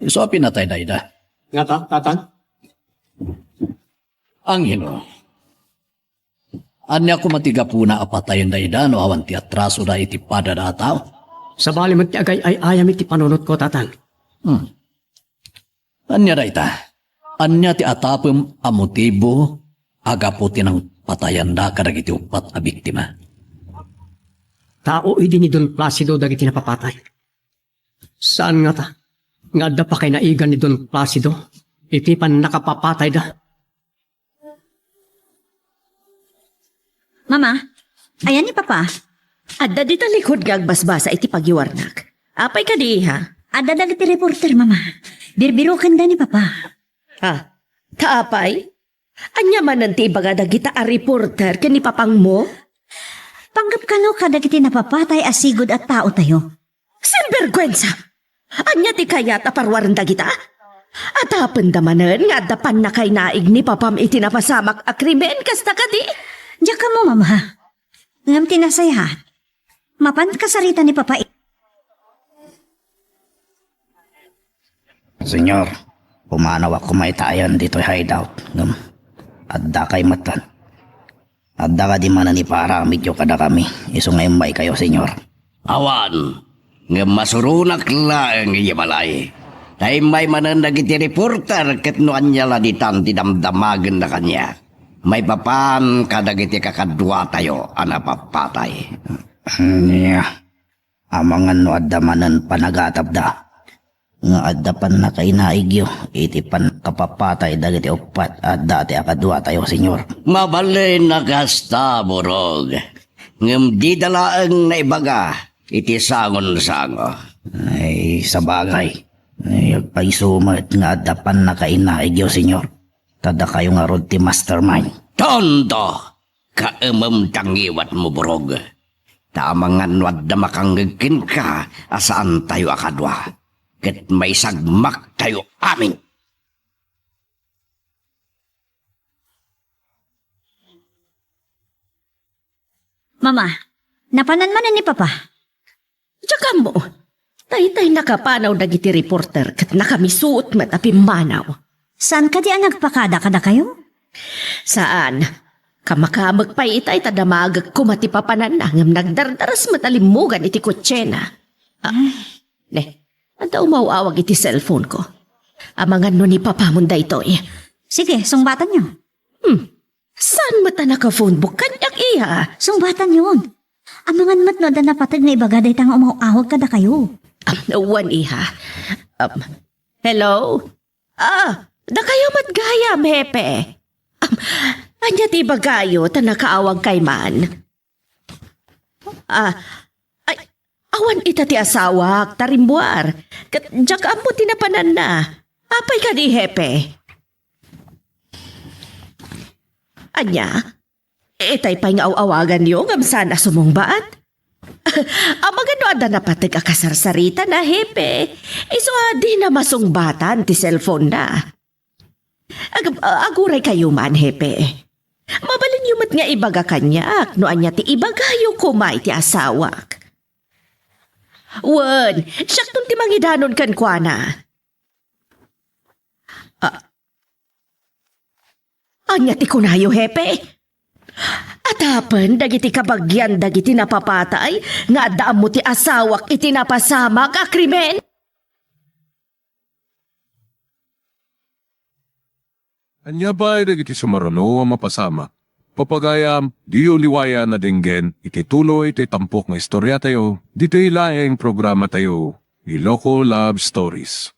Isu a pinatayda ida. Ngata, Tatang? Angelo, ania koma ti gapuna a patayenda ida no awan ti atrasoda iti padada a tao? Sabali met ti agay-ay-ayam iti panunotko, Tatang. Hmm. Ania dayta? Ania ti atapem a motibo a gapu ti nang-, Patayanda kadagiti uppat a biktima. Tao idi ni Don Placido dagiti napapatay. Saan ngata nga adda pakainaigan ni Don Placido iti pannakapapatayda. Mama, ayan ni Papa? Adda dita likod nga agbasbasa iti pagiwarnak. Apay kadi, iha? Adda dagiti reporter, Mama. Birbirokenda ni Papa. Ha? Ta apay? Ania manen ti ibaga dagita a reporter ken ni papangmo? Panggep kano kadagiti napapatay a sigud a taotayo. Sinberguensa! Ania ti kayat a paruaren dagita? Adda panda manen nga adda pannakainaig ni papam iti napasamak a krimen, kasta kadi? Diak ammo, Mama. Ngem ti nasayaat, mapan kasarita ni Papa i- Senyor, pumanawak koma ita ayan ditoy hideout, ngem adda kay metten. Adda kadi manen ipaaramidyo kadakami, isu nga immaykayo, Senyor? Awan, ngem masuronak laeng iti balay. Ta immay manen dagiti reporter ket no ania la ditan ti damdamagenna kaniak maipapan kadagiti kakaduatayo a napapatay. Ania? Amangan no adda manen panagatapda nga adda pannakainaigyo iti pannakapapatay dagiti uppat a dati a kaduatayo, Senyor. Mabalin a kasta, Burog. Ngem dida laeng naibaga iti sangonsango. Ay, sabagay. Ay, agpayso met nga adda pannakainaigyo, Senyor. Ta dakayo ngarud ti mastermind. Tonto! Kaemem ta ngiwatmo, Burog. Ta amangan no adda makangngeg kenka a saantayo a kadua, ket maisagmaktayo amin. Mama, napanan manen ni Papa? Diak ammo. Daytay nakapanaw dagiti reporter ket nakamisuot met a pimmanaw. Saan kadi a nagpakada kadakayo? Saan. Kamakamek pay itay ta damagek koma ti papananna ngem nagdardaras met a limmugan iti kotsena. Ah, ne, adda umaw-awag iti cellphone ko. Amangan no ni papamon daytoy. Sige, sungbatanyo. Hmm. Saan met a naka-phone book kaniak, iha? Sungbatanyon. Amangan met no adda napateg nga ibaga dayta nga umaw-awag kadakayo. Um, wen, iha. Um, hello? Ah, dakayo met gayam, Hepe. Um, ania ti ibagayo ta nakaawagkay man? Ah, ay, awan ita ti asawak, ta rimmuar. Ket diak ammo ti napananna. Apay kadi, Hepe? Ania? Itay pay nga aw-awaganyo ngem saan a sumungbat? Amangan no adda napateg a kasarsaritana, Hepe. Isu a dina masungbatan ti cellphone-na. Ag-, aguraykayo man, Hepe. Mabalinyo met nga ibaga kaniak no ania ti ibagayo koma iti asawak. Wen, siakton ti mangidanon kenkuana. Ah, ania ti kunayo, Hepe? Atapen dagiti kabagian dagiti napapatay nga adda ammo ti asawak iti napasamak a krimen? Ania pay dagiti sumaruno a mapasamak? Papagayam, diyo liwayan a denggen iti tuloy ti tampok nga istoriatayo, ditoy laeng programatayo, Iloko Love Stories.